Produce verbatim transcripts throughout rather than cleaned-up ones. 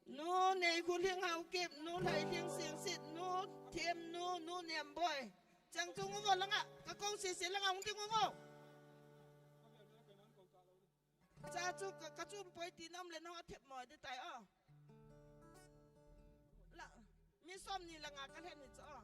Nu Neikhuling Haokip, Nu Lhailhing Singsit, Nu Themnu, Nu Nemboi. Chang chung uvo langa, ka kou sese langa hung ding uvo. Cha chu ka, ka chum poi ti nam le nang a thep moi de tai o. La, mi som ni langa ka lhen ni chu o.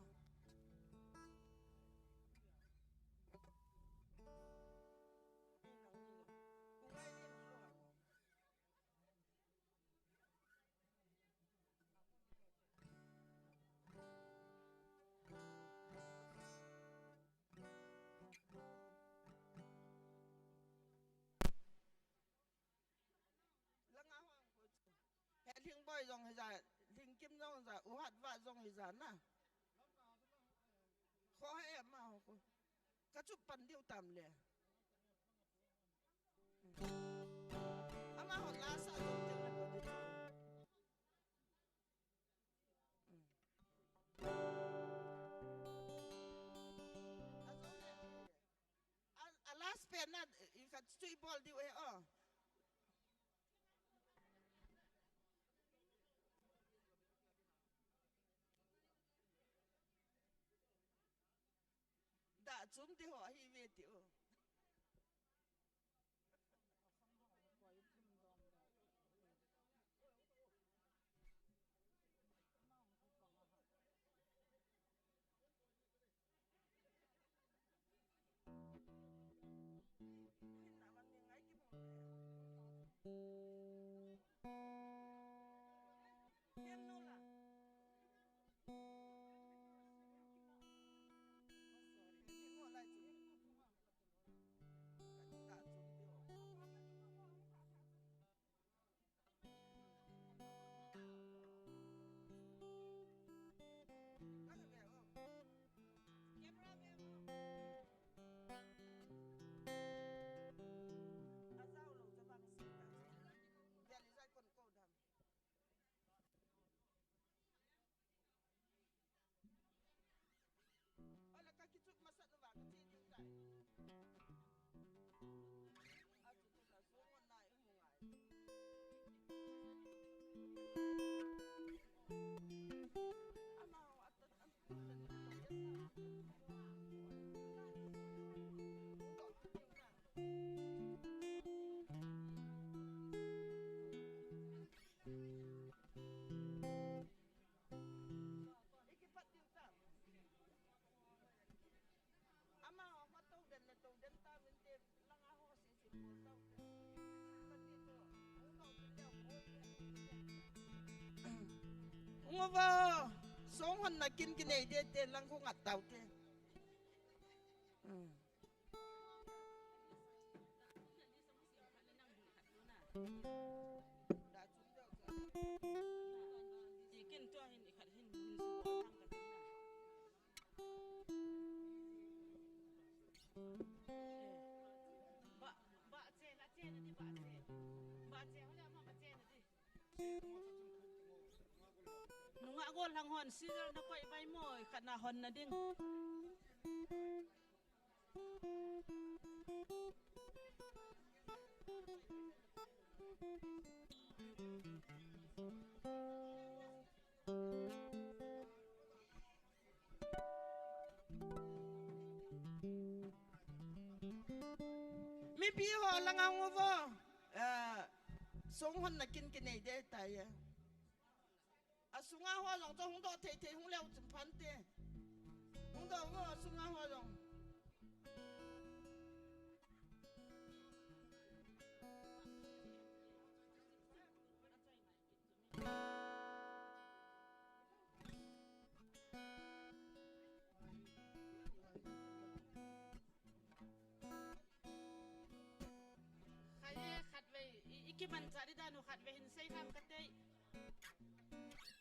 Langa hong ko chu. He Lhingboi jong hija, Lhingkim jong hija, U Hatva jong hija na. Kho he ma ho ko. Ka chu pan diu tam le. Amaho la sa jong te ko de chu. A, a last pen na, i khat chu i bol diu e o. Da chum ti ho hi ve ti o. Ala ka kichuk masat uva ka che diu tai. A chu tu la so ngon nai mu ngai. Ama ho atan an tu la ni. Ungova, song honna kin kinei de te lang ko ngat tau te. Hmm. Nungah gol hang hon, scissor na koi bai mo, khat na hon na ding. Mipi ho langa hung uvo. Eh, song honna kin kinei de tai e. Asunga ho jong chu hung doh thei thei hung leu chun phante. Hung doh uvo asunga ho jong. Khaye khatvei, i, i kimanchah di dan u khatvei hin sei tham kate.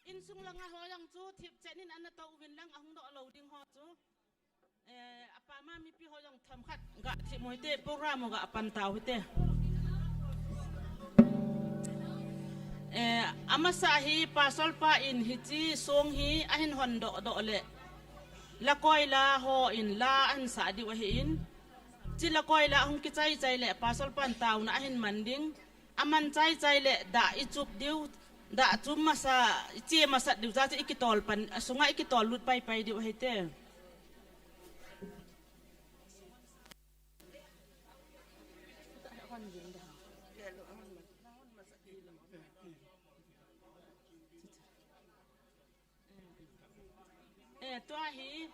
Insung langa ho jong chu thipchen in ana tou uvin lang ahung doh lou ding ho chu. Eh, apa ma mipi ho jong themkhat ga thip mo hite, program u ga pan tau hite. Eh, amasa hi pastor pa in hiche song hi ahin hon doh doh le. Lakoi la ho in la ahin sah diu ahin. Hiche lakoi la hung kichai chai le pastor pan tauna ahin man ding. Aman chai chai le da i chup diu. Da chu masa, iche masa diu ja chu ikitol pan, asunga ikitol lut pai pai diu hite. Eh, tua hi,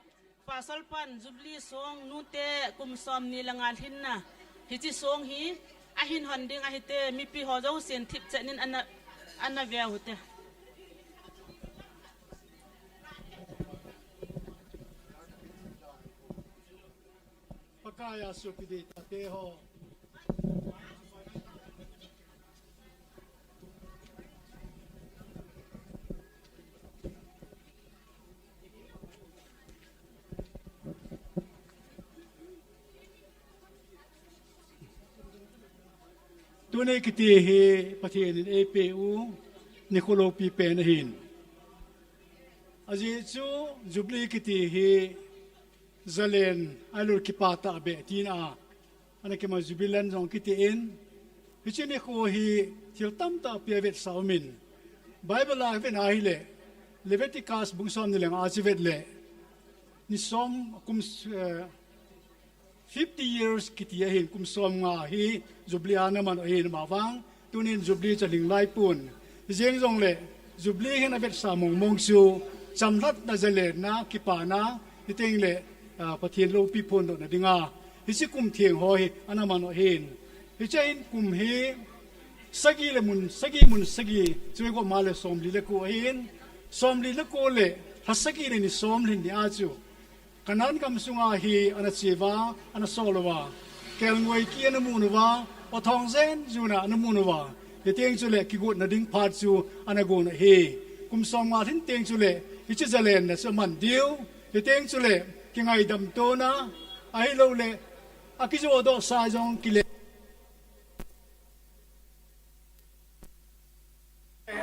Pastor pan Jubilee song nute kum som ni le nga lhinna. Hiche song hi, ahin hon ding ahite, mipi ho jousen thip chenin ana, ana ve u hite. Pakai a sopi deitate ho. Tuni kiti hi Pathen in eipeh u nikho loupi pen ahin. Ajeh chu Jubilee kiti hi zalen ahilouleh kipah tahbeh tina ana kima Jubilee jong kitin, hiche nikho hi thil tamtah pi avetsah umin. Bible a vet ahileh, Leviticus bung som ni le nga a chu vet leh, ni som kum, eh, fifty years kiti ahin, kum som nga hi Jubilee ana man u ahin, amavang tunin Jubilee chu alhing lai pon. Hijeng jongleh Jubilee hin avetsah mong mong chu chamlhatna, zalenna, kipana, hiteng leh, ah, Pathen loupi phondohna dinga hiche kum theng ho hi ana man u ahin. Hiche hin kum hi sagi le mun, sagi mun sagi, chu igom a leh somli le ko ahin. Somli le ko leh lha sagi le ni som lhin ni a chu Canaan gam sunga hi ana che uva, ana sol uva. Kelngoi ki ana mun uva, aw thong jen jun a ana mun uva. Hiteng chuleh kigotna ding phat chu ana gon u ahi. Kum som nga lhin teng chuleh hiche zalenna chu aman diu. Hiteng chuleh kingaidam tona, ahilouleh akijodoh sa jong kile.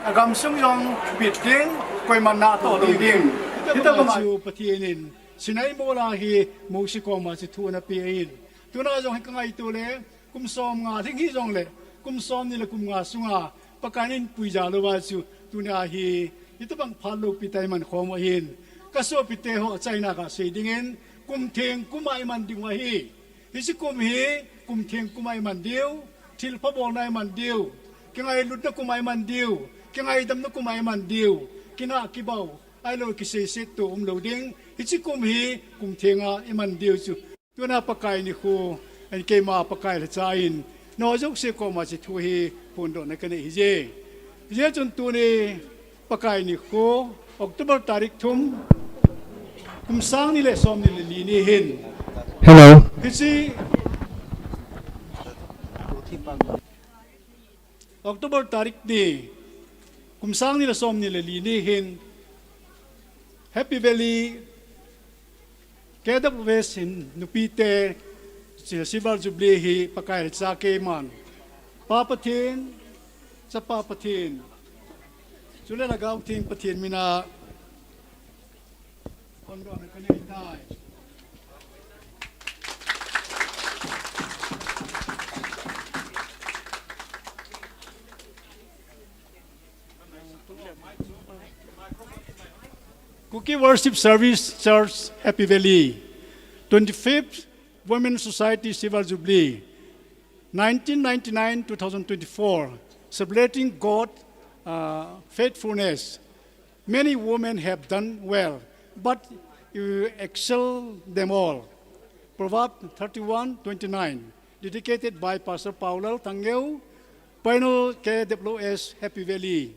Agam sung jong bit ding, koiman natoh lou ding. Hitabang chu Pathen in Sinai mol a hi Mose koma chu thu ana pe ahin. Tuna jong hi kangaito leh, kum som nga lhing hijongleh, kum som ni le kum nga sunga Pakai in puija louva chu tuna hi hitabang phat loupi tah a iman khom u ahin. Kasopite ho, achaina kasei dingin, kum theng kum a iman diu ahi. Hiche kum hi kum theng kum a iman diu, thilpha bolna iman diu, kingailutna kum a iman diu, kingaidamna kum a iman diu, kinah kibau, ahilou kiseiset to umlou ding, hiche kum hi kum theng a iman diu chu. Tuna Pakai nikho, ahin keima Pakai lhacha in, nangho jouse koma hiche thu hi phondohna kanei ahije. Hijeh chun tuni Pakai nikho, October tarik thum, kum sang ni le som ni le li ni hin. Hello. Hiche October tarik ni, kum sang ni le som ni le li ni hin, Happy Valley K W S in nupite Silver Jubilee hi Pakai lhacha keiman, Pa Pathen, Chapa Pathen, chule Lhagao Theng Pathen mina phondohna kanei tai. Kuki Worship Service Church, Happy Valley, twenty-fifth Women Society Silver Jubilee, nineteen ninety-nine two thousand twenty-four, celebrating God, uh, faithfulness. Many women have done well, but you excel them all. Proverbs thirty-one twenty-nine, dedicated by Pastor Paulal Thangeo, Pioneer K W S, Happy Valley,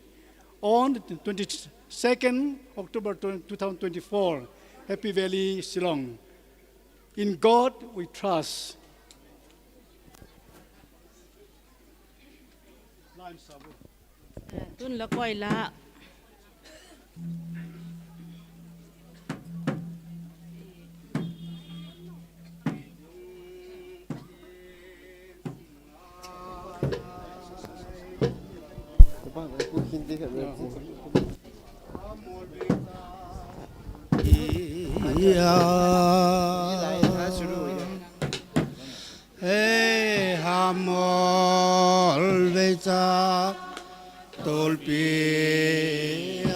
on twenty-second October two thousand twenty-four, Happy Valley, Shillong. In God we trust. Tun la koi la. Hey, hamol becha. tolpi a,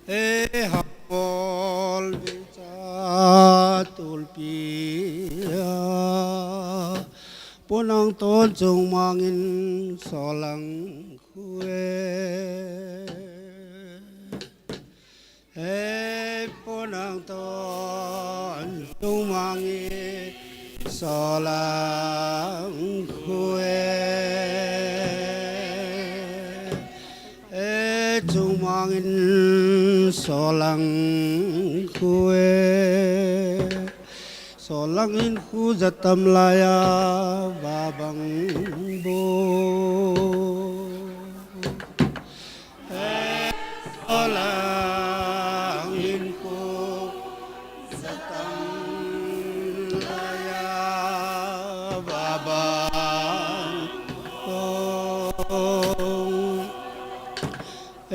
e hambol veicha tolpi a, ponang ton chungmang in solang khu e. Hei ponang ton chungmang in solang khu e. Hei chungmang in solang khu e. Solang in khu jatam laiya vabang bou. Solang in khu jatam laiya vabang bou. E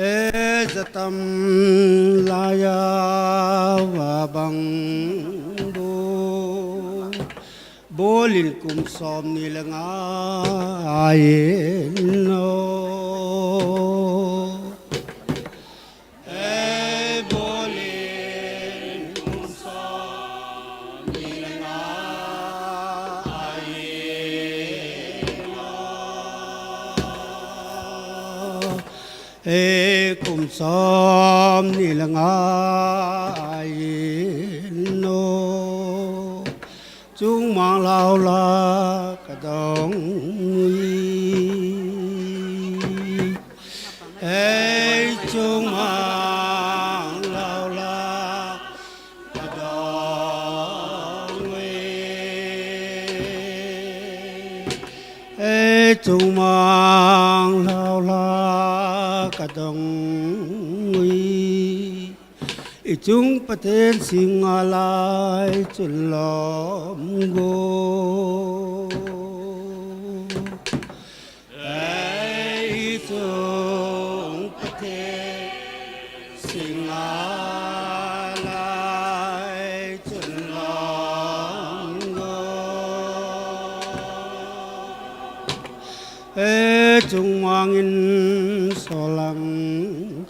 jatam laiya vabang bou. Bolin kum som ni le nga ahin o. E bolin kum som ni le nga ahin o. E kum som ni le nga ahin o. Chungmang lou la ka dong ui. Hei chungmang lou la ka dong ui. Hei chungmang lou la ka dong ui. I chung Pathen sing a lai chun lom go. Hei i chung Pathen sing a lai chun lom go. E chungmang in solang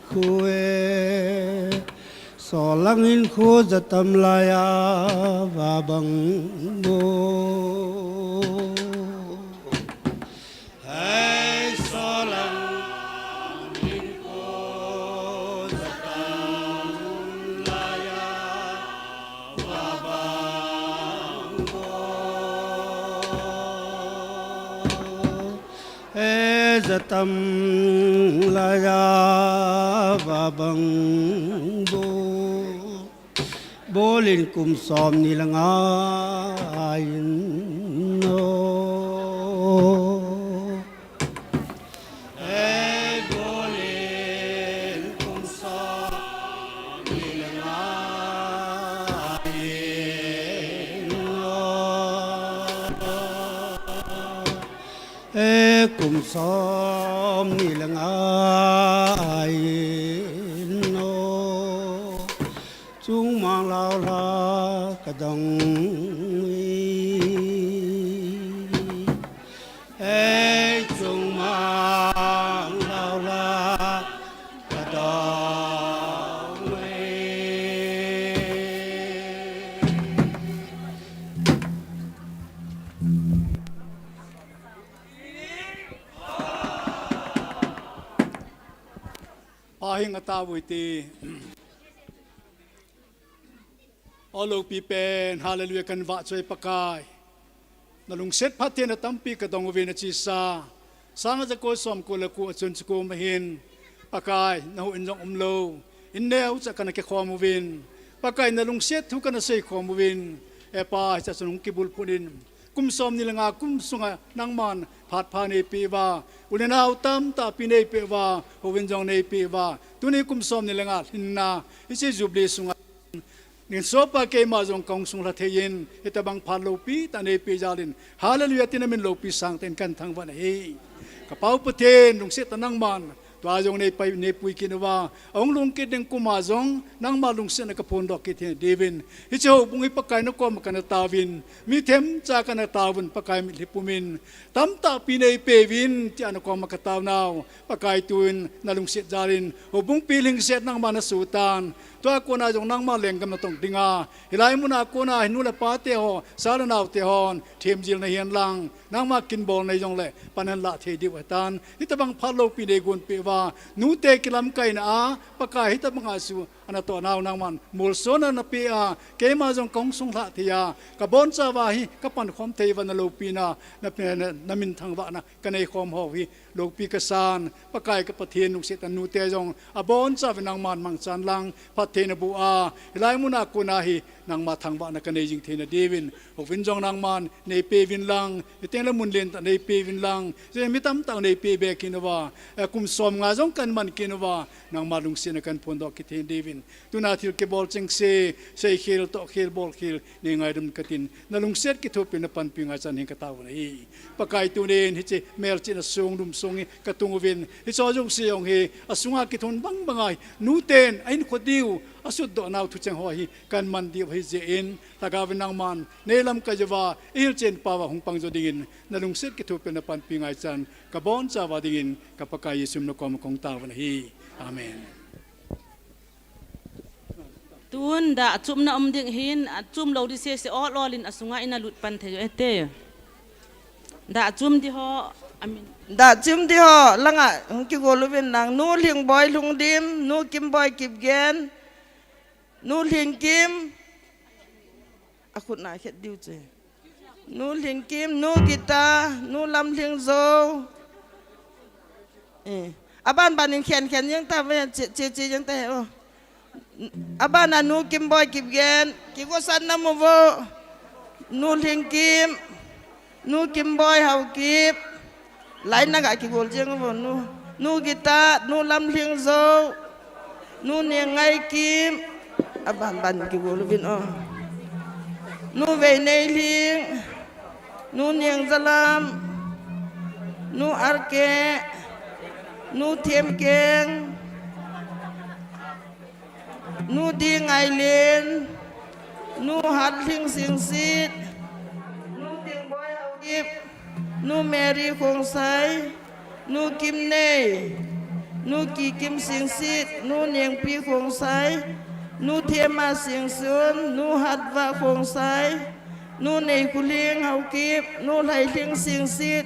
khu e. Solang in khu jatam laiya vabang bou. Hei solang in khu jatam laiya vabang bou. E jatam laiya vabang bou. Bolin kum som ni le nga ahin o. E bolin kum som ni le nga ahin o. E kum som ni le nga ahin o. Chungmang lou la ka dong ui. E chungmang lou la ka dong ui. Pahing a ta vui ti. O loupi pen, hallelujah, kan vah choi Pakai. Na lungset phattheina tampi ka dong uvin a chisa. Sanga jako som ko le ko a chun chu ko ma hin. Pakai, na hou in jong um lou. In neo cha kana ke khom uvin. Pakai, na lungset thu kana sei khom uvin. E Pa, hicha chun hung kibulphun in. Kum som ni le nga kum sunga nangman phat pha nei peh uva, u le nao tamtah pi nei peh uva, hou in jong nei peh uva. Tuni kum som ni le nga lhinna, hiche Jubilee sunga, nin sopa keima jong kahung sung lha thei in, hitabang phat loupi tah nei peh jal in, hallelujah tin na min loupi sang tah in kan thangvah nahi. Ka Pau Pathen, lungset tah nangman, Tua jong nei pai, nei pui kit uva, ahung lhung kit ding kum a jong, nangma lungsetna kaphondoh kit thei diuvin. Hiche houbung hi Pakai nakoma kana taovin, mi themcha kana taovun, Pakai mitlhi pumin. Tamtah pi neipeuvin, tia nakoma kataonau. Pakai tun, nalungset jalin, houbung pilhingset nangma nasotan. Tua kona jong nangma lenggam natong dinga. Hilai muna kona hi nu le pa te ho, sa le nao te hon, themjil nahihen lang. Nangma kinbol nei jongle, pan nahin lah thei diu ahitan. Hitobang phat loupi neigonpeh uva. Nute kilamkaina a, Pakai hitobanga chu, anatoh nau nangman. Molsona napeh a, keima jong kahung sunglhah thei a. Kabonchauva hi, kapankhom thei uva naloupina, na, na, naminthangvahna, kaneikhom ho hi. Loupi kasan, Pakai ka Pathen lungset a nute jong, abonchauvin nangman mangchan lang, phatthei naboh a, hilai muna kona hi, nangma thangvahna kanei jing theina diuvin, houvin jong nangman, neipeuvin lang, hiteng le mun lentah neipeuvin lang, jong mi tamtah neipeh be kit uva, eh, kum somnga jong kahin man kit uva, nangma lungsetna kahin phondoh kit thei diuvin, tuna thil kibol chengse, seikhel, tohkhel, bolkhel, neingaidam katin, nalungset kithopin napanpi ngaichan hin kataovin ahi. Pakai tunin hiche melchihna song, lum song hi katung uvin, hicheho jouse jong hi, asunga kithon bangbang a hi, nuten, ahinkho diu, asutdoh nau thucheng ho hi, kahin man diu ahijeh in, lhagaovin nangman, neilamkai jouva, ihilchen pauva hung pang jou dingin, nalungset kithopin napanpi ngaichan, kabonchauva dingin, ka Pakai Jesu min a koma kahung taovin ahi. Amen. Tun dah chumna um ding ahin, achum lou ding sese ol ol in asunga ina lut pan thei u hite. Dah chum ding ho, amin. Dah chum ding ho, langa, hung kigol uvin lang, Nu Lhingboi Lhungdim, Nu Kimboi Kipgen, Nu Lhingkim, akhut na khet diu chu. Nu Lhingkim, Nu Gita, Nu Lamlhingjou. Eh, aban ban in khen khen jeng tauve, che, che, che jeng tauve, oh. Aban a Nu Kimboi Kipgen, kigosan namu uvo. Nu Lhingkim, Nu Kimboi Haokip. Lai na ga kigol jeng uvo, Nu, Nu Gita, Nu Lamlhingjou, Nu Niangngaikim, aban ban kigol uvin o. Nu Veineilhing, Nu Niangjalam, Nu Arke, Nu Themkeng, Nu Dingailen, Nu Hatlhing Singsit, Nu Tingboi Haokip, Nu Mary Khongsai, Nu Kimnei, Nu Kikim Singsit, Nu Nengpi Khongsai, Nu Thema Singsun, Nu Hatvah Khongsai, Nu Neikholhing Haokip, Nu Lhailhing Singsit,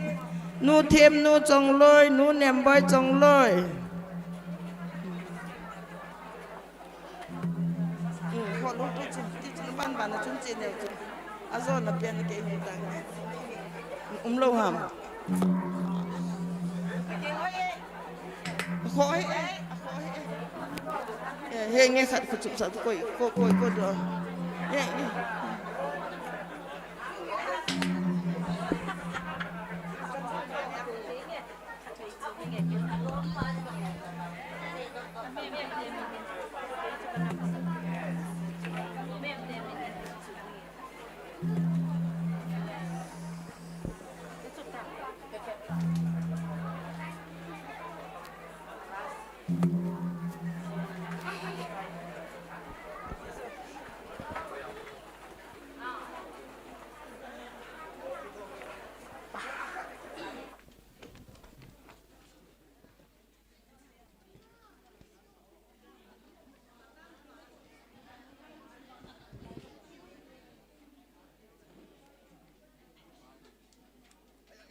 Nu Themnu Chongloi, Nu Nemboi Chongloi. Kholo tu chu, ti chu ban ban a chun che neo chu. Ajo na pian kei hu ta. Umlou ham. Khoi, khoi. He nge khat khu chup sa tu koi, ko, koi, ko do. He, he.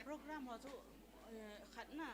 Program ho chu, eh, khat na.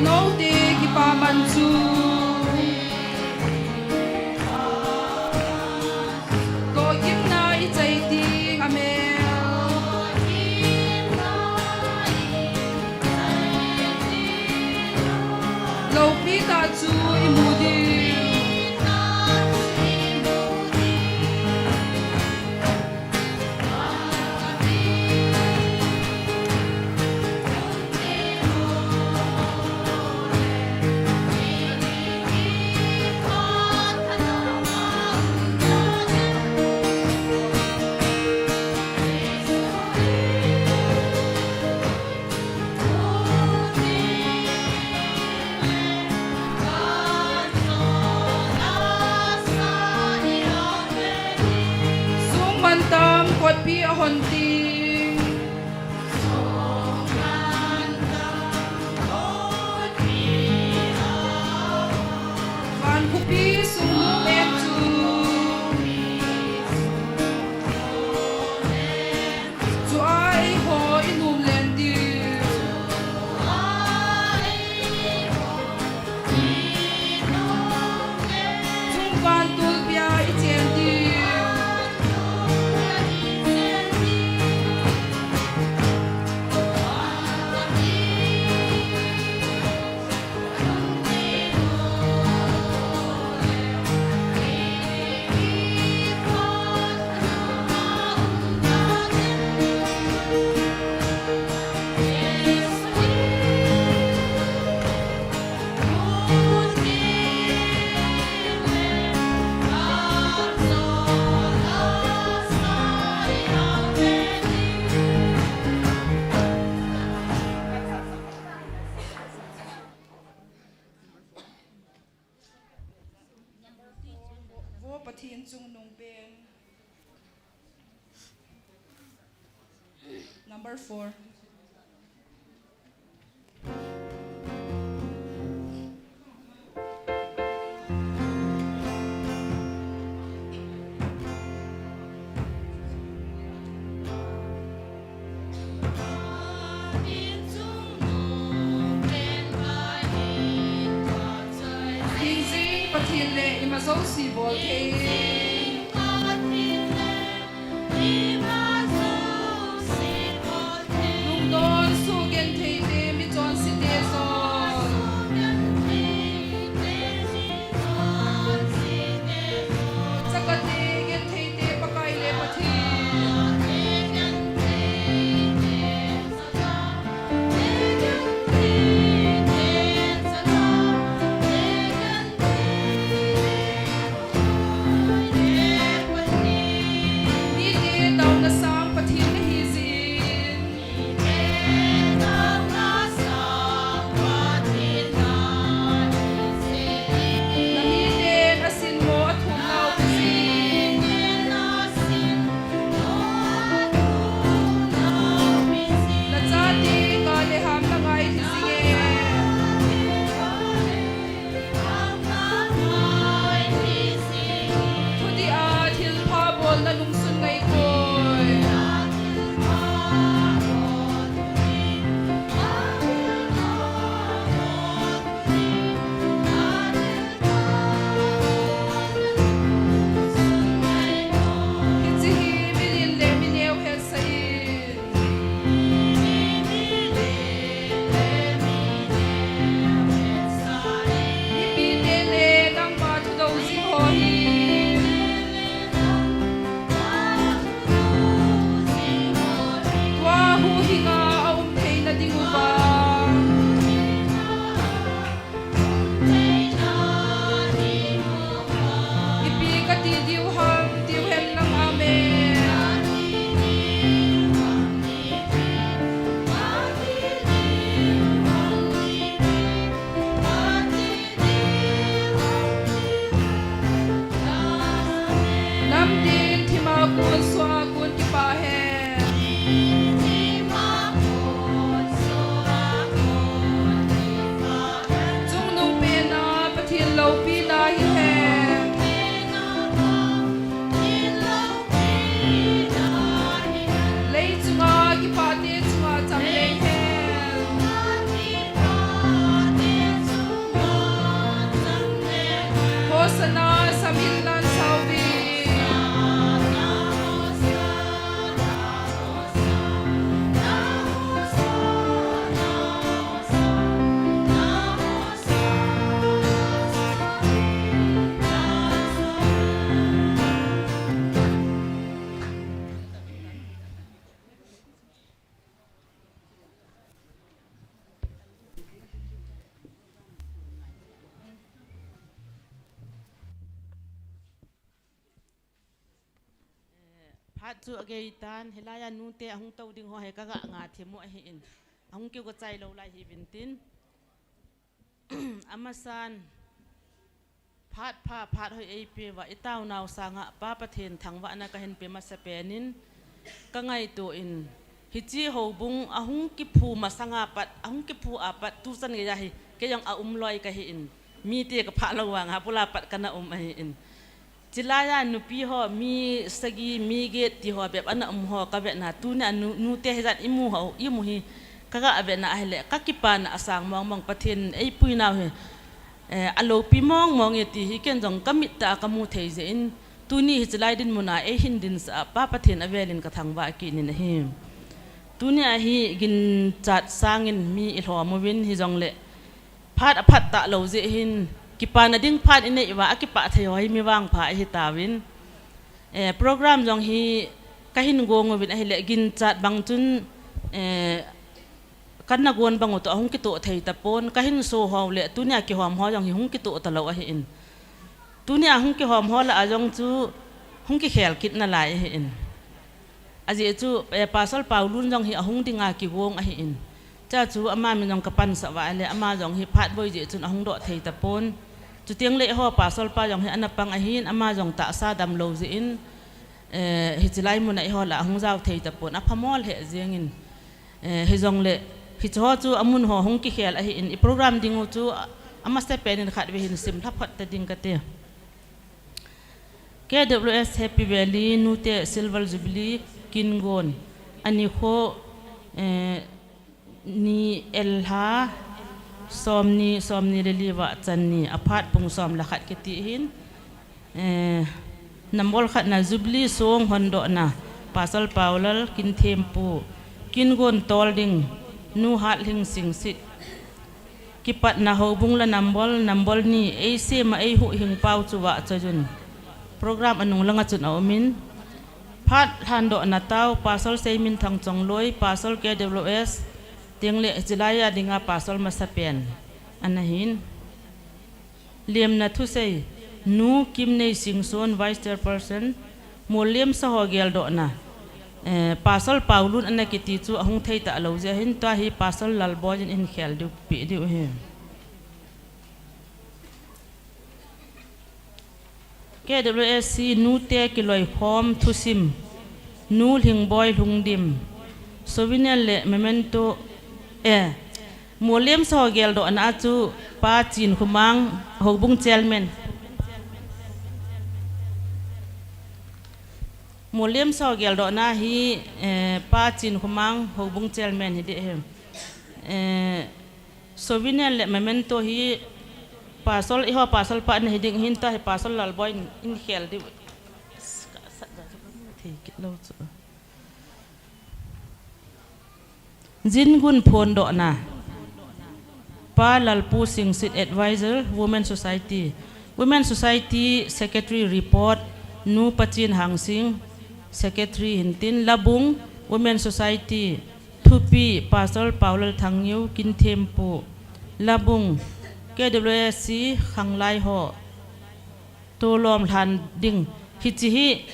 Note kipaman chu tohgimna i chai ding a mel. Loupi tah chu i mu ding. Sung mantam kotpi a hon ting. Van khopi sung lum em chu. Chua eiho i nom len diu. Chung vantulpi a i chen diu. Vo Pathen chungnung pen. Number four. Hingjing Pathen le ima jouse bol thei. Lungdon sugenthei te, michonse te jong. Chakate genthei te Pakai le Pathen. Mite taona sang Pathen nahi jeh in. Namiten asin mo athum nau jeh in. Nachate kale ham nangai hi jinge. Thudih a thilpha bolna lungsun ngai koi. Hiche hi milen le mineo hetsah in. Mipite le nangma thudou jing ho hi. Tua huhhinga aum theina diuva. Ipi kati diu ham, tiu hen lang amen. Namtin thima kon sua kon kipah hen. Phat chu agei tan, hilaiya nute ahung tou ding ho hi kaga nga thim u ahin. Ahung kigo chai lou lai hiuvin tin. Amasan, phat pha, phat hoi eipeuva, itaonau sanga Pa Pathen thangvahna kahin pe masapen in, kangaito in, hiche houbung ahung kiphu masanga pat, ahung kiphu a pat, tuchan geiya hi, kei jong aum loi kahin, mite kaphah lou vanga, bula pat kana um ahin. Chilaiya nupi ho, mi sagi, mi get ti ho, bep ana um ho, kavetna, tunia nu, nute hijat imu ho, imu hi, kaga vetna ahile, kakipana asang mong mong Pathen, eipuinau hi, eh, aloupi mong mong e ti hi, ken jong kamit tah a kamu thei jeh in, tuni hiche lai dinmun a, eihin dinsah a, Pa Pathen avelin kathangvah kit in ahi. Tunia hi ginchat sangin mi ilhom uvin hijongle, phat aphat talou jeh hin, kipana ding phat inei uva, akipah thei ho hi mi vangpha ihi tauvin. Eh, program jong hi kahin gong uvin ahile, ginchat bang chun, eh, kana gon bang u toh ahung kitoh thei tapon, kahin so ho le, tunia kihom ho jong hi hung kitoh talou ahin. Tunia hung kihom ho lah a jong chu hung kikhel kit nalai ahin. Ajeh chu, eh, Pastor Paulun jong hi ahung dinga kigong ahin. Chua chu ama min jong kapansah uva ahile, ama jong hi phat boi jeh chun ahung doh thei tapon. Chuteng le eiho Pastor pa jong hi ana pang ahin, ama jong tahsa damlou jeh in, eh, hiche lai muna eiho lah ahung jao thei tapon, aphamol he jengin. Eh, hijongle, hiche ho chu amun ho hung kikhel ahin, i program ding u chu a, amasapen in khatvei hin simlha phot ta ding kate. K W S Happy Valley, nute Silver Jubilee, kingon, anikho, eh, ni elha, somni, somni le li va channi, aphat pung som le khat kiti hin, eh, number khatna Jubilee song hondohna, Pastor Paulal Kinthempu, kingon tol ding, Nu Hatlhing Singsit, kipatna houbung la number, number ni, eisem a eihuhhing pau chu vahchoi un. Program anung langa chun aumin. Phat lhandohna tao, Pastor Seiminthang Chongloi, Pastor K W S, tengle chilaiya dinga Pastor masapen. Anahin. Lemna thusei, Nu Kimneisingson, Vice Chairperson, Molem saho geldohna. Eh, Pastor Paulun ana kiti chu ahung thei talou jeh hin tua hi Pastor Lalboi in hin khel diu, pe diu hi. K W S C nute kiloikhom thusim, Nu Lhingboi Lhungdim, souvenir le memento, eh, Molem saho geldohna a chu Pa Chinkhomang, houbung chairman. Molem saho geldohna hi, eh, Pa Chinkhomang, houbung chairman hi ding ahi. Eh, souvenir le memento hi Pastor, eiho Pastor pa ana hi ding hin tua hi Pastor Lalboi in, in khel diu. Thei kit lou chu. Jingun phondohna. Pa Lalpu Singsit, Advisor, Women Society. Women Society Secretary report, Nu Pachin Hangsing, Secretary hintin, Labung, Women Society, thupi, Pastor Paulal Thangniu, Kinthempu, Labung, K W S C, khanglai ho. Tolom lhan ding. Hiche hi,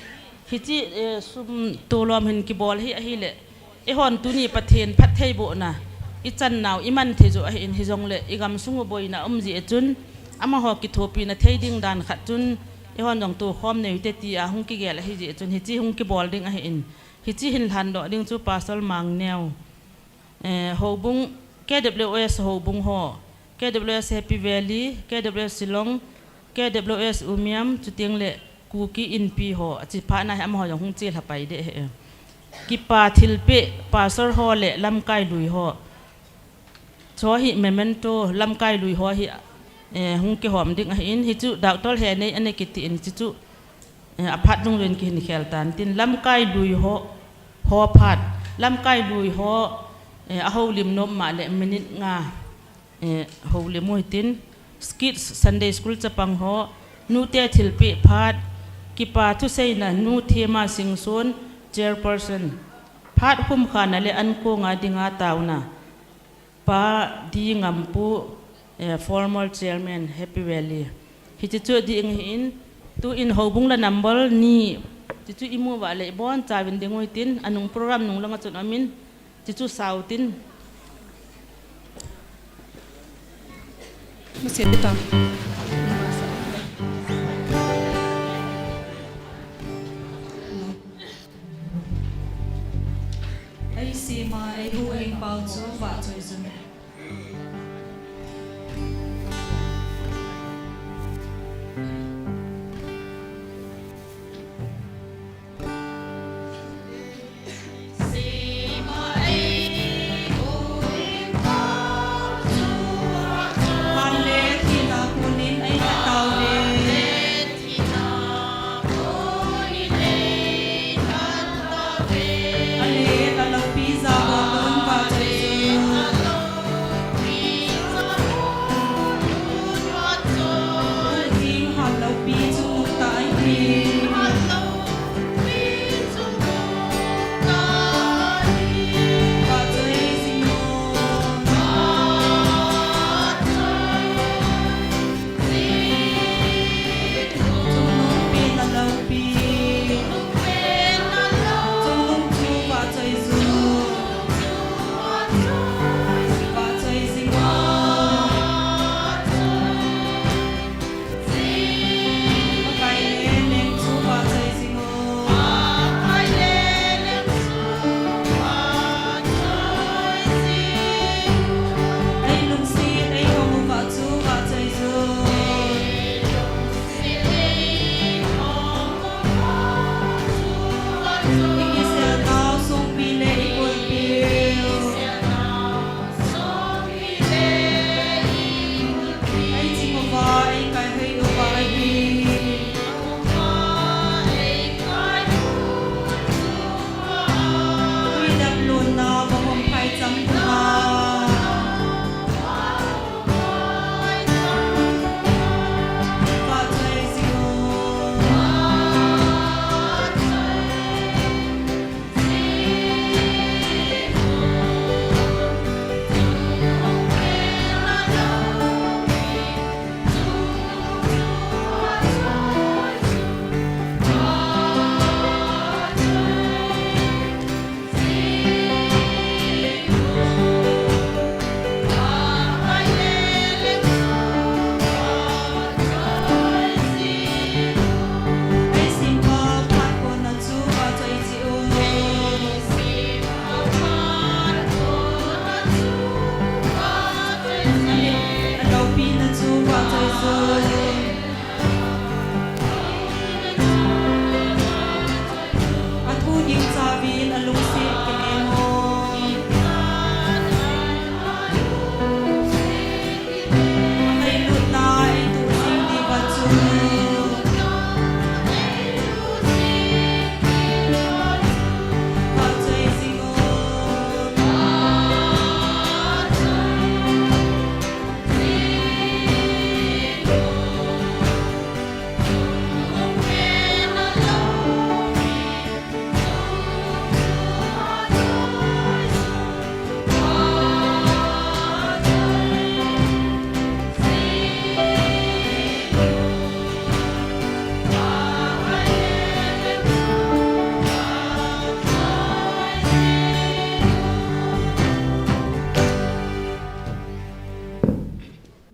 hiche, eh, sum tolom hin kibol hi ahile. Eihon tuni Pathen phattheibohna ichan nau iman thei joh ahin hijongle, igamsung u boina um jeh chun, amaho kithopina thei ding dan khat chun, eihon jong tokhom nei u hite tia hung kigel ahi jeh chun, hiche hung kibol ding ahin. Hiche hin lhandoh ding chu Pastor Mangneo. Eh, houbung, K W S houbung ho, K W S Happy Valley, K W S Shillong, K W S Umiam, chuteng le Kuki Inpi ho, achi phat na hi amaho jong hung chelha pai ding ahi. Kipa thilpeh, Pastor ho le lamkai lui ho. Chu hi memento, lamkai lui ho hi, eh, hung kihom ding ahin, hichu Doctor Henei ana kiti in, hichu, eh, aphat dungjuiyin kihin khel tan tin lamkai lui ho, ho phat, lamkai lui ho, eh, ahoulim nom ma le minute nga, eh, houlim u hitin, skits, Sunday School chapang ho, nute thilpeh phat, kipa thuseina Nu Thema Singson, chairperson, phat khumkhana le ankonga dinga taona. Pa D Ngampu, eh, former chairman, Happy Valley. Hiche chu ding ahin, tuin houbung la number ni, Tichu imu uva le ibonchauvin ding u hitin, anung program nung langa chun amin, tichu sau tin. Eisema, eihuhhing pau chu vahchoi jun.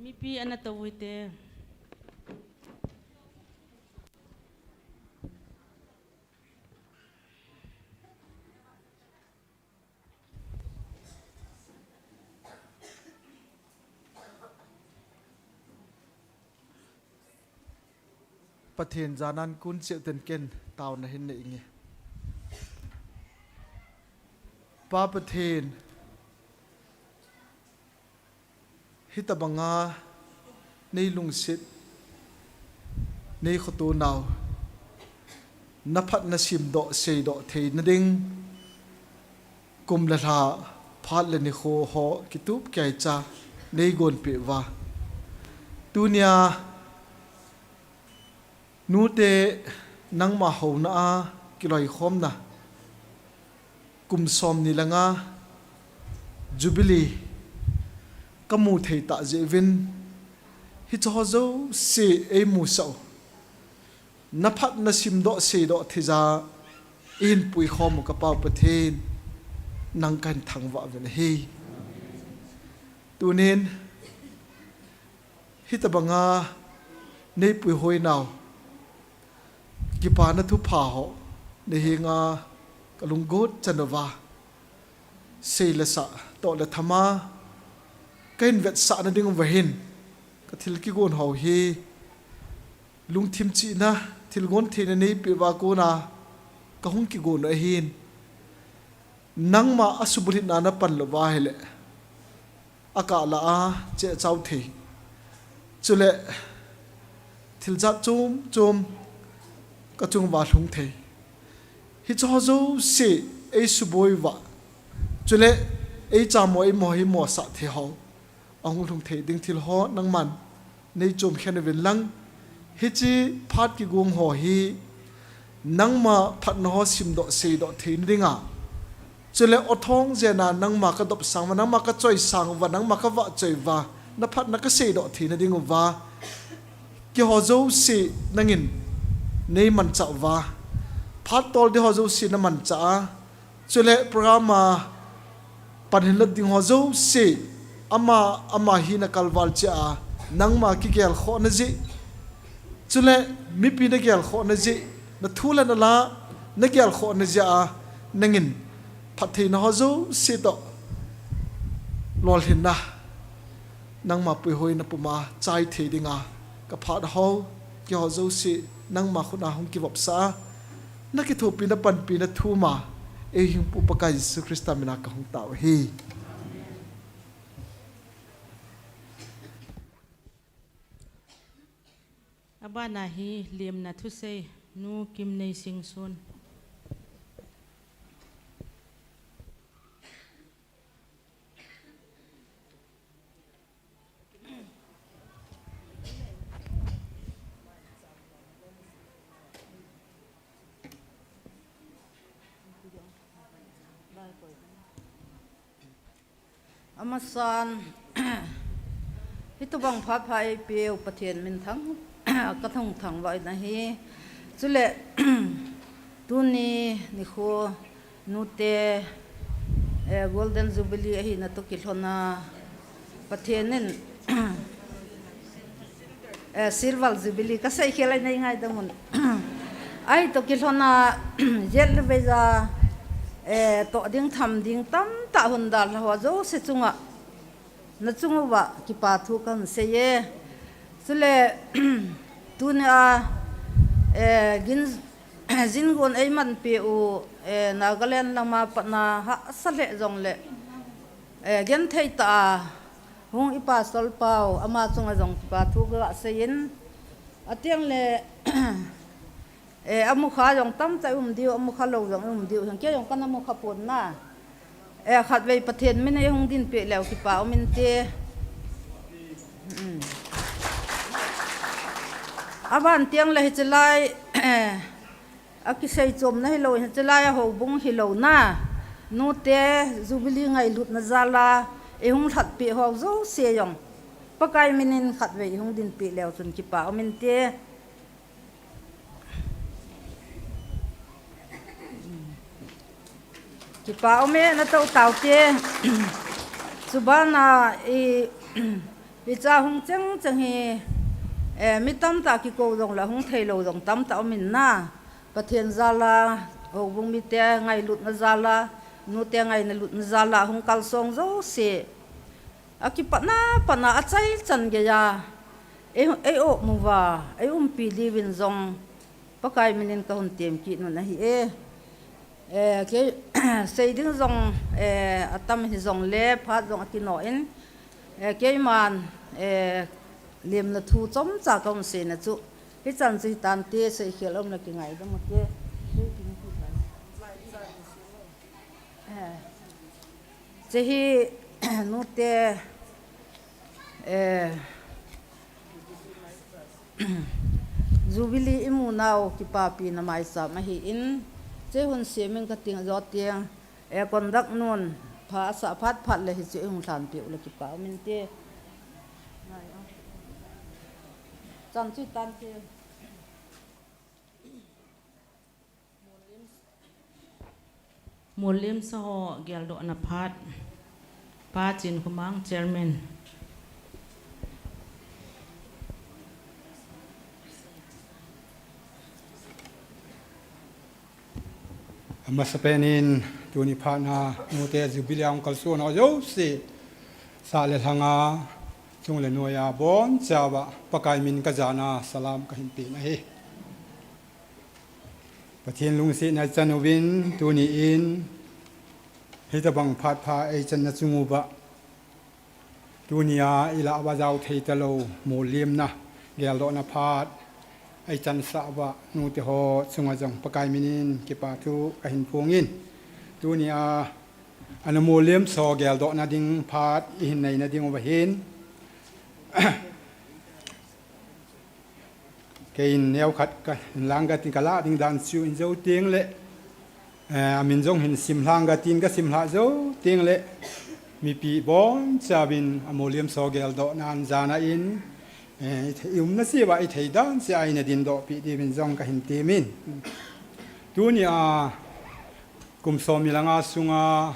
Mipi ana tou u hite. Pathen janan kun cheh ten ken taona hin nei inge. Pa Pathen, hitabanga nei lungset, nei khoto nau, na phat na simdoh, seidoh theina ding, kum le lha, phat le nikho ho kitup keicha nei gonpeh uva. Tunia, nute nangma houna a kiloikhomna, kum somni le nga Jubilee kamu thei tah jeh uvin, hicheho jouse eimusah u, Na phat na simdoh seidoh thei ja, i hin puikhom u ka Pau Pathen, nang ka hin thangvah uvin ahi. Tunin, hitabanga nei puihoi nau, kipana thupha ho, nei henga ka lunggot chan uva, sei le sa, toh le thama, ka hin vetsahna ding uva hin, ka thil kigon ho hi, lungthim chihna, thilgon theina nei peh uva kona, ka hung kigon u ahin. Nangma a subulhitna na pan lou uva ahile, a kah lah a cheh chau thei. Chule, thil jat chom chom ka chung uva lhung thei. Hiche ho jouse ei suboi uva. Chule, ei chamo, ei mo, ei mosah thei ho. Ahung lhung thei ding thil ho nangman nei chom khen uvin lang. Hiche phat kigong ho hi nangma phatna ho simdoh seidoh theina dinga. Chule o thong jena nangma ka dopsang uva, nangma ka choisang uva, nangma ka vahchoi uva, na phatna ka seidoh theina ding uva. Keiho jouse nangin nei manchah uva. Phat tol ding ho jouse na manchah a. Chule program a pan hin lat ding ho jouse, ama, ama hi na kalval cheh a, nangma kigelkhohna jeh. Chule mipi na gelkhohna jeh, na thu le na la, na gelkhohna jeh a, nangin phattheina ho jouse toh lolhinna. Nangma puihoina puma chai thei dinga ka phat ho, keiho jouse, nangma khut a hung kivopsah a, na kithopi na panpi na thum a, ei hingpu Pakai Jesu Christa mina ka hung tao u ahi. Abana hi lemna thusei, Nu Kimneisingson. Amasan, hitobang phat pha eipeu Pathen minthang, ka thangthang vah in ahi. Chule, tuni nikho, Nute, eh, Golden Jubilee ahina toh kilhona, Pathen in, eh, Silver Jubilee, ka seikhel a nei ngaidam un. Ahi toh kilhona, jet le veija, eh, toh ding tham ding tamtah hung dalha ho jouse chunga, na chung uva kipa thu kahin sei e. Chule, tunia, eh, gin, jingon eimanpeh u, eh, Nagaland lama patna hahsa lheh jongle, eh, genthei tah a hung i Pastor Pau, ama chunga jong kipa thu ka sei in, atiang le, eh, amukha jong tamtah i um diu, amukha lou jong i um diu, hinkei jong kana mukha pon na. Eh, khatvei Pathen min a eihung dinpeh leu kipa um inte. Hmm. Aban tiang le hichelai, eh, akisei chomna hilou, hichelai a houbung hilou na, Nute Jubilee ngailutna jal a eihung lhatpeh ho jouse jong, Pakai min in khatvei eihung dinpeh leu chun kipa um inte. Kipa um e, na tou tau te. Chubana i, i cha hung cheng cheng hi, eh, mi tamtah kikou jong le hung thei lou jong tamtah um in na. Pathen jal a, houbung mite ngailutna jal a, Nute ngailutna jal a hung kalsong jouse. Akipatna, patna achaichan geiya, ei, ei um uva, ei umpi diuvin jong, Pakai min in kahung tem kit un ahi e. Eh, kei, sei ding jong, eh, atam hijongle, phat jong akinoh in, eh, keiman, eh, lemna thu chomcha kahung seina chu, hichan chu hitante, seikhel a um le kingaidam u te. Eh. Chehi, Nute, eh, Jubilee imu nau kipapina maicham ahin, che hung sem in kating jo tiang, eh, conduct nun, pha asa phat phat le hichu ihung lhanpeh u le kipa um inte. Chan chu hitante. Molhemsa ho geldohna phat, Pa Chinkhomang, Chairman. Amasapen in tuni phat a nute Jubilee a hung kalson ho jouse, sah le lhanga, chung le noiya bonchauva Pakai min kajana salam kahin pen ahi. Pathen lungsetna ichan uvin, tuni in hitabang phat pha eichanna chung uva, tunia ilah uva jao thei talou, molhemna, geldohna phat eichansah uva, nute ho chunga jong Pakai minin kipa thu kahin phongin. Tunia ana molhemsa ho geldohna ding phat ihin neina ding uva hin, keiin neokhat kahin lang katin, kalah ding dan chu in jou teng le, eh, amin jong hin simlhang katin, kasimlhah jou teng le, mipi bonchauvin amolhemsa ho geldohnan jana in, eh, i umna cheh uva ithei dan cheh a ina dindoh peh diuvin jong kahin temin. Tunia kum somni le nga sunga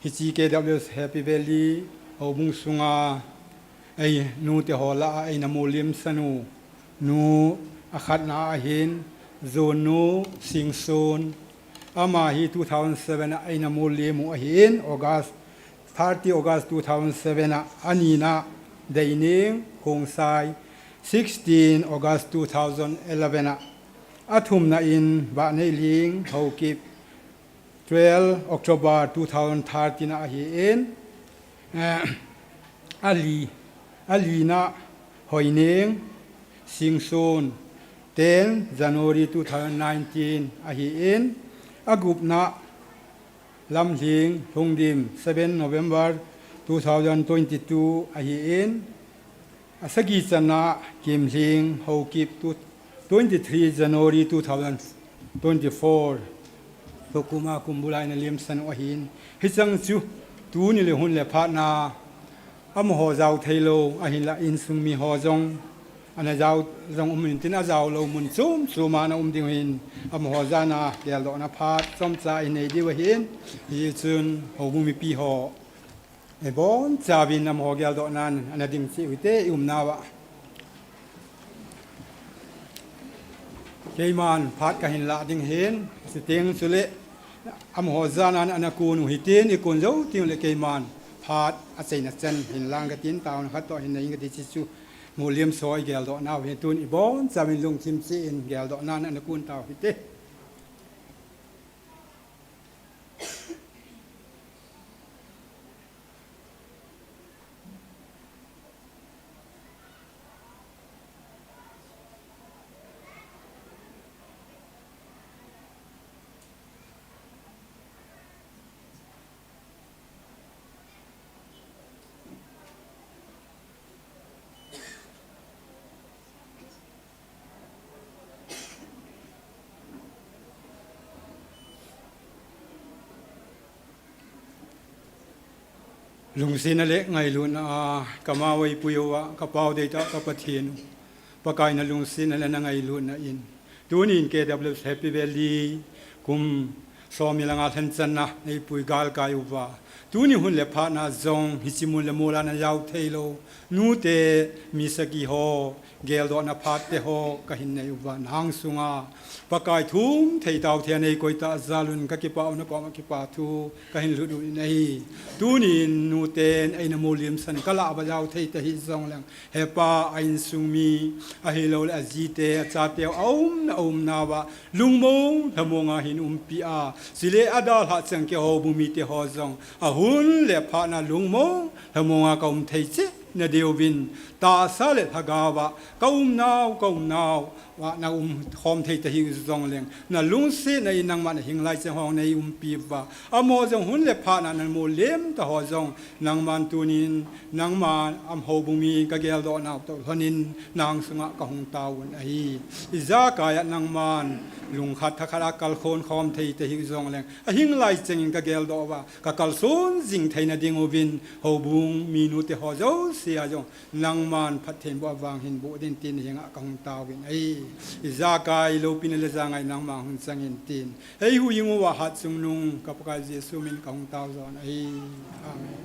hiche K W S Happy Valley houbung sunga ei nute ho lah a eina molhemsa nu, nu akhatna ahin, Jonu Singson. Ama hi two thousand seven a eina molhem u ahin, August, thirty August two thousand seven a, anina Deining Khongsai, sixteen August two thousand eleven a, athumna in Vahneiling Haokip, twelve October two thousand thirteen a ahin, eh, ali, alina Hoineng Singson, ten January two thousand nineteen ahin, agupna Lamlhing Lhungdim, seven November two thousand twenty-two ahin, asagi channa Kimlhing Haokip, twenty-three January two thousand twenty-four, Thokuma Kumbula eina lhemsan u ahin. Hicheng chu tuni le hun le phat a amaho jao thei lou, ahinlah insung mi ho jong ana jao jong um intin, ajao lou mun chom chom a ana um diu hin, amaho jana geldohna phat chomcha inei diu ahin. Hichun houbung mipi ho, ei bonchauvin amaho geldohnan ana ding cheh u hite i umnauva. Keiman phat kahin lah ding ahin, chuteng chule amaho jana ana kon u hitin, ikon jou teng le keiman phat achaina chan hin lang katin, taona khat toh hin nei kati, chuchu molhemsa ho igeldoh nau hin, tun ibonchauvin lungthim cheh in geldohnan ana kon tau hite. Lungsetna le ngailutna a kama u eipui uva, ka Pau deitah ka Pathen u, Pakai na lungsetna le na ngailutna in, tunin K W S Happy Valley kum somni le nga lhanchanna eipui galkai uva, tuni hun le phat a jong hiche mun le mol a na jao thei lou nute mi sagi ho, geldohna phat te ho kahin nei uva, nang sunga Pakai thum thei tau thei a nei koi tah jal un, ka kipah u, na koma kipa thu kahin lhut u ahi. Tunin nuten eina molhemsan, ka lah uva jao thei tahih jongleng, he Pa, a insung mi, ahilou le ajite, achate u, aumna, aumnauva lungmong lhamong a hin umpi a, chule adalhah cheng keiho houbung mite ho jong, ahun le phat a lungmong lhamong a ka um thei cheh na diuvin, tahsa le lhagao a ka umnau, ka umnau a na um khom thei tahih jongleng, na lungsetna in nangman ahing lai cheng ho nei umpi uva, amaho jong hun le phat a na molhem ta ho jong, nangman tunin, nangman amaho houbung mi ka geldoh nau toh lhonin, nang sunga ka hung tao un ahi. Ijakai a nangman lungkhat thakhat a kalkhon khom thei tahih jongleng, ahing lai chengin ka geldoh uva, ka kalson jing theina diuvin, houbung mi nute ho jouse a jong nangman phatthei boh vang hin boh ding tin henga ka hung tao uvin ahi. Ijakai loupina le jangai nangma hung changin tin. Hei hu ingu wa hat chung nung ka Pakai Jesu min ka hung tao jon ahi. Amen.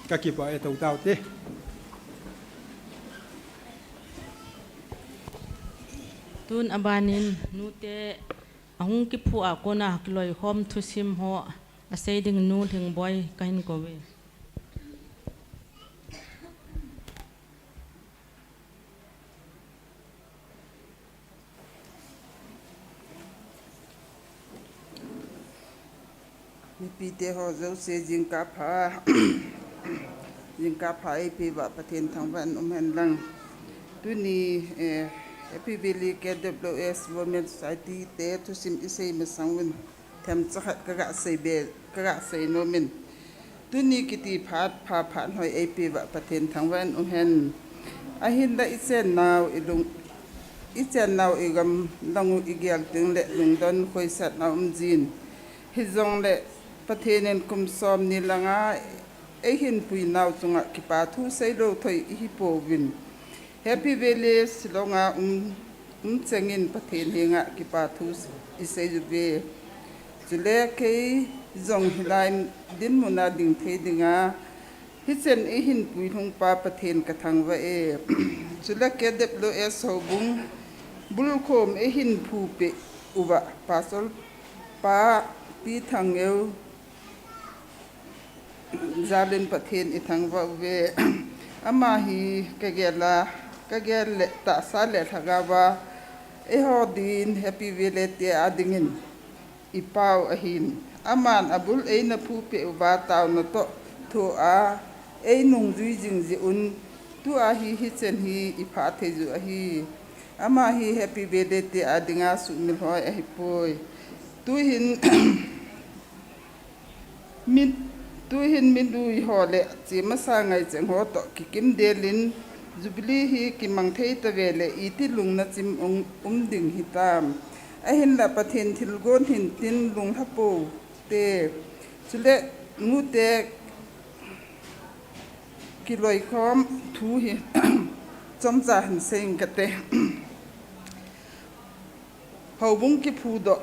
Ka kipa e to tao te. Tun abanin nute ahung kiphu a kona kiloikhom thusim ho asei ding nu Lhingboi kahin kouve. Mipite ho jouse jingkah pha, jingkah pha eipeuva Pathen thangvah in umhen lang. Tuni, eh, Happy Valley K W S Women Society te thusim isei masang uvin themcha khat kaga sei be, kaga sei nomin. Tuni kiti phat pha phat hoi eipeuva Pathen thangvah in umhen. Ahinla ichennau ilung, ichennau igam lang u igel teng le lungdon khoisatna umjin. Hijongle Pathen in kum somni langa eihin puinau chunga kipa thu seilou thoi ihi pouvin. Happy Valley Shillong a um, um chengin Pathen henga kipa thu isei uve. Chule kei jong hilai dinmun a ding thei dinga hichen eihin puilhung pa Pathen ka thangvah e. Chule K W S houbung bulkhom eihin phu peh uva Pastor pa Pi Thangngeo jalin Pathen ithangvah uve. Ama hi kagel a, kagel le tahsa le lhagao va eiho din Happy Valley te adingin ipau ahin. Aman abul eina phu peh uva taona toh thoh a einungjui jing jeh un tua hi hichen hi ipha thei u ahi. Ama hi Happy Valley te adinga sumil hoi ahipoi. Tuhin Min, tuhin min lui ho le chemasa ngaicheng ho toh kikim delin Jubilee hi kimang thei tave le iti lungna chim um, um ding hitam. Ahinla Pathen thilgon hin tin lunglha pou te. Chule nute kiloikhom thu hi chomcha hin sei ing kate. Houbung kiphudoh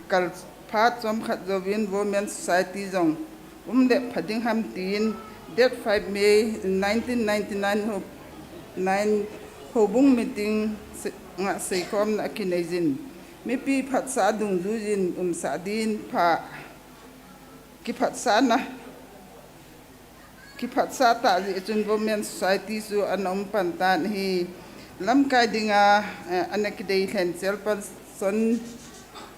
kal phat chomkhat jouvin Women Society jong um le pha ding ham tin date five May nineteen ninety-nine ho, nine houbung meeting se, nga seikhomna akinei jin. Mipi phatsah dungjuijin umsah din pha kiphatsahna kiphatsah tah jeh chun Women Society chu ana um pan tan ahi. Lamkai dinga, eh, ana kidei lhen chairperson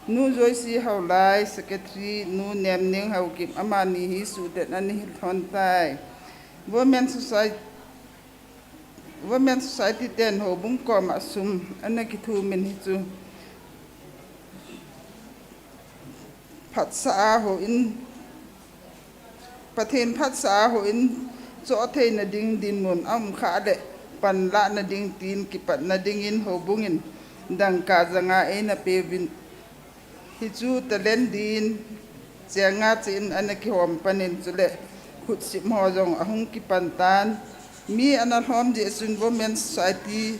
Nu Joyce Haolai, secretary Nu Nemning Haokip, amani hi suhdet ana hi lhon tai. Women Society, Women Society ten houbung koma sum ana kithumin hichu phatsah a houin, Pathen phatsah a houin choh theina ding dinmun a um khah le pan lahna ding tin kipatna dingin houbung in dangka janga eina peuvin hichu talent din chenga chen ana kihom panin chule khutsim ho jong ahung kipan tan mi ana lhom jeh chun Women Society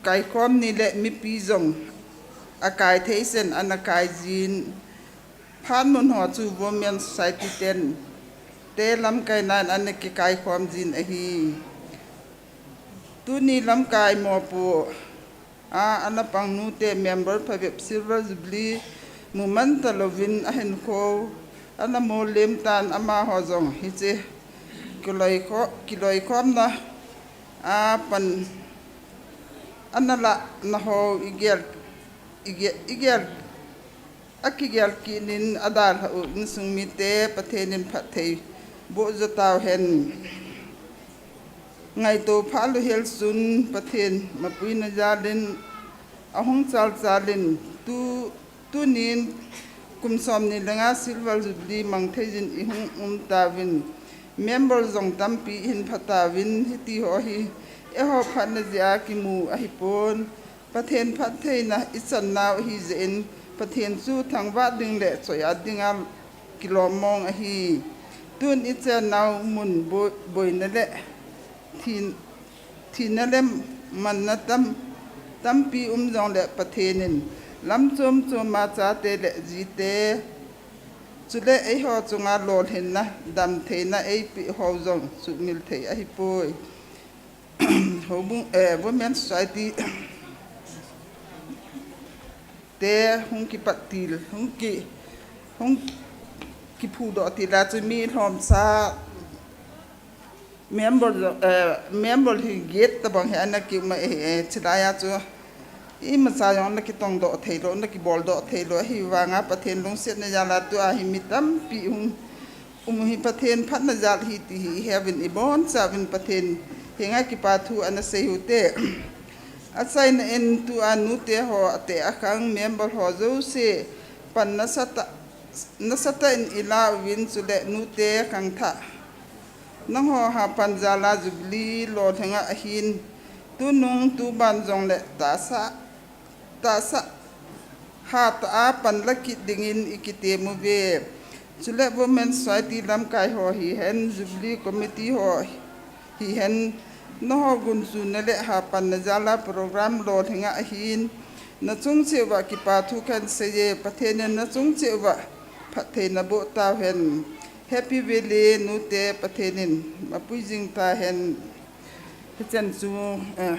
kaikhom ni le mipi jong akai thei sen ana kai jin phat mun ho chu Women Society ten te lamkai nan ana kikaikhom jin ahi. Tuni lamkai mopo a ana pang nute member phabep Silver Jubilee mu man talouvin ahinkho ana molem tan amaho jong hiche kiloikho, kiloikhomna a pan ana lahna ho igel, igel, igel, akigel kit in adalhah u insung mite Pathen in phatthei boh jo tauhen. Ngaito pha lou hel chun Pathen mapuina jalin ahung chalchalin tu, tunin kum somni le nga Silver Jubilee mang thei jin ihung um tauvin member jong tampi ihin pha tauvin hiti ho hi eiho phatna jeh a kimu ahipon Pathen phattheina ichan nau ahi jeh in Pathen chu thangvah ding le choi-at dinga kilom mong ahi. Tun ichen nau mun boi, boina le thin, Thina le manna tam, tampi um jongle Pathen in lam chom chom a chate le jite, chule eiho chunga lolhinna, damtheina eipeh ho jong sumil thei ahipoi. Houbung, eh, Women Society te hung kipat til, hung ki, hung kiphudoh til a chu mi lhomsa member, eh, member hi get tabang hi ana kium ahi, eh, chulai a chu imacha jong ana kitongdoh theilou, ana kiboldoh theilou, ahivanga Pathen lungsetna jal a tua hi mi tampi hung um u hi Pathen phatna jal ahi ti hi iheuvin, ibonchauvin Pathen henga kipa thu ana sei u hite. Achaina in tua nute ho, ate akhang member ho jouse pan nasatah, nasatah in ilah uvin, chule nute khangthah, nangho hapan jal a Jubilee lolhinga ahin, tunung tuban jongle tahsa, tahsa hatah a panla kit dingin ikitem uve. Chule Women Society lamkai ho hihen, Jubilee Committee ho hihen, nangho gunchuna le hapanna jal a program lolhinga ahin, nachung cheh uva kipa thu kahin seiye, Pathen in nachung cheh uva phattheina boh tauhen. Happy Valley nute Pathen in mapui jing tahen. Hichan chu, eh,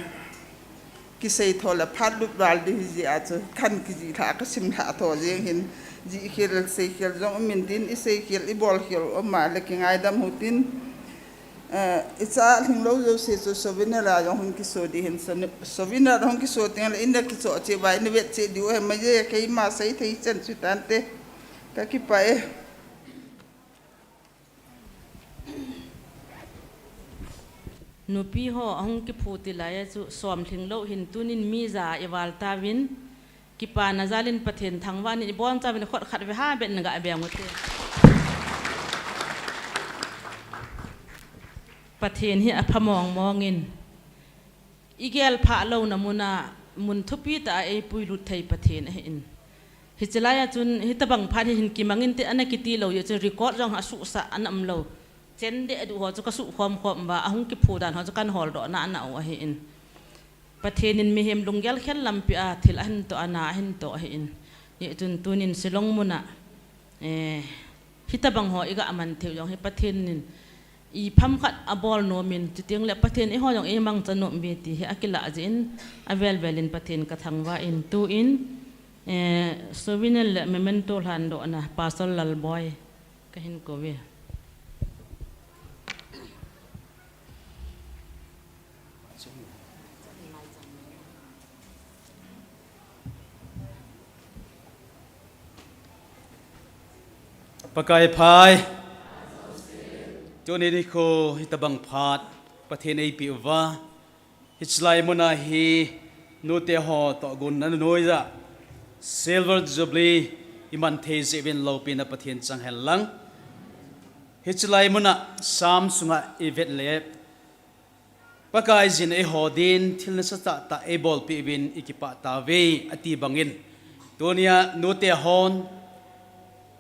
kisei tho le phat lut val ding hi jeh a chu, khan kijih lhah, kasim lhah tho jeng hin, jih khel, sei khel jong um intin, isei khel, ibol khel um a le kingaidam u hitin, eh, icha lhinglou jouse chu souvenir a jong hung kiso ding hin, sou-, souvenir a hung kiso teng le, ina kichoh cheh uva, ina vet cheh diu ahi, maje, keima sei thei chan chu tante, kakipah e. Nupi ho ahung kiphu til lai a chu som lhinglou hin tunin mi ja a ival tauvin, kipana jal in Pathen thangvah in ibonchauvin khut khat ve ha ben naga beng u hite. Pathen hi apha mong mong in, igel phah louna mun a, mun thupi tah a eipuilut thei Pathen ahin. Hiche lai a chun, hitabang phat hi hin kimang inte ana kiti lou jeh chun record jong asuhsah ana umlou. Chen deh duh ho chu kasuh khom khom uva, ahung kiphu dan ho chu kahin holdoh na ana u ahin. Pathen in mihem lunggel khel lampi a thil ahin toh, ana ahin toh ahin. Hijeh chun tunin Shillong mun a, eh, hitabang ho iga man theiu jong hi Pathen in ipham khat abol nom in, chuteng le Pathen eiho jong eimangcha nom uve ti hi akilah jeh in, avel vel in Pathen kathangvah in, tuin, eh, souvenir le memento lhandohna Pastor Lalboi kahin kou ve. Pakai phat. Tuni nikho hitabang phat Pathen eipeh uva, hiche lai mun a hi nute ho tohgon ana noiya Silver Jubilee iman thei jeh uvin loupina Pathen chang hen lang. Hiche lai mun a Psalm sunga ivet le, Pakaiyin eiho din thil nasatah tah eibolpeh uvin ikipah tauve, ati bangin, tunia nute hon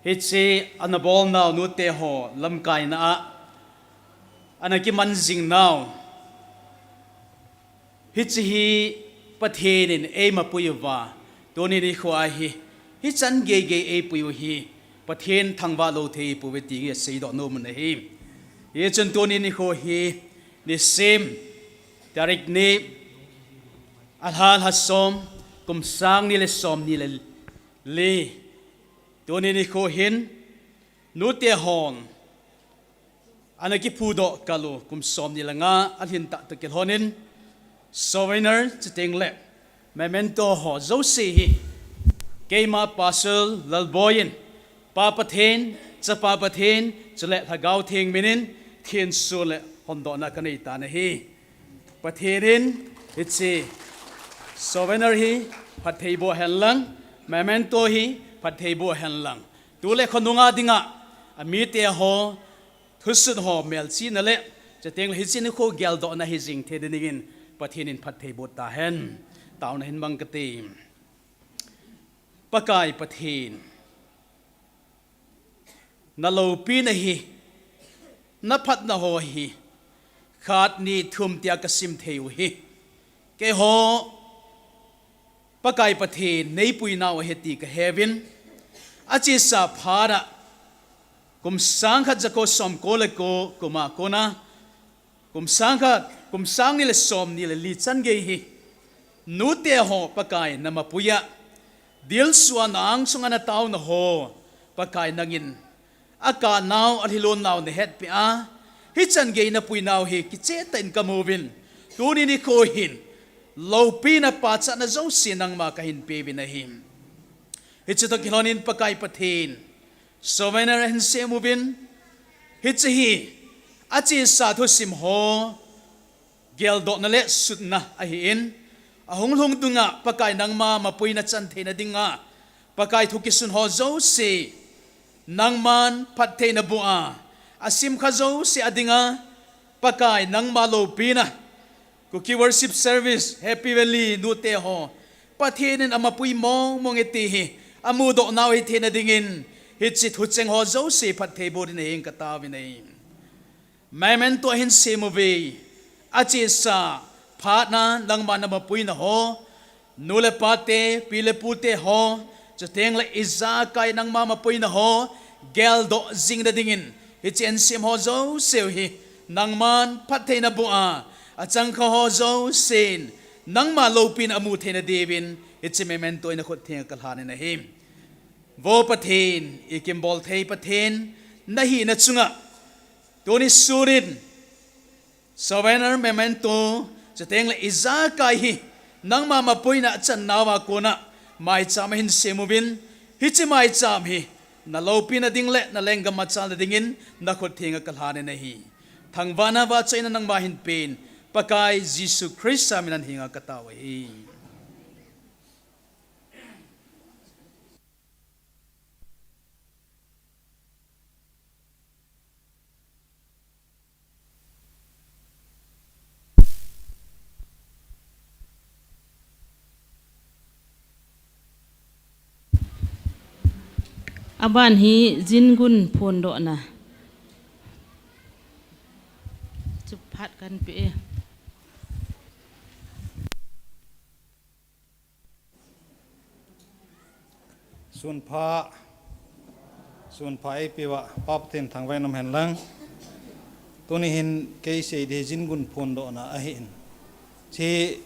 hiche ana bolnau nute ho lamkaina a ana kiman jing nau, hiche hi Pathen in eima pui uva, tuni nikho a hi, hichan geigei eipui u hi Pathen thangvah lou thei ihiuve ti hi aseidoh nom u ahi. Hichun tuni nikho hi, nisim, tarik ni, alha lha som, kum sang ni le som ni le li. Tuni nikho hin, nute hon ana kiphudoh kal u kum som ni le nga alhin tah toh kilhonin, souvenir chuteng le memento ho jouse hi, keima Pastor Lalboi in, Pa Pathen, Chapa Pathen, chule Lhagao Theng min in, thenso le hondohna kanei tan ahi. Pathen in hiche souvenir hi phatthei boh hen lang, memento hi phatthei boh hen lang. Tu le khonunga dinga, amite ho, thusuh ho, melchihna le, chuteng le hiche nikho geldohna hijing thei dingin, Pathen in phatthei boh tahen. Taona hin mang kate. Pakai Pathen, naloupina hi, naphatna ho hi, khat ni thum tia kasim thei u hi. Keiho Pakai Pathen neipuinau ahi ti kaheuvin. Achesa phat a kum sang khat jako som ko le ko kuma kona, kum sang khat, kum sang ni le som ni le li chan gei hi, nute ho Pakai namapui a, dilsuh a nang sunga nataona ho Pakai nangin akanau, alhilonnau nahetpeh a, hichan gei napuinau hi kicheh tah in kamu uvin. Tuni nikho hin loupina pachatna jouse nangma kahin peuvin ahi. Hiche toh kilhonin Pakai Pathen souvenir ahin sem uvin. Hiche hi achesa thusim ho geldohna le sutna ahin, ahung lhung dunga Pakai nangma mapuina chan theina dinga Pakai thu kisun ho jouse nangman phatthei naboh a, asim kha jouse a dinga Pakai nangma loupina, Kuki Worship Service, Happy Valley nute ho Pathen in amapui mong mong e ti hi amudoh nau hitheina dingin, hiche thucheng ho jouse phatthei boh din ahin kataovin ahi. Memento ahin sem uve. Achesa phat a nangma namapuina ho, nu le pate, pi le pute ho, chuteng le ijakai nangma mapuina ho geldoh jing nadingin, hiche ahin sem ho jouse u hi nangman phatthei naboh a, achangkha ho jousen nangma loupina amu theina diuvin, hiche memento hi nakhut thenga kalhanin ahi. Vo Pathen, ikimbol thei Pathen nahina chunga, tuni sunin souvenir memento, chuteng le ijakai hi nangma mapuina achan nauva kona maicham ahin sem uvin, hiche maicham hi naloupina ding le nalenggam machal nadingin nakhut thenga kalhanin ahi. Thangvahna vahchoina nangma hinpen, Pakai Jesu Christa mina henga katao ahi. Aban hi jingun phondohna. Chu phat kan pe e. Sunpha, sunpha eipeuva Pa Pathen thangvahna um hen lang. Tuni hin kei sei ding jingun phondohna ahin. Hiche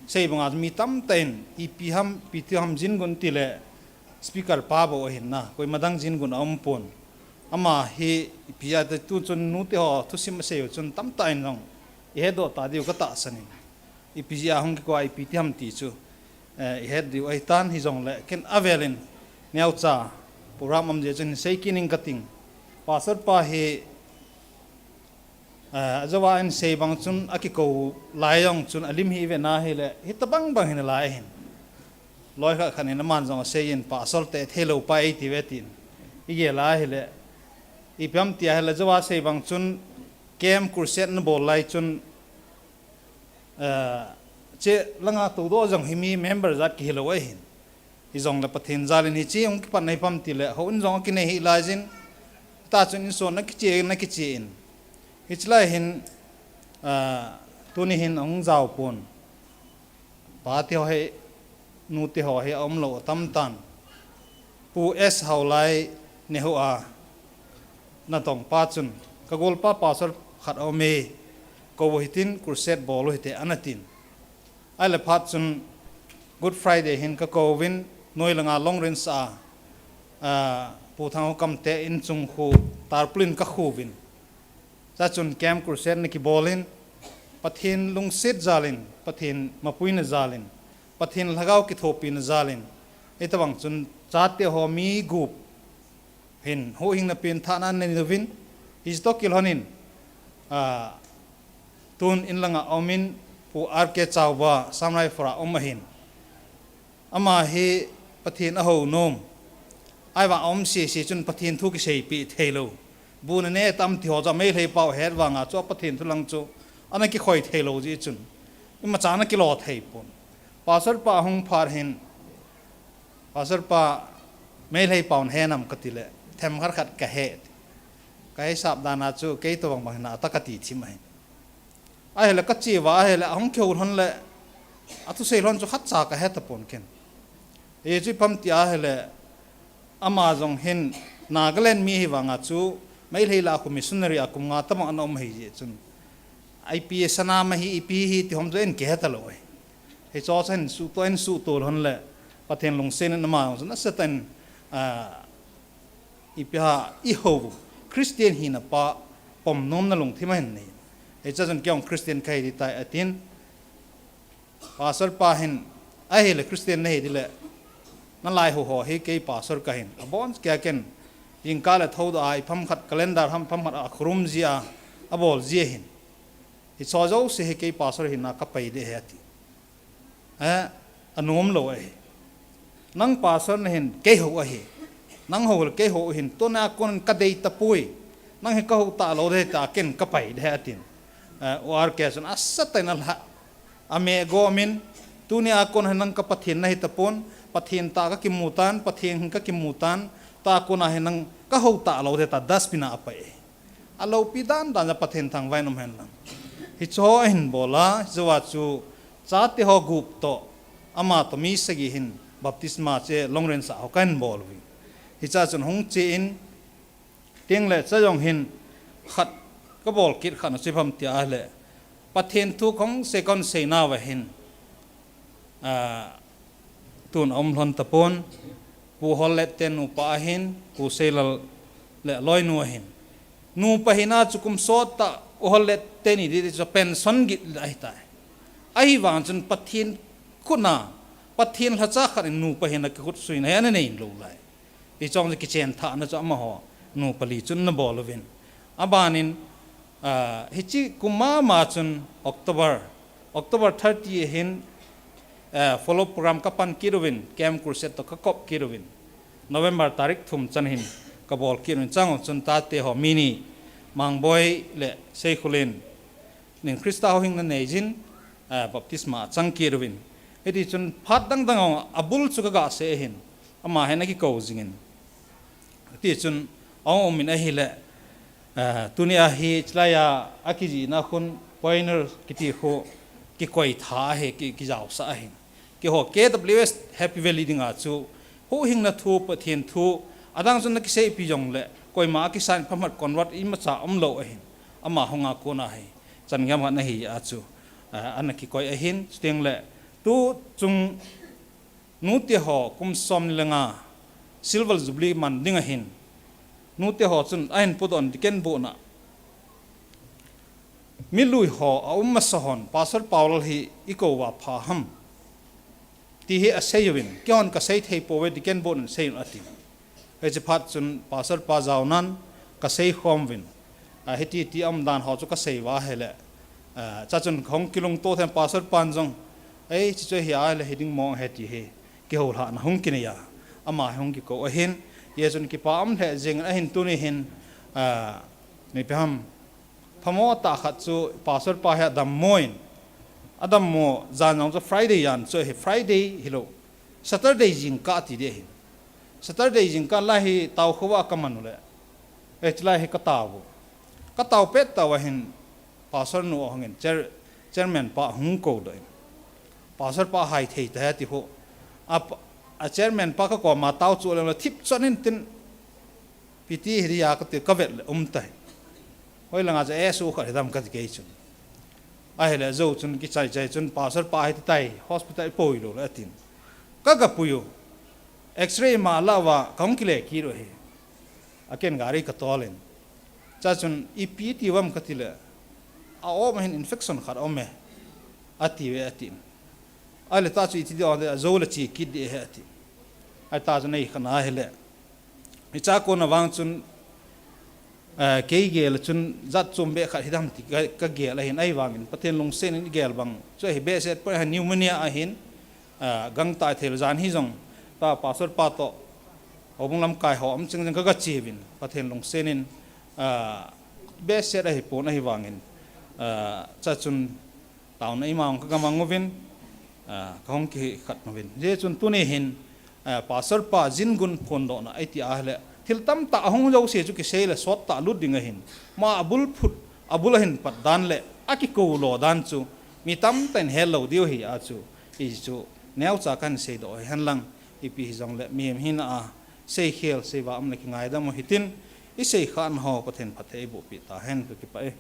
sei banga mi tamtah in ipi ham, ipi ti ham jingun tile speaker pa bou ahin na, koima dang jingun aumpon. Ama hi ipi ati, tuchun nute ho thusim asei u chun tamtah in jong ihetdoh ta diu katahsan in. Ipi jeh a hung kikoi a ipi ti ham ti chu, eh, ihet diu ahitan, hijongle ken avelin neocha program um jeh chun sei kit ing kating. Pastor pa hi, eh, ajouva ahin sei bang chun akikou lai jong chun alim hi ive na hile, hitobang bang hin alai ahin. Loi khat khat in aman jong asei in, Pastor te theilou pa eiti uve tin. Igel a hile, ipi ham tia hile, ajouva sei bang chun camp crusade nabol lai chun, eh, hiche langa toudoh jong hi mi member jat kihilou ahin. Hijongle Pathen jal in hiche hung kipat na hi pam tile, houin jong akinei hih laijin, tah chun insung na kiche, na kiche in. Hiche lai hin, eh, tuni hin ahung jaopon. Pa te ho hi, nu te ho hi aumlou atam tan. Pu S Haolai neihou a natong pa chun, ka golpa pastor khat aume, kou u hitin crusade bol u hite anatin. Ahile phat chun Good Friday hin kakouvin, noi langa long rin sa a, ah, Pu Thangkhokam te inchung khu tarpaulin kakhuvin. Chachun camp crusade nakibol in, Pathen lungset jal in, Pathen mapuina jal in, Pathen lhagao kithopina jal in, hitobang chun chate ho mi gup hin huhhingna penthahna anei uvin, hiche toh kilhon in, ah, tun in langa aumin Pu R K Chauba Samraipur a um ahin. Ama hi Pathen ahou nom. Ahivang aum sese chun Pathen thu kiseipeh theilou. Bu nane tam ti ho chu Meitei pau het vanga chu Pathen thu lang chu ana kikhoi theilou jeh chun imacha ana kilo thei pon. Pastor pa ahung phat hin, Pastor pa, Meitei pau nahe nam katile, themkhat khat kahe. Kahisap dan a chu kei tobang bang hina ata kati thim ahin. Ahile kache uva ahile ahung kihou lhon le, athusei lhon chu khatcha kahe tapon ken. Hichu ipi ham ti ahile, ama jong hin Nagaland mi ahi vanga chu, Meitei lah a khu missionary a kum nga tobang ana um ahi jeh chun, ipi sanam ahi, ipi hi ti hom chu eikihe talou ahi. Hichu chu hin suhto, hin suhto lhon le, Pathen lungset in ama jong chu nasatah in, ipi ham, ihou, Christian hina pa pom nomna lungthim ahin nei. Hiche chun kei jong Christian kahi ding tai atin. Pastor pa hin, ahile Christian nahi ding le, nalaihou ho hi kei pastor kahin, abon keiya ken, jingkah le thoudoh a ipham khat calendar ham pham khat a khorum jia, abol ji ahin. Hiche jouse hi kei pastor hina kapai ding ahi ati. Anom lou ahi. Nang pastor nahin kei hou ahi. Nang hou le kei hou hin, tuna kon kadei tapoi. Nang hi kahou talou ding ahi tia ken kapai ding ahi atin. O R K chun asatah in alha, ameh gomin, tunia kon hin nang ka Pathen nahi tapon, Pathen tah kakimu tan, Pathen hin kakimu tan, tua kona hin nang kahou talou ding ahi tia dustbin a apai. Aloupi dan dan a Pathen thangvah in um hen lang. Hiche ho ahin bol a, hiche a chu chate ho gup toh, ama toh mi sagi hin baptisma che Longrengsah ho kahin bol uvin. Hiche a chun hung che in, tin le cha jong hin khat kabol kit khat na chu ipi ham ti ahile, Pathen thu kahung sei, kahung sei nauva hin, tun aum lhon tapon, Pu Hollet te nupa ahin, Pu Seilal le aloinu ahin. Nupa hina chu kum sot tah U Hollet teni ding chu pension git ahitai. Ahivang chun Pathen khut a, Pathen lhacha khat in nupa hina kikhut suina hi ana nei lou lai. Hiche chu kichen thahna chu amaho nupa li chun ana bol uvin. Abanin, hiche kum mama chun October, October thirty ahin, follow program kapan kit uvin, Camp Crusade toh kakop kit uvin. November tarik thum chan hin kabol kit uvin, chang chun tate ho mi ni, Mangboi le Seikhulin, nin Christa houhing na nei jin, baptisma achang kit uvin. Hiti chun phat dang dang a abul chu kaga sei ahin, ama hin akikou jingin. Hiti chun ahung umin ahile, tunia hi chulai a akijihna khun pioneer kiti khu kikoi tha ahi, ki, kijaosah ahin. Keiho K W S Happy Valley dinga chu houhingna thu, Pathen thu, adang chun nakiseipi jongle, koima akisan phamat convert imacha umlou ahin. Ama hunga kona hi, chan gam khat nahi a chu, ana kikoi ahin, chuteng le, tu chung nute ho kum som ni le nga, Silver Jubilee man ding ahin, nute ho chun ahin pudoh in deacon bohna, milui ho aum masa hon, Pastor Paulal hi ikou uva pha ham, ti hi asei uvin, keihon kasei thei pouve, deacon bohna in sei un atin. Hiche phat chun Pastor pa jaonan kasei khom uvin, hiti ti aum dan ho chu kasei uva ahile, cha chun kahung kilungto thei, Pastor pan jong, ei, hiche chu hi ahile hiding mong ahi ti hi kihoulhahna hung kinei a, ama hi hung kikou ahin, hijeh chun kipa um lheh jengin ahin tuni hin, ipi ham, phamo tah khat chu Pastor pa hi adammo in, adammo jan jong chu Friday jan chu ahi, Friday hilou, Saturday jingkah ti ding ahin. Saturday jingkah lai hi taokhouva kaman ule, chulai hi katao u. Katao pet tah uva hin Pastor nu ahungin, Chairman pa hung koudoh in, Pastor pa hai thei tahih ati khu, a Chairman pa kakoma tao chu le thip chon in tin, piti hi dia kati, kavet le um tai. Hoilanga chu S O khat hidam kati kei chun. Ahile jou chun kichai chai chun Pastor pa hiti tai, hospital ipoilou le atin. Kaga pui u. X-ray ima la uva kahung kile kit u ahi. Aken gari katol in, cha chun ipi ti uvam katile, a-om ahin, infection khat aume, atiuve atin. Ahile ta chu iti ding, ajou le che kit ding ahi ati. Ahita chu nei khat na ahile, hicha kona vang chun, kei gel chun jat chom beh khat hidam ti kagel ahin, ahivangin Pathen lungset in igel bang chu ahi, behseh pon ahin, pneumonia ahin, gangtah thei le jan hijong, ta Pastor pa toh houbung lamkai ho um cheng cheng kaga cheuvin, Pathen lungset in, behseh ahipon ahivangin, cha chun taona ima hung kaga mang uvin, kahung kikhat uvin. Hijeh chun tuni hin, Pastor pa jingun phondohna iti ahile, Thil tamtah ahung jouse chu kisei le sot tah lut ding ahin. Ma abul phut, abul ahin pat dan le, akikou lo dan chu, mi tamtah in hel lo diu ahi a chu, hichu, neocha kahin seidoh ahi henlang, ipi hijongle, mihem hina a, seikhel, seiva um le kingaidam u hitin, isei khan ho, Pathen phatthei eiboh peh tahen, kakipah e.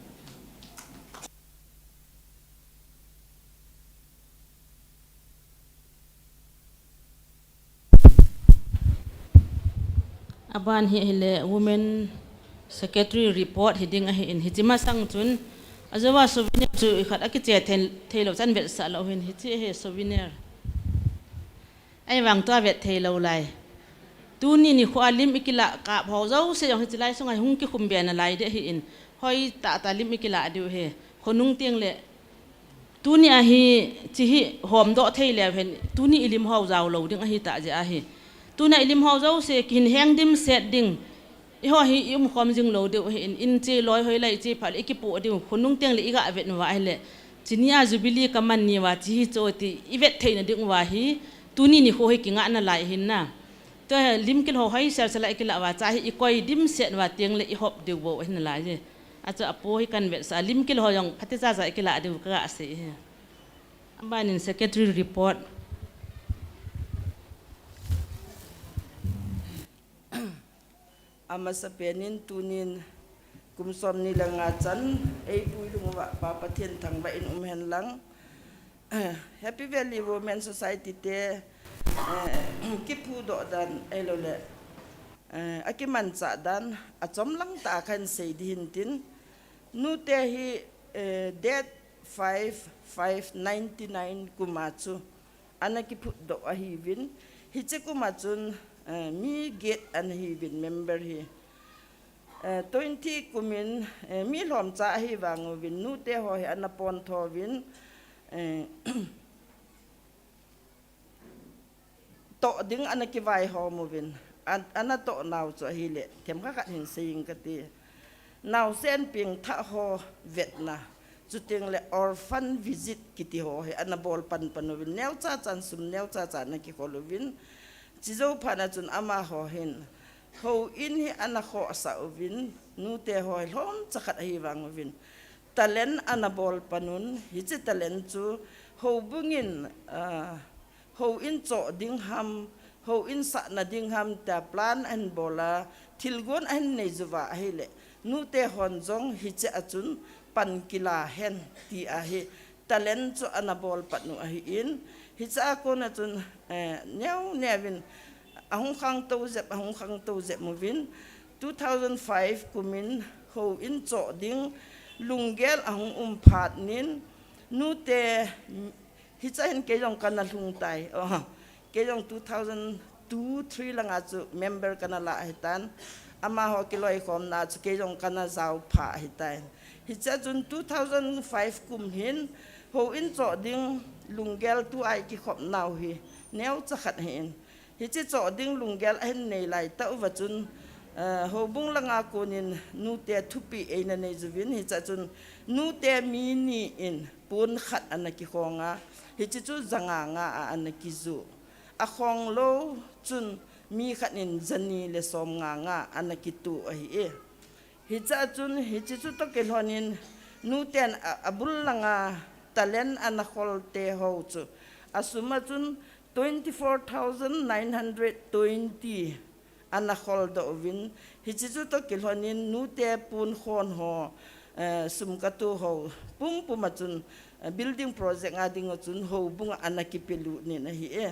Aban hi ahile Women Secretary report hiding ahin, hiche masang chun, ajouva souvenir chu ikhat akiche thei, theilou chan vetsah lou hin, hiche hi souvenir. Ahivang tua vet theilou lai. Tuni nikho a lim ikilah kap ho jouse jong hiche lai sunga hung kikhum be nalai ding ahin, hoitah tah lim ikilah diu ahi. Khonung teng le Tuni a hiche hi homdoh thei leu hen, tuni ilim ho jao lou ding ahitah jeh ahi. Tuna ilim ho jouse kihin heng dimset ding. Eiho hi i umkhom jing lou diu ahin, in che loi hoilai che phat le ikipoh diu, khonung teng le iga vet uva ahile. Chuni a Jubilee kaman niuva, hiche hi chu ti ivet theina diuva hi, tuni nikho hi kingah nalai ahin na. Tua hi lim kilho hoi sel sel a ikilah uva, hiche hi ikoi dimset uva teng le ihop diu bou ahi nalai e. Achu apo hi kahin vetsah, lim kilho jong phatecha cha ikilah diu kaga sei e. Abanin secretary report. Amasapen in tunin kum somni le nga chan, eipui lhung uva Pa Pathen thangvah in um hen lang. Happy Valley Women Society te, eh, kiphudoh dan, ahilou le, eh, akimanchah dan, achom lang tah a kahin sei ding ahin tin, nute hi, eh, date five, five ninety-nine kum a chu ana kiphutdoh ahiuvin, hiche kum a chun, eh, mi get ana hiuvin member hi. Eh, twenty kum in, eh, mi lhomcha ahi vang uvin, nute ho hi ana pontho uvin, eh, toh ding ana kivaihom uvin, an-, ana toh nau chu ahile, themkhat khat hin sei inge kati. Naosen pengthah ho vetna, chuteng le orphan visit kiti ho hi ana bol panpan uvin, neocha chan sum neocha cha ana kikhol uvin, hiche jou phat na chun amaho hin, houin hi ana khohsah uvin, nute ho hi lhomcha khat ahi vang uvin, talent ana bol pan un, hiche talent chu houbung in, ah, houin choh ding ham, houin sahna ding ham tia plan ahin bol a, thilgon ahin nei uva ahile, nute hon jong hiche a chun pan kila hen ti ahi, talent chu ana bol pan u ahin, hiche a kon a chun, eh, neo neovin ahung khangtou jep, ahung khangtou jep uvin, two thousand five kum in houin choh ding lunggel ahung um phat nin, nute, hiche a hin kei jong kana lhung tai. Oh, kei jong two thousand two three langa chu member kana lah ahitan. Amaho kiloikhomna chu kei jong kana jaopha ahitan. Hiche a chun two thousand five kum hin houin choh ding lunggel tua ikikhop nau hi neocha khat ahin. Hiche choh ding lunggel ahin nei laitah uva chun, eh, houbung langa konin nute thupeh eina nei uvin, hiche a chun nute mi ni in pon khat ana kikhong a, hiche chu ja nga nga a ana kiju. Akhong lou chun mi khat in jani le som nga nga ana kituh ahi e. Hiche a chun, hiche chu toh kilhonin, nuten a, abul langa talent ana khol te ho chu, asum a chun twenty-four thousand nine hundred twenty ana kholdoh uvin, hiche chu toh kilhonin, nute pon khon ho, eh, sum katu ho, pumpum a chun, eh, building project a ding a chun, houbung a ana kipelut nin ahi e.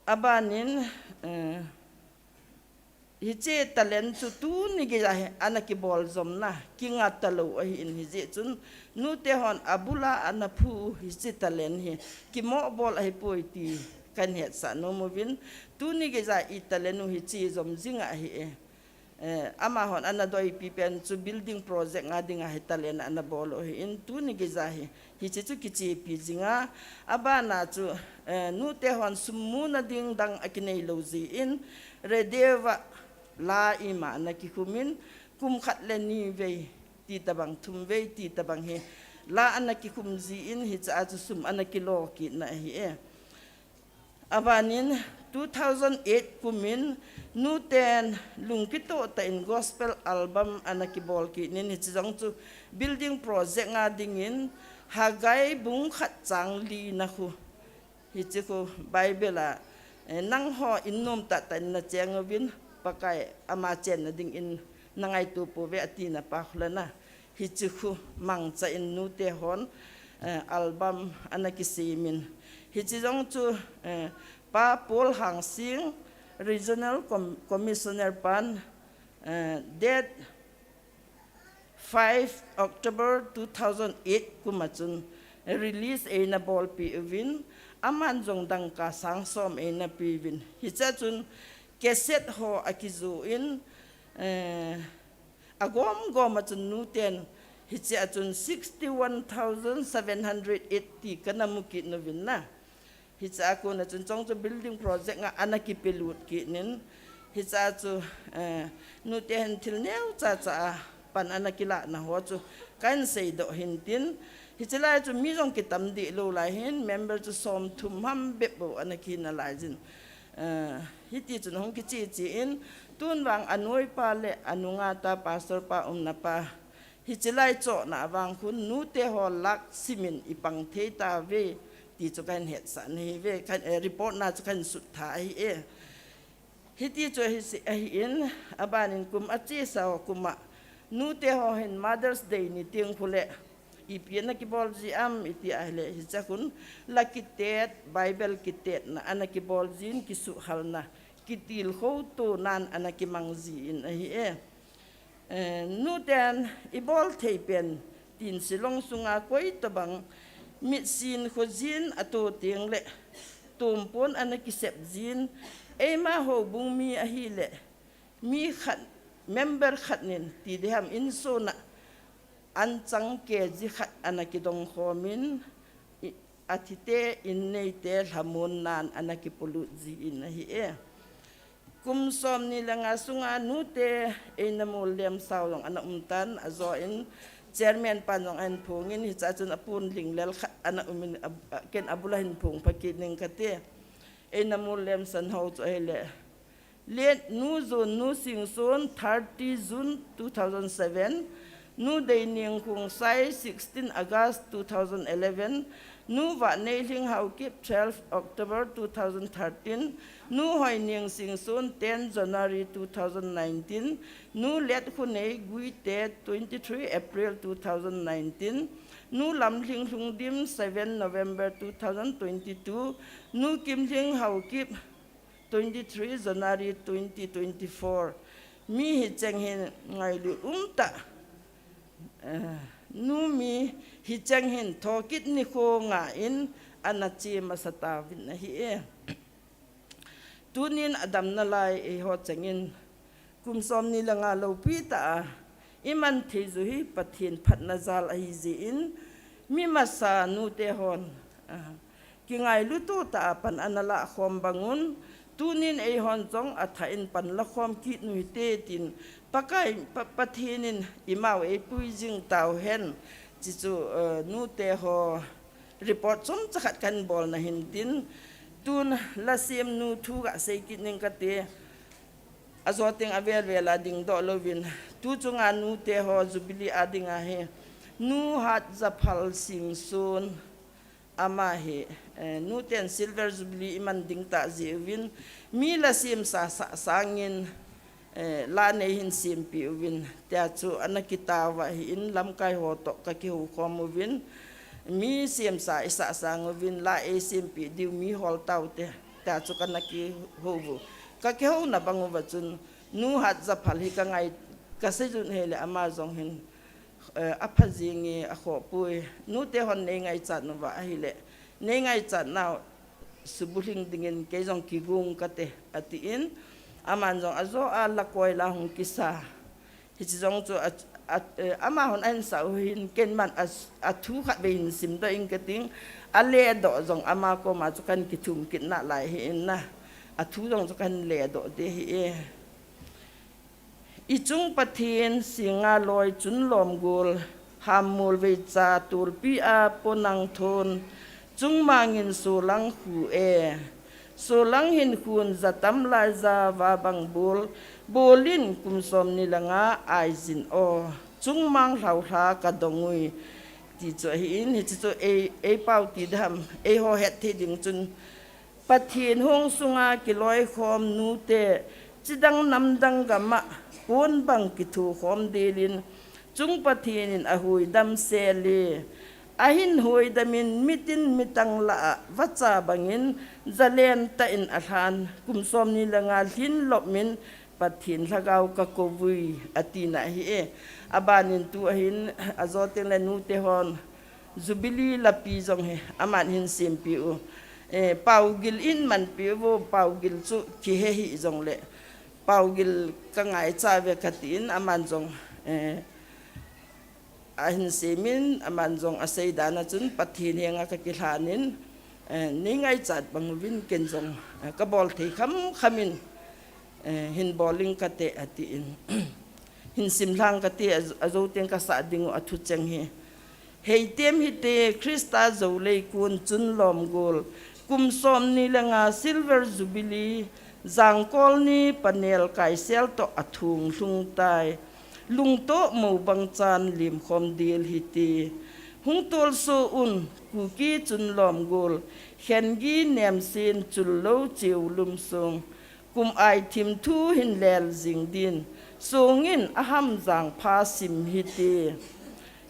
Abanin, eh, hiche talent chu tuni geija hi ana kibol jomna, kinga talou ahin hijeh chun, nute hon abul a ana phu hiche talent hi, kimoh bol ahipoi ti kahin hetsah nom uvin, tuni geija i talent u hi che jom jing ahi e. Eh, amahon ana doipi pen chu building project a dinga hi talent ana bol u ahin, tuni geija hi, hiche chu kichepi jing a, abana chu, eh, nute hon sum muna ding dang akinei lou jeh in, radio a la ima ana kikhumin, kum khat le ni vei, ti tabang thum vei, ti tabang hi, la ana kikhum jeh in, hiche a chu sum ana kilo kitna ahi e. Abanin two thousand eight kumin nuten lungkitoh tah in gospel album ana kibol kit in, hiche jong chu building project a dingin Haggai bung khat chang li na khu. Hiche khu Bible a, eh, nangho in nom tah tah in nacheng uvin, Pakai ama chenna dingin nangaito pouve atina pa khu lana. Hiche khu mangcha in nute hon, eh, album ana kisemin. Hiche jong chu, eh, Pa Paul Hangsing, Regional Com-, Commissioner pan, eh, date five October two thousand eight kuma chun release eina bolpi uvin, aman jong dangka sang som eina peuvin. Hichea chun cassette ho akijoh in, eh, agom gom a chun nuten hichea chun sixty-one thousand seven hundred eighty kana mu kit uvin na. Hichea kona chun chong chu building project a ana kipelut kit in. Hichea chu, eh, nute hin thil neocha cha a pan ana kilah na ho chu kahin seidoh hintin. Hiche lai chu mi jong kitam deh lou lai hin, member chu som thum ham bep bou ana kihi nalai jin. Eh, hiti chun hung kiche che in, tun vang anoipa le anunga ta pastor pa umna pa hiche lai chohna vang khun nute ho lakh simin ipang thei tauve ti chu kahin hetsah na ahiuve, kahin, eh, report na chu kahin sut tha ahi e. Hiti chu ahi si, ahin, abanin kum achesa ho kuma nute ho hin Mother's Day ni teng khu le ipi ana kibol ji am iti ahile, hichea khun la kitet, Bible kitetna ana kibol jin, kisuhhalna, kitilkhou tonan ana kimang jin ahi e. Eh, nuten ibol thei pen tin Shillong sunga koi tobang mitsin khojin ato teng le tompon ana kisep jin, eima houbung mi ahile mi khat, member khat nin ti diham, insung a anchang K G khat ana kidong khomin, i, athite in neite lhamon nan ana kipolut jin ahi e. Kum somni le nga sunga nute eina mol lem sao jong ana um tan, ajo in chairman pan jong ahin phong in, hichea chun apon linglel khat ana um in, a, a, ken abul a hin phong pha kit ning kate. Eina mol lem san ho chu ahile, Let Nu Jun, Nu Singson, thirty June two thousand seven, Nu Deining Khongsai, sixteen August two thousand eleven, Nu Vaneilhing Haokip, twelve October two thousand thirteen, Nu Hoining Singson, ten January two thousand nineteen, Nu Letkhonei Guite, twenty-three April two thousand nineteen, Nu Lamlhing Lhungdim, seven November two thousand twenty-two, Nu Kimlhing Haokip, twenty-three January twenty twenty-four. Mi hicheng hin ngailut umtah. Eh, nu mi hicheng hin thokit nikho nga in ana che masa tauvin ahi e. Tunin adam nalai eiho chengin kum somni le nga loupi tah a iman thei u hi Pathen phatna jal ahi jeh in, mi masa nute hon, ah, kingailut tah a pan ana lah khom bangun, tunin eihon jong athah in pan la khom kit u hite tin, Pakai, Pa, Pathen in imau eipui jing tauhen, chuchu, eh, nute ho report chomcha khat kahin bolna hintin, tun la sem nu thu gasei kit ning kate. Ajo teng avel vel a dingdoh louvin, tu chunga nute ho jubilee a dinga hi Nu Hatjaphal Singson, ama hi, eh, nuten silver jubilee iman ding tah jeh uvin, mi la semsa sah sangin, eh, la nei hin sempeh uvin, tia chu ana kitao ahin, lamkai ho toh kakihou khom uvin, mi semsa isah sang uvin, la eisempeh diu mi hol taute, tia chu kana kihou u. Kakihouna bang uva chun, Nu Hatjaphal hi kangai, kasei jun hile ama jong hin, eh, apha jing e, akhoh poi. Nute hon nei ngaichat uva ahile, nei ngaichat nau subulhing dingin kei jong kigong kate, atin, aman jong ajo a la koi la hung kisa. Hiche jong chu a, a, eh, ama hon ahin sah u hin, keiman a, athu khatvei hin simdoh ing kating, aledoh jong ama koma chu kahin kithum kit nalai ahin na, athu jong chu kahin ledoh ding ahi e. Ichung Pathen, singa loi chun lomgol, hammol veicha tulpi a ponang thon, chungmangin solang khu e, Solang hin khun jatam lai ja va bang bol, bolin kum som ni le nga aijin o. Chungmang hlaulha ka dong ui. Ti chu ahi in, hichi chu ei, ei pau ti dam, ei ho het thei ding chun Pathen hung sunga kiloikhom nute, chidang namdang gama, kun bang kithukhom dilin, chung Pathen in ahuidam sele, ahin huidamin mitin mitang la a vacha bangin, jalen ta in alhan, kum som ni le nga lhin lopmin, Pathen lhagao ka kovui, atina hi e. Abanin tu ahin, ajo teng le nute hon, Jubilee lapi jong hi, aman hin sempi u. Eh, paugil in manpi u, paugil chu kihe hi jong le. Paugil ka ngaicha ve ka tin, aman jong, eh, ahin semin, aman jong asei dan a chun Pathen henga ka kilhanin, eh, nei ngaichat bang uvin ken jong, eh, ka bol thei kham khamin, eh, hin boling kate atin. Hin simlhang kate a, ajo teng ka sa ding u athu cheng hi. Heitem hite Krista jo leikun chun lom gol. Kum som ni le nga Silver Jubilee, jangkol ni panel kaisel to athung lhung tai. Lungto mo bang chan lim khom dil hiti. Hung tol so un, Kuki chun lom gol. Khengi nem sin chul lo chiu lum sung. Kum ai thim thu hin lel jing din. Sungin aham jang pha sim hiti.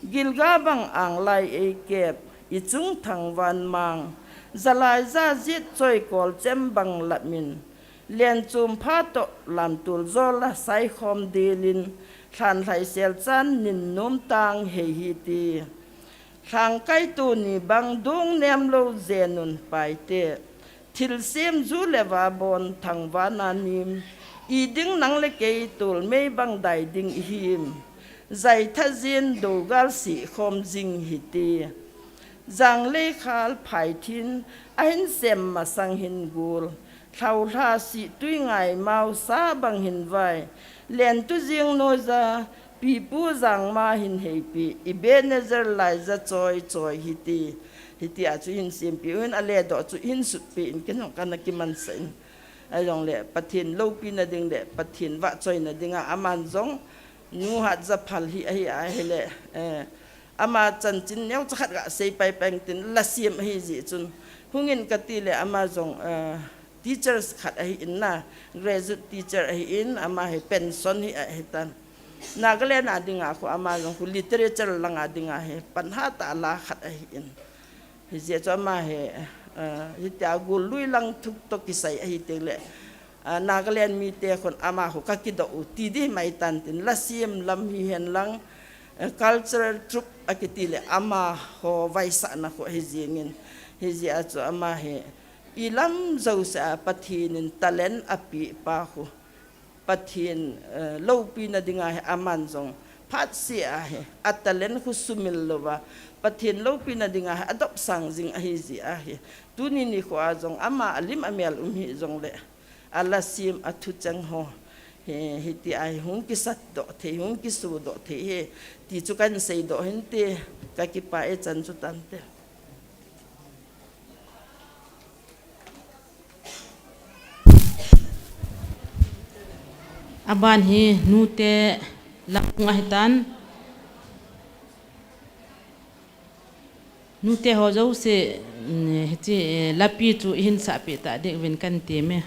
Gilga bang ang lai ei kep, i chung thang van mang. Zalai za zit choi kol chem bang lamin. Len chum pha to lam tul zol a sai khom dilin, thlan thlai sel chan nin num tang hei hi ti. Thlang kai tu ni bang dung nem lo zenun pai te. Thil sim zu le va bon thang va na nim. I ding nang le kei tul mei bang dai ding i him. Zai tha zin do gal si khom jing hi ti. Zang lei khal phai thin, a hin sem masang hin gul. Thlau hla si tui ngai mau sa bang hin vai. Len tu zing no za, pi pu zang ma hin hei pi. Ebenezer lai za choi choi hi ti. Hi ti a chu hin sim pi un a le do chu hin sut pi in ken hong kana ki man sa in. A jong le Pathin lo pi na ding le Pathin va choi na ding a aman jong nu hat za phal hi a hi a hi le. Eh, Ama chanchin neo chakhat ga sei pai peng tin la siam ahi ji chun. Hungin ka ti le ama jong, eh, teachers khat ahi in na, graduate teacher ahi in, ama hi pension hi ahi tan. Nagaland a dinga khu ama jong khu literature langa dinga hi panha ta la khat ahi in. Hi ji chu ama hi, eh, hi tia gul lui lang thuk to kisai ahi teng le. Ah, Nagaland mite khun ama khu ka kidoh u ti di mai tan tin la siam lam hi hen lang, eh, cultural troupe a kiti le ama ho vaisahna khu hi jingin hi ji a chu ama hi i lam jouse a Pathin in talent a pi pa khu Pathin, eh, lopi na dinga hi aman jong phat si a hi a talent khu sumil lova Pathin lopi na dinga hi a dop sang jing ahi ji a hi tuni ni khu a jong ama a lim a mel um hi jong le. A la sim a thucheng ho. Hi, hi ti a hi hung kisat doh thei, hung kisu doh thei hi. Ti chu kan sei doh hin ti ka kipa e chan chu tan te. Aban hi nute lam hung ahi tan. Nute ho jouse, mm, hichi, eh, lapi chu i hin sahpeh ta ding uvin kan ti me.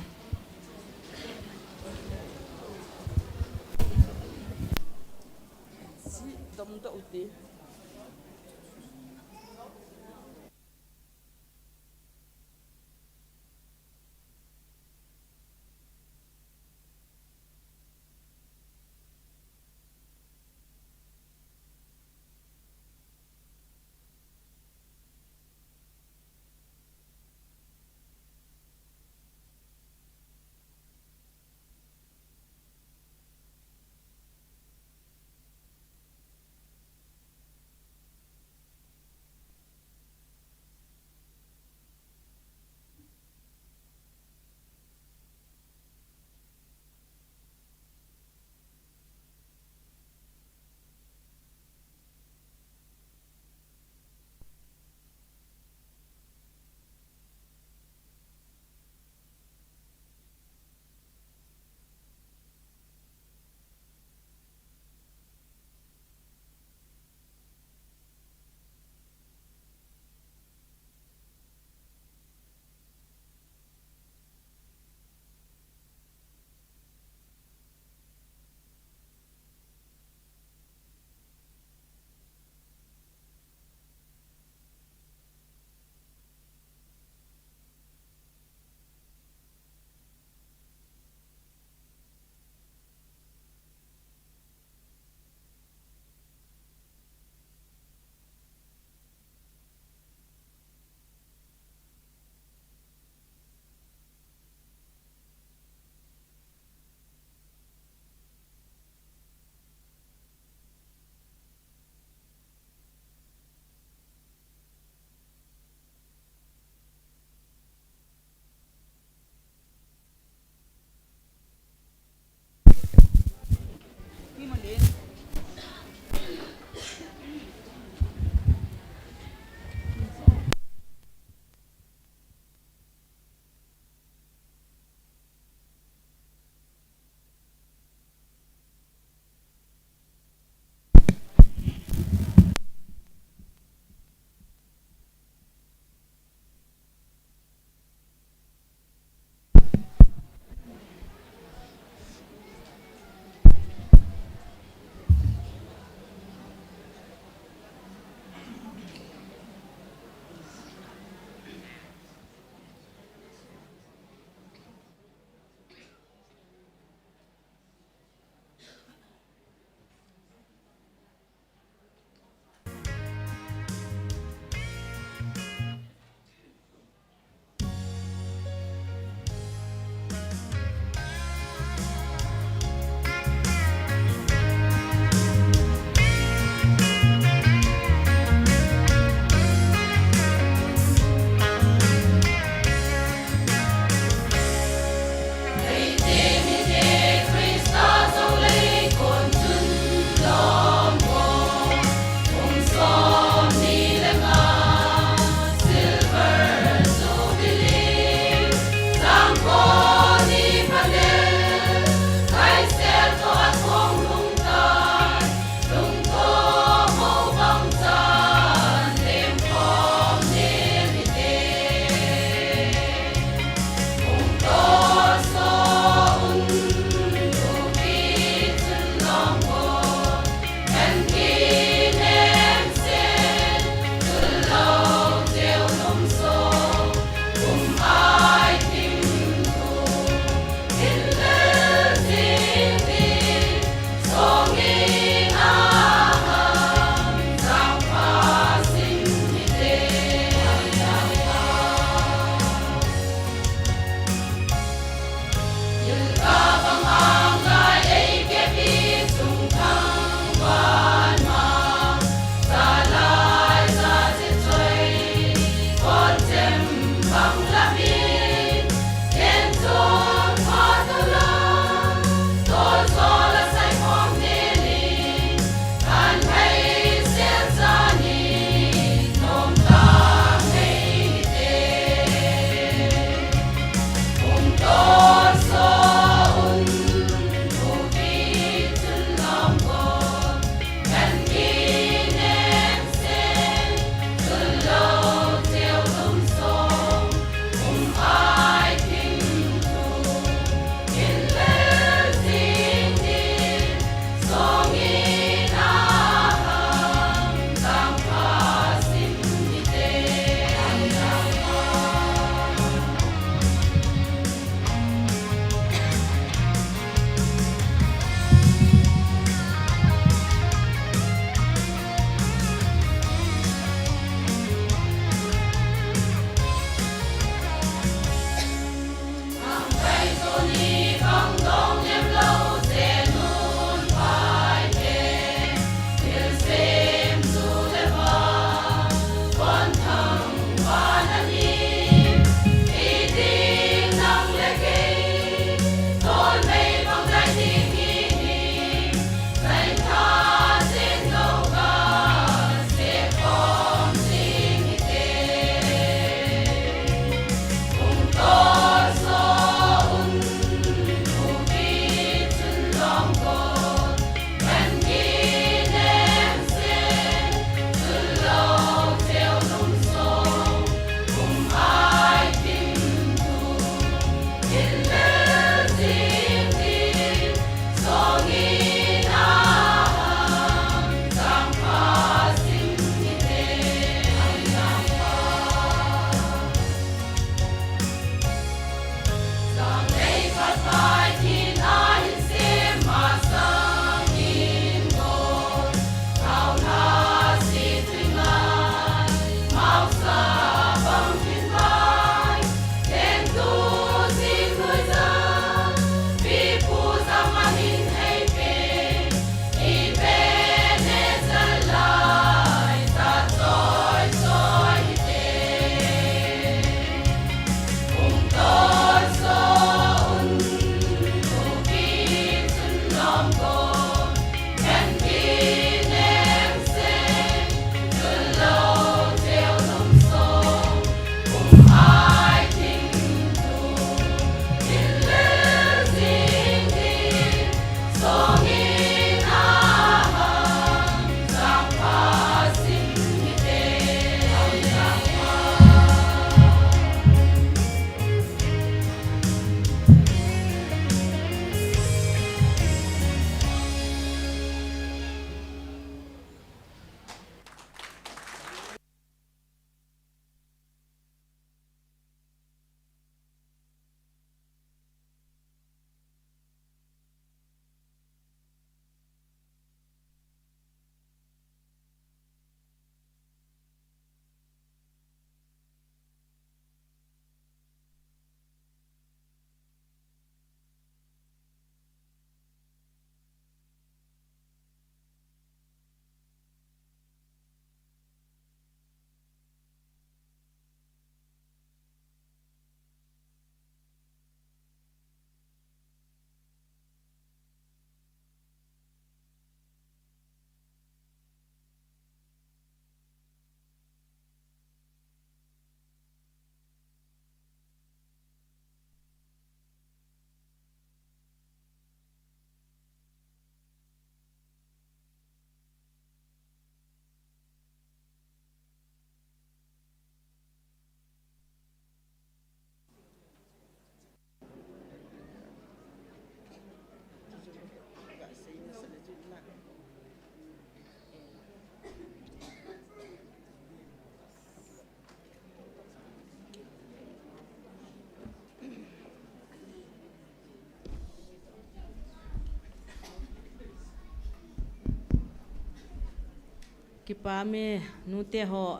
Kipa me, nute ho,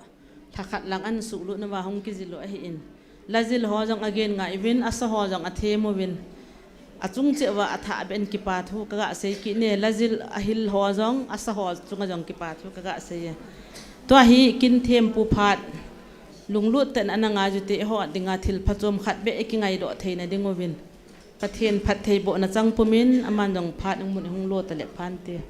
lhakhat lang an suklut nauva hung kijil u ahin. Lajil ho jong agen ngai uvin, asa ho jong athem uvin. Achung cheh uva athah beh in kipa thu kaga sei kit e, lajil ahil ho jong, asa ho chunga jong kipa thu kaga sei e. Tua hi kin thempu phat, lunglut tah in ana ngai u te ho dinga thil phachom khat beh i kingaidoh theina ding uvin. Pathen phattheibohna chang pumin, aman jong phat hung mun hung lo ta le phante.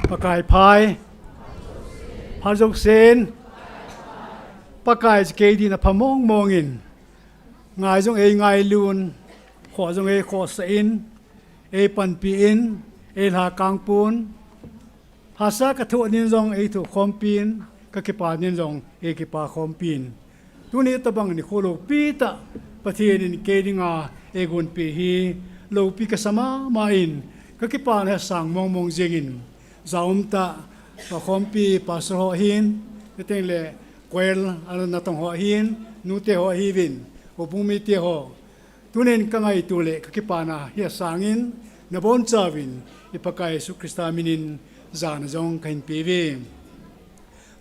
Pakai phai, phat jousen, Pakai chu kei dinga pha mong mong in, ngai jong ei ngailun, khoh jong ei khohsah in, ei panpi in, ei lhakang pun, hahsa ka thoh nin jong ei thoh khom pin, ka kipa nin jong ei kipa khom pin. Tuni tabang nikho loupi tah Pathen in kei dinga eigonpeh hi loupi kasa mama in, ka kipana hi asang mong mong jingin, jaum tah, ka khompi pastor ho ahin, chuteng le choir a natong ho ahin, nute ho ahiuvin, houbung mite ho. Tunin ka ngaito le ka kipana hi asangin, naboncha uvin, i Pakai Jesu Christa minin jana jong kahin peuve.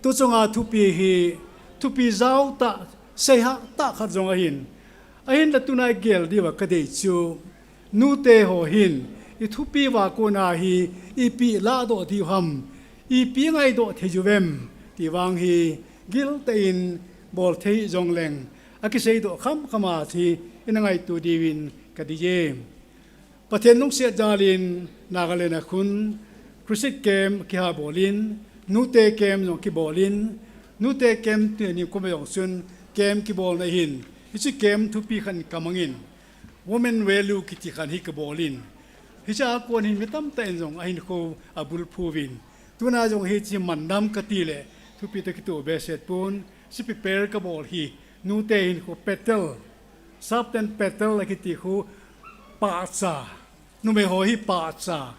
Tu chunga thupi hi, thupi jao tah, seihah tah khat jong ahin. Ahinla tuna i gel diuva ka dei chu, nute ho hin, i thupi uva kona hi, ipi ladoh diu ham, ipi ngaidoh thei diu vem, ti vang hi, giltah in bol thei jongleng, akiseidoh kham kham a hi, i na ngaito diuvin ka dei e. Pathen lungset jalin Nagaland a khun Crusade camp kiha bolin, nute camp jong kibolin, nute camp tuni kum jong chun camp kibolna ahin, hiche camp thupi khat kamangin, Women Value kiti khat hi kabolin. Hiche a kon hin mi tamtah in jong ahinkho abulphu uvin. Tuna jong hiche mandam kati le, thupi toh kitoh behseh pon, hiche prepare kabol hi, nute hinkho petal, Sapten petal akiti khu pahcha. Numei ho hi pahcha.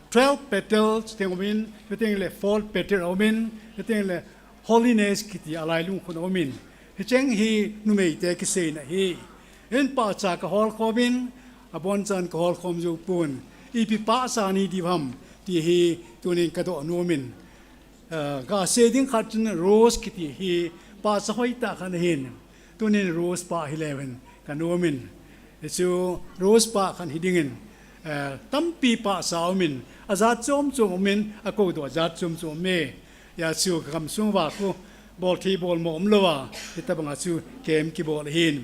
Twelve petals teng umin, chuteng le four petal umin, chuteng le holiness kiti alailung khun umin. Hicheng hi numeite kiseina ahi. Hin pahcha kahol khomin, abonchan kahol khom jou pon. Ipi pahcha nahi diu ham, ti hi tunin kadoh nomin. Ah, kasei ding khat chun rose kiti hi pahcha hoitah khat ahin. Tunin rose pah hileu hen kanomin. Hichu rose pah khat hidingin, ah, tampi pahcha umin, ajat chom chom umin, akoudoh ajat chom chom ume. Hijeh chun kagamsung uva khu bolthei bolmo umlouva, hitabanga chu camp kibol ahin.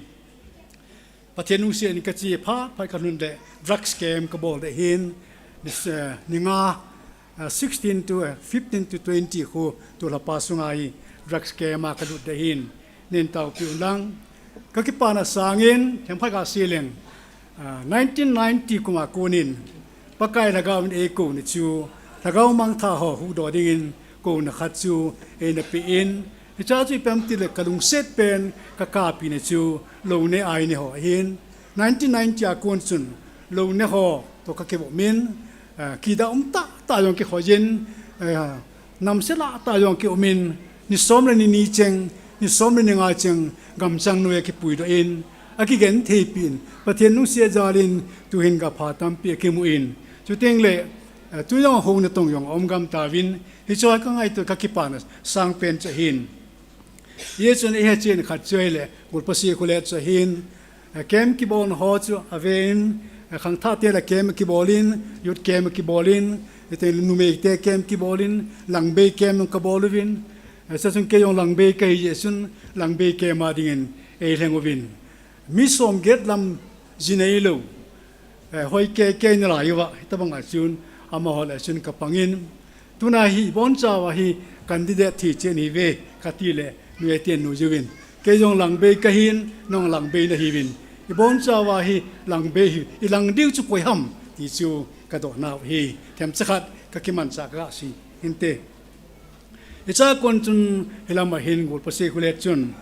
Pathen lungset in kache phat phat kalhun le drugs camp kabol le hin, ni, eh, ni nga, eh, sixteen to, eh, fifteen to twenty khu tulha pa sunga hi drugs camp a kalut le hin, nin taopi unlang. Kakipana sangin, themkhat kasei leng, ah, nineteen ninety kuma konin, Pakai Lhagao in eikouna chu, Lhagao mangthah ho huhdoh dingin kouna khat chu eina pein, hiche chu ipi ham itile kalungset pen kakapina chu louneh aineh ho ahin. Nineteen ninety a kon chun louneh ho toh kakivomin, ah, kidah um tahtah jong kikhoiyin, ah, namse lahtah jong kiumin, ni som le ni ni cheng, ni som le ni nga cheng, gamchang noiya kipuidoh in, akigentheipi in, Pathen lungset jalin, tuhin gapha tampi akimun. Chuteng le, eh, tujong hung natong jong aum gam tauvin, hichu kangaito kakipana sangpen chu ahin. Hichun ihechen khat chu ahile, Golpasi Khulet chu ahin, eh, camp kibolna ho chu avein, eh, khangthahte le camp kibolin, youth camp kibolin, chuteng le numeite camp kibolin, Langbei camp kabol uvin, eh, chuchun keijong Langbei kahi jeh chun, Langbei camp a dingin eilheng uvin. Mi somget lam ji neilou, eh, hoi kei kei nalai uva, hitabanga chun, amaho le chun kapangin. Tuna hi, ibonchauva hi, candidate thi chen hiuve, kati le, numeiten nuijiuvin. Keijong Langbei kahin, nang Langbei nahiuvin. Ibonchauva hi, Langbei hi, ilang diu chu koi ham, ti chu kadohnau ahi. Themcha khat, kakimanchah kasei hinte. Hiche a kon chun hilama hin Golpasi Khulet chun,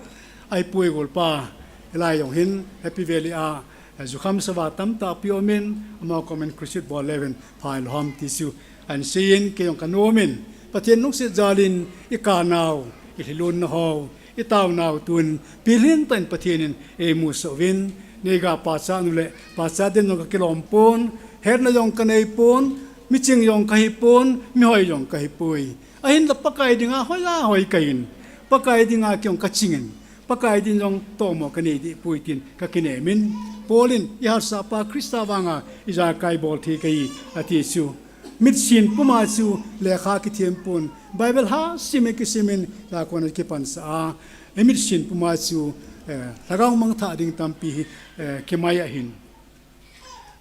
ahipoi Golpa, hilai jong hin Happy Valley a, eh, jukham sava tamtah pi umin, amaho komin Crusade bol leuhen phalou ham ti chu ahin seiyin, keijong kanomin, Pathen lungset jalin, ikanau, ilhilunna ho, itaonau tun, pilhin tah in Pathen in eimusah uvin, Neiga pachat nu le pachat den jong kakilom pon, hetna jong kanei pon, miching jong kahi pon, mihoi jong kahi poi. Ahinla Pakai dinga hoiya hoi kahin, Pakai dinga kei jong kachingin, Pakai din jong tomo kanei deh poi tin kakinem in. Paul in, ihatsahpa Christa vanga ijakai bol thei kahi ati chu. Mitsin puma chu lekha kithem pon, Bible ha simin kisimin, jakona kipansah a, imitsin puma chu, eh, lhagao mangthah ding tampi hi, eh, kimai ahin.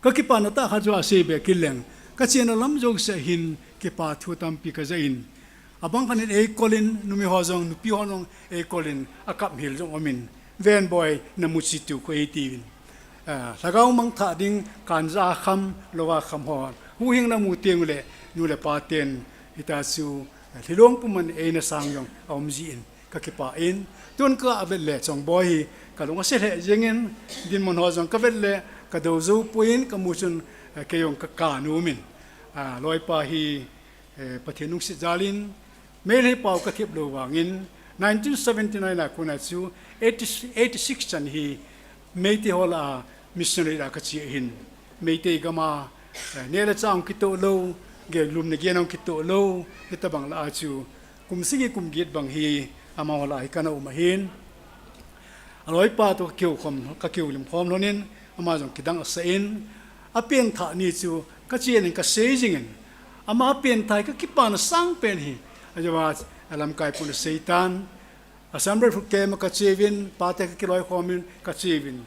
Kakipana tah khat chu asei be kileng. Kachena lam jouse hin kipa thu tampi kaja in. Abang khat in eikol in, numei ho jong, nupi ho jong eikol in, akap hel jong umin. Ven boi, namu chi tu khu eiti uvin. Ah, lhagao mangthah ding, kanja kham, loa kham ho. Huhhing namu teng le, nu le pa ten, hita chu, ah, lhilong pumin eina sang jong aum jin, kakipah in. Tun kavet le Chongboi hi, kalung ase lheh jengin, dinmun ho jong kavet le, kadou jou poi in, kamu chun, ah, kei jong kakap nomin. Ah, loipa hi, eh, Pathen lungset jalin, Meitei pau kathep lou vangin, nineteen seventy-nine a kona chu eighty, eighty-six chan hi Meitei ho lah a missionary a kache ahin. Meitei gam a, eh, neh le chah kitoh lou, gel lum le gen kitoh lou, hitabang lah a chu kum sagi kum get bang hi amaho lah a hi kana um ahin. Aloipa toh kakihou khom, kakihoulim khom lhonin, ama jong kidang asah in, apengthah ni chu kachen in kasei jingin, ama pengthah hi kakipana sangpen hi, ajeh chu alamkai pun asei tan, Assembly of God camp a kache uvin, pate kakiloi khomin kache uvin.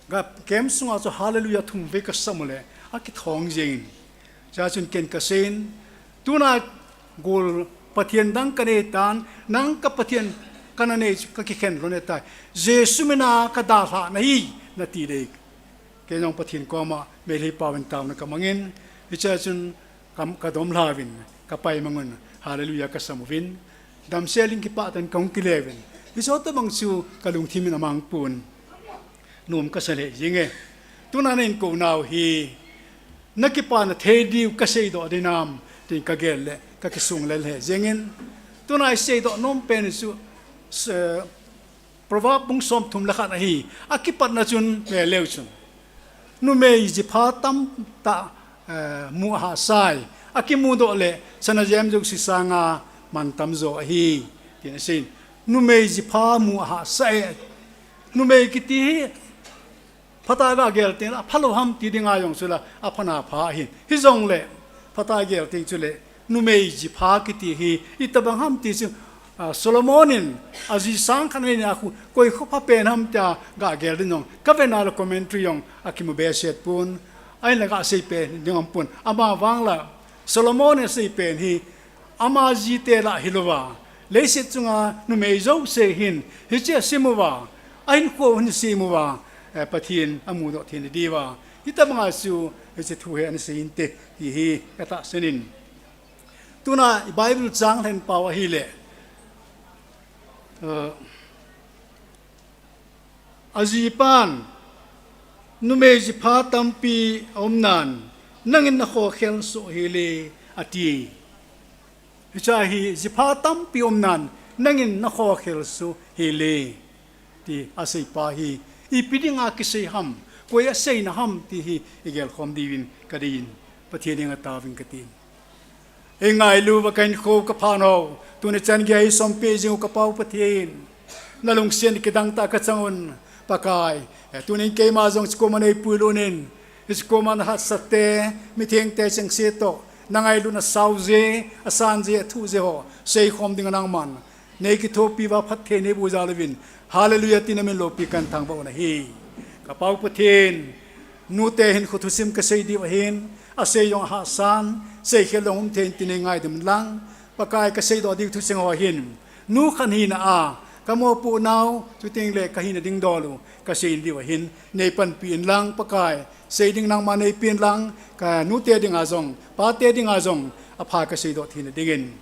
Ga camp sunga chu Hallelujah thum vei kasam u le, akithong jengin. Chuin ken kaseiyin, tuna gol Pathen dang kanei tan, nang ka Pathen kana nei chu kakikhen lhon ahitai. Jesu mina kadalhah nahi, nati dei. Kei jong Pathen koma Meitei paovin taona kamangin, hichea chun kam, kadom lhauvin, kapai mangun, Hallelujah kasam uvin. Damsel in kipah tah in kahung kile uvin. Hiche tobang chu kalungthim in amang pon. Nom kasa lheh jenge. Tuna nahin kou nau hi, nakipana thei diu kaseidoh ding ham, tin kagel le, kakisung lel lheh jengin. Tuna iseidoh nom pen chu, se, Proverb bung somthum le khat ahi, akipatna chun, ve leu chun. Numei jipha tamtah, eh, mu ahahsa e. Akimudoh le, sana jem jouse sanga mantam jo ahi. Tin aseiyin. Numei jipha mu ahahsa e. Numei kiti hi, phatah a gagel teng le, aphalou ham ti dinga jong chu la, aphana pha ahin. Hijongle, phatah a gel teng chule, numei jipha kiti hi, itobang ham ti chu, ah, Solomon in, aji sang khat nei nia khu, koi khu phapen ham tia gagel ding jong, kavet na le commentary jong, akimu behseh pon, ahinla gasei pen ding aum pon, ama vang la, Solomon in asei pen hi, ama jite lah hilouva, leiset chunga numei jouse hin, hiche asim uva, ahinkho hin asim uva, eh, Pathen amudoh thei nadiuva. Hitobanga chu, hiche thu hi ana sei inte, ti hi katahsan in. Tuna i Bible chang lhen pao ahile, eh, Ajipan, numei jipha tampi aumnan, nangin nakhokhel soh hel e, ati. Hiche hi jipha tampi aumnan, nangin nakhokhel soh hel e, ti aseipa hi, ipi dinga kisei ham, koi aseina ham, ti hi igel khom diuvin kadeiyin, Pathen henga taovin katin. Eingailu uva kahinkho kaphat u, tuni chan geiya eisompeh jing u ka Pau Pathen. Nalungset kidang tah a kachang un, Pakai. Eh, tunin keima jong hiche koma neipuilut in. Hiche koma nahatsate, mithengte chengse toh. Nangailutna sao jeh, asan jeh, athu jeh ho. Seikhom dinga nangman neikithopi uva phatthei neiboh jal uvin. Hallelujah tina min loupi kathangvah u ahi. Ka Pau Pathen, nute hinkho thusim kasei diu ahin, asei jong ahahsan, seikhel jong umthei in tin neingaidam in lang, Pakai kaseidoh diu thusim ho hin, nu khat hina a, kamopoh nau, chuteng le kahina ding dol u, kasei diu ahin, neipanpi in lang, Pakai, sei ding nangman neipen lang, kanute dinga jong, pate dinga jong, apha kaseidoh theina dingin.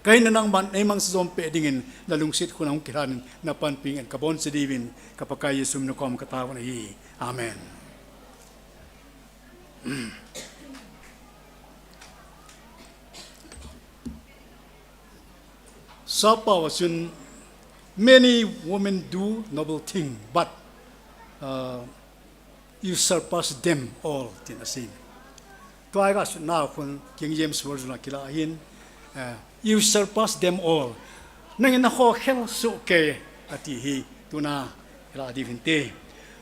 Kahina nangman neimangcha jom peh dingin, nalungset khun ahung kilhan in, napanpi in kaboncha diuvin, ka Pakai Jesu min a koma kataovin ahi. Amen. Sappao a chun, many women do noble thing, but uh, you surpass them all, tin asei. Tua ka sut na khun King James Version a kila hin, uh, you surpass them all. Nangin na khokhel soh kei, ati hi, tuna kila di vinte.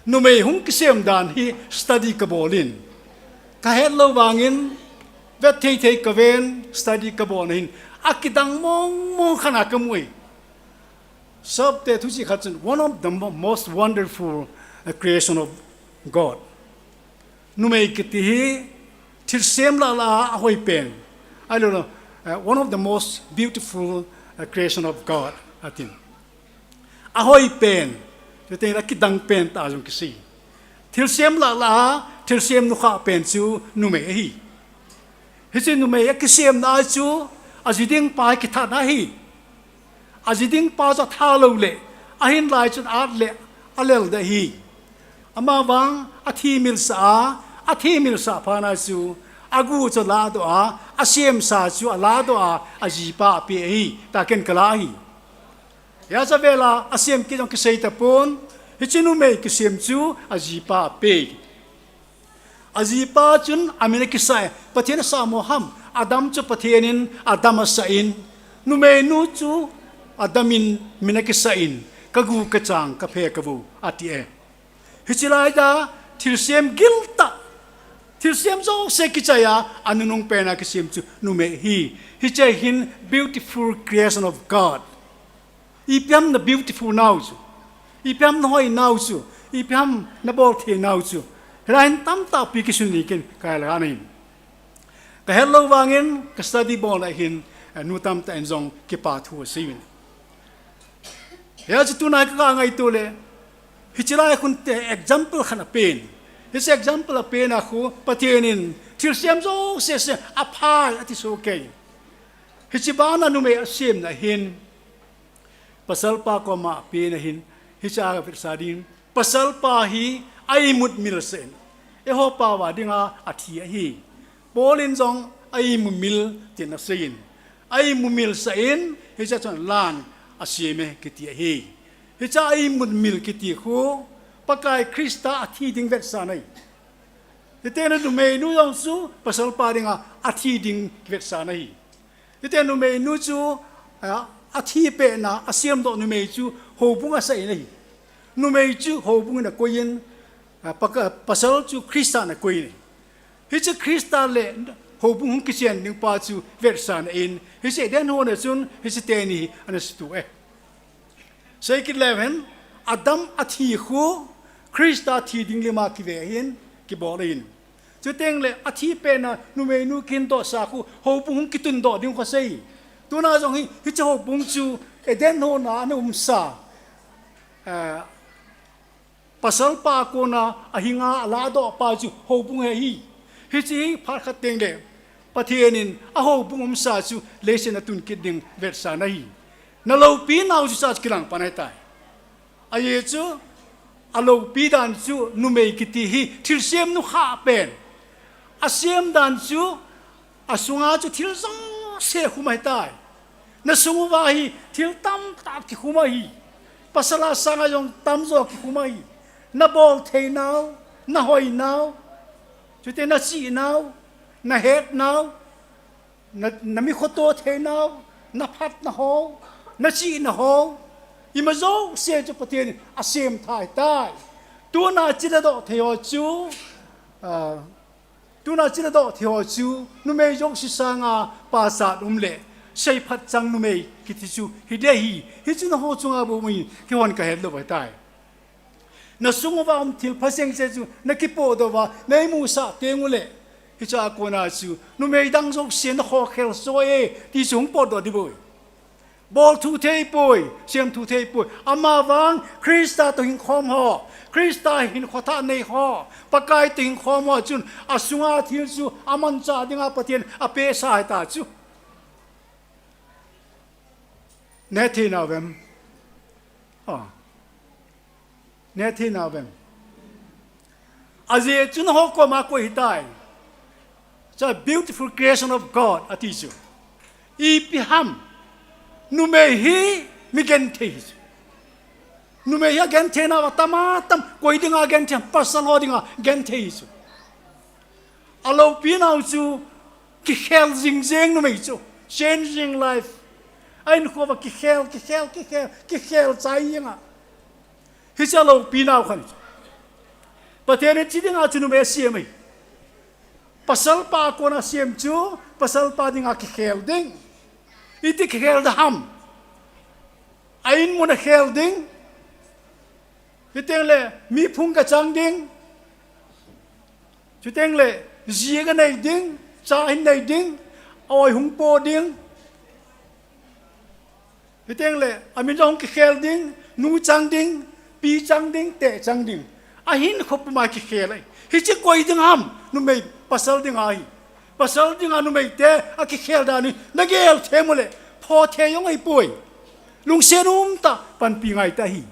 Numei hung kisem dan hi study ka bol in. Ka het lou vangin, vet thei thei ka ven, study ka bol na hin. Akidang mong mong khat na ka mu e. Sap te thuchih khat chun, one of the mo-, most wonderful, uh, creation of God. Numei kiti hi, thilsem lah lah a ahoi pen. Ahilou leh, uh, one of the most beautiful, uh, creation of God, atin. Ahoi pen, chuteng leh akidang pen tah jong kisei. Thilsem lah lah a, thilsem nukha pen chu numei ahi. Hiche numei akisemna chu, aji ding pa kithat na ahi. Aji ding pa chu atha lou leh, ahin lai chun at leh, alel ding ahi. Ama vang, athi milsah a, athi milsah phat na chu, agu chu aladoh a, asemsa chu aladoh a, ajipa ape ahi, tah ken kala ahi. Hijeh a chu avel a, asem kiti jong kisei tapon, hiche numei kisem chu, ajipa ape. Ajipa chun amin akisah e, Pathen in asah mo ham, Adam chu Pathen in adam asah in, numeinu chu Adam in min akisah in, ka gu ka chang, ka phe ka vou, ati e. Hiche lai a, thilsem giltah, thilsem jouse kichai a, anunung pen a kisem chu numei ahi. Hiche hin beautiful creation of God. Ipi ham na beautiful nau chu. Ipi ham na hoi nau chu. Ipi ham na bol thei nau chu. Hilai hin tamtah pi kisun ni ken kai la na hin. Ka het lou vangin ka study bol na hin, eh, nu tamtah in jong kipa thu asei uvin. Hijeh a chu tuna ka ngaito le. Hiche lai khun te example khat apen. Hiche example apen a khu Pathen in thilsem jouse se aphai ati soh kei. Hiche bana numei asemna hin. Pasalpa koma apen ahin, hiche a vetsah ding. Pasalpa hi a imut milsah in. Eiho pao a dinga athi ahi. Paul in jong a imut mil tin asei in. A imut milsah in, hiche a chun lan asem e kiti ahi. Hiche a imut mil kiti khu, Pakai Christa athi ding vetsahna ahi. Hiti chun numeinu jong chu, pasalpa dinga athi ding vetsahna ahi. Hiti chun numeinu chu, a, athi pet na, asemdoh numei chu, houbung asah in ahi. Numei chu, houbung in akoi in, a, pa-, pasal chu Christa in akoi in ahi. Hiche Christa le houbung hung kichen ding pa chu vetsahna in, hiche Eden hon a chun, hiche teni ana sutu e. Seikit leu hen, Adam athi khu, Christa thi ding lima kive hin, kibol in. Chuteng le, athi pet na, numeinu kihindohsa khu, houbung hung kitundoh ding khu asei. Tuna jong hi, hiche houbung chu, Eden hon a ana umsa. Eh, pasalpa a kona, ahinga aladoh pa chu, houbung hi ahi. Hiche hi phat khat teng le, Pathen in a houbung umsa chu leiset a tun kit ding vetsahna ahi. Na loupi nau chu cha chu kilang pan ahitai. Ajeh chu a loupi dan chu numei kiti hi thilsem nukha pen. Asem dan chu asunga chu thil jouse khum ahitai. Na sung uva hi thil tamtah kikhum ahi. Pasal a sanga jong tamjo kikhum ahi. Na bol thei nau, na hoi nau, chuteng na chih nau, na het nau, na, na mi khoto thei nau, na phat na ho, na chih na ho, ima jouse chu Pathen in asem tha ahitai. Tuna chih ladoh thei ho chu, ah, tuna chih ladoh thei ho chu, numei jouse sanga pachat um le, seiphat chang numei kiti chu, hi ding ahi, hichu nangho chunga bou mi, keihon ka het lou ahitai. Na sung uva um thil phaseng se chu, na kipohdoh uva, na imusah teng uleh. Hiche a kona chu, numei dang jouse na khokhel soh e, ti chu hung potdoh ding bou. Bol thu thei poi, sem thu thei poi. Ama vang, Christa toh hing khom ho, Christa hinkho thah nei ho, Pakai toh hing khom ho chun, asunga thil chu, amanchah dinga Pathen apehsa ahita chu. Neh thei nau vem? Ah. Neh thei nau vem? Ajeh chu nangho koma koi ahitai. It's a beautiful creation of God, ati chu. Ipi ham? Numei hi mi genthei hi chu. Numei hi agenthei nau atam atam, koi dinga genthei, pasal ho dinga genthei chu. Alopi nau chu kikhel jing jeng numei chu. Changing life. A inkhouva kikhel, kikhel, kikhel, kikhel chai jeng a. Hiche alopi nau khat chu. Pathen in chi dinga chu numei asem ahi. Pasal pa kona asem chu, pasal pa dinga kikhel ding. Iti kikhel da ham. A in mun a khel ding. Hiteng le, mi phung ka chang ding. Chuteng le, ji ka nei ding, cha hin nei ding, a oi hung po ding. Hiteng le, a min jong kikhel ding, nu chang ding, pi chang ding, te chang ding. A hin khop ma kikhel ai. Hiche koi ding ham, numei pasal ding ahi. Pasal dinga numei te, a kikhel dan hi, na gel them u le, pho the jong ahi poi. Lungsen um ta, panpi ngai ta hi.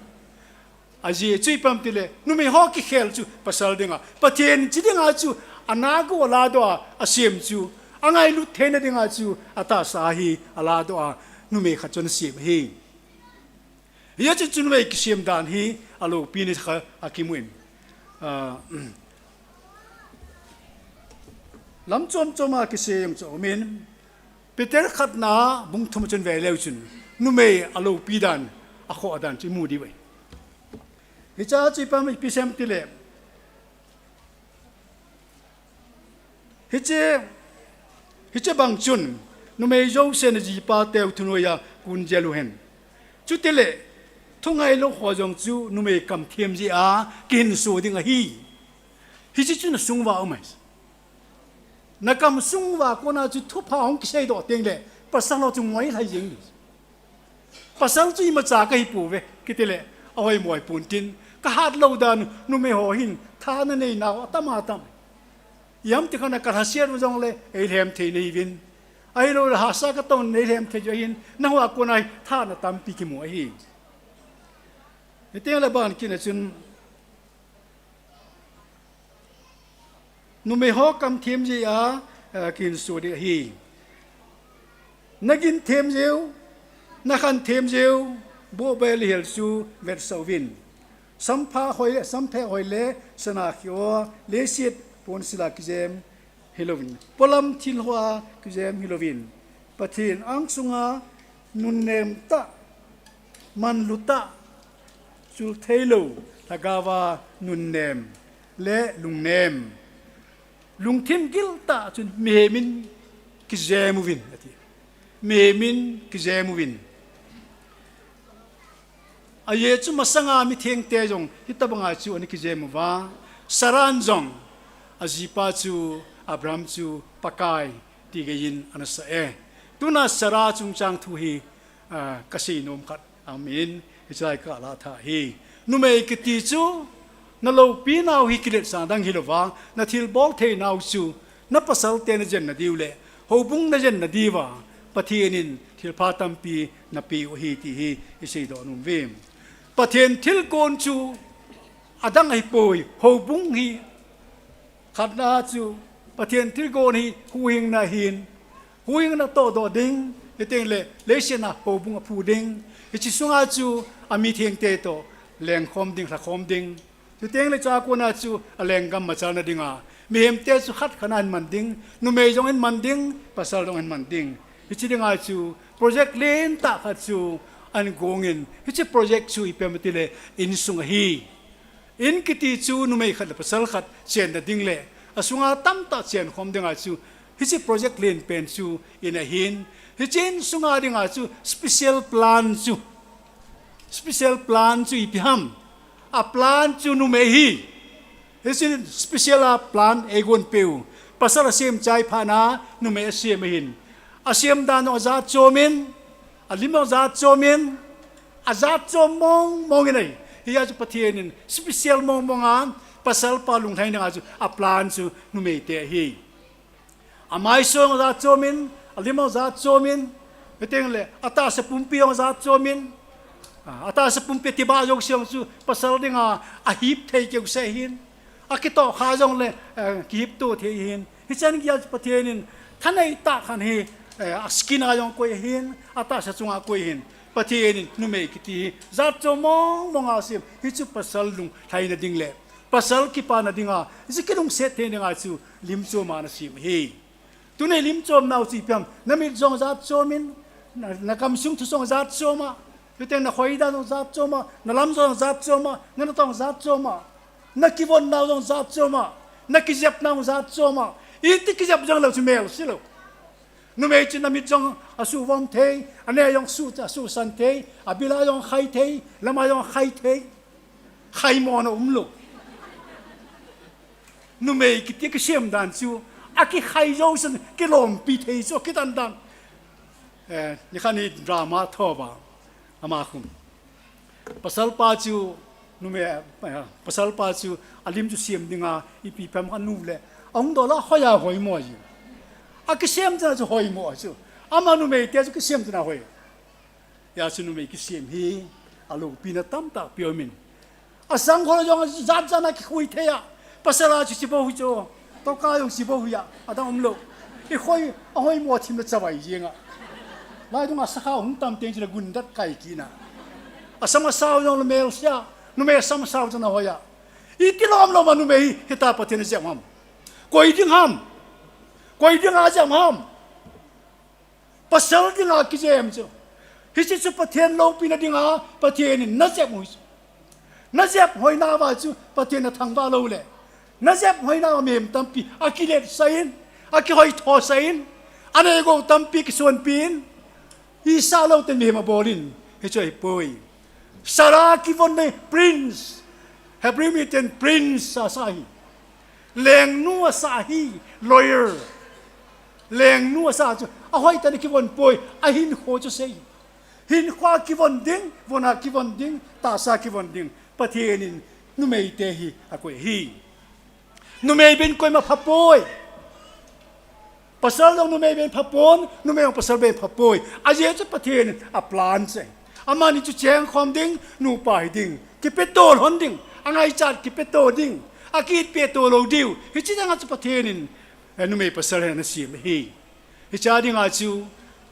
Ajeh chu ipi ham tile, numei ho kikhel chu pasal dinga, Pathen chi dinga chu, a na go a la doh a, asem chu, a ngailut theina dinga chu, a tahsa hi, a la doh a, numei khat chun asem ahi. Hijeh chun numei kisem dan hi, alopi ni khat akimun. Ah, lam chom chom a kisem chu umin, Peter khatna bung thum chun ve leu chun, numei alopi dan, akhoh dan chu imu diu ahi. Hiche chu ipi ham ipi asem tile. Hiche, hiche bang chun, numei jousen ajipa teu thunoiya kun jel u hen. Chutile, thungailou ho jong chu numei kam them jeh a, kihinso ding ahi. Hiche chu na sung uva um ahi. Na kam sung uva kona chu thupha hung kisei doh teng le, pasal ho chu ngoi lhai jeng ding. Pasal chu imacha kahi pouve, kiti le, ahoi moi pon tin, ka hat lou dan, numei ho hin, tha na nei nau, atam atam. Ipi ham ti kha na ka lhasiat u jong le, ei lhem thei nahi uvin. Ahilou le hahsa ka ton nei lhem thei u ahin, na hoa kona hi, tha na tampi kimu ahi. Hiteng le ban kit na chun, Numei ho kam them jeh a, eh, kihinso ding ahi. Na gin them jeh u, na khan them jeh u, bohbel hel chu vetsah uvin. Sampha hoi le, samphe hoi le, sana khi o, leiset pon sila kijem hilouvin. Polam thil hoa kijem hilouvin. Pathen angsunga nunnem tah, manlu tah, chul theilou, lhagaova nunnem le lungnem, lungthim gil tah chun mihem in kijem uvin, ati. Mihem in kijem uvin. Ajeh chu masanga mithengte jong hitabanga chu ana kijem uva. Saran jong ajipa chu Abraham chu Pakai ti geiyin ana sah e. Tuna Sara chungchang thu hi, ah, kasei nom khat aum in, hiche lai kalah tha hi. Numei kiti chu, na loupi nau hi kiletsah dang hilouva, na thilbol thei nau chu, na pasal te na jen nadiu le, houbung na jen nadiuva, Pathen in thilpha tampi napeu ahi ti hi, isei doh nom uve. Pathen thilgon chu, adang ahipoi, houbung hi, khatna chu, Pathen thilgon hi, huhhingna ahin, huhhingna tohdoh ding, hiteng le, leiset a houbung aphu ding, hiche sunga chu, amithengte toh, lengkhom ding, lhakhom ding, Chuteng le chua kona chu alenggam machalna dinga, mihemte chu khat khat a ahin man ding, numei jong ahin man ding, pasal jong ahin man ding. Hiche dinga chu project lentah khat chu ahin gongin, hiche project chu ipi ham itile insung ahi. In kiti chu numei khat le pasal khat chenna ding le, asunga tamtah chenkhom dinga chu, hiche project len pen chu in ahin, hiche insunga dinga chu special plan chu Special plan chu ipi ham? A plan chu numei hi. Hiche special a plan eigon peu. Pasal asem chai phat na numei asem ahin. Asem dan jong ajat chom in, alim jong ajat chom in, ajat chom mong mong in ahi. Hia chu Pathen in special mong mong a pasal pa lunglhai dinga chu a plan chu numei te ahi. Amaiso jong ajat chom in, alim jong ajat chom in, hiteng le, atahsa pumpi jong ajat chom in, ah, atahsa pumpi tibah jouse jong chu pasal dinga ahip thei keuseh ahin, akitohkha jong le, eh, kihip to thei ahin, hichan geiya chu Pathen in thanei tah khat hi, eh, a skin a jong akoi ahin, atahsa chunga akoi ahin. Pathen in numei kiti hi jat chom mong mong a sem, hichu pasal lunglhaina ding le pasal kipana dinga, ji kilungset thei dinga chu lim chom a ana sem ahi. Tuni lim chom nau chu ipi ham, na mit jong jat chom in, na, na kamsung thu jong jat chom a, tuten na khoida jong jat chom a, na lam jong jat chom a, na natong jat chom a, na kivon nau jong jat chom a, na kijep nau jat chom a, iti kijep jong lou chu melse lou. Numei chu na mit jong asuvom thei, a neh jong su, asusan thei, a bil a jong khai thei, lam a jong khai thei. Khai mo na um lou. Numei kiti kisem dan chu, akikhai jou san, kilompi thei chu, kidan dan. Eh, nikhat hi drama tho va, ama khun. Pasal pa chu, numei, eh, pasal pa chu, alim chu sem dinga, ipi pem kha nu le, ahung doh la, hoi a hoi mo ji. Akisem chana chu hoi mo chu. Ama numei te chu kisem chana hoi. Hijeh chun numei kisem hi, aloupina tamtah pe um in. Asang khol jong jat jat a kikhui thei a. Pasal a chu chibo hui chu. Toka jong chibo hui a. Adang um lou. I khoi, ahoi mo thim le chavai jeng a. Lai dung a sakha hung tam teng chu le gun dat kai kina. Asam asao jong le melse a. Numei asam asao jong ahoi a. Iti lom lom a numei hi, hita Pathen a jem ham. Koi ding ham. Koi ding a jem ham. Pasal dinga kijem chu. Hiche chu Pathen loupina dinga, Pathen in na jep hoi chu. Na jep hoina va chu Pathen na thangvah lou le. Na jep hoina va mihem tampi, akilet sah in, akihoi tho sah in, anei gou tampi kisonpi in, isah lou ten mihem abol in, hichu ahipoi. Sarah kivon nei prince, Hebrew mi ten prince asah hi. Lengnu asah hi, lawyer. Lengnu asah chu, ahoi tah in kivon poi, ahinkho chu sei. Hinkho a kivon ding, von a kivon ding, tahsa kivon ding. Pathen in numei te hi akoi hi. Numei beh in koima pha poi. Pasal jong numei beh in pha pon, numei jong pasal beh in pha poi. Ajeh chu Pathen in aplan chu ahi. Amani chu chengkhom ding, nupa hi ding. Kipeto lhon ding, angaichat kipeto ding. Akit peto lou diu. Hiche dinga chu Pathen in, eh, numei pasal hi ana sem ahi. Hiche dinga chu,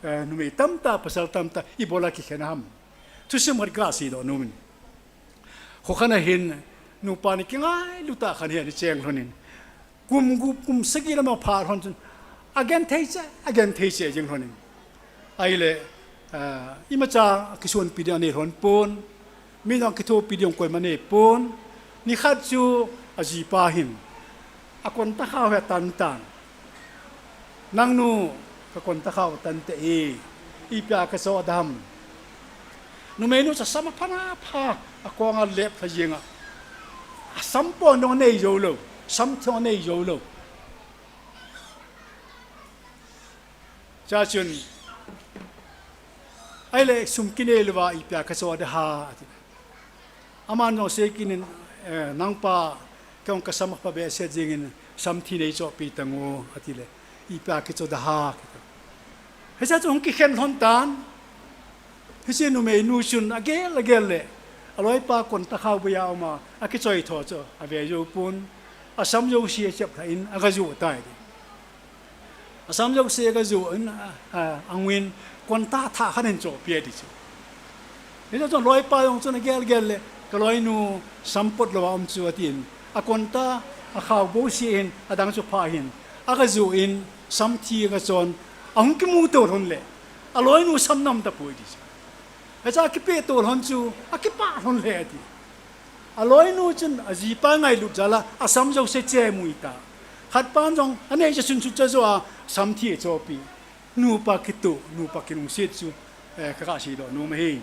eh, numei tamtah, pasal tamtah, ibola kikhen ham. Thusim khat kasei doh nom in. Kho khat a hin, nupa ni kingailut a khat hi ana cheng lhon in. Kum gup, kum sagi lam apha lhon chun, agenthei cheh, agenthei cheh jing lhon in. Ahile, ah, imacha kisonpi ding anei lhon pon, mi jong kithopi ding koima nei pon, nikhat chu ajipa hin, akonta khao hi atan tan. Nangnu, kakonta khao atan te e, ipi a kachoh ding ham. Numeinu chu asam aphan apha, akong a lep lha jeng a. Asam pon jong anei jou lou, sam theng anei jou lou. Chuin, ahile sum kinei louva ipi a kachoh ding ham, ati. Aman jong sei kit in, eh, nangpa, kei jong kasam apha behseh jeng in, samthi neichohpeh tan o, ati le, ipi a kichoh ding ham, kiti. Hiche chu hung kikhen lhon tan. Hiche numeinu chun agel agel le, aloipa konta khao boi a um a, akichoi tho chu ave jou pon, asam jouse achep lha in agajoh tai. Asam jouse agajoh in, a, a, angin konta thah khat ahin chohpeh ding chu. Hiche chu aloipa jong chun agel gel le, kaloinu sam pot lou a um chu atin, akonta akhao bouseh in, adang chu aphah in, agajoh in, samthi agachon, ahung kimuto lhon le, aloinu sam nam tapoi ding chu. Hiche a kipeto lhon chu, akipah lhon le ati. Aloinu chun ajipa ngailut jal a, asam jouse chemu ahitai. Khatpan jong, anei cha chun chu cha jo a, samthi achohpeh. Nupa kitoh, nupa kilungset chu, eh, ka, kasei doh nom ahi.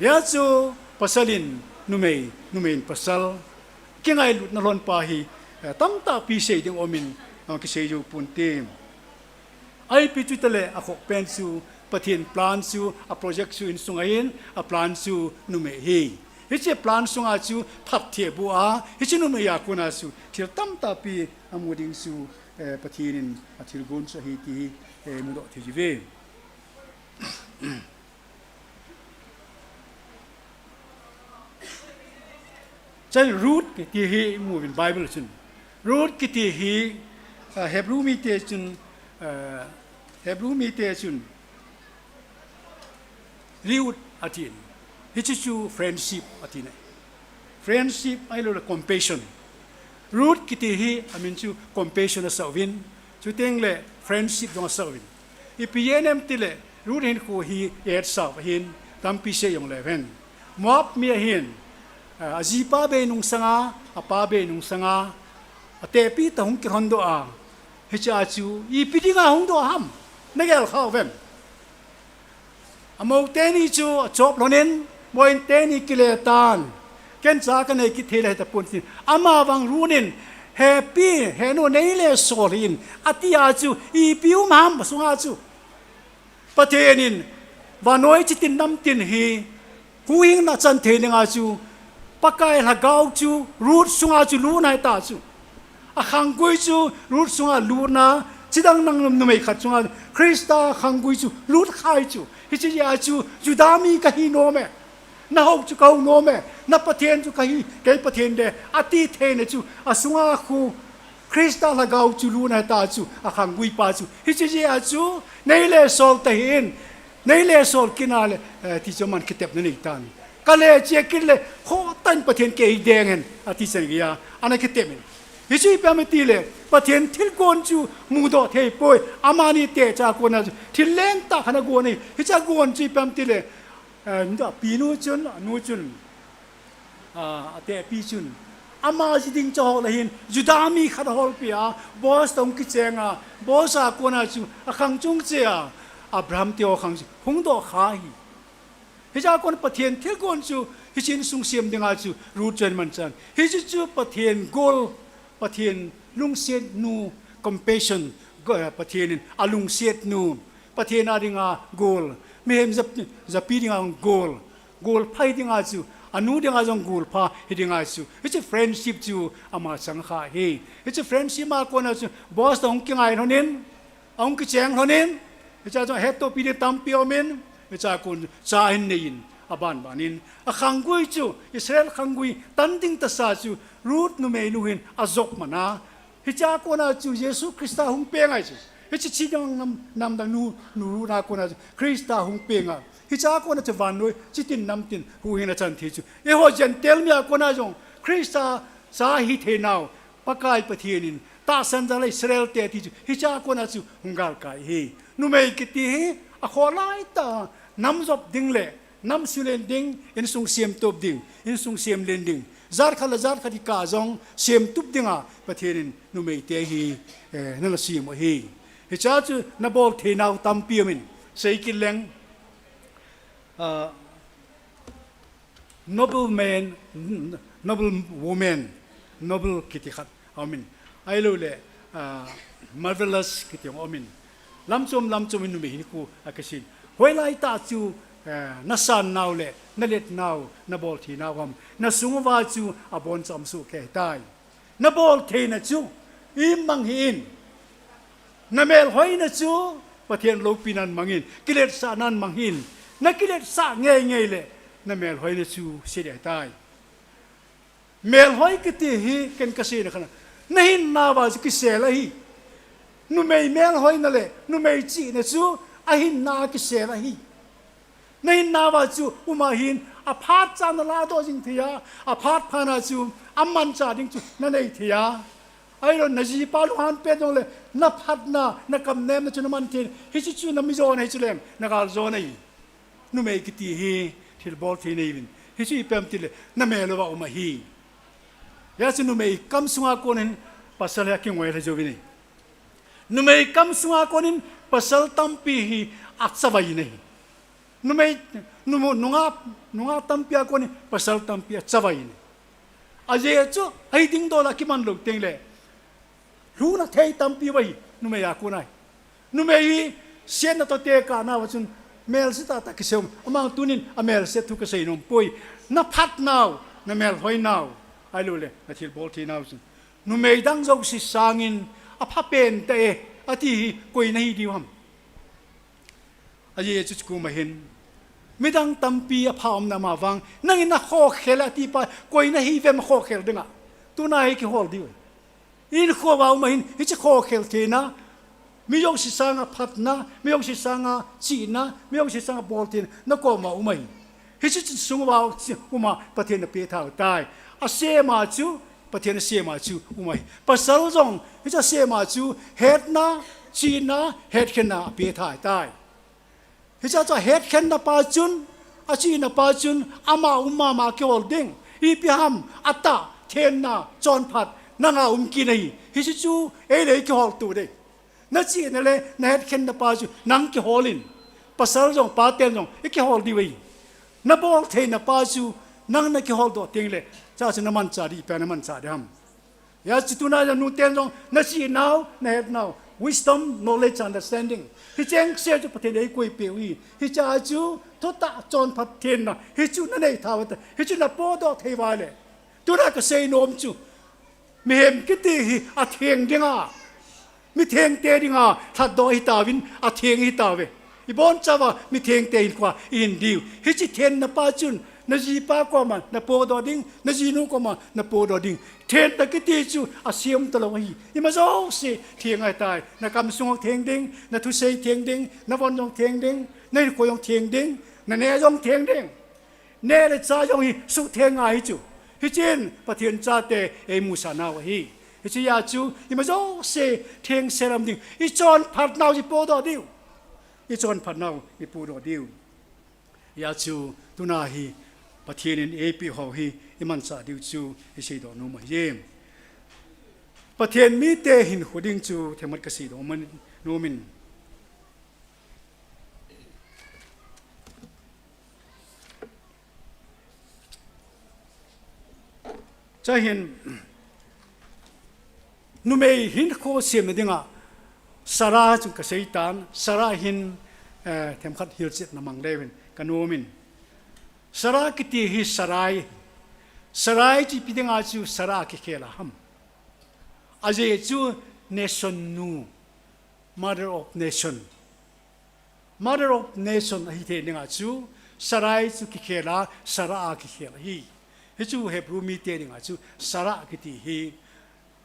Hijeh chun, pasal in numei, numei in pasal. Kingailutna lhon pa hi, eh, tamtah pi sei ding um in, eh, kisei jou pon te. Ipi chu tile akhoh pen chu, Pathen plan chu, a project chu insunga hin, aplan chu numei ahi. Hiche plan sunga chu phatthei aboh a, hiche numei a kona chu thil tamtah pi amu ding chu, eh, Pathen in athilgon chu ahi ti hi, eh, mudoh thei jiuve. Chuin Ruth kiti hi imu uvin Bible chun. Ruth kiti hi, ah, Hebrew mite chun, ah, Hebrew mite chun Reut atin. Hiche chu friendship atin ahi. Friendship ahilouleh compassion. Ruth kiti hi amin chu compassion asah uvin, chuteng le friendship jong asah uvin. Ipi jeh inem tileh Ruth hin khu hi etsah ahin, tampi sei jongleu hen. Moab mi ahin, a, ajipa bei nungsanga, apa bei nungsanga, atehpi tah hung kilhondoh a, hichea chu ipi dinga hungdoh ham, nagel kha uvem? Amou teni chu achop lhonin, moin teni kile tan. Ken cha kanei kit thei le tapon tin. Amavang Ruth in, hepi, henu neile sol hih in, atia chu ipi um ham asunga chu. Pathen in vannoi chitin namtin hi huhhingna achan thei dinga chu, Pakai Lhagao chu Ruth sunga chu lut ahitai chu. Akhanggui chu Ruth sunga lutna, chidang nang numei khat sunga Christa khanggui chu lut ahi chu. Hiche jeh a chu Juda mi kahi nom e. Nahou chu kahou nom e. Na Pathen chu kahi, kei Pathen e, ati theina chu asunga khu Christa Lhagao chu lut ahitai chu, akhanggui pa chu. Hiche jeh a chu neile sol tahih in, neile sol kit nale, eh, ti chu aman kitepna anei tan. Kale chia kit le, khotan Pathen kei deng hen, ati chan geiya, ana kitep in. Hichu ipi ham itile, Pathen thilgon chu mudoh thei poi, amani techa kona chu thil lentah khat agon ahi. Hiche agon chu ipi ham itile, eh, apinu chun, anu chun, a, atehpi chun, ama ji ding chu ahol ahin, Juda mi khat aholpeh a, Boaz toh hung kicheng a, Boaz a kona chu akhang chung che a, Abraham teho khang chu hungdoh kha ahi. Hichea kon Pathen thilgon chu hiche insung sem dinga chu Ruth chu ahin mangchan. Hiche chu Pathen gol, Pathen lungsetnu, compassion, go-, eh, Pathen in alungsetnu, Pathen a dinga gol, mihem jap-, japi dinga gol, gol pha hi dinga chu, anu dinga jong gol pha hi dinga chu. Hiche friendship chu ama chang kha ahi. Hiche friendship a kona chu Boaz toh hung kingai lhonin, ahung kicheng lhonin, hichea chu ahettopi ding tampi aumin, hichea kon cha ahin neiyin, abanbanin, akhanggui chu, Israel khanggui tan ding tahsa chu, Ruth numeinu hin ajop man a. Hichea kona chu Jesu Christa hung peng ahi chu. Hiche chidang nam, namdang nu, nu Ruth a kona chu Christa hung peng a. Hichea kona chu vannoi chitin namtin huhhingna achan thei chu. Eiho Gentile mi a kona jong Christa cha hithei nau, Pakai Pathen in tahsan jal a Israel te ati chu, hichea kona chu hung galkai ahi. Numei kiti hi akhoh laitah a nam jop ding le nam sulen ding, insung semtup ding, insung semlen ding, jat khat le jat khat kikah jong semtup dinga Pathen in numeite hi, eh, ana sem u ahi. Hichea chu nabol thei nau tampi aumin, sei kit leng, ah, noble man, noble woman, noble kiti khat aumin. Ahilouleh, ah, marvelous kiti aumin. Lamchom, lamchom in numei hinkho akisin. Hoilai tah chu, eh, nasan nau le nalet nau, nabol thei nau ham, nasung uva chu aboncha um sohkei tai. Nabol theina chu imang hih in. Namelhoina chu Pathen loupinan mang in, kiletsahnan mang hih in. Nakiletsah ngeingei le namelhoina chu se ding ahitai. Melhoi kiti hi ken kaseina khat a, nahinnauva chu kisel ahi. Numei melhoina le numei chihna chu ahinna a kisel ahi. Nahinnauva chu um ahin, aphat cha naladoh jing thei a, aphat phat a chu amanchah ding chu nanei thei a. Ahilou, najipa lunghan pet jongle, naphatna, nakamnemna chu naman thei. Hiche chu nami jona hichu lem, nagal jona ahi. Numei kiti hi thilbol thei nei uvin. Hichu ipi ham itile, namel uva um ahi. Hijeh chun numei kam sunga konin pasal hi akingoi lha jouvin ahi. Numei kam sunga konin pasal tampi hi achavai in ahi. Numei, numu, nungah, nungah tampi a konin pasal tampi achavai in ahi. Ajeh chu, ahi dingdol a kiman lou teng le, lhuna thei tampi uva ahi, numei a kon ahi. Numei hi, siatna toh tekahna uva chun, melse tahtah kisei um, amang tunin amelse thu kasei nom poi, naphat nau, namelhoi nau, ahilouleh, nathilbol thei nau chun. Numei dang jouse sangin, apha pen tah e, ati hi, koi nahi diu ham. Ajeh chu chu kum ahin. Midang tampi apha um na ma vang. Nangin nakhokhel e ati pa, koi nahi uvem khokhel dinga. Tuna hi kihol diu. Hinkho uva um ahin, hiche khokhel theina. Mi jouse sanga phatna, mi jouse sanga chihna, mi jouse sanga bol theina, nakoma um ahin. Hichu chu sung uva um a Pathen in apeh tha tai. Asem a chu, Pathen asem a chu um ahi. Pasal jong, hichu asem a chu, hetna, chihna, hetkhenna apeh tha tai. Hichu chu ahetkhenna pa chun, achihna pa chun, ama um mama kihol ding. Ipi ham, atah, thenna, chonphat, nanga um kit ahi. Hichu chu, ei le ei kihol tou ding. Nachihna le nahetkhenna pa chu nang kihol in, pasal jong, paten jong, ikihol diu ahi. Nabol theina pa chu nang nakihol doh teng le, cha chu namanchah ding, ipi namanchah ding ham. Hijeh chun tuna jong nuten jong, nachihnau, nahetnau, wisdom, knowledge, understanding. Hicheng se chu Pathen in eikoi peh u ahi. Hiche chu, thutah chonphat thenna, hichu nanei tha uva, hichu napodoh thei uva le. Tuna kasei nom chu, mihem kiti hi atheng dinga, mi thengte dinga lhatdoh ahi tauvin, atheng ahi tauve. Ibonchauva mi thengte hinkhoa ihin diu. Hiche thenna pa chun, najipa koma napodoh ding, najinu koma napodoh ding. Thenna kiti chu asem talou ahi. Ima jouse theng ahi tai. Nakam sung jong theng ding, nathusei theng ding, navon jong theng ding, nahinkho jong theng ding, naneh jong theng ding. Neh le chah jong hi suhtheng ahi chu. Hichun Pathen chate eimusah nau ahi. Hiche a chu ima jouse thengsel um ding. Ichonphat nau ipodoh diu. Ichonphat nau ipodoh diu. Hijeh chun tuna hi Pathen in eipeh ho hi imanchah diu chu iseidoh nom ahi. Pathen mite hinkho ding chu themkhat kaseidoh nom in. Chuin, numei hinkho semna dinga, Sarah chu kasei tan, Sarah hin, eh, themkhat hilchetna mang leu hen, kanom in. Sarah kiti hi Sarai, Sarai chu ipi dinga chu Sarah akikhel a ham. Ajeh chu nation nu, mother of nation. Mother of nation ahi thei dinga chu, Sarai chu kikhel a, Sarah akikhel ahi. Hichu Hebrew mite dinga chu, Sarah kiti hi,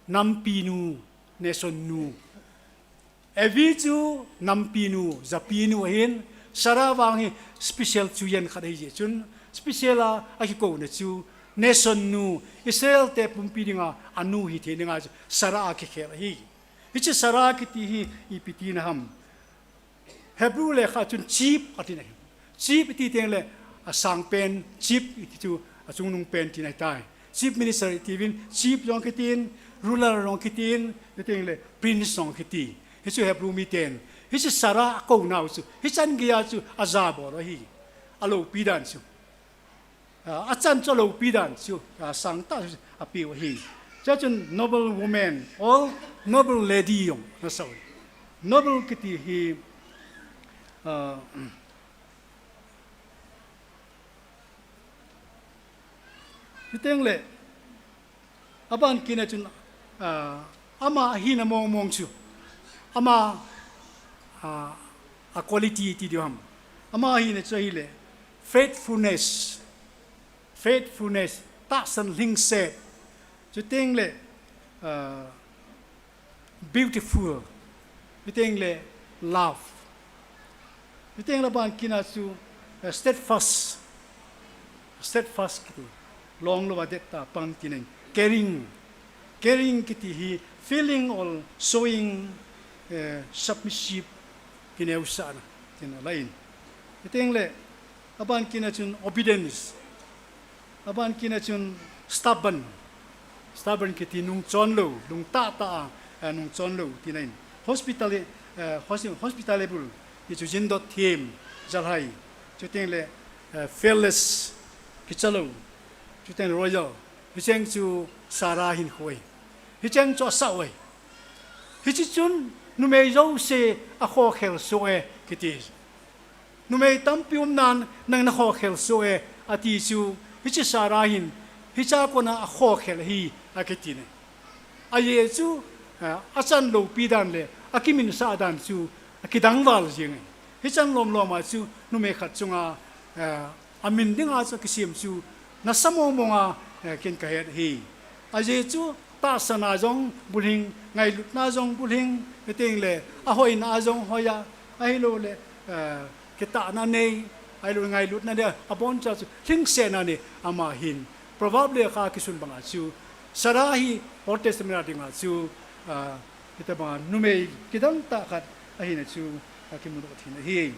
nampi nu, nation nu. Evi chu, nampi nu, japi nu ahin, Sarah vang hi special chujen khat ahi jeh chun, special a, akikouna chu, nation nu, Israel te pumpi dinga, anu ahi thei dinga chu, Sarah akikhel ahi. Hiche Sarah kiti hi, ipi tina ham. Hebrew lekha chun chief ati ahi. Chief iti teng le asang pen, chief iti chu achungnung pen tina ahitai. Chief minister iti uvin, chief jong kitin, ruler jong kitin, hiteng le prince jong kiti. Hichu Hebrew miten. Hichu Sarah akounau chu. Hichan geiya chu ajabol u ahi. Aloupi dan chu. Ah, achan chu aloupi dan chu, ah, sangtah chu apeh u ahi. Chuchun noble woman, or noble lady jong ana sah u ahi. Noble kiti hi, ah, hiteng le, aban kit na chun, ah, ama ahina mong mong chu. Ama, ah, a quality ti diu ham. Ama ahina chu ahile, faithfulness. Faithfulness, tahsan lhingset. Chuteng le, ah, beautiful. Chuteng le, love. Chuteng le aban kit na chu, eh, steadfast. Steadfast kiti. Long louva dettah a pang tina ahi. Caring. Caring kiti hi feeling or showing, eh, submissive, kineosahna tina ahi. Chuteng le, aban kit na chun obedience. Aban kit na chun stubborn. Stubborn kiti nungchon lou, lungtah tah a, eh, nungchon lou tina ahi. Hospital, eh, hos-, hospitalable, ti chu jindot them, jalhai. Chuteng le, eh, fearless, kicha lou. Chuteng le royal. Hicheng chu Sarah hinkho ahi. Hicheng chu asah u ahi. Hiche chun numei jouse akhokhel soh e kiti. Numei tampi um nan nang nakhokhel soh e ati chu, hiche Sarah hin, hichea kona akhokhel ahi akiti ne. Ajeh chu, eh, achan loupi dan le, akiminsah dan chu, akidang val jeng e. Hichan lom lom a chu, numei khat chunga, eh, amin dinga chu akisem chu, nasa mong mong a, eh, ken kahet ahi. Ajeh chu, tahsan a jong bulhing, ngailutna jong bulhing, hiteng le, ahoina a jong hoi a, ahilou le, eh, kitahna nei, Ngailut, ngailutna le aboncha chu lhingsetna ni ama hin. Proverb lekha kisun banga chu, Sarah hi Old Testament a dinga chu, ah, hitabanga numei kidang tah khat ahina chu akimudoh thei ahi.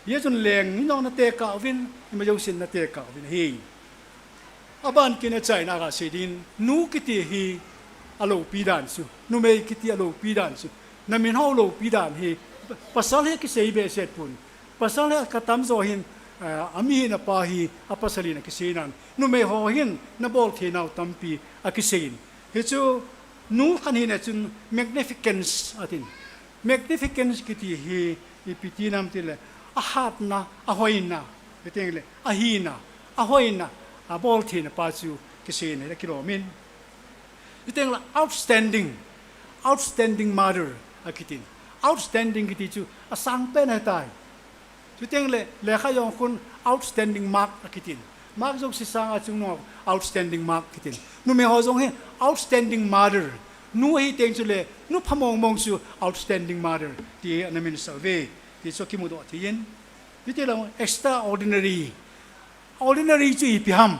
Hijeh chun leng ni jong natekah uvin, ima jousen natekah uvin ahi. Aban kit a chaina kasei ding, nu kiti hi aloupi dan chu, numei kiti aloupi dan chu, namin ho loupi dan hi, pasal hi kisei behseh pon, pasal hi katamjo hin, eh, ami hin apa hi, apasal hin akisei nan, numei ho hin nabol theinau tampi akisei in. Hichu nu khat hina chun magnificence atin. Magnificence kiti hi ipi ti nam tile, ahatna, ahoina, hiteng le, ahina, ahoina, abol theina pa chu kisei in akilom in. Hiteng le outstanding, outstanding mother akitin. Outstanding kiti chu asangpen ahitai. Chuteng le, lekha jong khun outstanding mark akitin. Mark jouse sanga chungnung outstanding mark kitin. Numei ho jong hi outstanding mother. Nu hiteng chule, nu pha mongmong chu outstanding mother ti ana minsah uve. Ti chu kimudoh thei in. Hitile extraordinary. Ordinary chu ipi ham.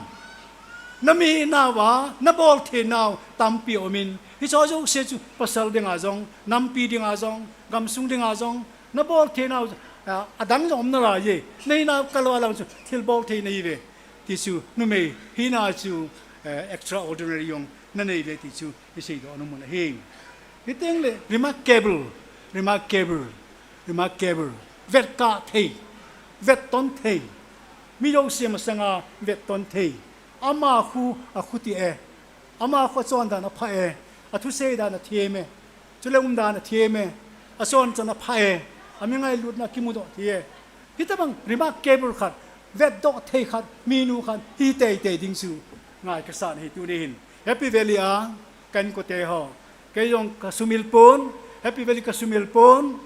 Nami nau a, nabol theinau tampi aumin. Hiche jouse chu pasal dinga jong, nampi dinga jong, gamsung dinga jong, nabol theinau, ah, adang jong um nalaiye. Nahinau kalou a lang chu thil bol thei nahiuve. Ti chu numei hina chu, eh, extraordinary jong nanei uve ti chu iseidoh nom u ahi. Hiteng le remarkable, remarkable, remarkable. Vetkah thei, vetton thei. Mi jouse masanga vetton thei. Ama khu akhuti e. Ama khu achondan apha e. Athusei dan athem e. Chule umdan athem e. Achon chan apha e. Ami ngailutna kimudoh thei e. Hitabang remarkable khat, vetdoh thei khat, minu khat hi teitei ding chu ngai kasah ahi tuni hin. Happy Valley a ka inkote ho, kei jong kasumil pon, Happy Valley kasumil pon,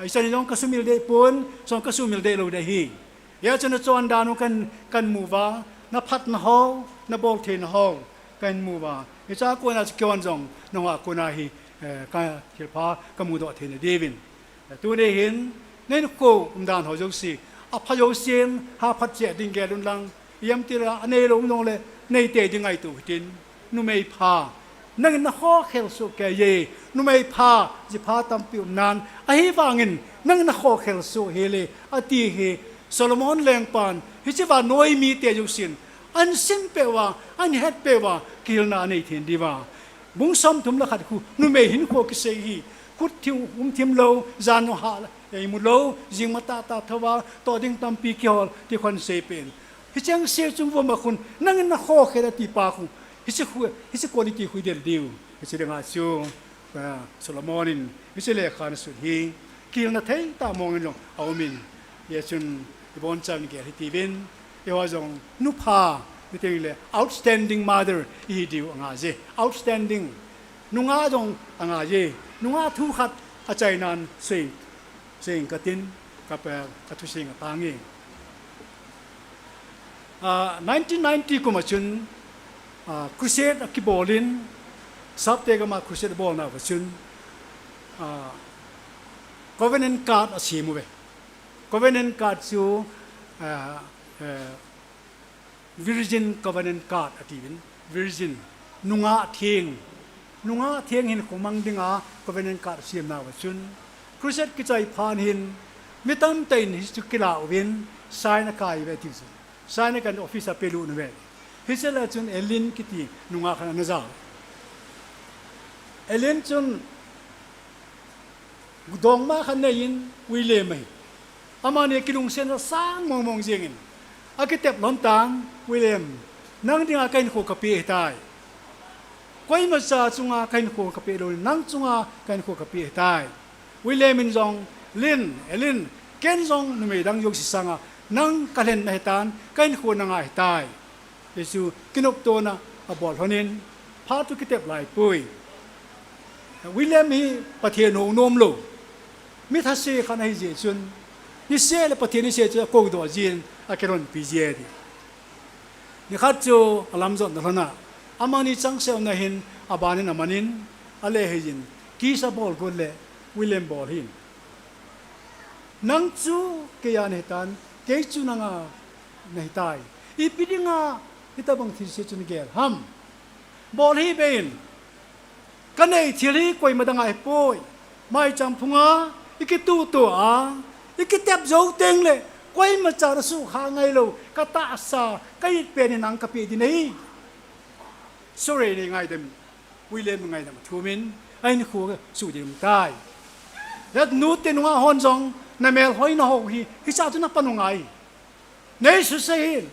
ichan jong kasumil deh pon, jong kasumil deh lou ding ahi. Hijeh chun nachondan u kan, kamu uva, naphatna ho, nabol theina ho kamu uva. Hichea kona chu keiman jong nangho a kona hi, eh, kathilpha kamudoh theina diuvin. Tuni hin, nahinkho umdan ho jouse, apha jousen, haphat cheh ding gel un lang, ijemtia anei lou um jongle, neitei ding ngaito hitin, numei pha. Nangin nakhokhel soh kei e, numei pha, jipha tampi um nan, ahivangin, nangin nakhokhel soh hel e, ati hi, Solomon lengpan, hiche vannoi mite jousen, ahin sim peh uva, ahin het peh uva, kihilna anei thei diuva. Bung somthum le khat khu, numei hinkho kisei hi, khut thim, um thim lou, jan jong hah, eh, imu lou, jing matah tah thou a, toh ding tampi kihol, ti khun seipeh in. Hicheng se chung voma khun, nangin nakhokhel e ati pa khu, hiche khu, hiche quality khu idel diu, hiche dinga chu, eh, Solomon in, hiche lekha ana sut hi, kihilna thei tah mongin jong aumin. Hijeh chun, ibonchauvin gel hitiuvin, eiho jong, nupha, hiteng le, outstanding mother, ihi diu angaiye. Outstanding. Nungah jong angaiye. Nungah thu khat achainan sei, sei katin, ka pe, kathusei ngatang e. Ah, nineteen ninety kum a chun, ah, crusade akibol in, Sapte gam a crusade abolnauva chun, ah, covenant card asem uve. Covenant card chu, ah, eh, virgin covenant card atiuvin, virgin, nungah theng, nungah theng hinkho mang dinga covenant card asemnauva chun, crusade kichai phat hin, mi tamtah in hichu kilah uvin, sign akai uve ati chu. Sign akai in office a pelut uve. Hiche lai chun Ellen kiti nungah khat ana jao. Ellen chun dongma khat anei in William ahi. Amani kilungsetna sang mongmong jengin, akitep lhon tan, William, nang dinga kahinkho kapeh ahitai. Koimacha chunga kahinkho kapeh lou, nang chunga kahinkho kapeh ahitai. William in jong, Lynn, Ellen, ken jong numei dang jouse sanga nang kalhen ahitan, kahinkho nanga ahitai. Hichu kinoptona abol lhonin, phat chu kitep laipoi. William hi Pathen hou nom lou, mi thase khat ahi jeh chun, niseh le Pathen niseh chu akoudoh jin, akilhonpi ji e ti. Nikhat chu alamjotna lhona, amani changseh umna hin, abanin amanin, ale hijin, kiss abol got le, William bol hin. Nang chu keiya nahitan, Kei chu nanga nahitai. Ipi dinga hitabang thilse chu nagel ham? Bol hih beh in. Kanei thil hi koima dang ahipoi. Maicham phunga ikituhtuh a, ikitep jou tengle koima chan asukha ngailou, katahsa, ka-it pen in nang kapeh ding ahi. Sorry, nei ngaidam. William ngaidam thumin, ahin khu su ding tai. Hiche nute nungah hon jong, namel hoina ho hi, hicha chu napan u ngai. Nei suse hih in.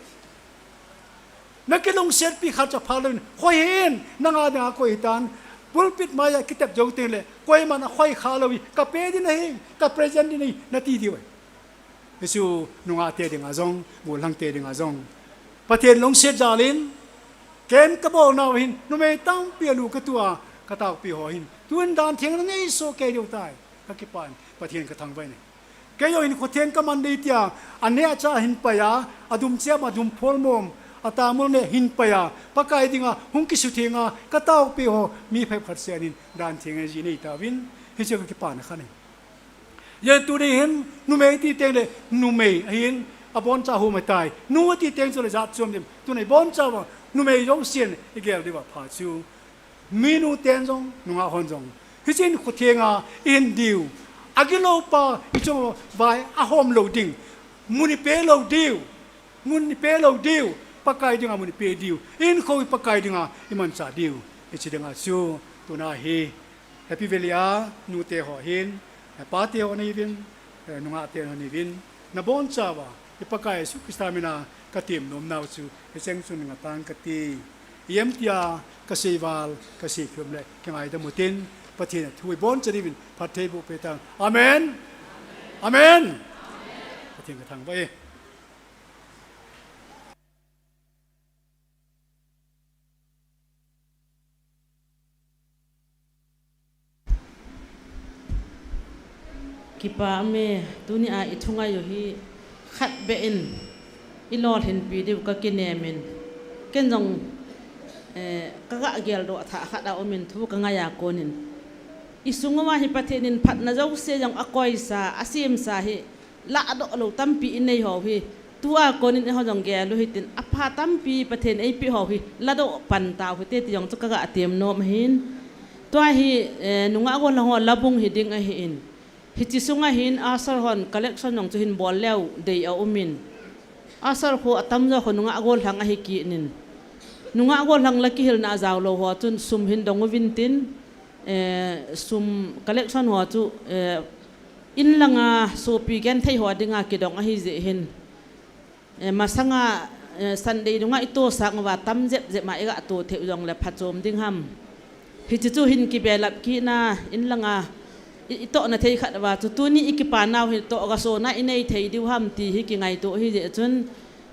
Nakilungsetpi khat cha phalou in, khoi hih in, nanga dinga koi hitan, pulpit maiya kitep jou tengle, koiman akhoi khalou hi, kapeh ding ahi, ka present ding ahi, nati diu ahi. Hichu nungahte dinga jong, gollhangte dinga jong. Pathen lungset jal in, ken kabolnau hin, numei tampi alu katuh a, kataopi ho hin. Tun dan theng nanei soh kei diu tai, kakipah in, Pathen kathangvah in. Kei jong hinkho theng kaman ding tia, aneh acha hin pai a, adum chep a dum phol mom, atamul neh hin pai a, Pakai dinga, hung kisutheng a, kataopi ho, mi phabep khat sen in, dan theng a ji nei tauvin, hichu kakipana khat ahi. Jen tuni hin, numei ti tengle, numei, ahin, aboncha hom ahitai. Nu ti teng chule jat chom dem. Tuni boncha uva, numei jousen, igel diuva pha chu. Minu ten jong, nungah hon jong. Hiche hinkho thenga, ihin diu. Agilou pa, ichung vai, ahom lou ding. Mun ipeh lou diu. Mun ipeh lou diu. Pakai dinga mun ipeh diu. Hinkho hi Pakai dinga, imanchah diu. Hiche dinga chu, tuna hi. Happy Valley a nute ho hin, pate ho nei uvin, eh, nungah te ho nei uvin, nabonchauva, i Pakai Jesu Christa mina katem nomnau chu, hicheng chun ngatang kati. Ipi ham tia kaseival, kasei khum le, kingaidam utin, Pathen thu iboncha diuvin, phattheiboh peh tang. Amen. Amen. Pathen kathangvah e. Kipa ume, tunia ithungai u hi khat beh in ilolhinpi diu kakinem in. Ken jong, eh, kagah geldoh thah khat aumin thu kangai a konin. Isung uva hi Pathen in phatna jouse jong akoisa, asemsa hi lahdoh lou tampi inei ho hi, tua konin eiho jong gel u hitin, apha tampi Pathen eipeh ho hi, ladoh pan tau hite ti jong chu kagah tem nom ahin. Tua hi, eh, nungah gollhang ho labung hiding ahin. Hiche sunga hin, usher hon collection jong chu hin bol leu dei aumin. Usher ho atamjo ho nungah gollhang ahi kit in. Nungah gollhang la kihilna ajao lou ho chun sum hin dong uvin tin, eh, sum collection ho chu, eh, In langa sopi genthei ho dinga kidong ahi jeh hin. Eh, masanga, eh, Sunday nunga itoh sang uva tam jep jep ma igah toh thei u jongle phachom ding ham. Hiche chu hin kibelap kit in, in langa i, itohna thei khat uva chu tuni ikipa nau hi toh gasona inei thei diu ham ti hi kingaito ahi jeh chun.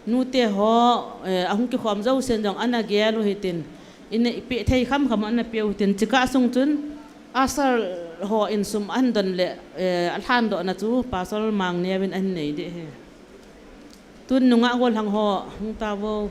Nute ho, eh, ahung kikhom jousen jong ana gel u hitin, ina ipeh thei khamkham ana peh u hitin, chikah sung chun, usher ho in sum ahin don le, eh, alhandohna chu Pastor Mangneo in ahin nei ding ahi. Tun nungah gollhang ho, hung tauvo.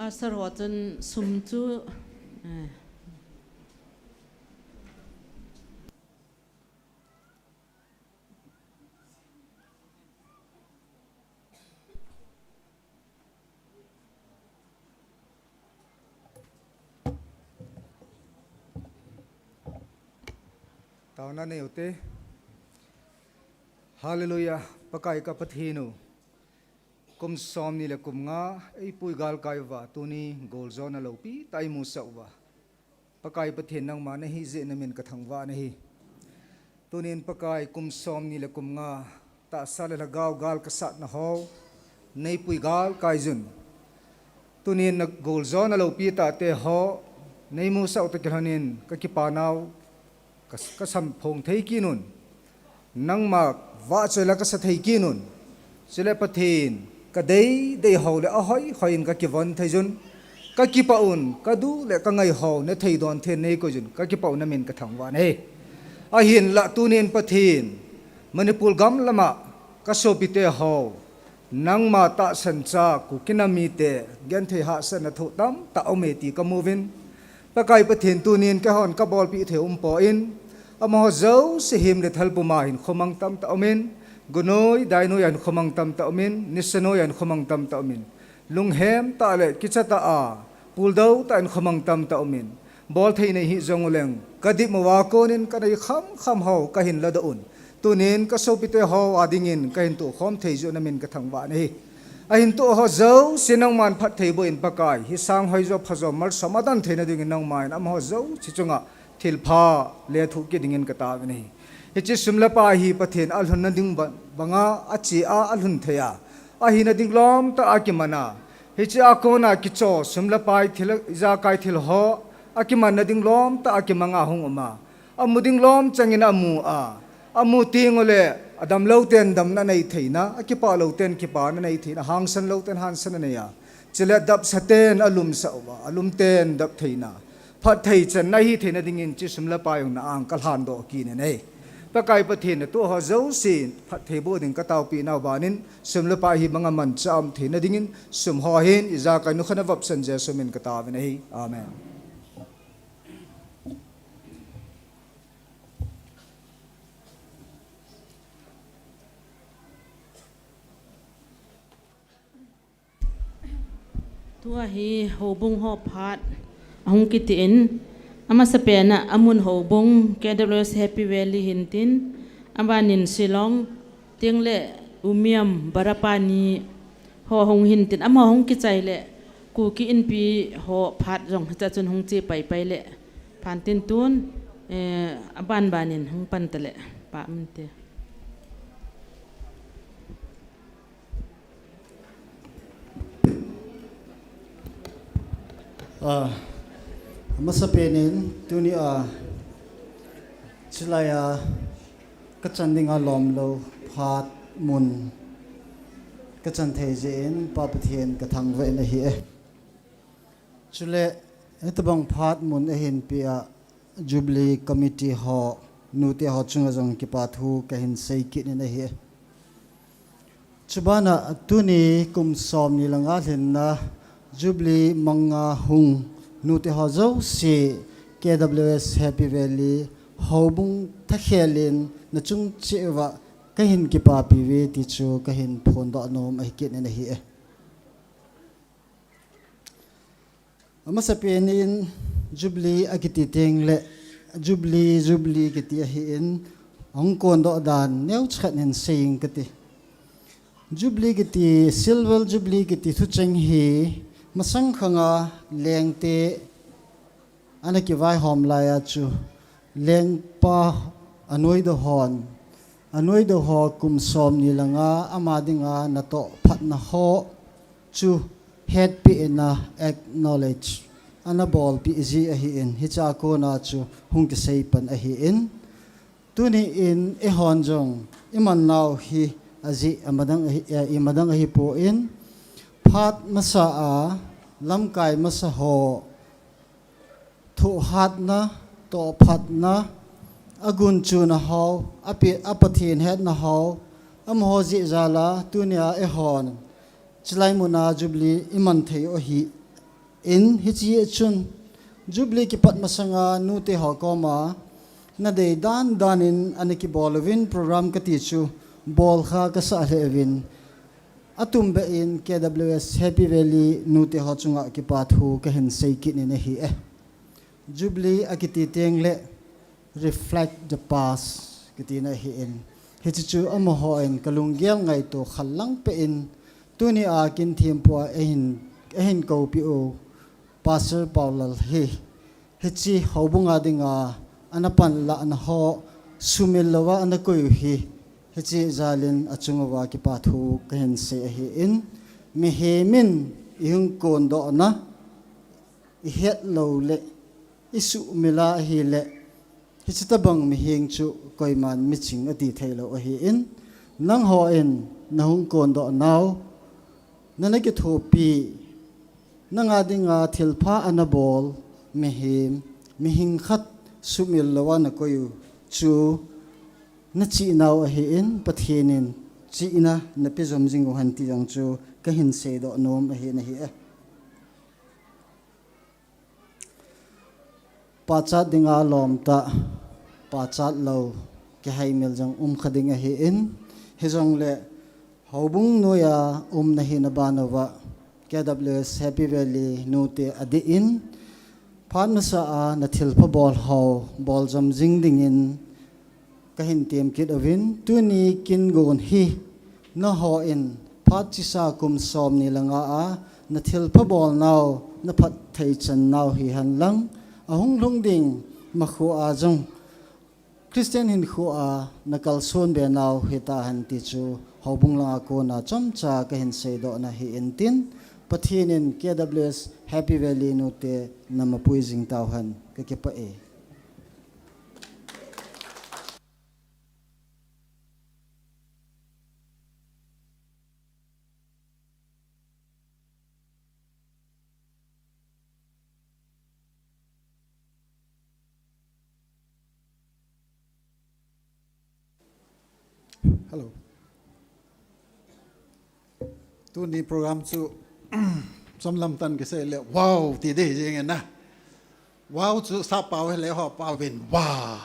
Pastor ho chun sum chu, eh. Taona nei ute. Hallelujah. Pakai ka Pathen u. Kum som ni le kum nga, eipui galkai uva, tuni goljona loupi tah eimusah uva. Pakai Pathen nangma nahi jeh in namin kathangvah nahi. Tunin Pakai kum som ni le kum nga, tahsa le lhagao gal kasatna ho, neipui galkai jun. Tunin na goljona loupi tahte ho, neimusah u toh kilhonin, kakipa nau, ka, kasamphong thei kit un. Nangma vahchoi la kasa thei kit un. Chule Pathen, kadei dei ho le ahoi hoi in kakivon thei jun. Kakipah un, kadu le kangai ho, nathei don thei in neikoi jun. Kakipah un namin kathangvah nahi. Ahinlah tunin Pathen, Manipur gam lama kasopite ho, nangma tahsan cha Kuki nam mite, genthei hahsatna thoh tamtah aume ti kamu uvin. Pakai Pathen tunin keihon kabolpeh thei umpon, amaho jouse hem le thal puma hinkho mang tamtah aumin, gunoi, dainoi a hinkho mang tamtah aumin, nisa noi a hinkho mang tamtah aumin, lunghem tah le kicha tah a, puldou tah a hinkho mang tamtah aumin, bolthei nei hih jong uleng, kadip uva konin kanei khamkham ho kahin ladoh un. Tunin kasopite ho a dingin kahin tohkhom thei jeh un namin kathangvah nahi. Ahin toh ho jouse nangman phatthei boh in Pakai, hisang hoijo phajo malsom adan theina dingin nangman amaho jouse chunga thilpha lethuh kit dingin kataovin ahi. Hiche sum le pai hi Pathen alhunna ding ba-, banga ache a alhun thei a, ahina ding lom tah a kiman a, hiche a kona kicho sum le pai thil, ijakai thil ho, akimanna ding lom tah a kimanga hung um a, amu ding lom changin amu a, amu teng ule adamlou ten damna anei theina, akipah lou ten kipana nei theina, hangsan lou ten hangsan anei a, chule dapsa ten alumsah uva, alum ten dap theina, phatthei channa hitheina dingin hiche sum le pai jong na-ang kalhandoh kit in ahi. Pakai Pathen, natoh ho jouse phatthei boh ding kataopeh nau banin, sum le pai hi banga manchah a um theina dingin, sum ho hin ijakai nukhat na vapsan Jesu min kataovin ahi. Amen. Tua hi houbung ho phat ahung kitin, amasapen a amun houbung K W S Happy Valley hintin, abanin Shillong, tengle Umiam, Barapani ho hung hintin, amaho hung kichai le Kuki Inpi ho phat jong hichea chun hung che paipai le phantin tun, eh, abanbanin hung pan tale, Pa Mte. Ah, amasapen in, tuni a, chulai a, kachan dinga lomlou phat mun kachan thei jeh in, Pa Pathen kathangvah in ahi e. Chule, hitobang phat mun ahin peh a, Jubilee Committee ho, nute ho chunga jong kipa thu kahin sei kit in ahi. Chubana tuni kum som ni le nga lhinna Jubilee manga hung nute ho jouse K W S Happy Valley houbung thakhel in nachung cheh uva kahin kipapi uve ti chu kahin phondoh nom ahi kit in ahi e. Amasapen in Jubilee akiti tengle, Jubilee, Jubilee kiti ahin, ahung kondoh dan neocha khat hin sei inge kati. Jubilee kiti, Silver Jubilee kiti thucheng hi, masang khanga lengte ana kivaihom laiya chu, lengpa anoidoh hon, anoidoh ho kum som ni le nga ama dinga natoh phatna ho chu hetpeh in a acknowledge ana bolpeh ji ahin, hichea kona chu hung kisei pan ahin. Tuni in eihon jong iman nau hi ajeh amadang ahi, eh, imadang ahipon, phat masa a lamkai masa ho thohhatna, tohphatna, agunchuna ho, ape-, a Pathen hetna ho, amaho jeh jal a, tunia eihon, chulai muna Jubilee iman thei u ahi, In hiche chun Jubilee kipat masanga nute ho koma nadei dan dan in ana kibol uvin program kati chu bolkha kasa lheh uvin, atumbeh in K W S Happy Valley nute ho chunga kipa thu kahin sei kit in ahi e. Jubilee akiti teng le reflect the past kiti na ahi in, hiche chu amaho in kalunggel ngaito khallang pe in, tuni a kin thempu a ahin, ahin koupi u Pastor Paulal hi, hiche houbung a dinga ana panlahna ho sumil louva ana koi u hi, hiche jal in achung uva kipa thu kahin sei ahi in, mihem in ihung kondoh na ihet lou le, isumil a ahile, hiche tabang mihem chu koiman miching ati thei lou ahi in, nangho in nahung kondoh nau, nana kithopi, nanga dinga thilpha ana bol mihem, mihem khat sumil louva nakoi u chu nachih nau ahi in, Pathen in chihna nape jom jing u hen ti jong chu kahin seidoh nom ahi nahi e. Pachat dinga lom tah, pachat lou, kihaimil jong um kha ding ahi in, hijongle houbung noiya umna hina ban uva, K W S Happy Valley nute adeh in, phat masa a nathilpha bol ho, bol jom jing dingin, kahin tem kit uvin, tuni kin gon hi, nangho in phat chesa kum som ni le nga a, nathilpha bol nau, naphatthei chan nau hihen lang, ahung lhung ding makhoa jong, Christian hinkhoa nakalson be nau hitahen ti chu, houbung langa kona chomcha kahin seidoh na ahi in tin, Pathen in K W S Happy Valley nute namapui jing tauhen, kakipah e. Hello. Tuni program chu chomlam tah in kisei le, wow, ti ding jeng e na. Wow chu sap pau hile ho pau vin, wow.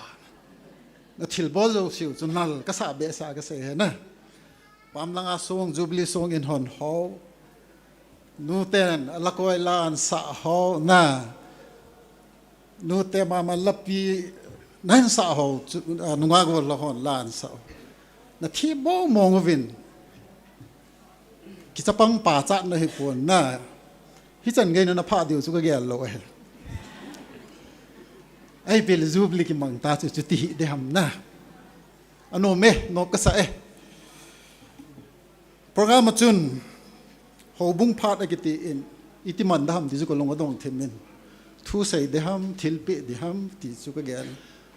Nathilbol jouseu chu nal kasah behseh kasei ahi na. Pam langa song, Jubilee song in hon ho. Nuten alakoi la ansah ho na. Nute mama lapi nahin sah ho chu, a, nungah gol la hon la ansah ho. Nathibol mong uvin. Kichapang pachat na hipon na. Hichan gei na naphah diu chu kagel lou ahi. Ahipeh le Jubilee kimang ta chu, chuti hiding ham na. Anom e, nop kasah e. Program a chun, houbung phat akiti in, iti man ding ham ti chu kalung adong thim in. Thu sei ding ham, thilpeh ding ham ti chu kagel.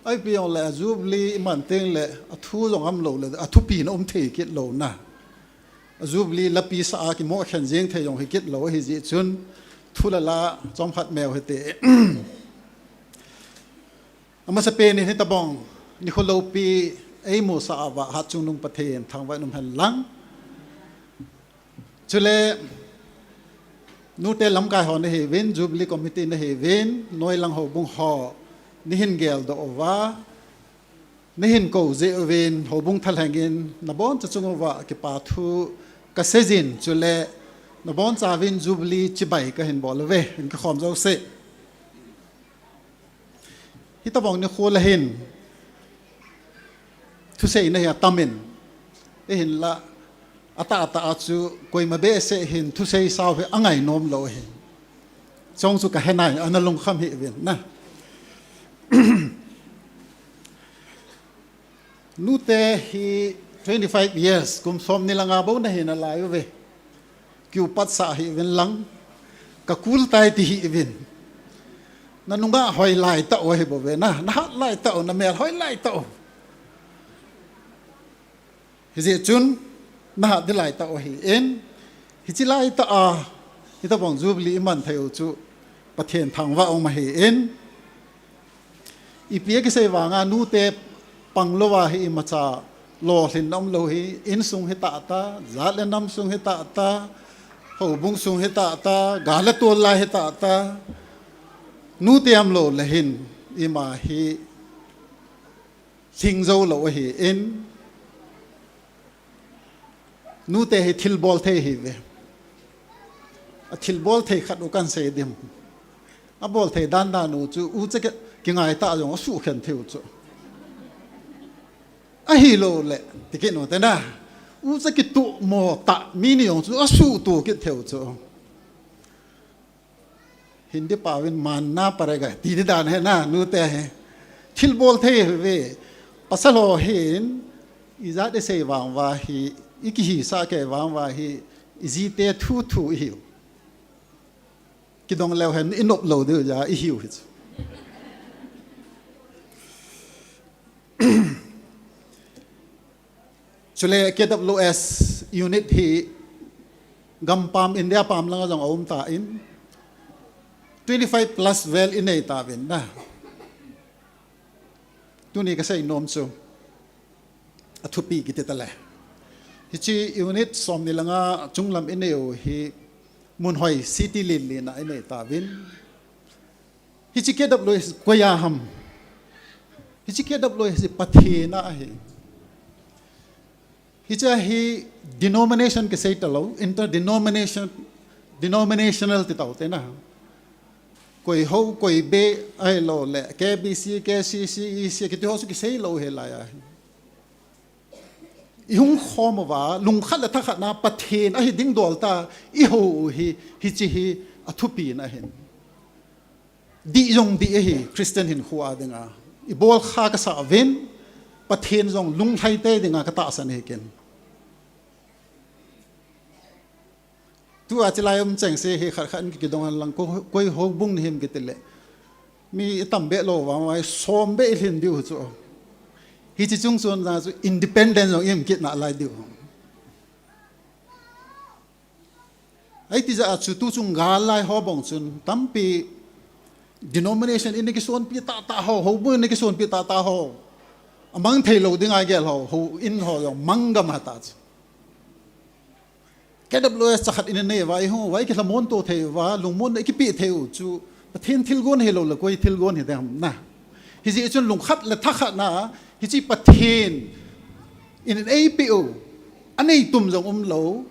Ahipeh jongle, a Jubilee iman teng le, athu jong um lou le, athupina um thei kit lou na. A Jubilee lapi sah a kimo khen jeng thei jong hi kit lou ahi jeh chun, thu le la chomkhat meu hite. Amasapen in hitabang nikho loupi eimusah uva Hatchungnung Pathen thangvah in um hen lang. Chule nute lamkai ho nahiuvin, Jubilee Committee nahiuvin, noilang houbung ho neihin geldoh uva, neihin kou jeh uvin, houbung thalheng in naboncha chung uva kipa thu kasei jin, chule nabonchauvin Jubilee chibai kahin bol uve, in kakhom jouse. Hitabang nikho le hin, thuseina hi atam in, ahinla, atah atah a chu koima behseh hin thusei sao hi angai nom lou ahi. Chong chu kahe nai, ana lungkham hih uvin na. Nute hi twenty-five years, kum som ni le nga bou nahi nalai uve. Kiupat sah hih uvin lang, kakul tai ti hih uvin. Nanungah hoi lai tah u ahi bouve na, nahat lai tah u, namel hoi lai tah u. Hijeh chun, nahat ding lai tah u ahin, hiche lai tah a, hitabang Jubilee iman thei u chu, Pathen thangvah um ahin, ipi a kisei vanga nute pang louva hi imacha lolhinna um lou hi, insung hi tah tah, jat le nam sung hi tah tah, Houbung sung hi tata, gal le tol lai hi tata, nute umlou le hin, ima hi, lhing jou lou ahin, nute hi thilbol thei ahiuve. Athilbol thei khat u kahin sei ding. Abol thei dan dan u chu, ucha ki, kingai tah jong asuh khen thei u chu. Ahilou le, ti kit u te na. Ucha kituh mo tah mi ni jong chu, asuhtuh kit thei u chu. Hindi paovin manna padega, ti di dan ahi na, nute hi. Thilbol thei ahiuve. Pasal ho hin, ijat isei vang uva hi, ikihisah kei vang uva hi, ijite thu thu ihiu. Kidong leu hen, inop lou diu jeh a ihiu hi chu. Chule K W S unit hi gampam India pam langa jong aum tan, twenty five plus vel inei tauvin na. Tuni kasei nom chu athupi kiti tale. Hiche unit somni langa chunglam inei u hi mun hoi city len len a inei tauvin. Hiche K W S koi a ham. Hiche K W S hi Pathen a ahi. Hiche hi denomination kisei talou, interdenomination, denominational ti tau te na. Koi hou, koi beh, ahilou le, K B C, K C C, E C, kiti ho chu kisei lou ahi lai a hi. Ihung khom uva, lungkhat le thakhat na Pathen ahi ding dol ta, ihou u hi, hiche hi athupina ahin. Dih jong dih ahi, Christian hinkho a dinga. Ibol kha kasah uvin, Pathen jong lunglhai tei dinga katahsan ahi ken. Tua chilai um cheng se hi khat khat in kidong hen lang ko, koi houbung nahim kiti le. Mi itam beh lou vang uva, som beh ilhin diu chu. Hiche chung chun jong chu independent jong ium kit nalai diu. Ahi ti jeh a chu tu chung gal lai ho bang chun tampi denomination in kisonpi tah tah ho, houbung in kisonpi tah tah ho. Amang thei lou dinga gel ho, houin ho jong mang gam ahi ta chu. K W S chakhat in inei uva, ihung uva, ikilhamon to thei uva, lungmonna ikipe thei u chu, Pathen thilgon hilou le koi thilgon hidem na. Hijeh chun lungkhat le thakhat na, hiche Pathen in eipeh u, anei tum jong umlou.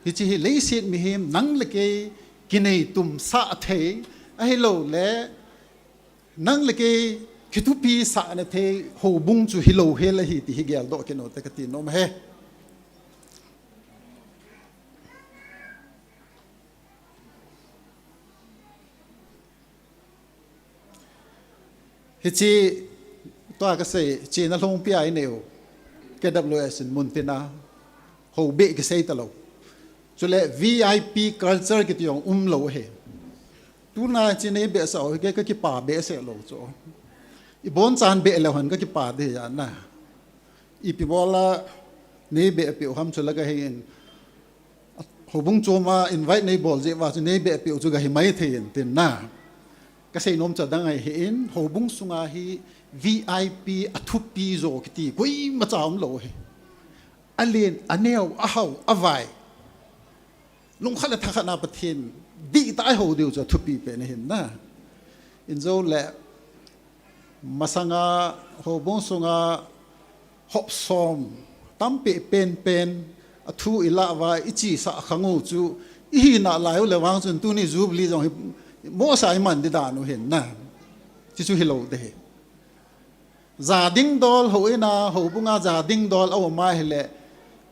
Hiche hi leiset mihem, nang le kei, kinei tum sah thei, ahilou le, nang le kei, kithupi sahna thei, houbung chu hilou hel ahi ti hi geldoh kit u te kati nom ahi. Hiche, tua kasei, chena lhongpi a inei u, K W S in muntina, hou beh kisei talou. Chule V I P culture kiti jong umlou ahi. Tuna hiche nei behsah u hi kei kakipa behseh lou chu. Ibonchan beh leu hen kakipa ding ahi na. Ipi bola nei behpeh u ham chu la kahin. Houbung chom a invite nei bol jeh uva chu nei behpeh u chu kahi mai thei in tin na. Kasei nom chu adang ahin, houbung sunga hi V I P athupi jo kiti koimacha umlou ahi. Alen, aneo, ahao, avai. Lungkhat le thakhat na Pathen dihtah a ihou diu chu athupi pen ahin na. Injo le masanga houbung sunga hop som tampi penpen athu ilah uva ichesah khang u chu ihi nalai u le vang chun tuni Jubilee jong hi mohsa iman ding dan u ahin na. Chuchu hilou ding ahi. Ja ding dol houin a, houbunga ja ding dol aum ahile,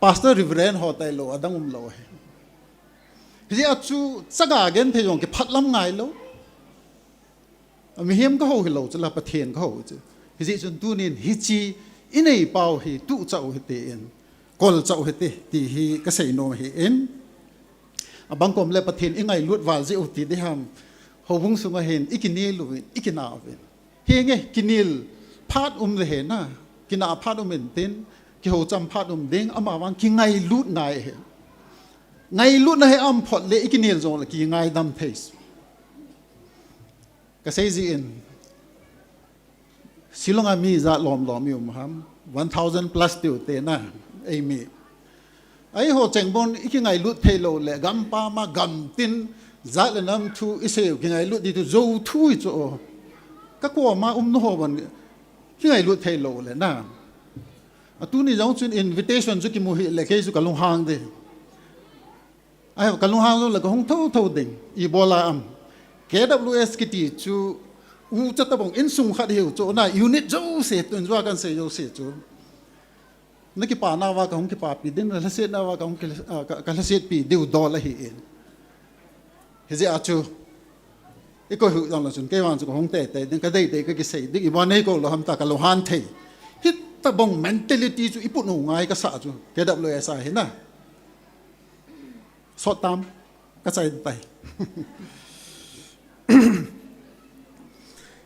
Pastor Reverend ho tailou, adang umlou ahi. Hijeh a chu chaga genthei jong kiphatlam ngailou. Mihem kahou hilou, chule Pathen kahou chu. Hijeh chun tunin hiche inei pau hi tuchah u hite, kolchah u hite, ti hi kasei nom ahin. Abang kom le Pathen ingailut val jeh u ti ding ham. Houbung sunga hin ikinel uvin, ikina uvin. Henge, kinel phat um ve he na, kina phat um intin, kihoucham phat um ding, amavang kingailut ngai ahi. Ngailutna hi aum phot le ikinel jongle kingaidam thei. Kasei jin, Shillong a mi ijat lom lom ium ham, one thousand plus tiu te na, eimi. Eiho cheng bon ikingailut thei lou le, gampam a gamtin, jat le nam thu isei u kingailut ding chu jou thu hi chu. Ka koma umna ho bon kingailut thei lou le na. Atuni jong chun invitation chu kimu hih le kei chu ka lunghang ding. Ahi, ka lunghang lou le ka hung thotho ding. Ibola am. K W S kiti chu ucha tabang insung khat hiu chu na unit jouse tun jua kan sei jouse chu. Na kipa nauva ka hung kipapi ding, na lhaset nauva ka hung kila-, ah, ka, ka lhasetpi diu dol ahi in. Hijeh a chu, ikoi hu jong lou chun, kei vang chu ka hung teitei ding, ka deidei ka kisei ding, ibola nei kou lou ham ta ka lunghan thei. Hitabang mentality chu iput u ngai kasa chu, K W S a hi na. Sot tam, ka chai tai.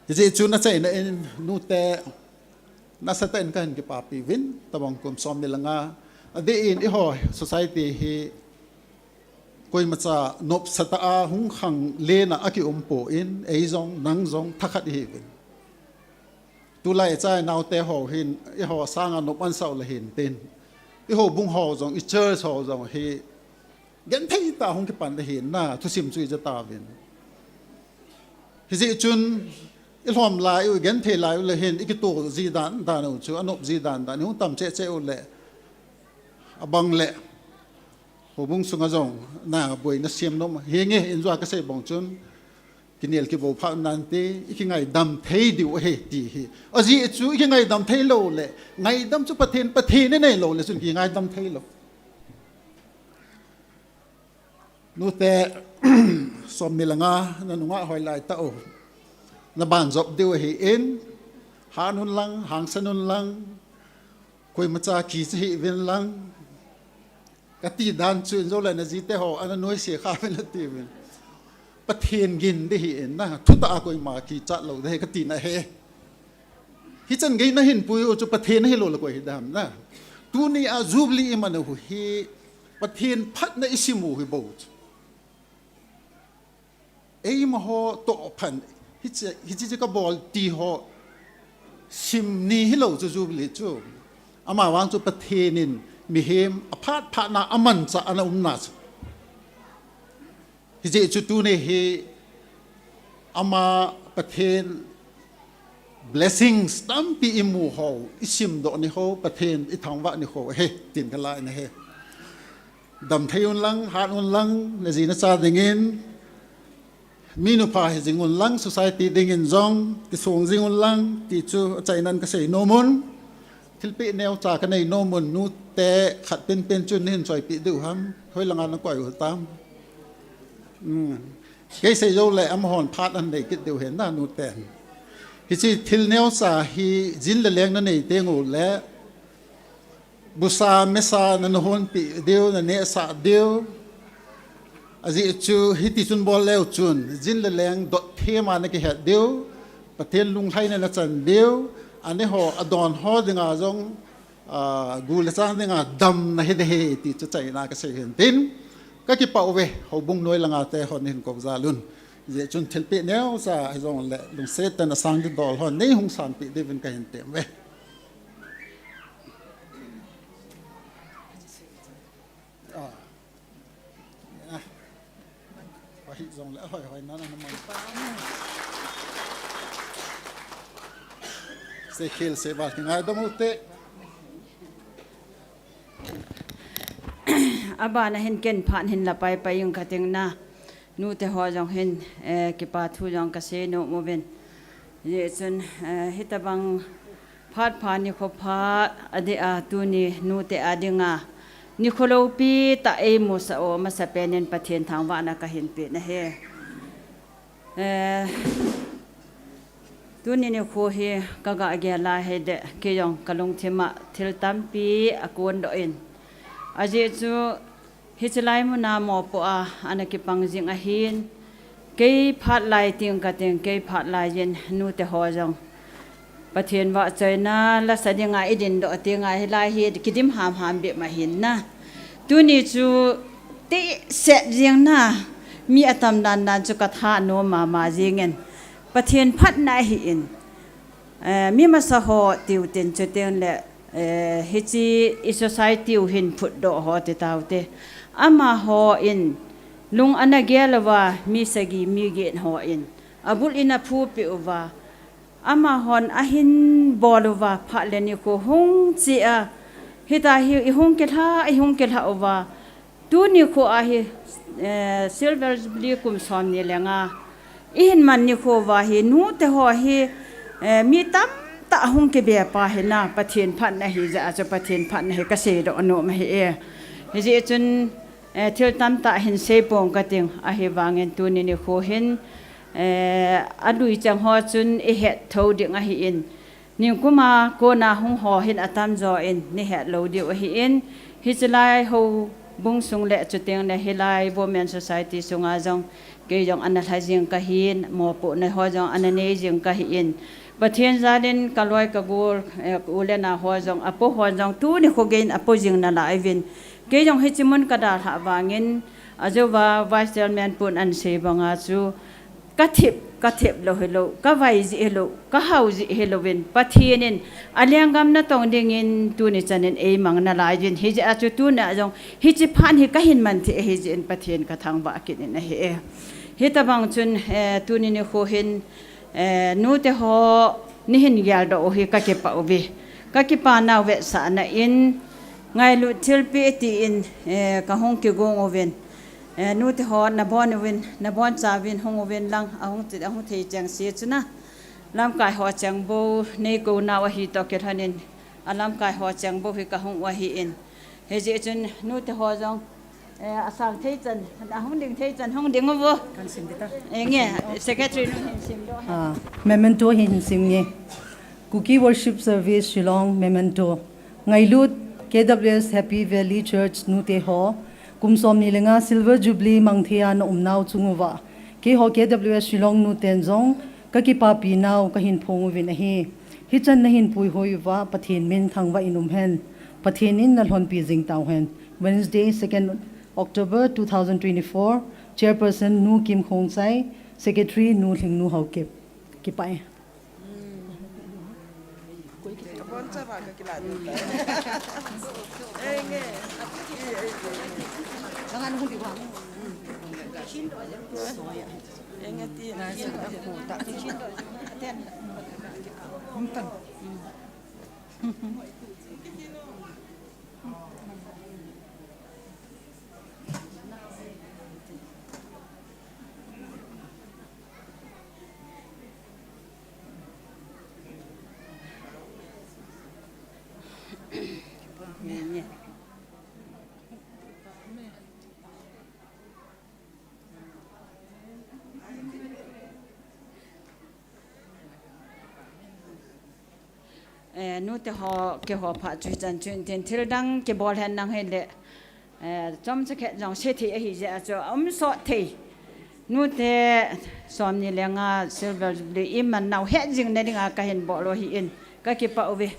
Hijeh chun achaina in nute, nasatah in kahin kipapi uvin, tabang kum som ni le nga. Adeh in eiho society hi koimacha nopsatah a hung khanglen a akium poi, ei jong, nang jong, thakhat ihi uvin. Tulai chai naute ho hin, eiho sanga nop ansau le hin tin. Eiho bung ho jong, i church ho jong hi, genthei tah a hung kipan le hin na, thusim chu ija tauvin. Hijeh chun, ilhom lai u, genthei lai u le hin, ikito ji dan dan u chu, anop ji dan dan, ihung tam cheh cheh u le, abang le, houbung sunga jong, na boina sem nom, hinge, injua kasei bang chun, kinel kivo pha nante, ikingaidam thei diu ahi ti hi. Ajeh chu ikingaidam thei lou le, ngaidam chu Pathen, Pathen inei lou le, chun kingaidam thei lou. Nute, som ni le nga, na nunga hoilai tah u. Na ban jop diu ahi in, han un lang, hangsan un lang, koimacha kicha hih uvin lang. Kati dan chu injo le na jite ho, ana noise kha uvin ati uvin. Pathen gin ding ahi in na, thutah a koima kichat lou ding ahi kati na ahi. Hichan gei nahin pui u chu Pathen ahi lou le koi hi dam na. Tuni a Jubilee iman u hi, Pathen phatna isim u hi bou chu. Eima ho toh phan, hiche, hiche chu kabol ti ho, sim ni hilou chu Jubilee chu. Ama vang chu Pathen in mihem aphat phat na amanchah ana umna chu. Hijeh chu tuni hi ama Pathen blessings tampi imu ho, isimdoh ni ho, Pathen ithangvah ni ho ahi, tin kala in ahi. Damthei un lang, hat un lang, naji nacha dingin, mi nupha hijing un lang, society dingin jong, kisong jing un lang, ti chu achaina in kasei nom un. Thilpeh neocha kanei nom un, nute khat penpen chun nahin choipeh diu ham, hoilanga nakoi u tam. Hmm. Kei sei jou le amahon phat ahin nei kit diu hen na nuten. Hiche thil neocha hi jin le leng nanei teng u le, busa mesa nanahonpeh diu, nanehsah diu. Ajeh chu hiti chun bol leu chun, jin le leng dot them a nakihet diu, Pathen lunglhaina nachan diu, aneho adon ho dinga jong, ah, gu le chang dinga damna hi ding ahi ti chu achaina kasei hin tin, kakipah uve, houbung noi langa te hon hin kou jal un. Hijeh chun thilpeh neocha hijongle lungset tah in asang didol hon neihung sanpeh diuvin kahin tem uve. Ah. Ah. Ahi jongle, ahoi hoi nan ana man. Seikhel seival kingaidam u te. Abana hin ken phat hin la pai pai ing kating na. Nute ho jong hin, eh, kipa thu jong kasei nom uvin. Hijeh chun, eh, hitabang phat pha nikho pha adeh a tuni nute a dinga nikho loupi tah eimusah u masapen in Pathen thangvahna kahin pe na ahi. Eh, tuni nikho hi kaga gel a hideh, kei jong kalungthim a thil tampi akondoh in. Ajeh chu, hiche lai muna mopoh a, ana kipang jing ahin, kei phat lai ting kating, kei phat lai jin nute ho jong Pathen vahchoina lasa dinga idindoh tenga hilai hi kidim hamham bep ahin na. Tuni chu tehset jeng na, mi atam dan dan chu katha nom mama jengin. Pathen phatna ahin. Eh, mi masa ho tiu tin chuteng le Eh, hiche i society u hin phutdoh ho ti taute. Amahon lung ana gel uva, mi sagi mi get hon abul in aphupi uva. Amahon ahin bol uva, phat le nikho hung che a. Hitia hi i hung kilha, i hung kilha uva. Tuni kho a hi, eh, Silver Jubilee kum somni le nga i hin man nikho uva hi, nute ho hi, eh, mi tamtah hung kibe pa hi na, Pathen phatna hi jeh a chu Pathen phatna hi ka seidoh nom ahi e. Hijeh chun, eh, thil tamtah hin seipong kating, ahivangin tuni nikho hin, eh, alui chang ho chun i het tho ding ahin, Ningkum a kona hung ho hin atamjo in nei het lou diu ahin, hiche lai houbung sung le chuteng le hilai Women Society sunga jong kei jong ana lha jing kahin, mopohna ho jong ana nei jing kahin, Pathen jal in ka loi ka gol, eh, u le nao ho jong, apo ho jong tuni kho gei in apo jing nalai uvin, kei jong hiche mun ka dalhah vangin, ajeh uva Vice Chairman pun ana sei banga chu, ka thep, ka thep lou hilou, ka vai jeh hilou, ka hao jeh hilouvin, Pathen in alenggam natong dingin tuni chan in eimang nalai uvin, hijeh a chu tuna jong hiche phat hi kahin man thei ahi jeh in Pathen ka thangvah kit in ahi e. Hitobang chun, eh, tuni nikho hin, eh, nute ho nei hin geldoh u hi ka kipah uve. Ka kipana u vetsahna in, ngailut thilpeh tin, eh, ka hung kigong uvin, eh, nute ho nabon uvin, nabonchauvin hung uvin lang, ahung ti, ahung thei cheng se chun a, lamkai ho cheng bou nei kou nau ahi toh kilhon in, alamkai ho cheng bou hi ka hung u ahin. Hijeh chun nute ho jong, eh, asang thei chan, ahung ding thei chan hung ding uvo. Kan sim ding ta. Eh, nge, secretary nu hin simdoh hen. Ah, memento hin sim nge. Kuki Worship Service Shillong memento. Ngailut K W S Happy Valley Church nute ho, kum somni le nga Silver Jubilee mang thei a na um nau chung uva, keiho K W S Shillong nuten jong ka kipapi nau kahin phong uvin ahi. Hichan na hin puihoi uva Pathen min thangvah in um hen. Pathen in na lhonpi jing tau hen. Wednesday, second October two thousand twenty-four, Chairperson Nu Kim Khongchai, Secretary Nu Lhingnu Haokip. Kipah e. Eh, nute ho, keiho phat chu hichan chu intin, thil dang kibol hen lang hile, eh, chomcha khat jong se thei ahi jeh a chu, aum sot thei. Nute somni le nga Silver Jubilee i man nau het jing na dinga kahin bol u ahin, ka kipah uve.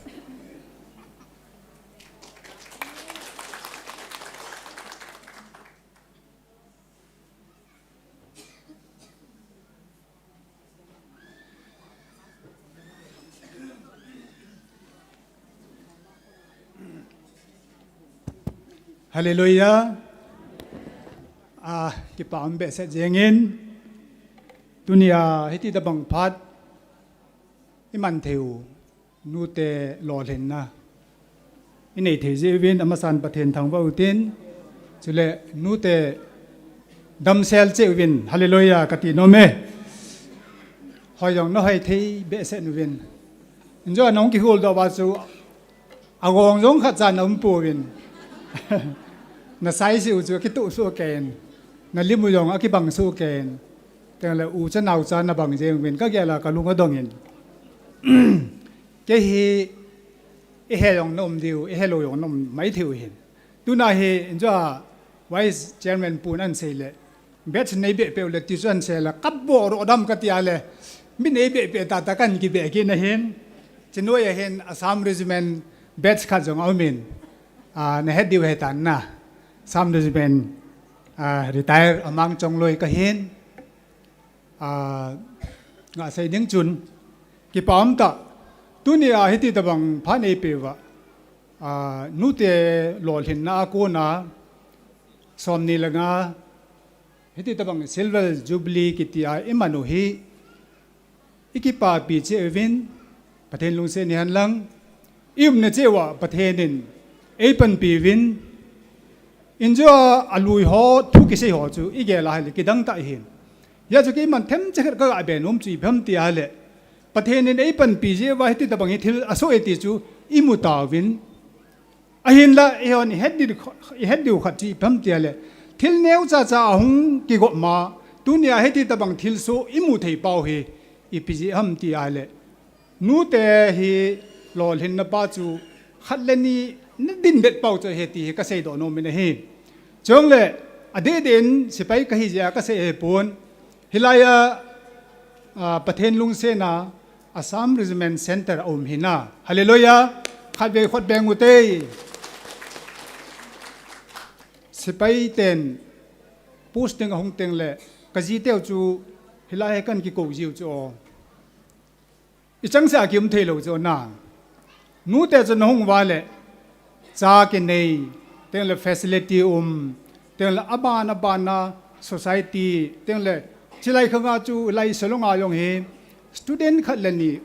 Hallelujah. Ah, kipa um behseh jengin. Tunia hiti tabang phat i man thei u nute lolhinna i nei thei jeh uvin, amasan Pathen thangvah utin, chule nute damsel cheh uvin, hallelujah, kati nom e. Hoi jong na hoi thei behseh uvin. Injo nong kihol doh uva chu, agong jong khat cha na um pouvin. Na size u chu kitoh soh kei in. Na lim u jong akibang soh kei in. Tengle u cha nao cha na bang jeng uvin ka gel a ka lung adong in. Kei hi i he jong na um diu, i he lou jong na um mai thei u hin. Tuna hi, injo a Vice Chairman pun ana sei le, batch nei beh peh u le ti chu ana sei le, ka bol ro dam kati a le, mi nei beh peh tah tah kan kibeh kit na hin. Chinoi a hin Assam Regiment batch khat jong a um in, ah, na het diu ahi tan na. Assam Regiment, ah, retire Amang Chongloi ka hin. Ah, nga sei ding chun, kipa um tah, tunia hiti tabang phat nei pe uva, Aa, nute lolhinna a kona somni le nga, hiti tabang Silver Jubilee kiti a iman u hi, ikipapi cheh uvin, Pathen lungset ni hen lang, i umna cheh uva Pathen in eipanpi uvin, injo a alui ho thu kisei ho chu igel a hile kidang tah ahin. Hijeh chun keiman themcha khat kaga be nom chu ipi ham tia hile, Pathen in eipanpi jeh uva hiti tabang hi thil asoh e ti chu imu tauvin. Ahinla, eihon ihet diu, ihet diu khat chu ipi ham tia hile, thil neocha cha ahung kigop ma, tunia hiti tabang thilsoh imu thei pau hi, ipi jeh ham tia hile, nute hi lolhinna pa chu khat le ni nadin det pau chu ahi ti hi kasei doh nom in ahi. Chule, adeh deh in sepai kahi jeh a kasei ahipon, hilai a, aa, Pathen lungset na Assam Regiment Center a um hina. Hallelujah. Khatvei khut beng ute. Sepai ten posting ahung teng le, kaji teu chu hilai hi kahin kikou jiu chu o. Ichang seh a kium thei lou chu na. Nute chu nahung uva le, cha kinei, teng le facility um, teng le aban aban a society, teng le chilai khang a chu lai Shillong a jong hi student khat le ni,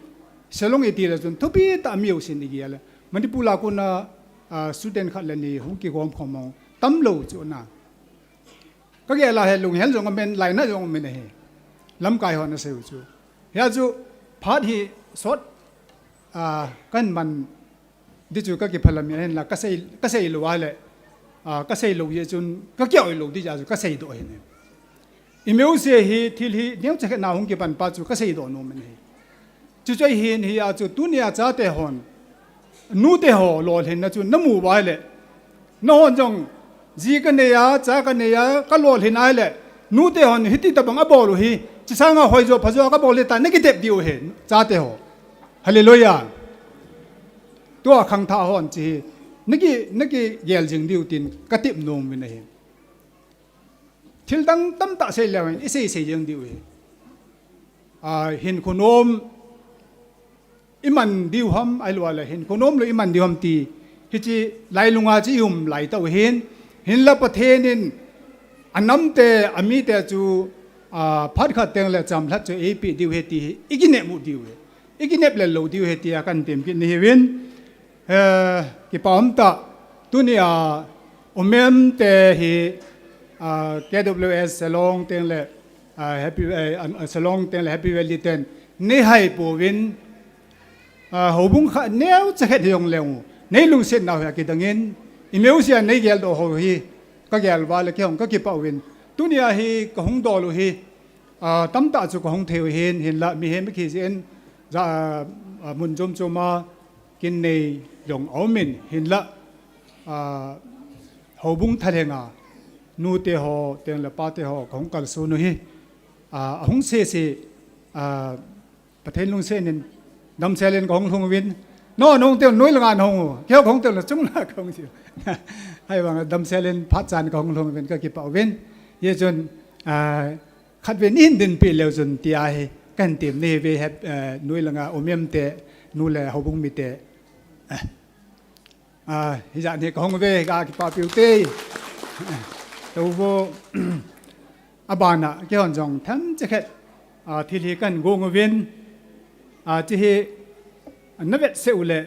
Shillong iti le chun thupi tah a mi jousen igel le. Manipur a kona, aa, student khat le ni hung kigom khom mong tam lou chu na. Kagel a hi lunghel jong amen, lainat jong amen ahi. Lamkai hon asei u chu. Hia chu phat hi sot, aa, kahin man di chu kakiphalam in ahinla kasei, kasei lou a le, aa, kasei lou jeh chun kakihoi lou di jeh a chu kasei doh ahin. Imeu se hi thil hi neocha khat na hung kipan pa chu kasei doh nom in ahi. Chuche hin hia chu tunia chate hon, nute ho lolhinna chu namu uva le, nahon jong ji kanei a, cha kanei a, kalolhin a le, nute hon hiti tabang abol u hi, chusanga hoijo phajo a kabol le ta nakitep diu ahi, chate ho. Hallelujah. Tua khangthah hon chu hi, naki, nakigel jing diu tin katep nom in ahi. Thil dang tamtah sei leu hen, isei sei jeng diu ahi. Aa, hinkho nom iman diu ham, ahilou le hinkho nom lou iman diu ham ti, hiche lailung a chu i um lai tauhin, hinla Pathen in anamte, amite chu, aa, phat khat teng le chamlhat chu eipeh diu ahi ti hi, ikinep u diu ahi. Ikinep lel lou diu ahi tia kahin tem kit nahiuvin. Eh, kipa um tah, tunia, Omem te hi, ah, K W S Shillong teng le, ah, Happy, eh, ah, Shillong teng le Happy Valley ten, nei hai pouvin, ah, houbung khat neocha khat hi jong leu, nei lungset nau hi akidang in, imeu sia nei geldoh ho hi, kagel uva le kei hung kakipah uvin. Tunia hi kahung dol u hi, ah, tamtah chu kahung thei u hin, hinla mihem kijen, ja, ah, mun chom chom a, kin nei jong aum in hinla, ah, houbung thalheng a, nute ho, teng le pate ho, kahung kalson u hi, ah, ahung sese, ah, Pathen lungset in, damsel in kahung lhung uvin, no, nahung teng, noi langa nahung u, keiho kahung teng, nachung la kahung jiu. Ahivang, damsel in phat chan kahung lhung uvin, kakipah uvin. Hijeh chun, ah, Khatvei neihin dinpi leu chun tia hi kahin tem nahiuve, hep, eh, noi langa Omem te, nu le houbung mite. Eh, ah, hijat hi kahung uve, kakipah piu te. Eh, tou vo, abana, keihon jong themcha khat, ah, thil hi kahin gong uvin, ah, hiche hi, na vetsah u le,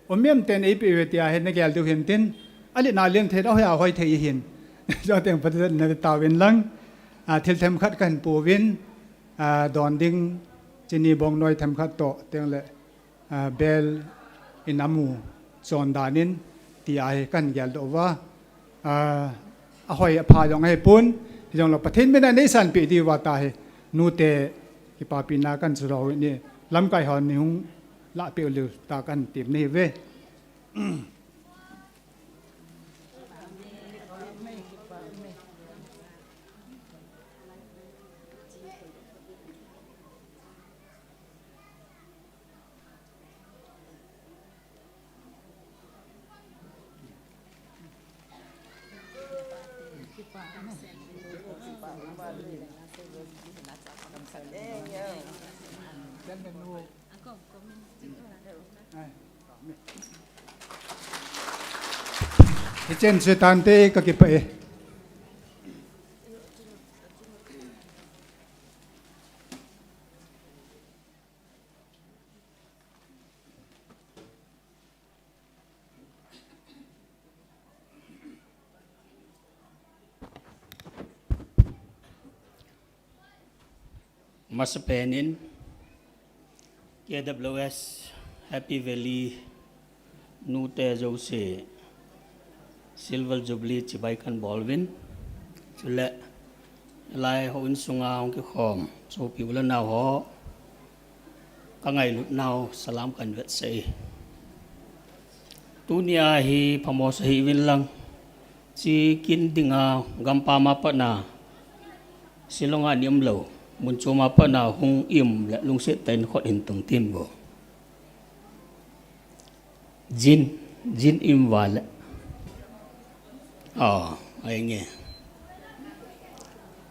Omem ten eipeh uve tia hi nagel diu hintin, alet na len thei, ahoiya hoi thei hin. Jong teng phaten nave tauvin lang, ah, thil themkhat kahin pouvin, ah, don ding, chini bongnoi themkhat toh, teng le, ah, bel in amu, chon dan in, tia hi kahin geldoh uva. Ah, ahoi apha jong ahipon, hijongle Pathen mina neisanpeh diuva tahi, nute kipapina kahin seidoh u ahi, lamkai hon neihung lahpeh u liu ta kahin tem nahiuve. Hichen chu tante ka kipah e. Masapen in K W S Happy Valley nute jouse Silver Jubilee chibai kan bol uvin. Chule lai houin sunga hung kikhom sopi u le nao ho ka ngailutnau salam kan vetsah e. Tunia hi phamo sa hih uvin lang, chi kin dinga gampam a patna Shillong a ni um lou, mun chom a patna hung i um le lungset tah in khut hin tung tin vo. Jin, jin im vale. Ah, ai nge.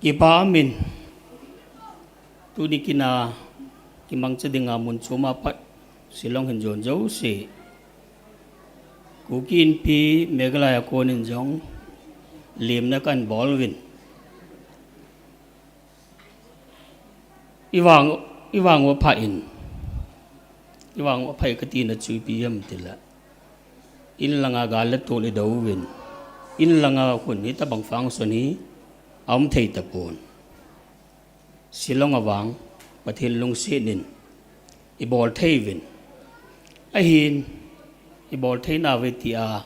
Kipa umin. Tuni kin a kimangcha dinga mun chom a pat Shillong hin jon jouse, Kuki Inpi Meghalaya a kon in jong lemna kan bol uvin. I vang, i vang u apha in, i vang u apha in ka tina chu ipi ham tile, in langa gal le tol i do uvin, in langa khun hitabang function hi a um thei tapon. Shillong a vang Pathen lungset in i bol thei uvin. Ahin i bol thei nauve tia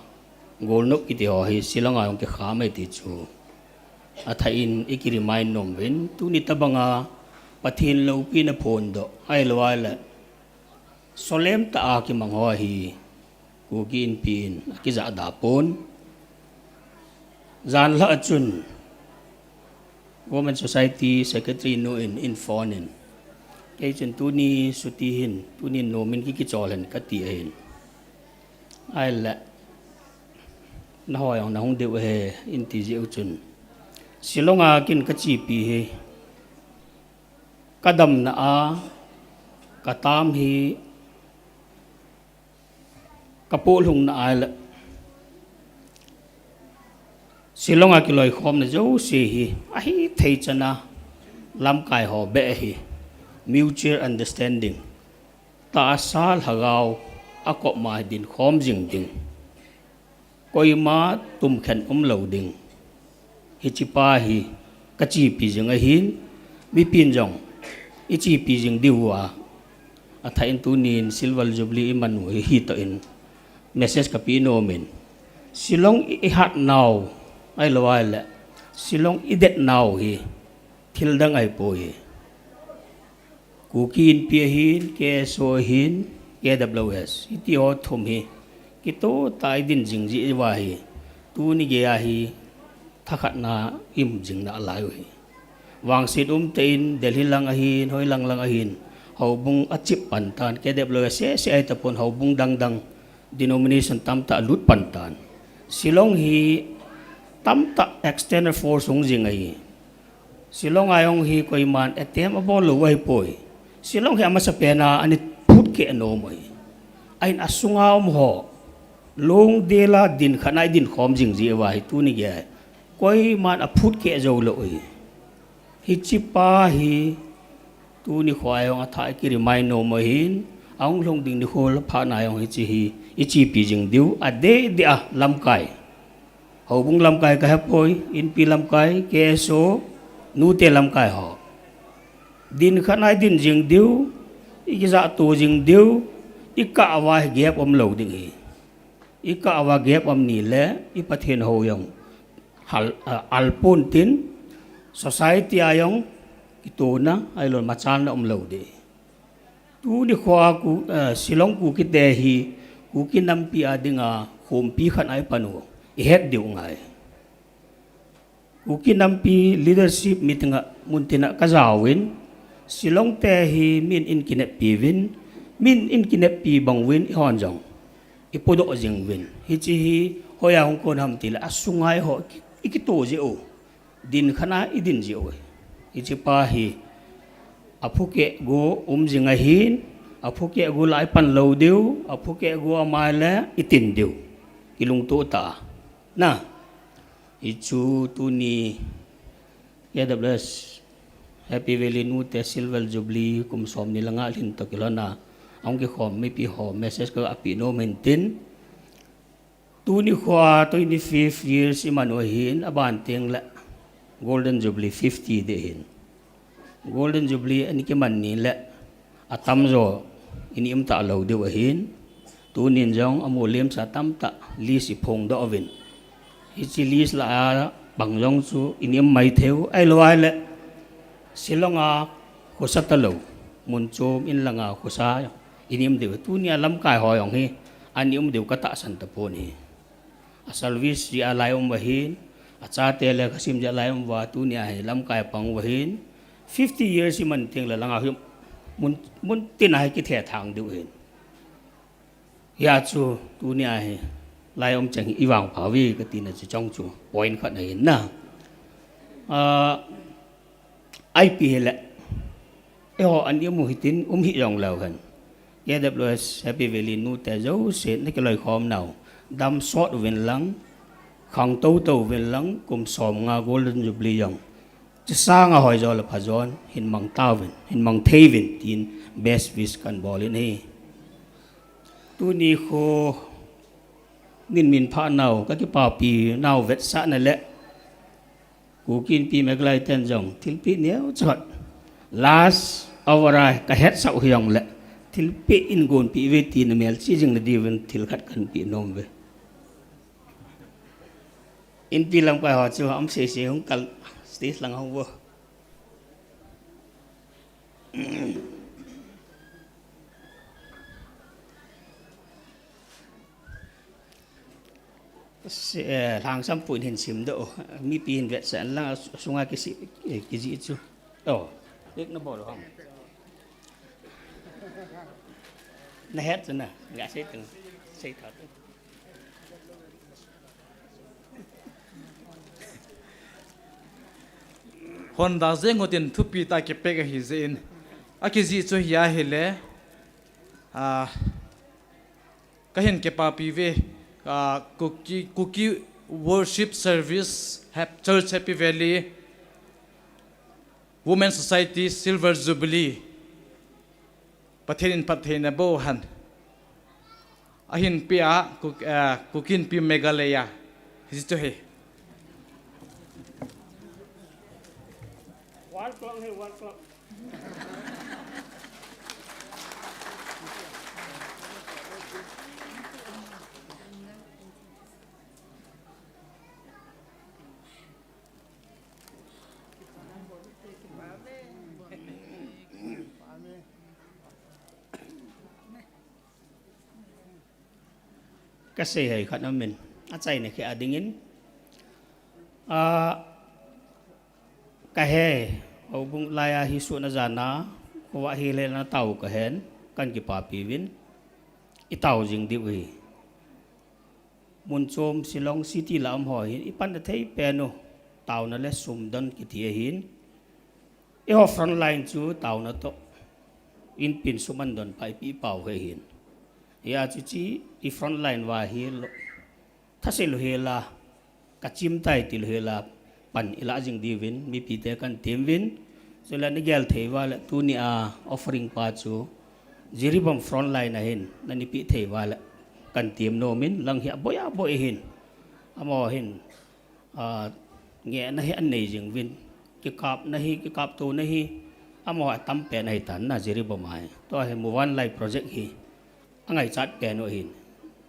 golnop kiti ho hi Shillong a jong kikham e ti chu athah in i ki remind nom uvin. Tuni tabanga Pathen loupina phondoh ahilou le solemn tah a kimang ho hi Kuki Inpi in akijah da pon. Jan lha a chun Women Society Secretary nu in, in phone in, kei chun tuni suti hin, tuni nomin ki kichol hen ka ti ahin. Ahile, na hoi ong na hung diu ahi, in ti jeh u chun. Shillong a kin ka chepi hi, ka damna a, ka tam hi, ka poh lhungna ahile, Shillong a kiloikhomna jouse hi, ahithei chan a lamkai ho beh ahi, mutual understanding. Tahsa lhagao a kop ma hi dinkhom jing ding. Koima tumkhen umlou ding. Hiche pa hi ka chepi jing ahin, mipin jong i chepi jing diu a, athah in tunin Silver Jubilee i man u hi, hitoh in message ka pe nom in, Shillong i, i hat nau, ahilou ahile, Shillong i det nau hi thil dang ahipoi. Kuki Inpi ahin, K S O ahin, K W S. Hiti ho thum hi kitoh tah a i din jing jeh uva hi, tuni geiya hi thakhatna i um jing nalai u hi. Vangset umtah in, Delhi lang ahin, hoilang lang ahin, houbung achep pan tan, K W S seh seh ahi tapon, houbung dang dang, denomination tamtah alut pan tan. Shillong hi tamtah external force hung jing ahi. Shillong a jong hi koiman attempt abol lou ahipoi. Shillong hi amasapen a ana phutkeh nom ahi. Ahin asunga um ho, lungdel a din khat a i dinkhom jing jeh uva hi tuni geiya koiman aphutkeh jou lou ahi. Hiche pa hi tuni kho a jong athah a ki remind nom ahin, ahung lhung ding nikho phat na jong hiche hi i chepi jing diu, adeh deh a lamkai. Houbung lamkai ka hepoi, Inpi lamkai, K S O, nute lamkai ho. Din khat a i din jing diu, i kijahto jing diu, i kah uva hi gap umlou ding ahi. I kah uva gap um ni le, i Pathen hou jong hal, ah, al pon tin, society a jong kitona, ahilou machalna umlou ding. Tuni kho a Ku-, eh, Shillong Kuki te hi, Kuki nampi a dinga khompi khat a i pan u, i het diu ngai. Kuki nampi leadership meeting a, mun tin a ka jaovin, Shillong te hi min in kineppi uvin, min in kineppi bang uvin, eihon jong i podoh jing uvin. Hiche hi hoiya hung kon ham tile, asunga eiho i ki-, i kito jeh u. Din khat a i din jeh u. Hiche pa hi, aphukeh go um jing ahin, aphukeh go lah a i pan lou diu, aphukeh go ama le i tin diu. Kilungtoh tah a. Na, hichu tuni K W S Happy Valley nute Silver Jubilee kum som ni le nga lhin toh kilhon a ahung kikhom mipi ho message ka pe nom in tin, tuni khoa twenty-fifth years iman u ahin, aban teng le Golden Jubilee fifty ding ahin. Golden Jubilee ana kiman ni le atamjo ini um talou diu ahin. Tunin jong amu lemsa tamtah list iphongdoh uvin, hiche list lah a bang jong chu ini um maithei u, ahilou ahile Shillong a khosa talou, mun chom in langa khosa ini um diu. Tunia lamkai ho jong hi ana um diu katahsan tapon ahi. A service jeh a lai um uva ahin, achate lekhasim jeh a lai um uva, tunia hi lamkai pang uva ahin, fifty years iman teng le langa hi mun, mun tina hi kithethang diu ahin. Hia chu tunia hi lai um cheng hi ivangpha uve katina chu chong chu point khat ahin na. Ah, ipi hile, eiho ana um u hitin um hih jongleu hen, K W S Happy Valley nute jouse na kiloikhom nau, dam sot uvin lang, khangtou tou uvin lang, kum som nga Golden Jubilee jong chusanga hoijo le phajon hin mang tauvin, hin mang thei uvin tin best wish kahin bol in ahi. Tuni kho nin min pha nau kakipapi nau vetsahna le Kuki Inpi Meghalaya ten jong thilpeh neocha khat, last hour a kahetsah u hijongle, thilpeh in gonpeh uve tina melchih jing nadiuvin thil khat kahin pe nom uve. Inpi lamkai ho chu aum sese, hung kal, stage lang hung vo. Se, eh, lhangsam pu in hin simdoh u. Mipi hin vetsah in lang, asunga kisi, eh, kijih chu. Oh, lek na bol u ham? Na het chu na, nga sei teng, sei tha teng. Hon dah jeng utin thupi tah kipeh ahi jeh in, akijih chu hi ahile, ah, kahin kipapi uve, ah, Kuki, Kuki Worship Service, Hap-, Church Happy Valley, Women Society Silver Jubilee, Pathen in phattheina boh hen ahin peh a, Kuk-, eh, Kuki Inpi Meghalaya, hiche chu hi. Wall clock hi, wall clock. Kasei hei khat aum in, achaina khat a dingin, ah, kahe, houbung laiya hi sun a jan a, khovah hile na tao kahen, kahin kipapi uvin, itao jing diu ahi. Mun chom Shillong City lah a um ho hin ipan thei pen u, taona le sum don kiti ahin. Eiho frontline chu taona toh, Inpin sum ahin don pha ipi pau hi ahin. Hia chu chi i frontline uva hi lo, thase lou hela, kachim tai ti lou hela, pan ilah jing diuvin, mipite kahin tem uvin, chule na gel thei uva le, tunia offering pa chu, Jiribam frontline a hin, nani pe thei uva le, kahin tem nom in, lang hi aboi aboi ahin, amaho hin, ah, ngehna hi anei jing uvin, kikapna hi, kikaptouna hi, amaho atam pen ahi tan na Jiribam a hi. Tua hi Muvanlai project hi, angaichat pen u ahin.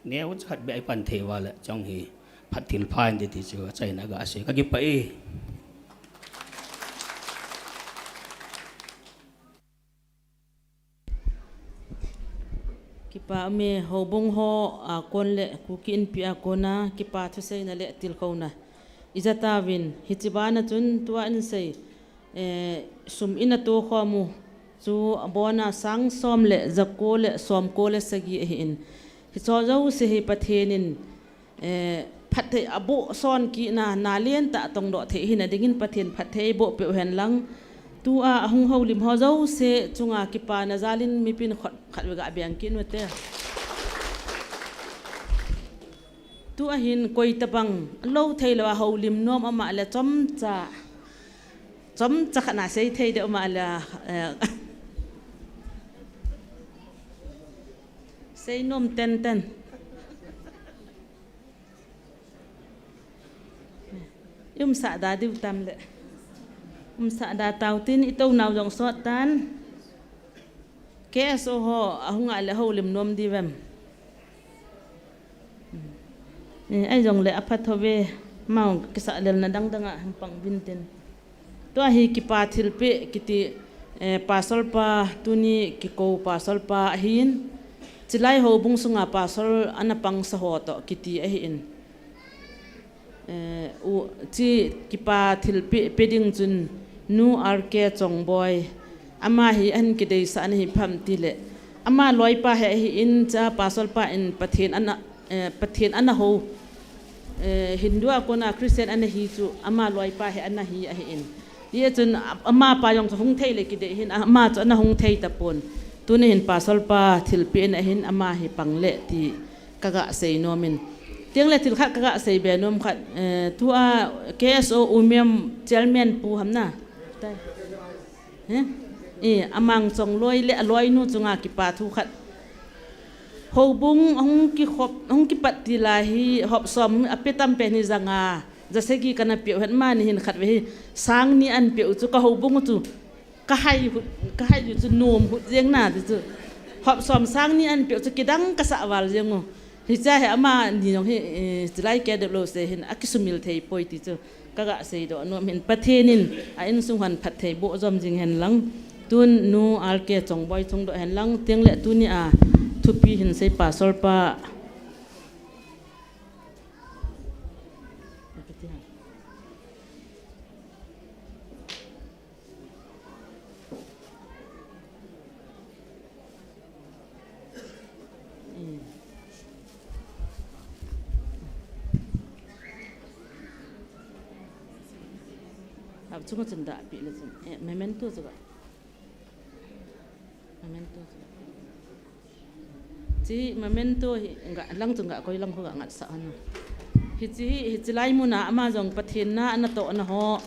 Neocha khat beh ipan thei uva le, chong hi, phat thilpha in ti ti chu, achaina ga sei, kakipah e. Kipa ume, houbung ho a kon le Kuki Inpi a kona kipa thuseina le tilkhouna ija tauvin, hiche bana chun tua in sei, eh, sum ina tokhom u chu abona sang som le jako le somko le sagi ahin. Hicho jouse hi Pathen in Eh, phatthei aboh son kit na, na lentah tongdoh thei hina dingin Pathen phatthei eiboh peh u hen lang. Tua ahung houlim ho jouse chunga kipana jal in mipin khut khat vei ga beng kit u te. Tu ahin koi tabang lo thei lou a houlim nom ama le chomcha. Chomcha khat na sei thei de ama le, eh, sei nom ten ten. I umsah da diu tam le. Umsah da tau tin i tou nau jong sot tan. K S O ho ahung a le houlim nom di vem. Eh, ai jong le aphat ho ve, mau kisa lel na dang dang a hung pang vin tin. Tua hi kipa thilpeh kiti, eh, pastor pa tuni kikou pastor pa ahin. Chilai houbung sunga pastor ana pangsa ho to kiti ahin. Eh, u, chi kipa thilpeh, pe ding chun Nu R K Chongboi. Ama hi ahin kideisah na hi pham ti le. Ama loipa hi ahin cha pastor pa in Pathen ana, eh, Pathen ana hou. Eh, Hindu a kona Christian ana hi chu ama loipa hi ana hi ahin. Hijeh chun a-, amapa jong chu hung thei le kidei hin, ama chu ana hung thei tapon. Tuni hin pastor pa thilpeh in ahin ama hi pang le ti kaga sei nom in. Tiang le thil khat kaga sei be nom khat, eh, tua K S O Umem chairman pu ham na. Tai. He? Eh, amang chong loi le aloi nu chunga kipa thu khat. Houbung hung kikhop, hung kipat ti lai hi hop som ape tam pen hi janga. Jasegi kana peh u het mani hin khat ve hi sang ni an peh u chu ka houbung u chu. Ka hai hut, ka hai u chu nom hut jeng na ti chu. Hop som sang ni an peh u chu kidang kasa val jeng u. Hicha hi amani jong hi, eh, chilai ke dep lou se hin akisumil thei poi ti chu. Kaga sei doh nom hin Pathen in a insung han phatthei boh jom jing hen lang. Tun Nu R K Chongboi chung doh hen lang. Tiang le tuni a thupi hin sei pastor pa. Ab chunga chun da pi le chun. Eh, memento chu ga. Memento chu ga. Chi memento hi ga lang chun ga koi lang ko ga ngat sa hanu. Hichi hi, hichi lai muna ama jong Pathen na ana toh na ho.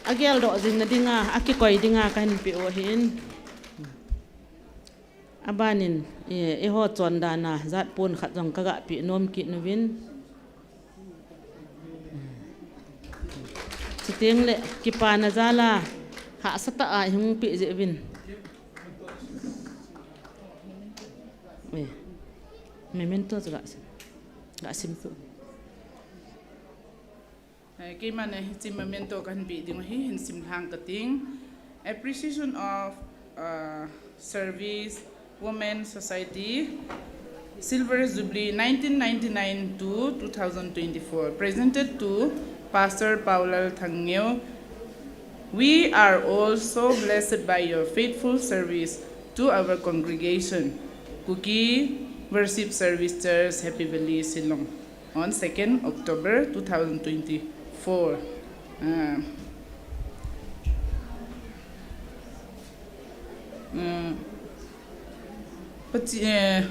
Agel doh jing na dinga, akikoi dinga kahin pe u ahin. Abanin, eh, eiho chondan a, jat pon khat jong kaga pe nom kit nuvin. Chuteng le, kipana jal a, hahsa tah a ihung pe jeh uvin. Eh, memento chu ga sim, ga sim tu. Eh, keima na hichi memento kahin pe ding u hi, hin sim lhang kating. Appreciation of, uh, Service Women Society, Silver Jubilee nineteen ninety-nine to two thousand twenty-four, presented to Pastor Paulal Thangngeo. We are all so blessed by your faithful service to our congregation, Kuki Worship Service Church, Happy Valley, Shillong, on second October two thousand twenty-four. Uh, uh, Pachi-, eh,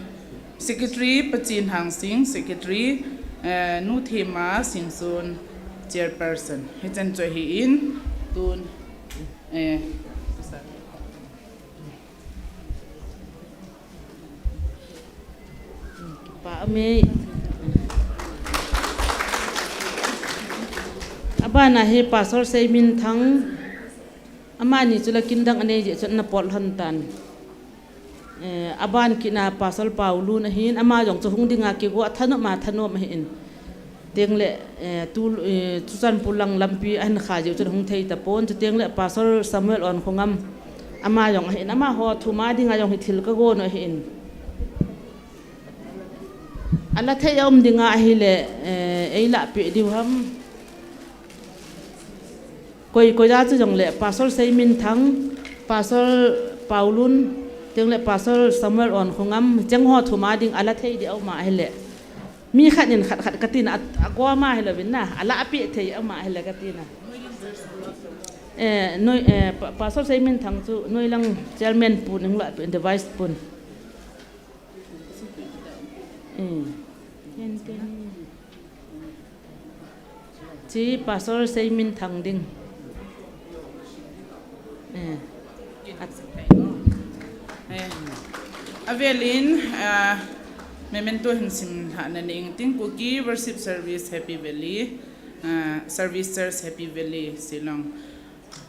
Secretary Pachin Hangsing, Secretary, eh, Nu Thema Singson, Chairperson. Hichan chu ahin, tun, eh, Pa Amei. Abana hi Pastor Seiminthang. Amani chu la kin dang anei jeh chun ana pot lhon tan. Eh, aban kit na Pastor Paulun ahin, ama jong chu hung dinga kigo a thanom a thanom ahin. Teng le, eh, tu, eh, Churachandpur lang lampi ahin kha jeh chun hung thei tapon, chuteng le Pastor Samuel Onkhongam ama jong ahin, amaho thum a dinga jong hi thil kagon u ahin. Ala thei a um dinga ahile, eh, eila pe diu ham. Koi, koi a chu jong le Pastor Seiminthang, Pastor Paulun, teng le Pastor Samuel Onkhongam, cheng ho thum a ding ala thei di a um ahile. Mi khat in khat khat katina, a, a goma hilou vin na, ala ape thei a um ahile katina. Eh, noi, eh, Pa-, Pastor Seiminthang chu noilang chairman pun, hung la pe, the vice pun. Eh. Ken, ken. Chi Pastor Seiminthang ding. Eh. Eh, avelin, ah, memento hin simlhah na ning ting. Kuki Worship Service, Happy Valley, ah, Service Church, Happy Valley, Shillong.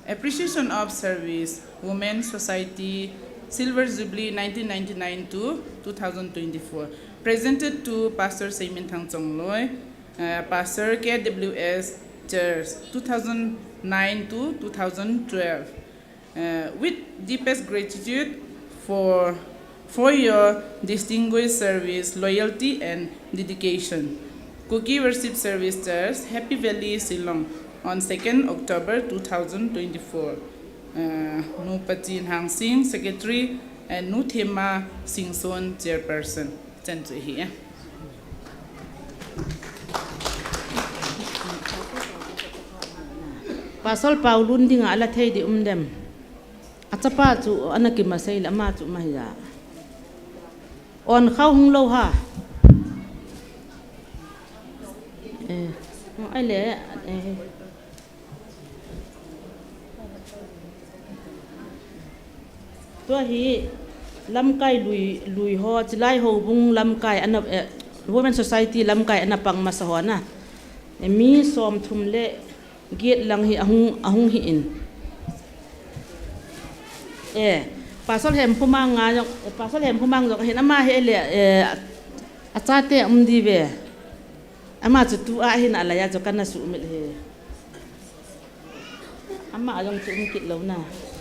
Appreciation of Service, Women Society, Silver Jubilee, nineteen ninety-nine to two thousand twenty-four. Presented to Pastor Seiminthang Chongloi, uh, Pastor, K W S Church, two thousand nine to two thousand twelve. Uh, with deepest gratitude for, for your distinguished service, loyalty and dedication. Kuki Worship Service Church, Happy Valley, Shillong, on second October two thousand twenty-four. Uh, Nu Pachin Hangsing, Secretary, and Nu Thema Singson, Chairperson. Chan chu hi e. Pastor Paulun dinga ala thei di um dem. Achapa chu ana kimasei le ama chu mahiya. On khau hung lou ha. Eh, ai le, eh. Tua hi lamkai lui, lui ho, Chilai Houbung lamkai ana, eh, Women Society lamkai ana pang masa ho na. Eh, mi som thum le get lang hi ahung, ahung hi in. Eh, Pastor Hemphumang nga jong, eh, Pastor Hemphumang jong hin ama hi le, eh, achate um di ve. Ama chu tu a hin alaya chu kana sumil he. Ama jong chu um kit lou na.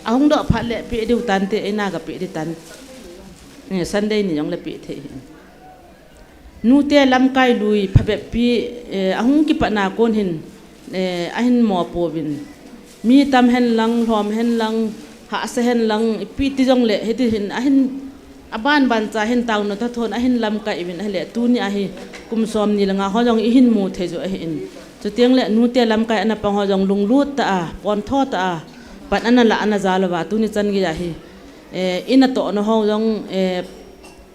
Ahung doh phat le pe diu tante, eina ga pe di tan. Eh, Sunday ni jong le pe thei hin. Nute lamkai lui phabep pi, eh, ahung kipat na kon hin, eh, ahin mopouvin. Mi tam hen lang, lhom hen lang, hahsa hen lang, ipi ti jong le, hiti hin, ahin, aban ban cha hin taona tha thon, ahin lamkai uvin, ahile, tuni ahi, kum som ni le nga ho jong ihin mu thei jo ahi in. Chuteng le, nute lamkai ana pang ho jong lunglut ta a, pontho ta a, pan ana la ana ja lou va, tuni chan gei ahi. Eh, ina toh na ho jong, eh,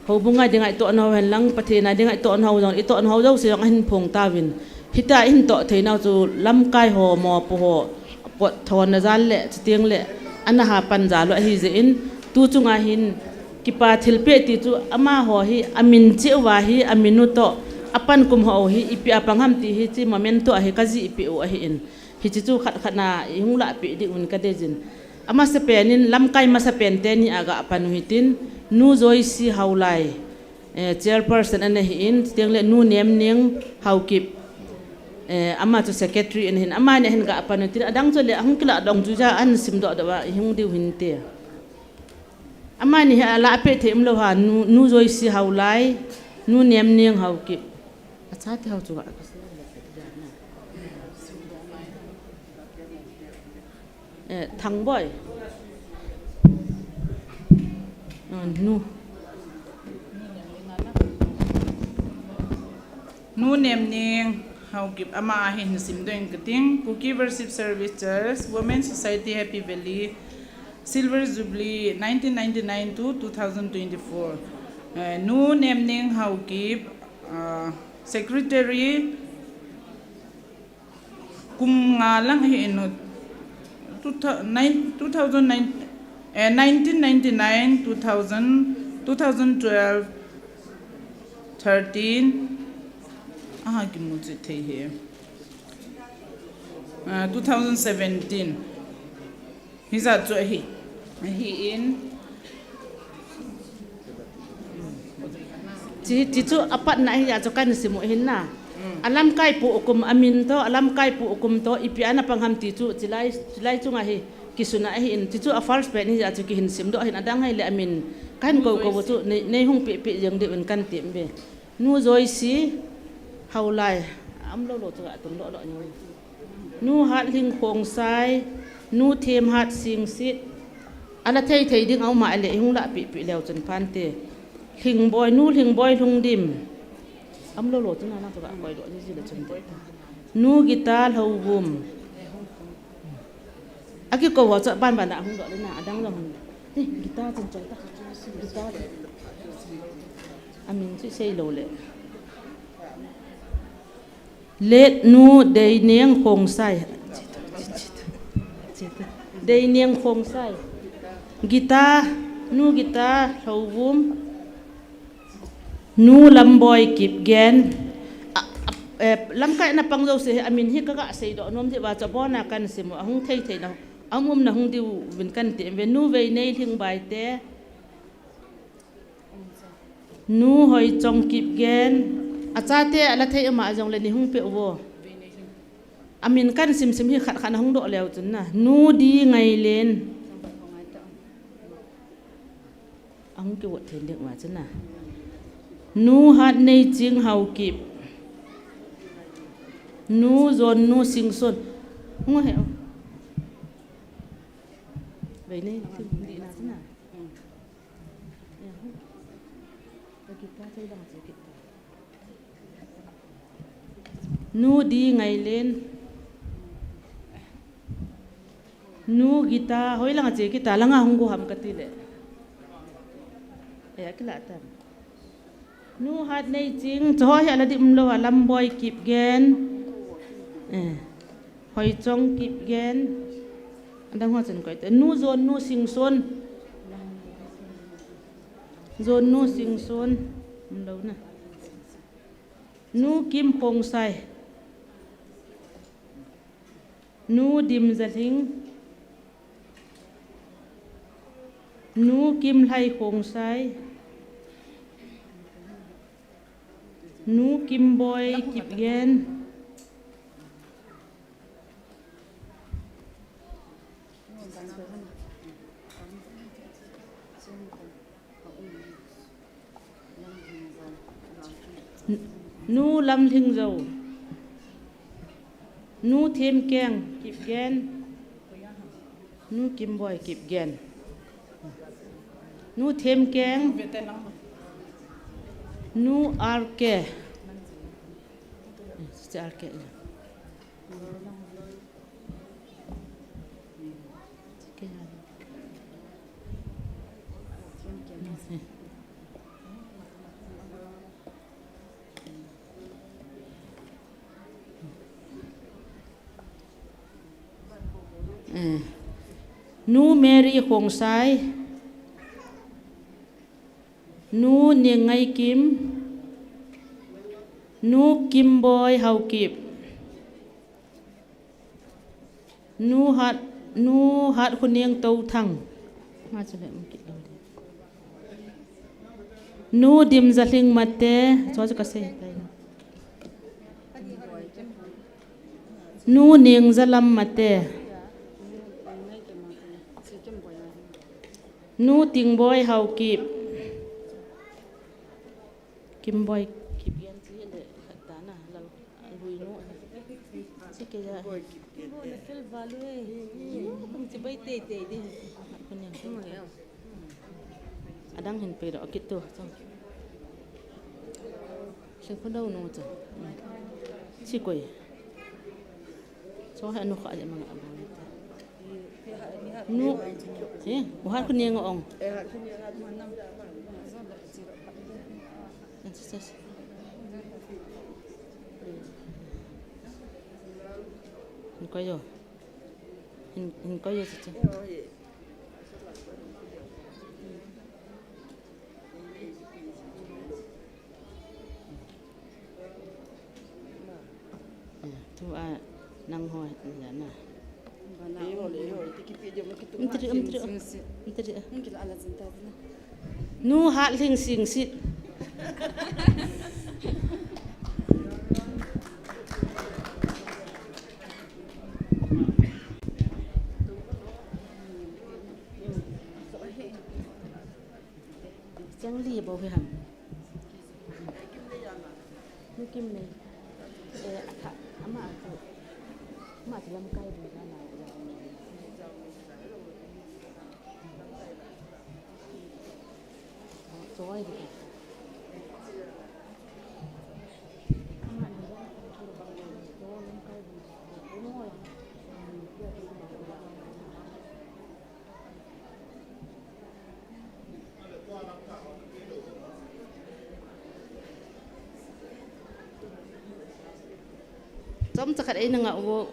Houbung a dinga itoh nau hen lang, Pathen a dinga itoh nau jong, itoh nau jouse jong ahin phong tauvin. Hita ihin toh thei nau chu lamkai ho, mopo ho, pot thon na jal le, chuteng le, ana ha pan jal u ahi jeh in, tu chunga hin, kipa thilpeh ti chu amaho hi, amin cheh uva hi, amin u toh, apan kum ho u hi, ipi a pang ham ti hi, chi memento ahi, kajih peh u ahi in. Hiche chu khat khat na ihung lahpeh ding un kadei jin. Amasapen in lamkai masapen teni aga pan u hitin, Nu Joyce Haolai, eh, chairperson ana hi in, chuteng le Nu Nemneng Haokip, eh, ama chu secretary ana hin, amani ahin ga pan u hitin, adang chu le ahung kilah dong chu ja ahin sim doh doh a ihung diu hinte. Amani hi alahpeh thei um lou ha, Nu, Nu Joyce Haolai, Nu Nemneng Haokip. Achate ho chu ga. Eh, Thangboi. Ah, nu. Nu Nemneng Haokip ama ahin sim ding kating, Kuki Worship Service Church, Women Society Happy Valley, Silver Jubilee, nineteen ninety-nine to two thousand twenty-four. Eh, Nu Nemneng Haokip, ah, Secretary, kum nga lang hi in, two thou-, nine, two thousand nine, eh, nineteen ninety-nine, two thousand, two thousand twelve, thirteen, aha, kimu chu thei hi. Ah, two thousand seventeen. Hijat chu ahi, ahi in. Chi, chi chu apatna ahi a chu kahin sim u ahin na. Mm. Alamkai pu ukum amin toh, alamkai pu ukum toh, ipi ana pang ham ti chu, chilai, chilai chunga hi, kisuna ahi in. Chi chu a first pen hi a chu kihin sim doh ahin, adang ahile amin. Kahin kou kou chu, nei, nei hung peh peh jeng diu in kahin tem ve. Nu Joyce Haolai, a um lou lou chu ga tung lou lou ni. Nu Hatlhing Khongsai, Nu Themhat Singsit, ala thei thei ding a um a le, ihung lahpeh peh leu chun phante. Lhingboi, Nu Lhingboi Lhungdim. A um lou lou chun ana chu ga koi lou ni ji le chun te. Nu Gita Lhouvum. Akikou ho chu aban ban a hung doh le na, adang jong hung. Ni, Gita chun choi ta. Gita. Amin chu sei lou le. Let nu Deineng Khongsai. Deineng Khongsai. Gita, nu Gita Lhouvum. Nu Lamboi Kipgen. A, a, eh, lamkai na pang jouse hi amin hi kaga seidoh nom diu va chu abona kahin sim u, ahung thei thei na, aum um na hung diu vin kahin ti ve. Nu Veinei Lhingbai te. Nu Hoichong Kipgen. Achate ala thei ama jongle nei hung peh uvo. Amin kahin sim sim hi khat khat na hung doh leu chun na. Nu Dingailin. Ahung kivoh thei ding ma chun na. Nu Hatneiching Haokip. Nu Jonnu Singson. Hung o he. Veinei Lhingbai na chun na. Nu Dingailin. Nu Gita, hoilang a che kit a, langa hung go ham kati le. Eh, akilah tam. Nu Hatneiching, chu ho hi ala ding umlou a, Lamboi Kipgen. Eh. Hoichong Kipgen. Adang ho chun koi te. Nu Jonnu Singson. Jonnu Singson. Umlou na. Nu Kim Khongsai. Nu Dimjalhing. Nu Kimlhai Khongsai. Nu Kimboi Kipgen. N-, Nu Lamlhingjou. Nu Themkeng Kipgen. Nu Kimboi Kipgen. Nu Themkeng. Nu R K. Sister R K. Eh. Nu Mary Khongsai. Nu Nengngaikim. Nu Kimboi Haokip. Nu Hat, Nu Hatkhoning Touthang. Ma chu le um kit lou de. Nu Dimjalhing Mate, chu chu ka sei tai. Nu Nengjalam Mate. Nu Tingboi Haokip. Kimboi Kipgen chi le khat ta na lal lui nu. Chi ke ja. Kimboi na fel valu e. Kung chi bai tei tei de. Khat ko niang. Adang hin pei doh kit tu. Sing ko dau nu cha. Chi koi. Cho hai anu kha le mang a bol. Nu. Eh, u Hatkhoning ong. Hin koi yo. Hin, hin koi yo cha cha. Eh, tu a nang ho, ya na. Umtiri, umtiri, umtiri. Nu Hatlhingsingsit. Chang li bou hi ham. Nu Kimnei. Eh, atha, ama athu. Ama athu lamkai bu na na. Choi di. Tom chakhat eina ngah u.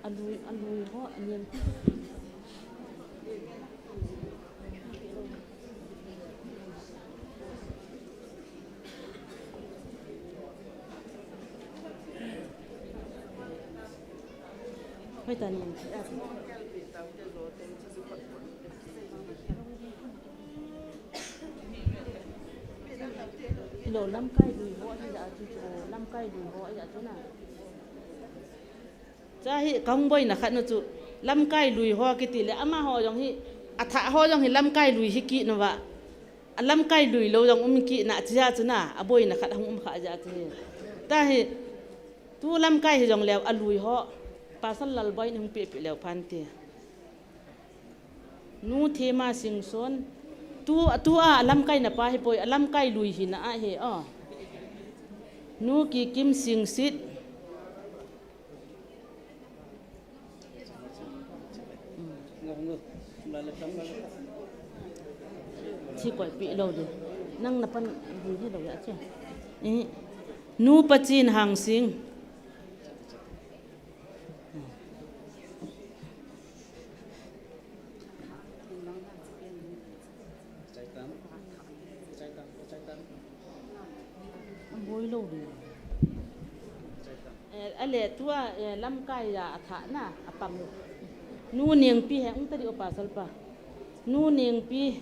Alui, alui ho, anem. Hoi ta nem. Lo lamkai lui ho ahi a chu, lamkai lui ho ahi a chu na. Cha hi kahung boina khat nu chu lamkai lui ho kiti le amaho jong hi, athah ho jong hi lamkai lui hi kit nauva, alamkai lui lou jong um kit na chia chu na, aboina khat ahung um kha jeh chu hi. Tahi, tu lamkai hi jong leu alui ho, Pastor Lalboi in hung pehpeh leu phan ti. Nu Thema Singson. Tu, tua alamkai na pa hi poi, alamkai lui hi na ahi, o. Nu Kikim Singsit. Chi koi pi lou di. Nang na pan lui hi lou ya che. Eh. Nu Pachin Hangsing. Boi lou di. Eh, ale tua, eh, lamkai a athah na, apang. Nu Nengpi he, ung tadi o pasal pa. Nu Nengpi.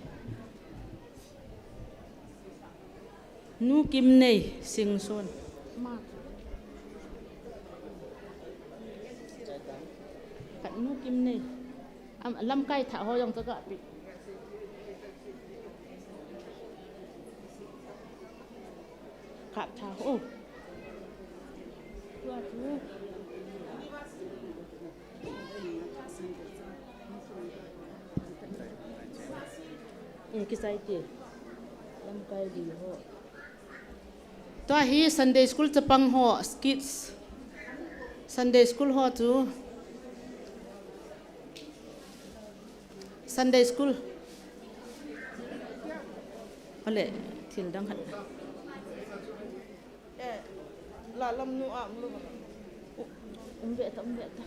Nu Kimnei Singson. Khat Nu Kimnei. Am, lamkai thah ho jong ka ga pi. Kap thah ho. Tua chu. Eh, kisai ti. Lamkai lui ho. Tua hi Sunday school chapang ho, kids. Sunday school ho chu. Sunday school. Ale, thil dang khat. Eh, la lam nu a, um lo. Um ve ta, um ve ta.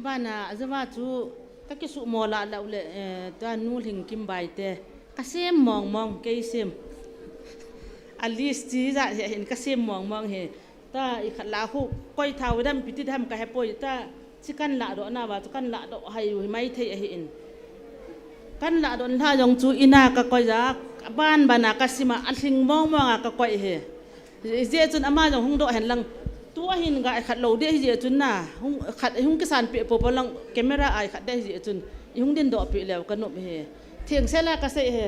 Bana, ajava chu kakisuhmo lah lah le, eh, ta nu Lhingkim Baite. Kasem mong mong, kei sem. A list chi ja hi hin kasem mong mong hi. Ta ikhat lah khu koi thau dam piti dam kahepoi ta. Chi kan lahdoh nauva chu kan lahdoh hai u hi maithei ahin. Kan lahdoh lha jong chu ina kakoi ja, ban bana kasima, alhing mong mong a kakoi hi. Hijeh chun ama jong hung doh hen lang. Tua hin ga khat lou deh hijeh chun na. Hung khat hung kisan peh popo lang camera a khat deh hijeh chun. I hung dindoh peh leu kanop hi. Thengsel a kasei hi.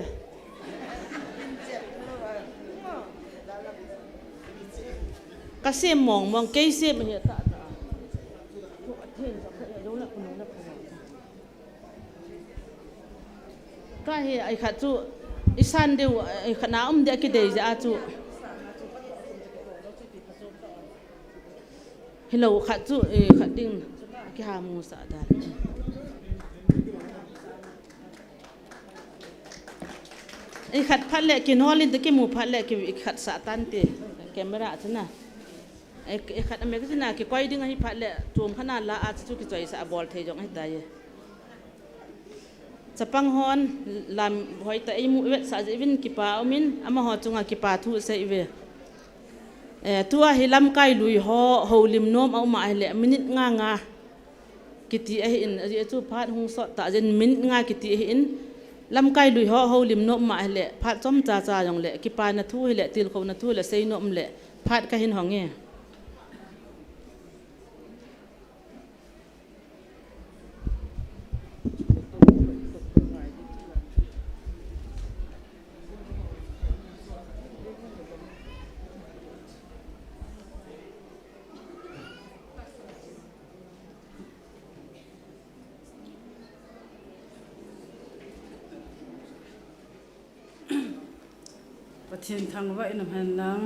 Kasem mong mong, kei sem hi ta ta. Ka hi ai khat chu, i san diu, ai khat na um dia kidei ja chu. Hilou khat chu, i khat ding, kiha mu sa dan. I khat phat le, kinol in te kimu phat le, ki, i khat sa tan te, camera chu na. I, i khat a magazine a kikoi ding ahi phat le, chom khat na la a chu kichoi sa a bol thei jong ahi ta ye. Chapang hon lam hoitah a eimu vetsah jeh uvin kipa umin, amaho chunga kipa thu sei uve. Eh, tua hi lamkai lui ho, houlim nom a um ahile, minute nga nga kiti ahin, ajeh chu phat hung sot tah jeh in minute nga kiti ahin, lamkai lui ho, houlim nom a um ahile, phat chomcha cha jong le, kipana thu hile, tilkhouna thu hile, sei nom le, phat kahin hong e. Pathen thangvah in um hen lang,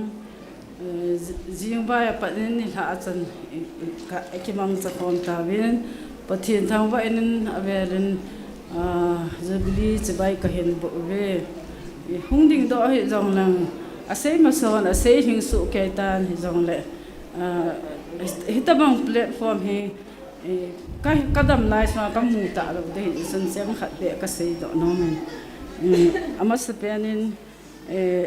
eh, ji-, jingvai apat in nilhah a chan, eh, eh, ka, eh, kimangcha khom tauvin, Pathen thangvah in avel in, ah, Jubilee chibai kahin boh uve. Eh, hung dingdoh ahi jong lang, asei masang, asei lhingsuh kei tan hijongle, ah, hitabang platform hi, Eh, ka, kadam lai sunga kamu talou ding ahi, chun cheng khat beh kasei doh nom in. Eh, amasapen in, eh,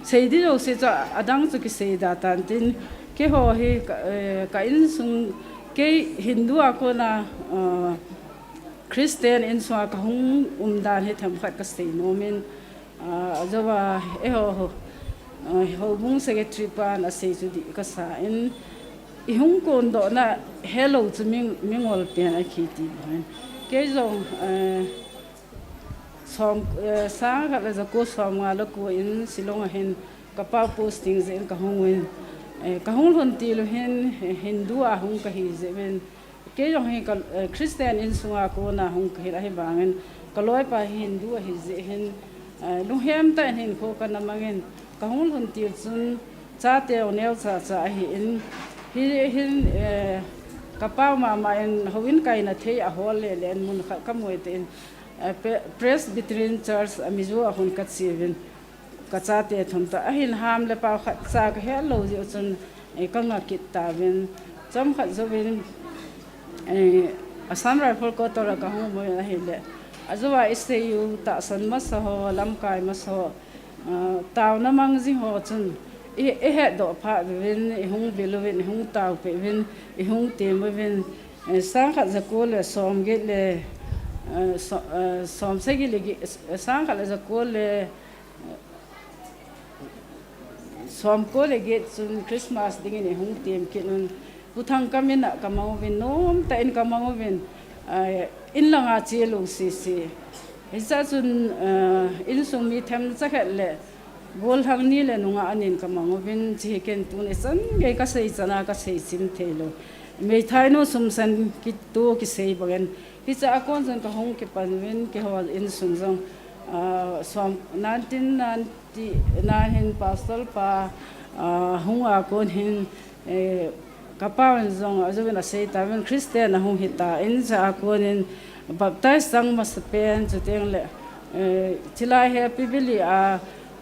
sei ding jouse chu adang chu kisei da tan tin, keiho hi ka, eh, ka insung, kei Hindu a kona, eh, Christian insunga kahung um dan hi themkhat kasei nom in, Ah, ajouva, eiho, ah, houbung secretary pan asei chu dih kasa in, i hung kondohna helou chu mi, mingol pen ahi ti bang in. Kei jong, eh, som, eh, sang khat le jako som nga le ko in Shillong a hin ka pau posting jeh in kahung uvin, eh, kahung lhun til u hin, eh, Hindu a hung kahi jeh uvin, Kei jong hi ka, eh, Christian insunga kona hung kahi ahi vangin, ka loipa hi Hindu ahi jeh hin, eh, lunghem tah in hinkho kana mangin, kahung lhun til chun chate jong neocha cha ahin, hi hin, eh, ka pau mama in houin kaina thei ahol le le in mun khat kamu e tin, eh, Pre-, Presbyterian Church, eh, Mizo a hin kache uvin. Ka chate thum toh ahin ham le pau khat cha kahet lou jeh u chun, eh, kanga kit tauvin. Chomkhat jouvin, eh, Assam Rifle Corps toh la kahung um u ahile. Ajouva i sei u tahsan masa ho, lamkai masa ho, ah, taona mang jing ho chun i, i hetdoh phat uvin, i hung vil uvin, i hung tao peh uvin, i hung tem uvin. Eh, sang khat jako le som get le, eh, so-, eh, som sagi le get, eh, sang khat le jako le, Somko le get chun Christmas dingin i hung tem kit un. Pu Thangkam in a ka mang uvin, nomtah in ka mang uvin, ah, in langa che lou sese. Hichea chun, ah, insung mi themcha khat le gollhang ni le nungah anin ka mang uvin, hiche hi ken tun ichan gei ka sei chan a ka sei chim thei lou. Meithainu sumsen kiti kisei bangin, hichea kon chun ka hung kipan uvin, keiho insung jong, ah, som, nineteen ninety nine hin Pastor pa, ah, hung a kon hin, eh, ka pau in jong ajouvin asei tauvin Christian ahung hita in, hichea kon in baptize chang masapen chuteng le, eh, chilai Happy Valley a,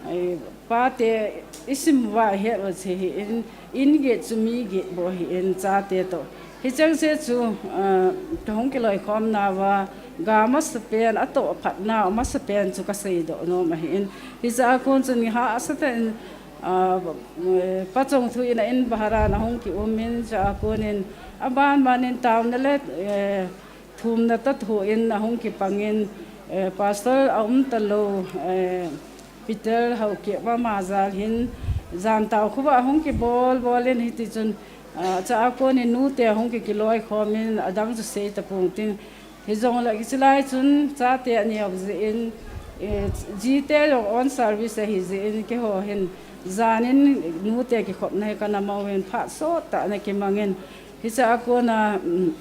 eh, pate i sim uva i het u chu hi in, in get chu mi get bou ahin chate toh, Hicheng se chu, ah, kahung kiloikhom nauva, ga masapen, atoh phatna, masapen chu kaseidoh nom ahin. Hiche a kon chun hahsa tah in, ah, eh, Pachong Thu in a in bahar a ahung kium in, hiche a kon in, aban ban in taona le, eh, thumna tah thu in ahung kipang in, eh, Pastor aum talou, eh, Peter Haokip ama jal hin, jan tao khovah ahung kibol bol in hiti chun, ah, hiche a kon in nute ahung ki, kiloikhom in, adang chu sei tapong tin. Hijongle hiche lai chun chate aneo jeh in, eh, jite jong on service ahi jeh in, keiho hin jan in nute kikhopna hi kana mo in, phat sot tah ana kimang in. Hiche a kon a, um,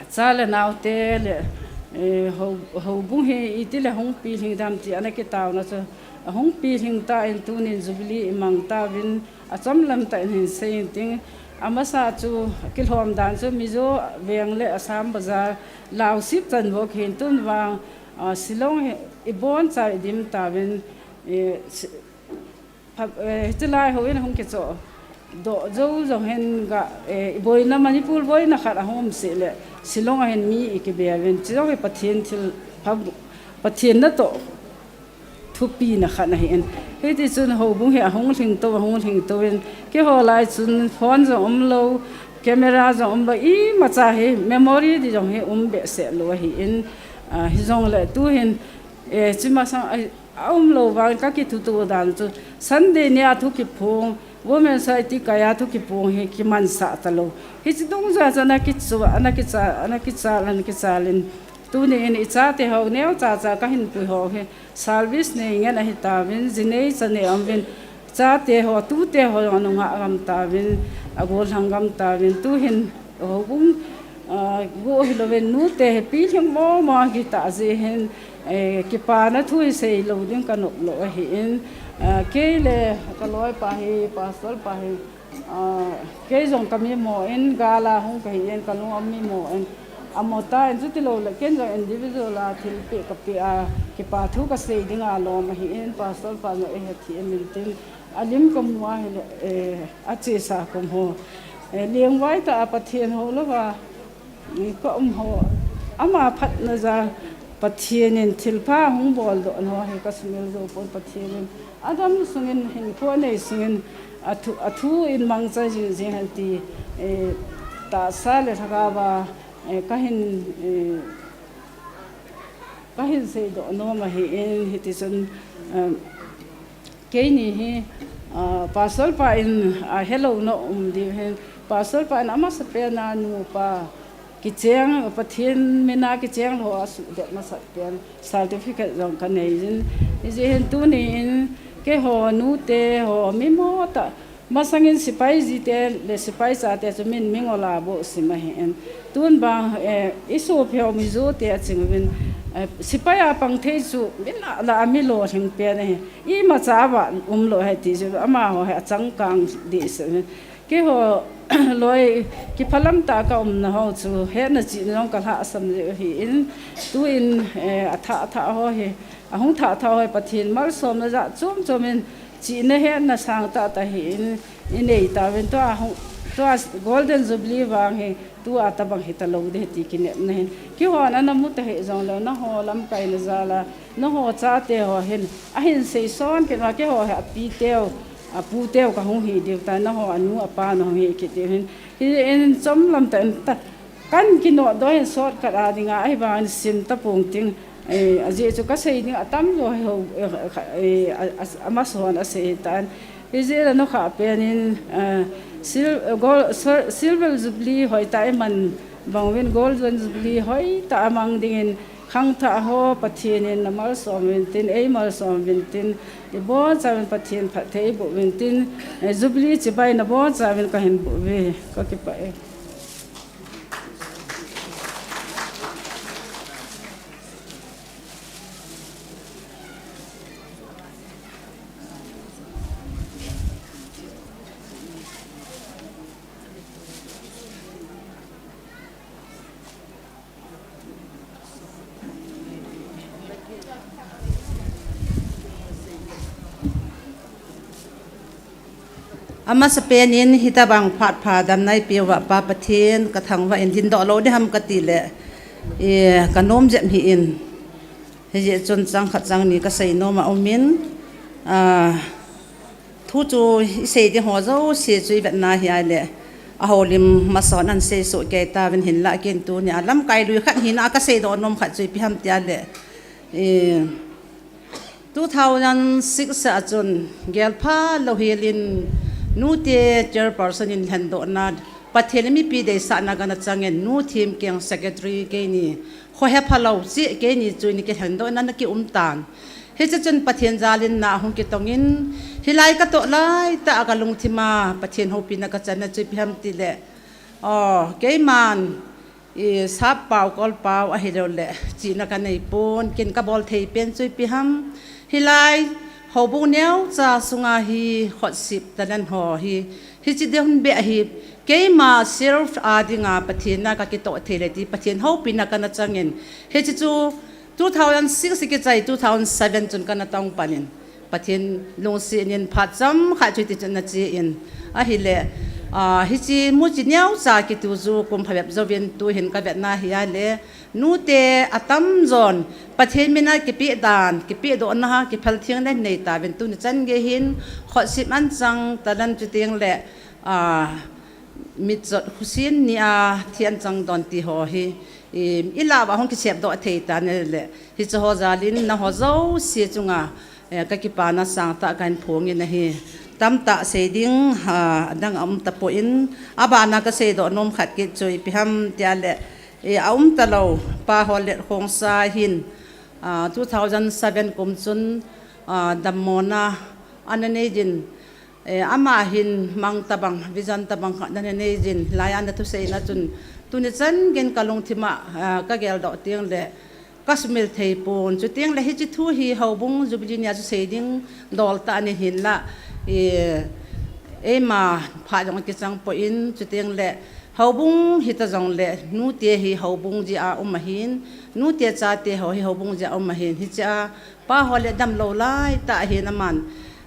cha le naote le, eh, hou-, houbung hi iti le hung pilhing dem ti ana kitaona chu, ahung pilhing tan tunin Jubilee imang tauvin, achomlam tah in hin sei inting. Amasa chu kilhom dan chu Mizo veng le Assam bazar, Laosip chan bou hin tun vang, ah, Shillong hi ibon cha idim tauvin, eh, si-, Pha-, eh, hiche lai houin ahung kichoh doh jou jong hin ga, eh, iboina Manipur boina khat ahung um seh le, Shillong a hin mi ikibe uvin, hiche jong hi Pathen thil pha-, Pathen natoh thupina khat ahin. Hiti chun houbung hi ahung lhingto, ahung lhingto in, keiho lai chun phone jong umlou, camera jong umlou, imacha hi memory ti jong hi um behseh lou ahin, ah, hijongle tuhin, eh, hiche masang a, aumlou vang kakithuto dan chu Sunday nia thu kiphong, Women Society kai a thu kiphong hi kimansah talou. Hiche dungjuia chu ana kichu, ana kicha, ana kichal, ana kichal in. Tuni in ichate ho neocha cha kahin pui ho hi service nei ngen ahi tauvin, jinei chanei aum uvin, chate ho, tute ho jong anunga gam tauvin, agollhang gam tauvin, tuhin houbung, ah, gu hilouvin nute hi pilhing momo kitah jeh hin, eh, kipana thu hi seilou ding kanop lou ahin, ah, kei le kaloipa hi, pastor pa hi, ah, kei jong kamimo in, gal a hung kahin, kalung amimo in, amo tan, chutilou le ken jong individual a thilpeh kapeh a, kipa thu kasei dinga lom ahin, pastor pa jong eihethem intin, alim kamu ahile, eh, achesa kamu ho. Eh, lengvai tah a Pathen houlouva, eh, kaum ho. Ama phatna jal Pathen in thilpha hung boldoh na ho hi kasumil jou pon Pathen in. Adam sungin hinkho anei sungin athu, athu in mangcha jing jing hen ti, eh, tahsa le lhagaova, eh, kahin, eh, kahin seidoh nom ahin, hiti chun, eh, keini hi, ah, pastor pa in, ah, helou na um diu hin, pastor pa in amasapen a nupa kicheng, Pathen mina kicheng lou a suhdet masat pen certificate jong kanei jin. Hijeh hin tuni in keiho nute ho mimo tah, masangin sepai jite le sepai chate chu min mingol a bou sim ahin. Tun bang, eh, isopeu Mizo te aching uvin, eh, sepai a pang thei chu min la, la a mi lolhing pen ahi. Imacha ava umlou ahi ti chu amaho hi achangkang dehset uvin. Keiho loi kiphalam tah a kaumna ho chu hetna chihna jong kalhahsam jeh u ahin, tuin, eh, athah thah ho hi, ahung thah thah ho hi Pathen malsomna jat chom chom in chihna hetna sang tah tah hi in, inei tauvin tua hung, tua Golden Jubilee vang hi tua tabang hitalou ding ti kinepna hin. Keihon ana mu tahih jongleu, nangho lamkaina jal a, nangho chate ho hin, ahin seison kit uva, keiho hi apiteu, aputeu kahung hi diu tai, nangho anu apa nahung hi kit diu hin. Hijeh in chomlam tah in ta, kan kinodoh hin shortcut a dinga, ahivangin sim tapong ting, eh, ajeh chu kasei ding atamjo hi ho, eh, eh, a, a, amason asei tan. Hijeh a nukhah pen in, eh, sil-, gold, sil-, Silver Jubilee hoitah iman bang uvin Golden Jubilee hoitah a mang dingin khangthah ho Pathen in namalsom uvin tin, eimalsom uvin tin, ibonchauvin Pathen phatthei eiboh uvin tin, eh, Jubilee chibai nabonchauvin kahin boh uve, kakipah e. Amasapen in hitabang phat pha damna eipeuva Pa Pathen kathangvah in, dingdoh lou ding ham kati le, eh, kanom jep hih in. Hijeh chun chang khat chang ni kasei nom aum in, ah, thu chu isei ding ho jouse chu ivetna hia le, ahoulim masa hon ahin sei soh kei tauvin, hinlah ken tunia lamkai lui khat hina kasei doh nom khat chu ipi ham tia le, eh, two thousand six a chun gelpha louhel in nute chairperson in lhendohna, Pathen le mipi deisahna kana chang in, nu themkeng secretary keini, khohe phalou cheh keini chu in kilhendohna ana kium tan. Hiche chun Pathen jal in na ahung kitong in, hilai katoh laitah a kalungthim a Pathen houpina kachanna chu ipi ham ti le, oh, keiman i sap pau, kol pau ahilou le, chihna kanei pon, ken kabol thei pen chu ipi ham. Hilai houbung neocha sunga hi khotsim talent ho hi, hiche ding beh hi, keima self a dinga Pathen a kakitoh thei le ti Pathen houpina kana chang in, hiche chu two thousand six kichai two thousand seven chun kana tong pan in, Pathen lungset in phat chomkhat chu hiti chun ana che in. Ahile, ah, hiche muchi neocha kiti chu kum phabep jouvin tuhin kavetna hia le, nute atamjon Pathen mina kipeh dan, kipehdohna, kiphal theng nei tauvin, tuni chan gei hin khotsim anchang talent chuteng le, ah, mitchot khusin nia thi anchang don ti ho hi, i, ilah uva hung kisepdoh thei tan ahile, hiche ho jal in nangho jouse chunga, eh, kakipana sangtah kahin phong in ahi. Tamtah sei ding, ah, adang aum tapon, abana kasei doh nom khat kit chu ipi ham tia le, eh, aum talou, Pa Hollet Khongsai hin, ah, two thousand seven kum chun, ah, dammona ana nei jin, eh, ama hin mang tabang, vision tabang khat ana nei jin, hilai a ana thuseina chun, tuni chan gei in kalungthim a, ah, kageldoh teng le, kasumil thei pon, chuteng le hiche thu hi houbung jubilee nia chu sei ding dol tah ana hin la, eh, eima phat jong akichang pon, chuteng le houbung hita jong le nute hi houbung jeh a um ahin, nute chate ho hi houbung jeh a um ahin, hiche a Pa Hollet damlou laitah hin aman,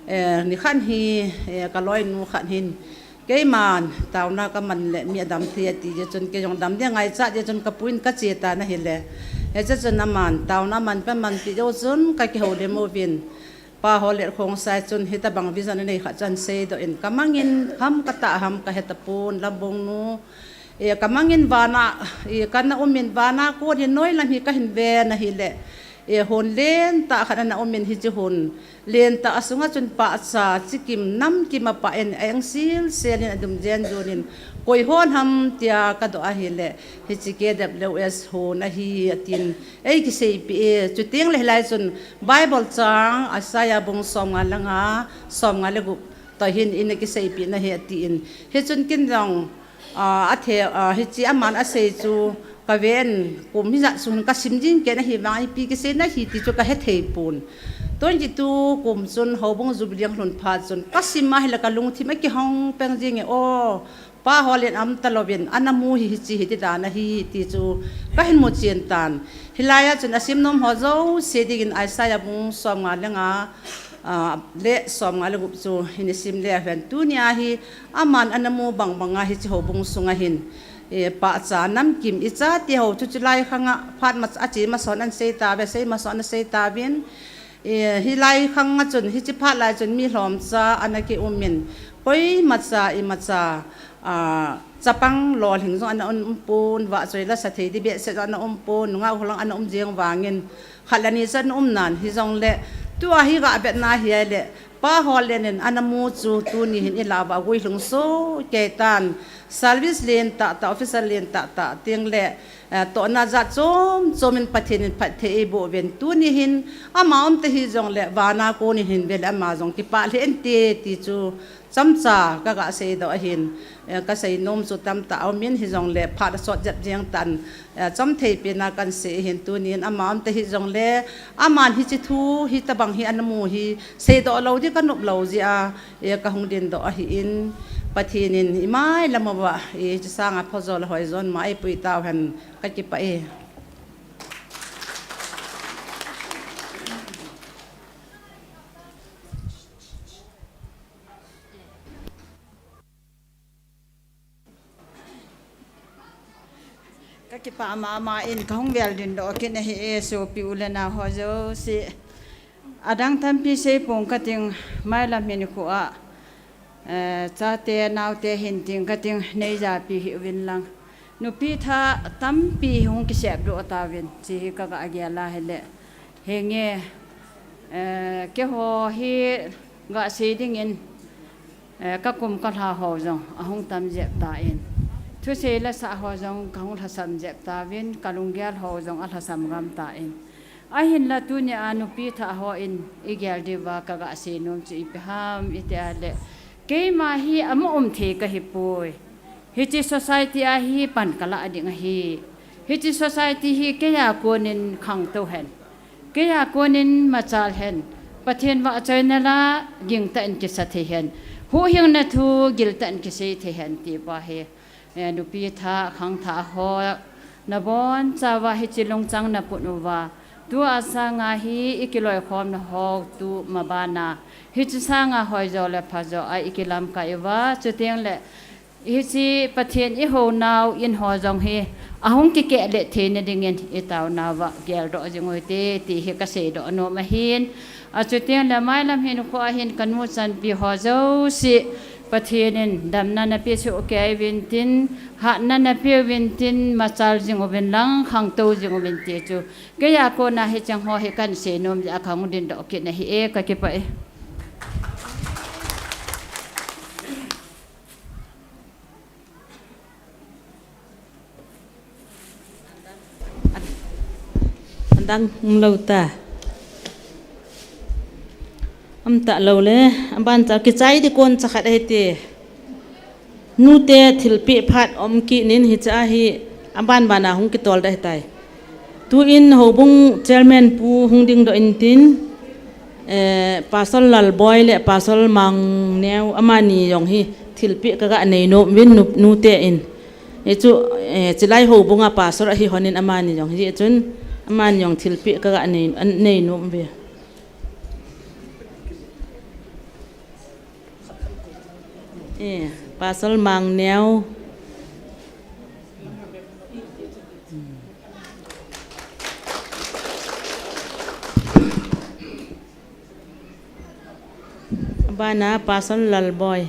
eh, nikhat hi, eh, kaloinu khat hin, keiman taona kaman le mi adam thei ati jeh chun, kei jong dam ding ngaichat jeh chun kapu in kache tan ahile, hiche chun aman taona aman pen aman ti jeh chun kakihoulim uvin, Pa Hollet Khongsai chun hitabang vision anei khat chu ahin seidoh in, kamang in ham katah ham kahe tapon, Lambung nu, eh, kamang in vana, eh, kana um in vana kon hi noilam hi kahin ven ahile, eh, hon lentah khat ana um in, hiche hon lentah a sunga chun pahcha chikim namkim apah in, a-eng silsel in, adum jen jen in, koi hon ham tia kadoh ahile, hiche K W S hon ahi atin eikiseipeh e. Chuteng le hilai chun Bible chang Isaiah bung somnga le nga, somnga le gup toh hin eina kiseipeh nahi atin. Hichun ken jong, ah, athe, ah, hiche aman asei chu kaven, kum hijat sung hin kasim jing ken ahivang ipi kiseina hi ti chu kahe thei pon. Twenty two kum chun houbung jubilee ahung lhun phat chun kasim ahile kalungthim akihong peng jing e, o, Pa Hollet aum talouvin ana mu hi hiche hiti dan ahi ti chu kahin muchen tan. Hilai a chun asim nom ho jouse dingin Isaiah bung somnga le nga, ah, le somnga le gup chu hin isim le hen, tunia hi aman ana mu bang banga hiche houbung sunga hin, eh, pahcha namkim ichate ho chu chulai khanga phat ma, ache masa hon ana sei tauve, sei masa hon ana sei tauvin, eh, hilai khanga chun, hiche phat lai chun mi lhomcha ana kium in, koimacha imacha, ah, chapang lolhing jong ana um pon, vahchoi lasa thei ding behseh jong ana um pon, nungah holang ana um jeng vangin, khat le ni chu ana um nan, hijongle tua hi gavetna hia le, Pa Hollet in ana mu chu tuni hin ilah uva aguilhung soh kei tan, service lentah tah, officer lentah tah teng le, eh, tohna jat chom chom in Pathen in phatthei eiboh uvin, tuni hin ama umta hijongle vana kon in hin vele ama jong kipah lheh inte ti chu chomcha kaga seidoh ahin, eh, kasei nom chu tamtah aum in, hijongle phat asot jep jeng tan, eh, chomthei pena kahin sei ahin, tuni in ama umta hijongle aman hiche thu hitabang hi ana mu hi seidoh lou ding kanop lou jeh a, eh, kahung dingdoh ahin, Pathen in imai lam uva, eh, hiche sanga phajo le hoijo ma eipui tau hen, kakipah e. Kipa mama in kahung vel ding doh kit nahi e, sopi u le nao ho jouse. Adang tampi sei pong kating, mailam hin khu a, eh, chate naote hin ting kating, nei japi hih uvin lang. Nupi thah tampi hung kisep doh tauvin, chi hi ka ga gel a hile. Henge, eh, keiho hi ga sei dingin, eh, ka kum ka lha ho jong ahung tam jep tan. Thusei la sa ho jong kahung lhasam jep tauvin, ka lunggel ho jong alhasam gam tan. Ahinla tunia nupi thah hon i gel diuva ka ga sei nom chu ipi ham iti le, keima hi ama um thei kahi poi. Hiche society a hi pan ka la ding ahi. Hiche society hi keija konin khangtou hen, keija konin machal hen, Pathen vahchoina la gingtah in kisa thei hen, huhhingna thu giltah in kisei thei hen ti pa hi, eh, nupi thah, khangthah ho, nabonchauva hiche lungchang naput uva, tua sanga hi i kiloikhomna ho tu ma bana, hiche sanga hoijo le phajo a i kilamkai uva, chuteng le hiche Pathen i hounau in ho jong hi ahung kikeh le theina dingin i taonauva geldoh jing u hite ti hi ka seidoh nom ahin. Achuteng le mailam hin khu a hin ka nu chanpi ho jouse Pathen in damna napeh soh kei uvin tin, hatna napeh uvin tin, machal jing uvin lang, khangtou jing uvin ti chu keija kona hicheng ho hi kan sei nom jeh a kahung ding doh kit nahi e, ka kipah e. Adang umlou ta. Umtah lou le, aban cha kichai ding kon cha khat ahi ti. Nute thilpeh phat um kit in hiche a hi aban ban a hung kitol ding ahitai. Tuin houbung chairman pu hung dingdoh intin, eh, Pastor Lalboi le Pastor Mangneo amani jong hi thilpeh ka ga nei nom uvin nu, nute in. Hichu, eh, chilai houbung a pastor ahi lhonin amani jong hi chun amani jong thilpeh ka ga nei, nei nom uve. Eh, Pastor Mangneo. Abana Pastor Lalboi.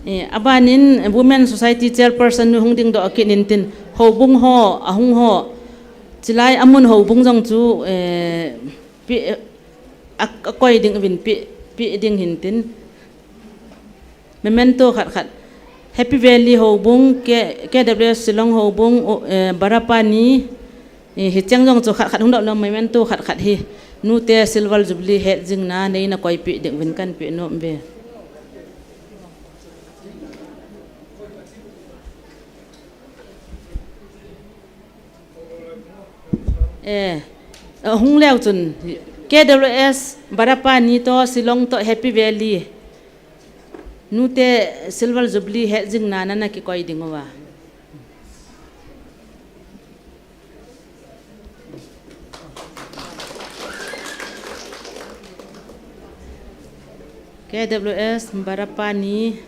Eh, abanin Women Society Chairperson nu hung dingdoh kit intin, houbung ho, ahung ho, chilai amun houbung jong chu, eh, peh, a, akoi ding uvin peh, peh ding hintin. Memento khat khat. Happy Valley houbung, K, K W S Shillong houbung, o, eh, Barapani, eh, hicheng jong chu khat khat hung doh nom, memento khat khat hi. Nute Silver Jubilee het jingna neina koipeh ding uvin kan peh nom uve. Eh, eh, hung leu chun K W S, Barapani toh, Shillong toh, Happy Valley. Nute Silver Jubilee het jingna nana kikoi ding uva. K W S, Barapani.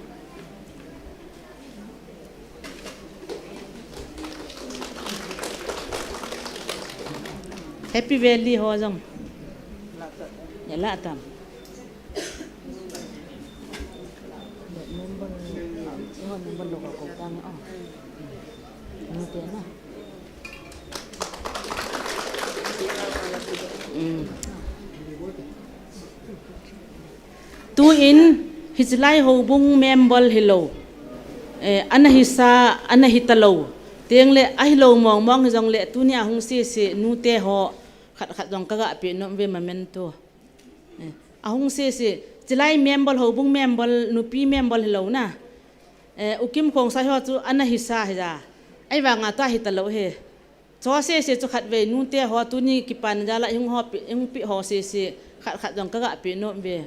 Happy Valley ho jong. Ya lah tam. Mm. Tuin, hichelai houbung member hilou, eh, ana hisa, ana hitalou, tengle ahilou mong mong hijongle, tunia hung sese nute ho khat khat jong ka ga peh nom uve memento. Eh, ahung sese, chilai member, houbung member, nupi member hilou na. Eh, U Kim Khongsai ho chu ana hisa hija. Ahivanga tua hitalou hi. Cho sese chu khatvei nute ho tuni kipan jal a ihung ho peh, ihung peh ho sese khat khat jong ka ga peh nom uve.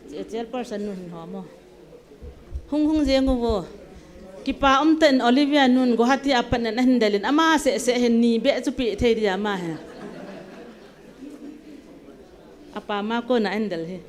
Che, chairperson nu hin ho mo. Hung hung jeng uvo. Kipa umtah in Olivia nun Guwahati a pat in ahin delin ama sese hin ni beh chu peh thei dia ama hi. Apa ma ko na endel hi.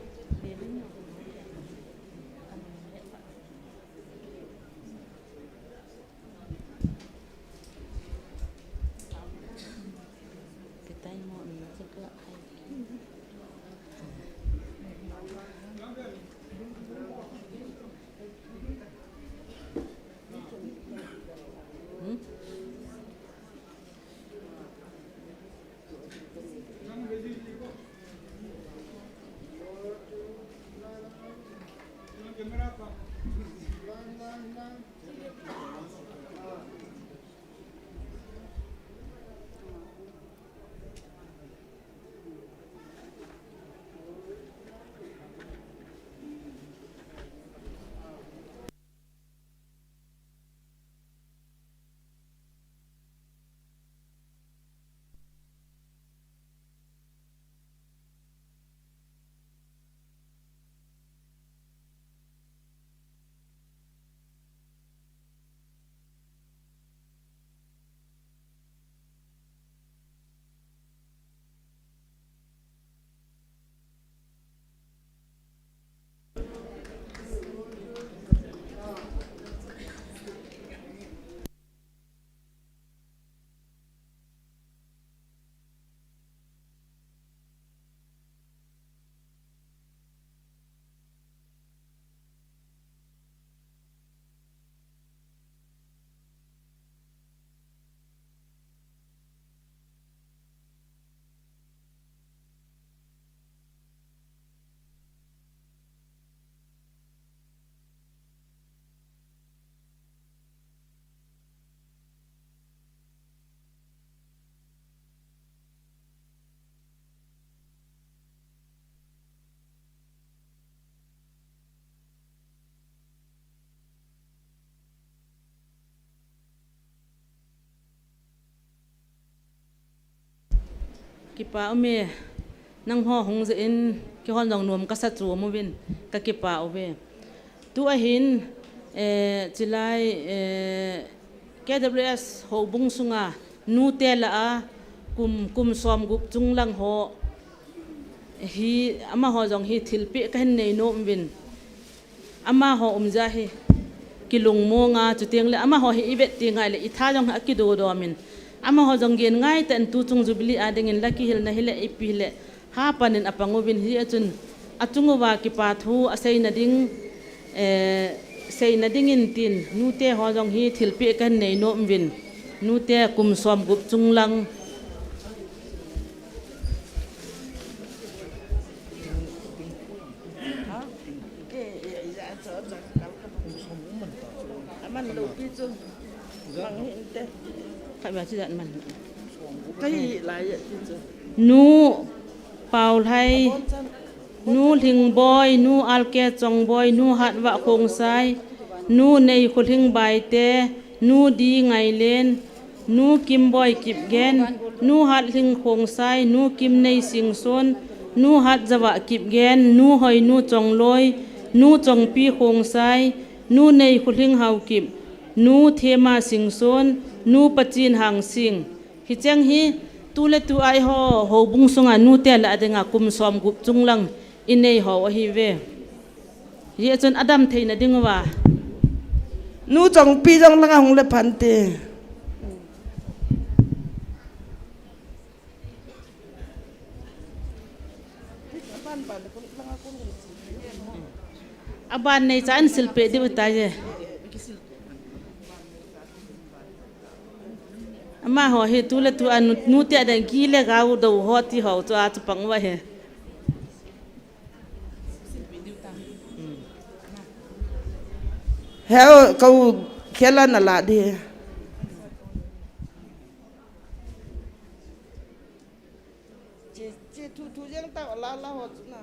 Kipa ume, nangho hung jeh in, keihon jong nom kasa chu um uvin, kakipah uve. Tu ahin, eh, chulai, eh, K W S houbung sunga nute lah a kum, kum som gup chung lang ho hi, amaho jong hi thilpeh kahin nei nom uvin. Amaho umjeh a hi kilungmong a, chuteng le amaho hi ivet teng le itha jong hi akidodoh min. Amaho jong gel ngai tah in tuchung Jubilee a dingin la kihilna hile ipi hile hapan in apang uvin, hijeh chun achung uva kipa thu aseina ding, eh, seina dingin tin nute ho jong hi thilpeh kahin nei nom uvin. Nute kum som gup chung lang. Nu Paulhai, Nu Lhingboi, Nu Alke Chongboi, Nu Hatvah Khongsai, Nu Neikholhing Baite, Nu D Ngailen, Nu Kimboi Kipgen, Nu Hatlhing Khongsai, Nu Kimnei Singson, Nu Hatzavah Kipgen, Nu Hoinu Chongloi, Nu Chongpi Khongsai, Nu Neikholhing Haokip, Nu Thema Singson, Nu Pachin Hangsing. Hicheng hi tuletu a eiho houbung sunga nute lah a dinga kum som gup chung lang inei ho ahiuve. Hijeh chun adam theina dinguva Nu Chongpi jong langa hung le phante. Aban nei cha in silpeh diu tai je. Amaho hi tuletu a nu, nute a ding ki le gao do ho ti ho chu a chu pang uva hi. Heo, kou khela na la di. Che, che, thu, thu jeng ta la, la ho chu na.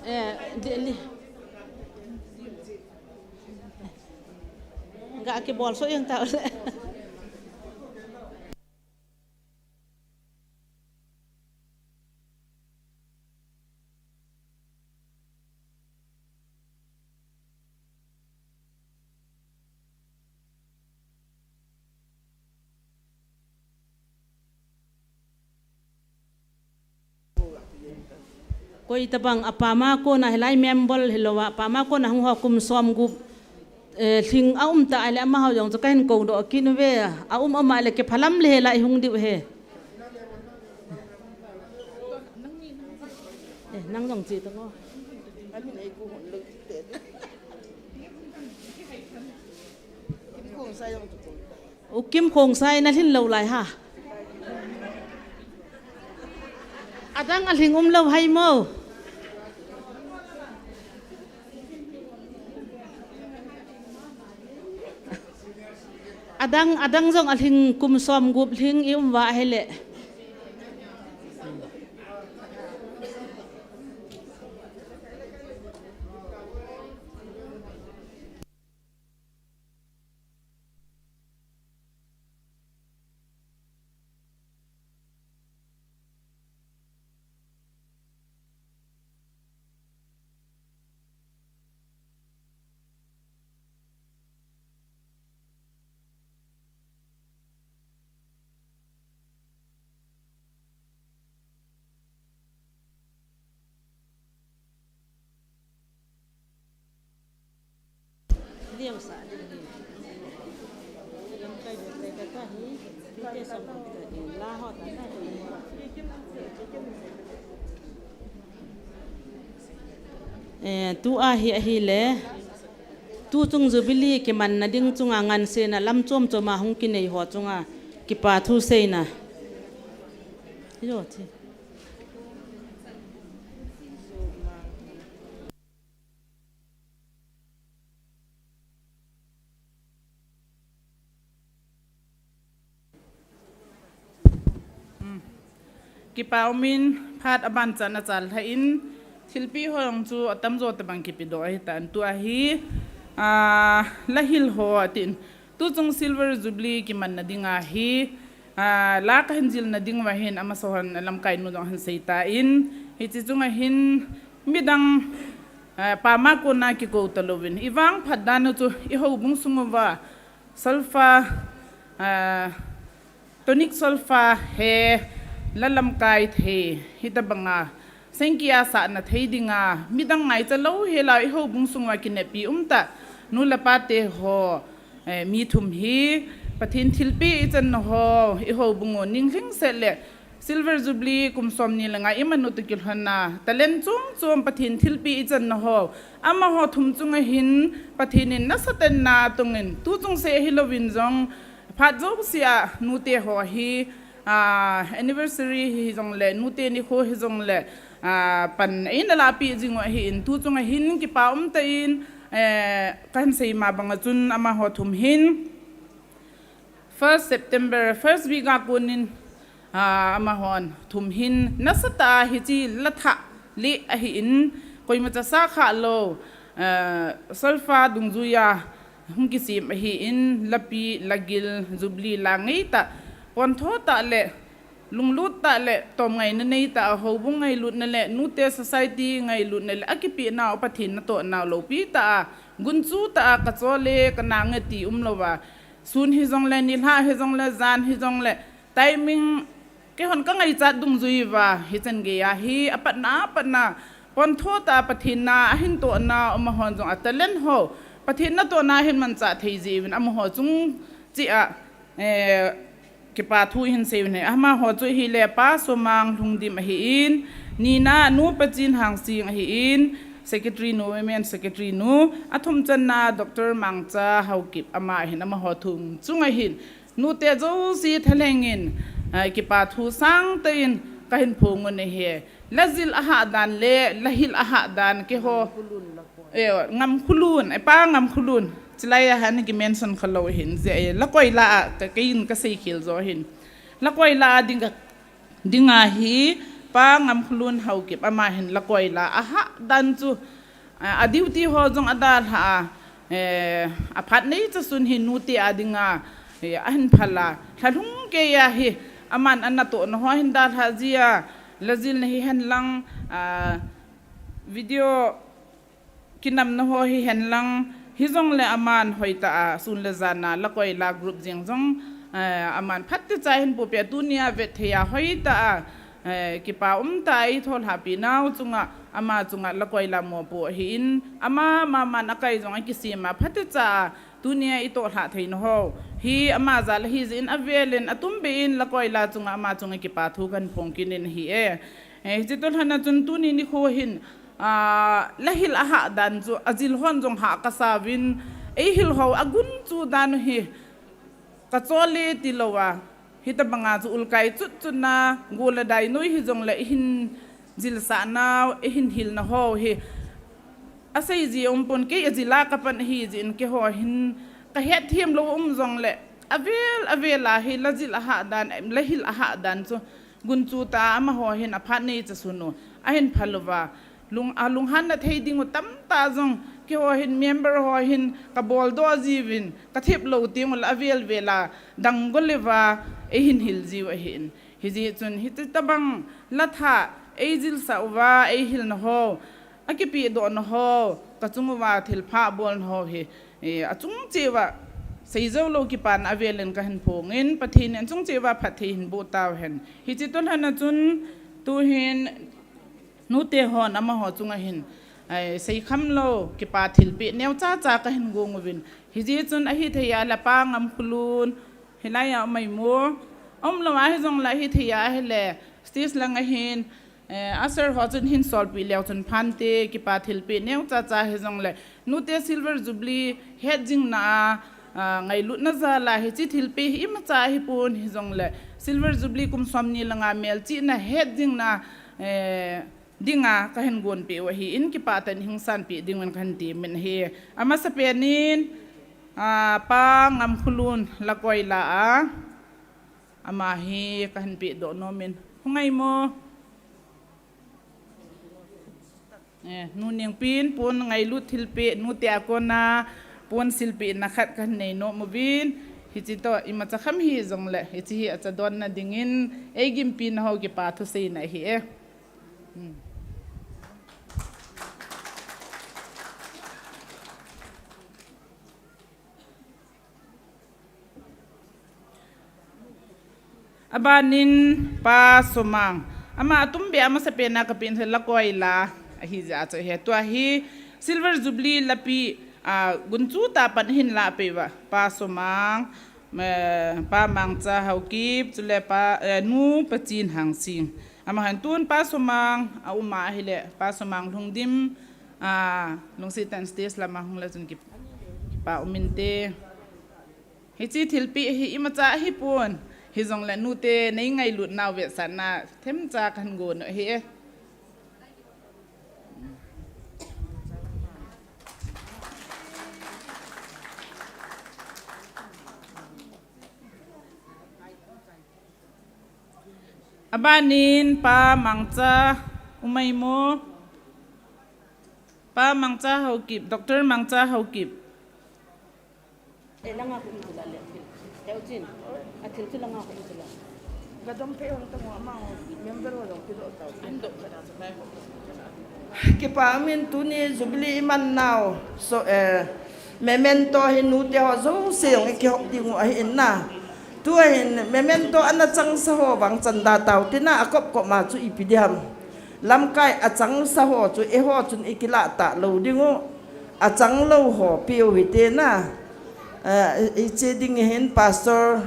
Eh, Delhi. Ga kibol so jeng ta le. Koi tabang apama kona hilai member hilouva, apama kona hung ho kum som gup, eh, lhing aum ta ahile amaho jong chu kahin koudoh kit uve, aum aum ahile kiphalam le hela ihung diu ahi. Eh, nang jong che tang o. U Kim Khongsai na lhin lou lai ha. Adang alhing um lou hai mo. Adang, adang jong alhing kum som gup lhing i um uva ahile. Eh, tua hi ahile, tuchung Jubilee kimanna ding chunga ngansena lam chom choma hung kinei ho chunga kipa thu seina. Yo, thi. Kipa umin phat aban chan a chal lha in, thilpi ho jong chu atamjo tabang kipedoh ahitan, tua hi, ah, la hil ho atin. Tuchung Silver Jubilee kimanna dinga hi, ah, la kahin jilna ding uva hin amasaho hin alamkai nu jong ahin seitan, hiche chunga hin midang, ah, pama kona kikou talouvin, ivangphat dan u chu i houbung sung uva, Solfa, ah, tonic solfa he la lamkai thei, hitabanga sengkia sahna thei dinga midang ngaicha lou hela i houbung sunga kinepi umtah nu le pa te ho, eh, mi thum hi Pathen thilpeh ichanna ho, i houbung u ninglhingset le Silver Jubilee kum somni le nga iman u toh kilhonna talent chom chom Pathen thilpeh ichanna ho, amaho thum chunga hin Pathen in nasatah in ana tongin, tuchung seh hilouvin jong phat jousea nute ho hi, ah, anniversary hijongle, nute nikho hijongle, ah, pan eina lahpeh jing u ahin, tuchunga hin kipa umtah in, eh, kahin seima banga chun amaho thum hin first September, first week a konin, ah, amahon thum hin nasatah a hiche la thah lih ahin, koimacha sa khalou, ah, solfa dungjuiya hung kisem ahin, lapi, lagil, Jubilee la ngeitah, pontho tah le lunglut tah le tomngaina neitah a houbung ngailutna le nute society ngailutna le akipeh nau Pathen natoh nau loupi tah a, gunchu tah a kachol e kana nge ti umlouva, sun hijongle, nilhah hijongle, jan hijongle, timing keihon kangaichat dungjuiya hichan geiya hi apatna, apatna pontho tah a Pathen na ahin tohna, amahon jong a talent ho Pathen natohna ahin manchah thei jeh uvin amaho chung cheh a, eh, kipa thu ihin sei u ahi. Amaho chu ahile Pa Somang Lhungdim ahin, nina Nu Pachin Hangsing ahin, secretary nu, women secretary nu, athum channa Doctor Mangcha Haokip ama ahin, amaho thum chunga hin nute jouse thalheng in, ah, kipa thu sangtah in kahin phong u ahi. Lajil ahah dan le lahil ahah dan keiho, eh, Ngamkhulun, eh, Pa Ngamkhulun, chulai a hin kimention khalou hin, je, eh, lakoi la a ka, keiin kasei khel jo hin. Lakoi la a ding ka, dinga hi Pa Ngamkhulun Haokip ama hin lakoi la ahah dan chu, a, a duty ho jong adalha a, eh, aphat neicha sun hi nute a dinga, eh, ahin phal a. Lhalhung keiya hi aman anatohna ho ahin dalha jia, lajilna hihen lang, ah, video kinamna ho hihen lang, hijongle aman hoitah a sun le jan a lakoi la group jeng jong, eh, aman phatechan ahin pohpeh a, tunia vetthei a hoitah a, Eh, kipa umtah a ithohlhah pi nau chunga, ama chunga Lakoila mopo ahin, ama, ama man akai jong akisem a, phatecha a, tunia ithohlhah theina ho hi ama jal ahi jeh in avelin, atumbeh in Lakoila chunga ama chunga kipa thu kahin phong kit in ahi e. Eh, hiche toh lhon a chun tuni nikho hin, ah, lahil ahah dan chu, ajil hon jong hah kasa uvin, eihil ho agunchu dan u hi, kachol e tilou a, hitabanga chu ulkai chutchut na, gol le dai noi hijongle, eihin jilsah nau, eihin hilna ho hi, asei ji umpon, kei ajil a kapan ahi jeh in, keiho hin kahet them lou um jongle, avel, avel a hi, lajil ahah dan, lahil ahah dan chu, gunchu tah a amaho hin aphat neicha sun u ahin phal uva, lung, alunghanna thei ding u tamtah jong, keiho hin member ho hin kabol doh jiuvin, kathep lou teng ule avel vel a, dang gol uva, eihin hil jiu ahin. Hijeh chun, hitobang lathah, eijilsah uva, eihilna ho, akipehdohna ho, kachung uva thilpha abolna ho hi, eh, achung cheh uva, seijou lou kipana avelin kahin phong in, Pathen in achung cheh uva phatthei hin boh tauhen. Hiche toh lhon a chun, tuhin, nute hon amaho chunga hin, eh, seikham lou, kipa thilpeh neocha cha kahin gong uvin. Hijeh chun ahithei a le Pa Ngamkholun, hilai a um ahi mo. Aumlou a hijongle ahithei a ahile, stage lang a hin, eh, usher ho chun hin solpeh leu chun phante, kipa thilpeh neocha cha hijongle, nute Silver Jubilee hetjingna a, ah, ngailutna jal a hiche thilpeh hi imacha ahipon hijongle, Silver Jubilee kum somni langa melchihna hetjingna, eh, dinga kahin gonpeh u ahin, kipah tah in hin sanpeh dinguvin kahin temin ahi. Amasapen in, ah, Pa Ngamkholun Lakoila a, ama hi kahin pehdoh nomin. Hung ngai mo. Eh, Nu Nengpin pon ngailut thilpeh, nute a kona pon silpehna khat kahin nei nom uvin, hiche toh imacha kham hijongle, hiche hi achadonna dingin, eigimpi na ho kipa thuseina ahi e. Hmm. Abanin Pa Somang. Ama atumbeh a amasapen a kapeh in Lakoila ahi jeh a chu ahi. Tua hi Silver Jubilee lapi, ah, gunchu tah a pan ahin lahpeh uva. Pa Somang, eh, Pa Mangcha Haokip, chule Pa, eh, Nu Pachin Hangsing. Amahin tun Pa Somang aum a ahile, Pa Somang Lhungdim, ah, lungset tah in stage lama hung le chun kip-, kipa um inte. Hiche thilpeh hi imacha ahipon, hijongle nute nei ngailut nau vetsahna themcha kahin gon u ahi e. Abanin Pa Mangcha um ahi mo. Pa Mangcha Haokip, Doctor Mangcha Haokip. Eh, langa ko itula le. Teu chin. Athil chu langa ko itula. Gadom pe hong tamo ama ho member ho jong kido tau. Kipa umin tuni Jubilee iman nau. So, eh, memento hi nute ho jouse jong ikihop ding u ahi in na. Tua hin memento ana changsa ho vang chanda tau tina akop kop ma chu ipi diham. Lamkai achangsa ho chu eiho chun ikilah talou ding u. Achang lou ho peh u hite na. Eh, hiche ding hin Pastor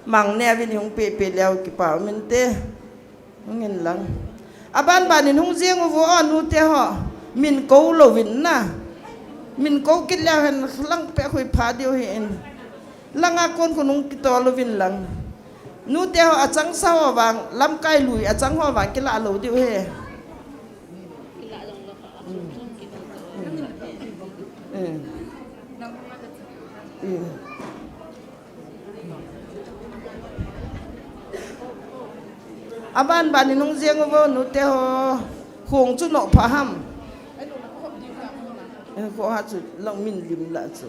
Mangneo vin hung peh peh leu kipa um inte. Hung in lang. Aban ban in hung jeng uvo o nute ho. Min kou louvin na. Min kou kit leu hen lang peh khui pha diu ahi in. Langa kon kon hung kitol uvin lang. Nute ho achangsa ho vang, lamkai lui achang ho vang kilah lou diu ahi. Eh. Eh. Aban ban in hung jeng uvo nute ho, khong chu noh pha ham. Eh, khoha chu lang min lim la chu.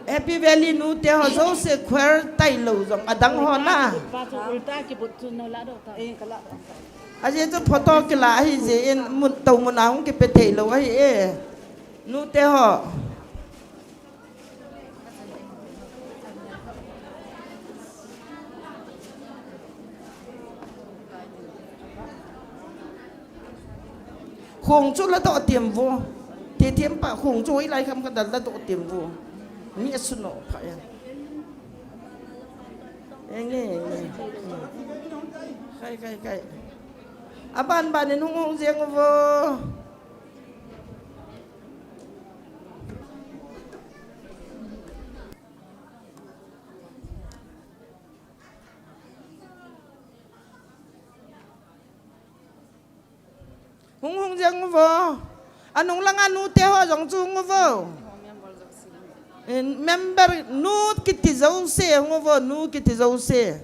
Happy Valley nute ho jouse choir tailou jong adang ho na. Pa chu ulta kibut chu nala doh ta. Eh, kala doh ta. Ajeh chu photo kila ahi jeh in mun, tou mun a hung kipe thei lou ahi e. Nute ho. Khong chu la doh tiem vo. Thilthem pa khong chu hoilai kham khat la doh tiem vo. Mi a suno pha ya. Enge, enge. Khai, khai, khai. Aban ban in hung hung jeng vo. Hung hung jeng vo. Anung langa nute ho jong chu hung vo. In member nu kiti jouse hung vo, nu kiti jouse.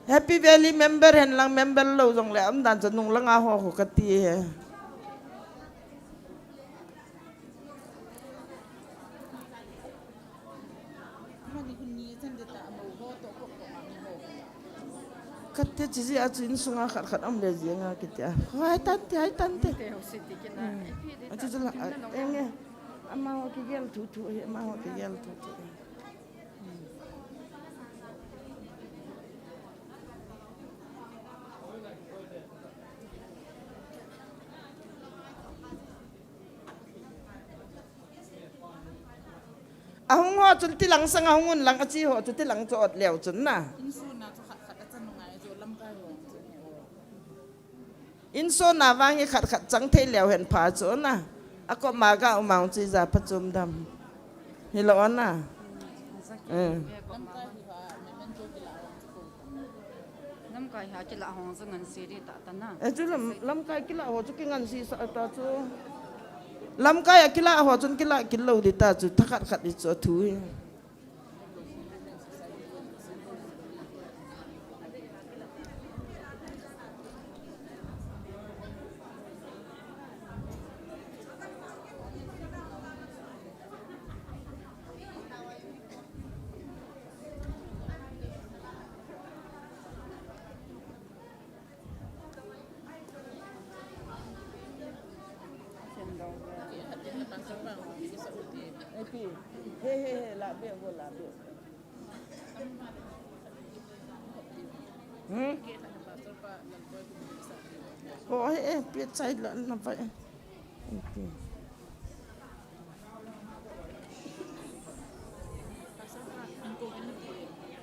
Happy Valley member hen lang member lou jong le um dan chu nung langa ho ho kati he. Kate chi ji a chu insunga khat khat am le ji nga kiti a. Hai tante, hai tante. Hmm. A chu chu la, a, enge. Amaho kigel thu thu, amaho kigel thu thu. Hmm. Ahung ho chun tilang sang ahung un lang achi ho chu tilang chu ot leu chun na. Insung na chu khat khat a chan ngai chu lamkai ho chu. Insung na vang hi khat khat chang thei leu hen pha chu na. Akoma ga umang chu ija pha chum dam. Hilou na. Eh. Lamkai hi ha, memento kila ho chu. Lamkai ha kila hong chu ngan si di ta ta na. Eh, chu lam, lamkai kila ho chu kingan si sa ta chu. Lamkai a kila ho chun kila kilo di ta chu, thakhat khat di chu thu hi. He, he, he, la be, go la be. Hmm? Ko, he, he, pe chai la na pai. Okay.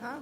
Ha?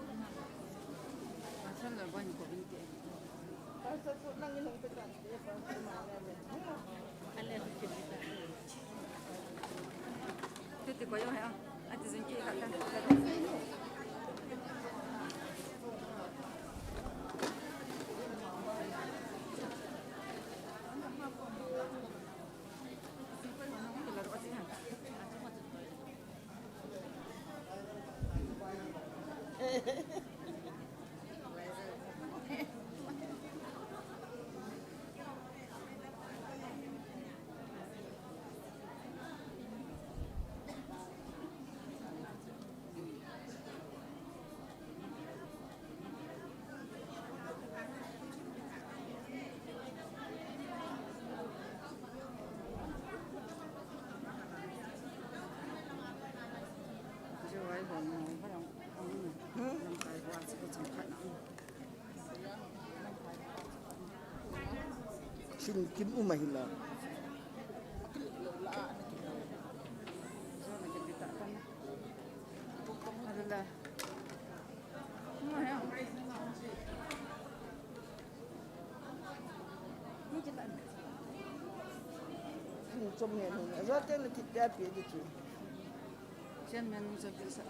Sin kim uma hila. Chom he nun. Ajo te na kit dia pe di chu. Chen men ni sa ki sa.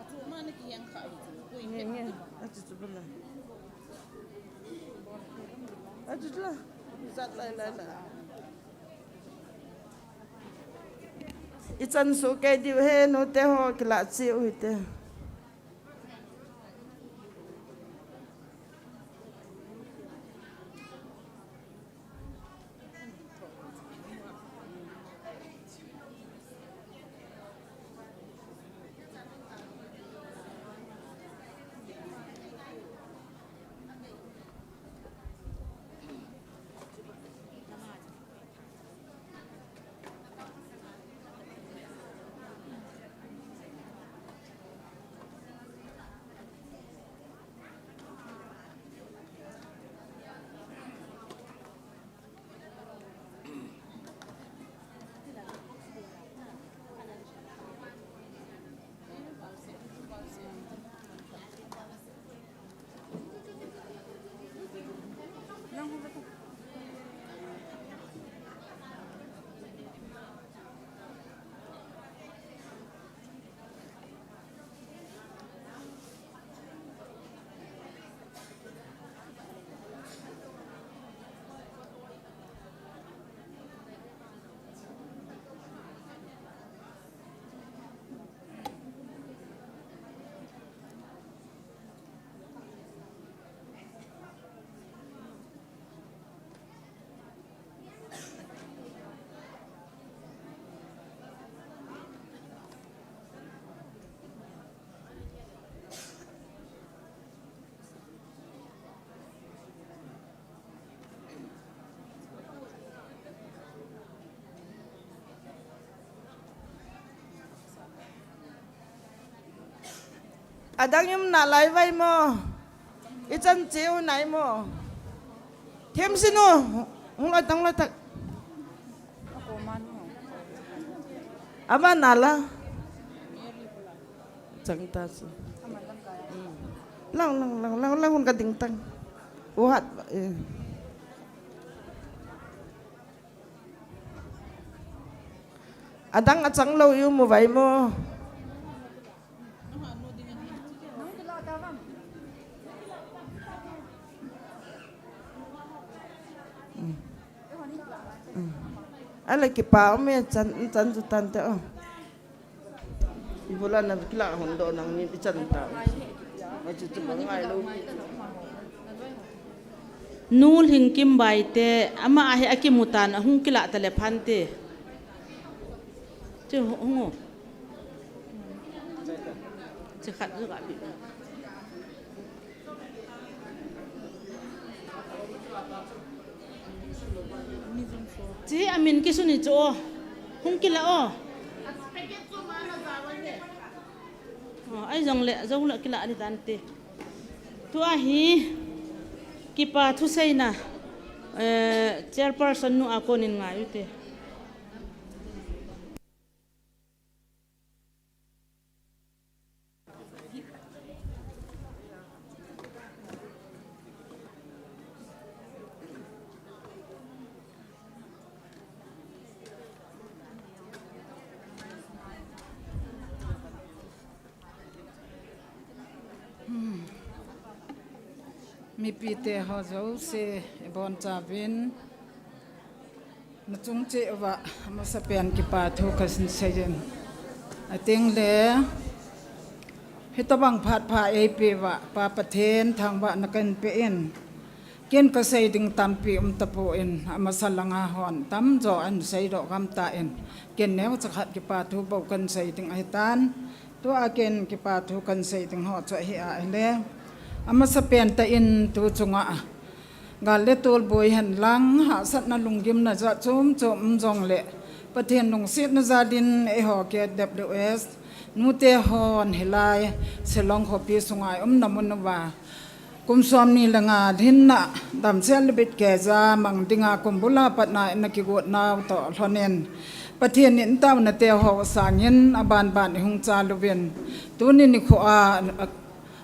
Atu ma ni ki yang kha chu. Nge, nge. Atu chu bala. Atu chu la. Zat lai lai la. I chan su kei diu he, nute ho kila chiu hite. Adang um nalai vai mo. Ichan cheu nai mo. Themsinu. Hung lai tang lai tak. Ama nala. Chang ta si. Lang, lang, lang, lang, lang, hun ka ding tang. Uhat. Eh. Adang achang lou iu mu vai mo. Ala kipa um e chan, chan chu tan te o. Ibula na kila hon do nang ni ichan ta. Mai chu chu ngai lo. Nu Lhingkim Baite, ama ahi akimutan, ahung kila ta le phante. Chu hung o. Chu khat chu ka bi. Chi amin kisun ni chu o. Hung kila o. Ai jong le, jong le kila ni dan te. Tua hi kipa thuseina, eh, chairperson nu a konin ngai u te. Mipite ho jouse, ibon chauvin, nachung cheh uva, amasapen kipa thu kahin seiyin. Atengle, hitobang phat pha eipeh uva, Pa Pathen thangvahna kahin pe in. Ken kasei ding tampi um tapon, amasa langa hon tamjo ahin seidoh gam tan. Ken neocha khat kipa thu bou kahin sei ding ahitan. Tua ken kipa thu kahin sei ding ho chu ahi a ahile. Amasapen tah in tu chunga gal le tol boi hen lang, hahsatna lunggimna jat chom chom um jongle, Pathen lungsetna jal in eiho K W S nute hon hilai Shillong khopi sunga i umna mun uva kum somni le nga lhinna damsel le bitkeija mang dinga kum bula patna ina kigot nau toh lhonin, Pathen in taona te ho sangin aban ban i hung chal uvin, tuni nikho a,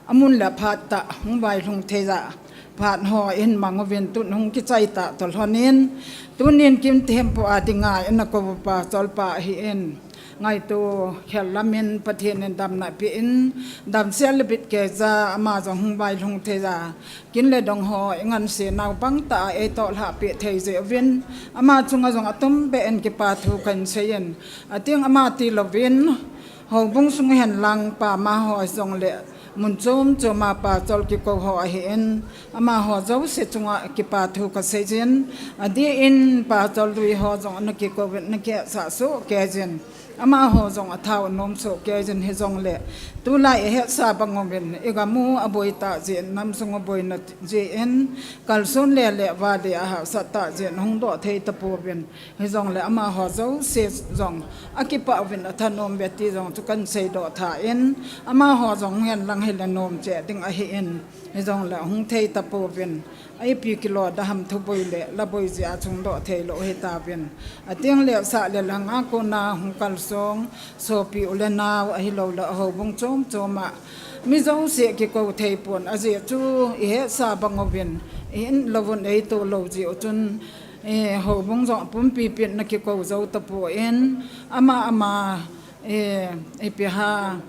amun le aphat tah hung vailhung thei a, phat ho i hin mang uvin tun hung kichai tah toh lhonin, tunin Kimthempu a dinga ina kou u Pastor pa ahin, ngaito khel lamin Pathen in damna pe in, damsel le bitkeija ama jong hung vailhung thei a, kin le dong ho i nganse nau bang tah a eitoh lhah peh thei jeh uvin, ama chunga jong atum beh in kipa thu kahin seiyin, ating ama tilouvin, houbung sung hen lang pama ho jongle, mun chom chom a Pastor kikou ho ahin, amaho jouse chunga kipa thu kaseiyin, adeh in Pastor lui ho jong ana kikouvin, ana kihetsah soh keijin. Amaho jong athao nom soh keijin hijongle, tulai i hetsa bang uvin, i gam u aboi tah jeh in, nam sung u boina jeh in, kalson le le vale ahahsat tah jeh in, hung doh thei tapouvin. Hijongle amaho jouse jong akipah uvin athanom uve ti jong chu kahin seidoh tha in, amaho jong hung hen lang hile nom cheh ding ahin, hijongle hung thei tapouvin. Ipi kilo da ham thuboi le laboi jeh a chungdoh thei lou hitauvin. Atengle sah le lhang a kona hung kalsong, sopi u le nau ahilouleh houbung chom chom a mi jouse kikou thei pon, ajeh chu i hetsa bang uvin, i hin louvun eito lou jeh u chun, eh, houbung jong pumpi pin ana kikou jou tapon, ama ama, eh, ipi ham,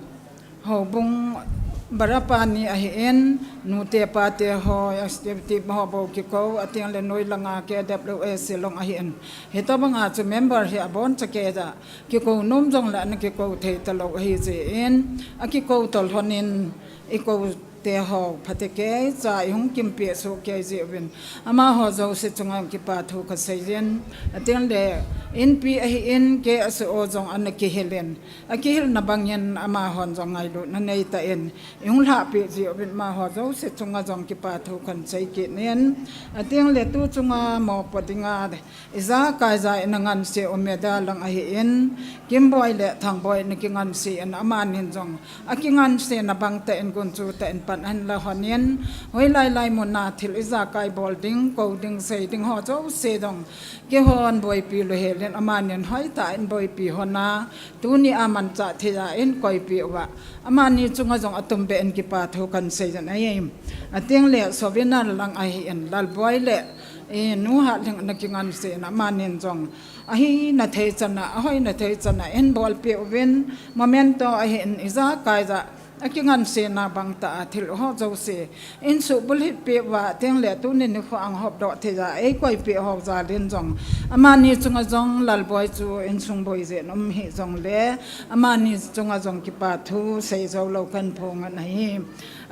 houbung barapa ni ahin, nute pate ho, executive ho bou kikou, atengle noi langa K W S Shillong ahin. Hitobanga chu member hi aboncha keija, kikou nom jongle ana kikou thei talou ahijeh in, akikou toh lhonin, i kou te ho, phatecha i hung kimpeh soh kei jeh uvin, amaho jouse chunga kipa thu kasei jin. Atengle, inpi ahin, K S O jong ana kihil in, akihilna bangin amahon jong ngailutna nei tan, i hung lhahpeh jeh uvin amaho jouse chunga jong kipa thu kan sei kit in. Atengle tu chunga mopo dinga, ijakai ja in angansea u Meda lang ahin, Kimboi le Thangboi ana kingansea in, amanin jong akingansena bang tah in gunchu tah in pan ahin la hon in, hoilai lai muna thil ijakai bol ding, kou ding, sei ding ho jouse jong keihon boipi lou hel in, amanin hoitah in boipi hon a, tuni a manchah thei a eihin koipeh uva, amani chunga jong atumbeh in kipa thu kan sei jin ahi. Atengle Sovina lang ahin, Lalboi le, eh, Nu Hatlhing ana kingansea in, amanin jong ahina thei chan a, ahoina thei chan a eihin bolpeh uvin, memento ahin, ijakai ja akingansena bang tah a thil ho jouse eihin subulhit peh uva, atengle tuni nikho a hung hopdoh thei a eikoipeh ho jal in jong, amani chunga jong Lalboi chu insung boi jeh in um hijongle, amani chunga jong kipa thu sei jou lou kan phong in ahi.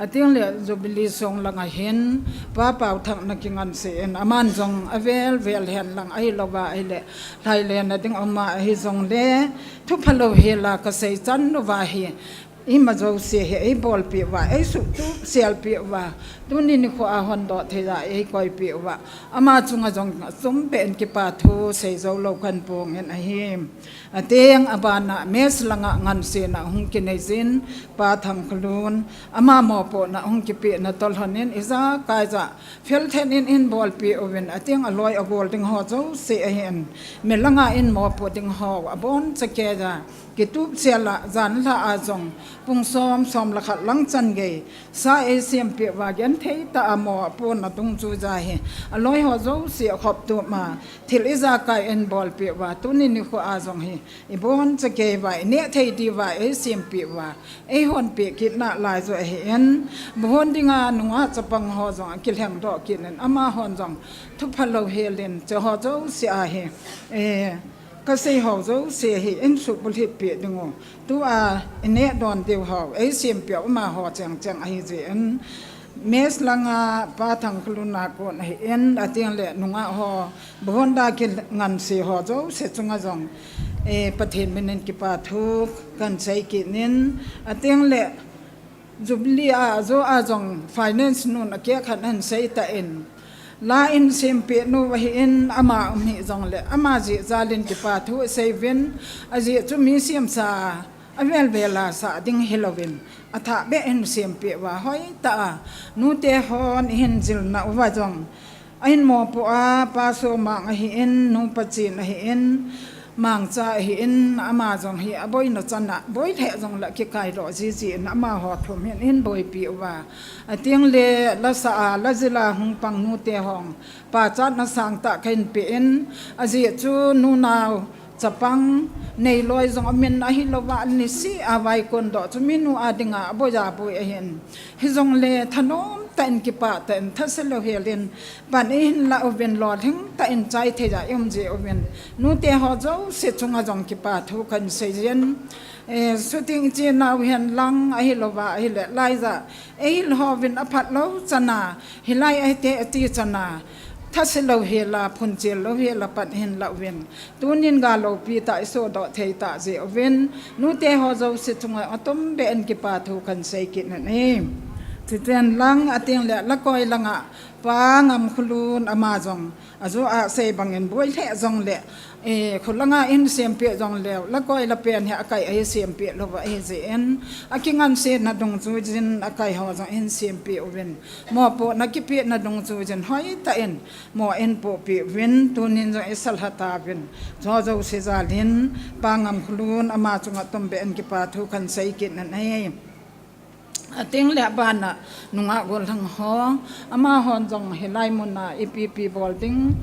Atengle Jubilee sung lang ahin, Pa Paothang ana kingansea in, aman jong avel vel hen lang ahilouva ahile, lhailena ding um a ahijongle, thu phalou hel a kasei chan uva hi, ima jouse hi eibolpeh uva, eisuhtup selpeh uva, tuni nikho a hondoh thei a eikoipeh uva, ama chunga jong atumbeh in kipa thu sei jou lou kan phong in ahi. Ateng abana Mess langa ngansena hung kinei jin, Pa Thangkholun, ama mopohna hung kipehna toh lhon in, ijakai ja felthei in eihin bolpeh uvin, ateng aloi agol ding ho jouse ahin, mi langa eihin mopo ding ho aboncha kei a, kitup sel a, jan lha a jong pung som, som le khat lang chan gei sa eisempeh uva, genthei tah a mo apona dungjuija hi, aloi ho jouse akhop tup ma, thil ijakai eihin bolpeh uva, tuni nikho a jong hi, iboncha kei uva, ineh thei diuva eisempeh uva, eihonpeh kit nalai joh ahin, buhon dinga nungah chapang ho jong akilhengdoh kit in, amahon jong thu phalou hel in, hiche ho jouse ahi, eh, kasei ho jouse hi eihin subulhit peh diu, tua ineh don diu ho eisempeh u amaho cheng cheng ahijeh in, Mess langa Pa Thangkholun a kon ahin, atengle nungah ho, buhon dinga kingansea ho jouse chunga jong, eh, Pathen minin kipa thu kan sei kit in, atengle Jubilee a jo a jong finance nun akehkhat ahin sei tan, la eihin sempeh nau ahin, ama um hijongle, ama jeh jal in kipa thu isei uvin, ajeh chu mi semsa avel vel a sah ding hilouvin, athahbeh in sempeh uva, hoitah a nute hon eihin jilna uva jong, ahin mopo a, Pa Somang ahin, Nu Pachin ahin, Mangcha ahin, ama jong hi aboina chan a, boi lheh jongle kikaidoh jiji in, amaho thum hin eihin boipi uva, atengle lasah a, lajil a hung pang nute hon pachatna sangtah kahin peh in, ajeh chu nunao chapang neiloi jong amin ahilouva, niseh a vaikon doh chu minu a dinga aboiya boi ahin, hijongle thanom tah in, kipah tah in, thase lou hel in pan eihin la uvin, lolhing tah in chai thei a i um jeh uvin, nute ho jouse chunga jong kipa thu kan sei jin, eh, shooting iche nau hen lang ahilouva ahile, laija eihil hovin aphat lou chan a, hilai ahite ati chan a, thase lou hel a, phunchel lou hel a pan eihin la uvin, tunin gal loupi tah isohdoh thei tah jeh uvin, nute ho jouse chunga atumbeh in kipa thu kan sei kit in ahi. Chuchen lang atengle Lakoi langa Pa Ngamkholun, ama jong ajo a sei bangin boi lheh jongle, eh, kholanga eihin sempeh jongleu, Lakoi lapen hi akai ahi sempeh louva ahijeh in, akingansena dungjuijin akai ho jong eihin sempeh uvin, mopohna kipehna dungjuijin hoitah in mo eihin pohpeh uvin, tunin jong isalha tauvin, hiche jouse jal in Pa Ngamkholun, ama chunga atumbeh in kipa thu kan sei kit in ahi. Atengle abana nungah gollhang ho, amahon jong hilai muna ipi ipi bol ding,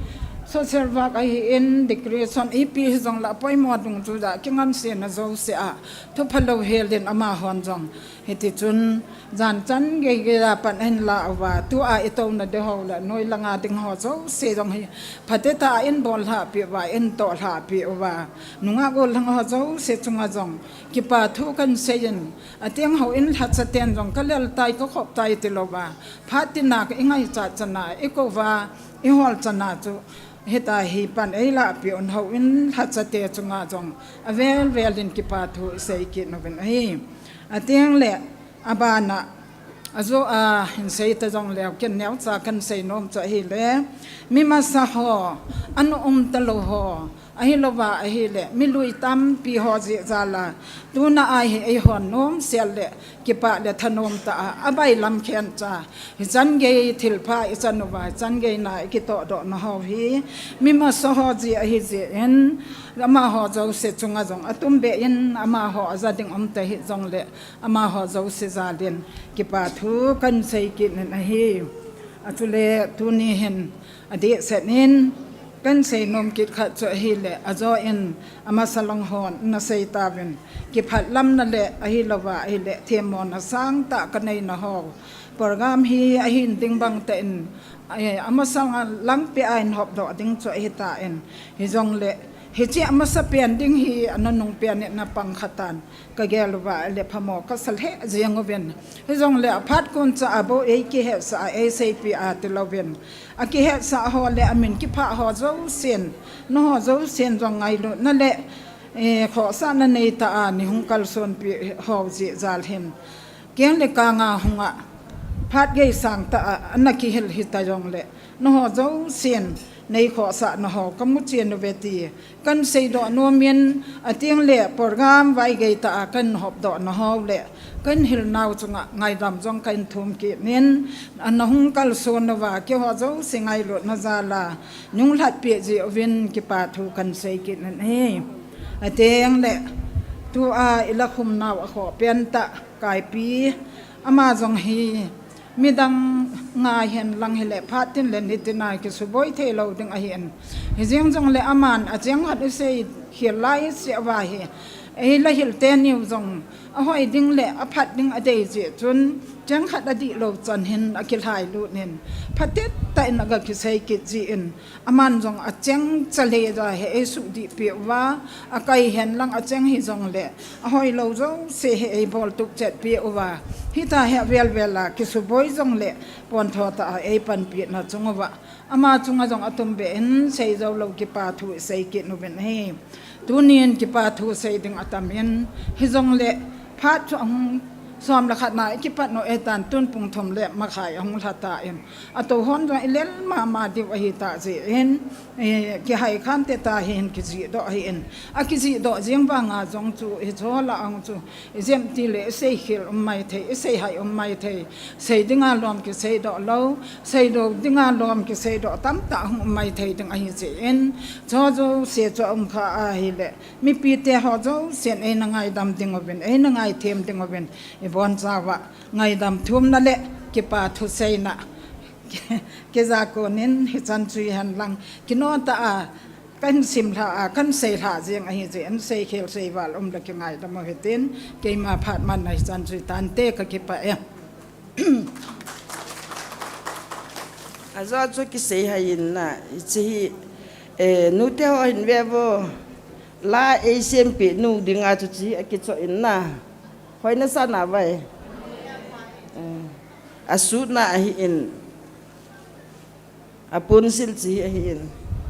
Social work ahin, decoration ipi hijongle apoimo dungjuiya kingansena jouse a thuphalou helin amahon jong hitichun jan chan geigeiya pan ahin la uva, tua itouna ding ho le noi langa ding ho jouse jong hi phatechan bol lhahpeh uva, itoh lhahpeh uva, nungah gollhang ho jouse chunga jong kipa thu kahin seiyin, ateng houin lhachaten jong kalel tai, kakhop tai tilouva, phat tina ka ingaichat chana, ikouva, ihol chana chu hitia hi pan eilahpeh un, houin lhachate chunga jong avel velin kipa thu isei kit uvin ahi. Atengle abana ajo a hin sei ta jongleu, ken neocha kahin sei nom chu ahile, mi masa ho, ana um talou ho, ahilouva ahile mi lui tampi ho jeh jal a, tuna a hi eihon nomsel le kipah le thanom tah a abailam khencha, hichan gei thilpha ichan uva, hichan geina ikitohdohna ho hi mi masa ho jeh ahijeh in, amaho jouse chunga jong atumbeh in amaho aja ding um tahih jongle amaho jouse jalin kipa thu kahin sei kit in ahi. Achule tuni hin adehset in kahin sei nom kit khat chu ahile, ajo in amasa lang hon ana sei tauvin, kiphatlamna le ahilouva ahile themmona sangtah kaneina ho, program hi ahin ding bang tah in, eh, amasang a langpeh a hin hopdoh ding chu ahitan, hijongle hiche amasapen ding hi ana nungpen in ana pang khatan, kagel uva ahile phamo kasa lheh jeng uvin. Hijongle aphat koncha a bou eikihetsah a eiseipeh a tilouvin, akihetsah ho le amin kiphah ho jousen, nangho jousen jong ngailutna le, eh, khohsahna neitah a neihung kalsonpeh ho jeh jal hin, keng le kanga hunga phat gei sangtah a ana kihil hita jongle, nangho jousen neikhohsahna ho kamuchen uve ti kahin seidoh nomin, atengle program vaigei tah a kahin hopdohna ho le kahin hilnau chunga ngaidam jong kahin thum kit in, ana hung kalson uva keiho jouse ngailutna jal a neihung lhatpeh jeh uvin kipa thu kahin sei kit in ahi. Atengle tua ilakhum nau akhoh pentah Kaipi, ama jong hi midang ngai henlang hile phat tin le nitin a kisuboi theilou ding ahin, hijeng jongle aman acheng khat isei khel lai seh uva hi, eila hil teniu jong ahoi ding le aphat ding adei jeh chun, cheng khat adihlou chan hin akilhailut in, phatecha in aga kisei kit jeh in, aman jong acheng chale ja hi eisuhdihpeh uva, akai henlang acheng hijongle ahoilou jouse hi eiboltup chetpeh uva, hitia hi avel vel a kisuboi jongle pontho tah a eipanpina chung uva, ama chunga jong atumbeh in seijou lou kipa thu isei kit uvin ahi. Tunin kipa thu sei ding atamin, hijongle phat chu ahung som le khat na ikipat u ahitan, tun pung thum le makhai ahung lhatai, atou hon jong ilel mama diu ahitah jeh in, eh, kihaikhante tah hin kijihdoh ahin, akijihdoh jeng vanga jong chu hiche lah a hung chu ijemtile iseikhel um maithei, iseihai um maithei, sei dinga lom kiseidoh lou, seilou dinga lom kiseidoh tamtah hung um maithei ding ahijeh in, chu jouse chu aumkha ahile mipite ho jousen eina ngaidam ding uvin, eina ngaithem ding uvin, ibonchauva ngaidam thumna le kipa thuseina kijakon in hichan chu hihenlang, kinoh tah a kahin simlhah a kahin seilhah jeng ahijeh in, seikhel seival umle kingaidam u hitin, keima phat manna hichan chu hitante, kakipah e. Ajo chu kiseihai in na, hiche hi, eh, nute ho hin vevo, la eisempeh nu dinga chu hiche akichoh in na, hoina sa navai, eh, asutna ahin, apunsil hiche ahin,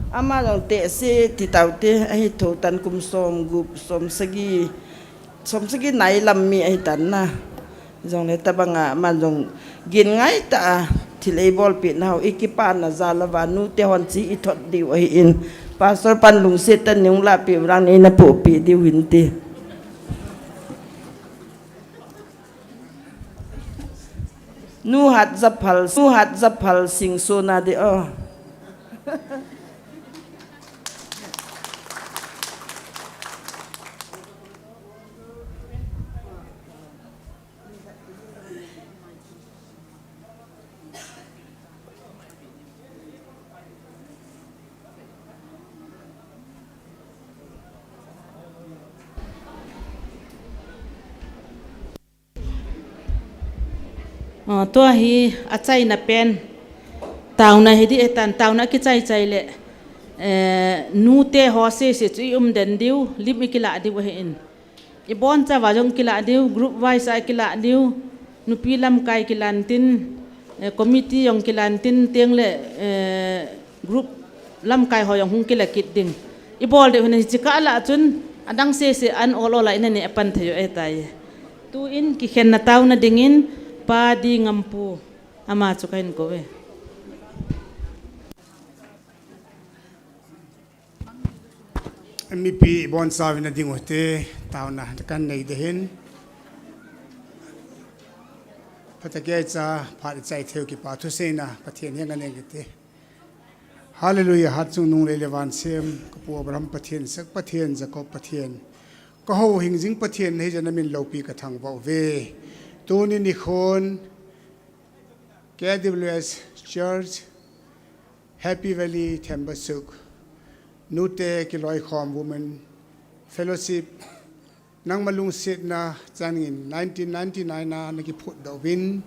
ama jong tehse titaote ahithou tan, kum somgup, somsagi, somsagi nailam mi ahitan na, jongle tobanga aman jong gin ngaitah a thil eibolpeh nau ikipana jal uva nute hon hiche ithot diu ahin, Pastor pan lungset tah in neihung lahpeh ulang, neina pohpeh diu hinte. Nu Hatjaphal, Nu Hatjaphal Singson a ding o. Tua hi achaina pen tauna hi ding ahitan, tauna kichai chai le, eh, nute ho sese chu i um den diu, lim i kilah diu ahin. I bonchauva jong kilah diu, group wise a kilah diu, nupi lamkai kilan tin, eh, committee jong kilan tin, teng le, eh, group lamkai ho jong hung kila kit ding. I bol diu hin hiche kah lah chun, adang sese an ol ol a i na neh pan thei u ahitai. Tuin kikhenna tauna dingin, Pa D. Ngampu, ama chu kahin kou e. Mipi bonchauvin ading u hite, tauna kahin nei ding ahin. Phatah keicha, phat ichai theiu kipa thuseina, Pathen henga neng kiti. Hallelujah, hatchungnung lei le van sem, ka pu Abraham Pathen, Isak Pathen, Jacob Pathen, ka houhing jing Pathen, nahi jeh in na min loupi ka thangvah uve. Tuni nikhon, K W S Church, Happy Valley, Thembasuk, Nute Kiloikhom Women Fellowship, nangma lungsetna changin nineteen ninety-nine a na kiphutdoh uvin,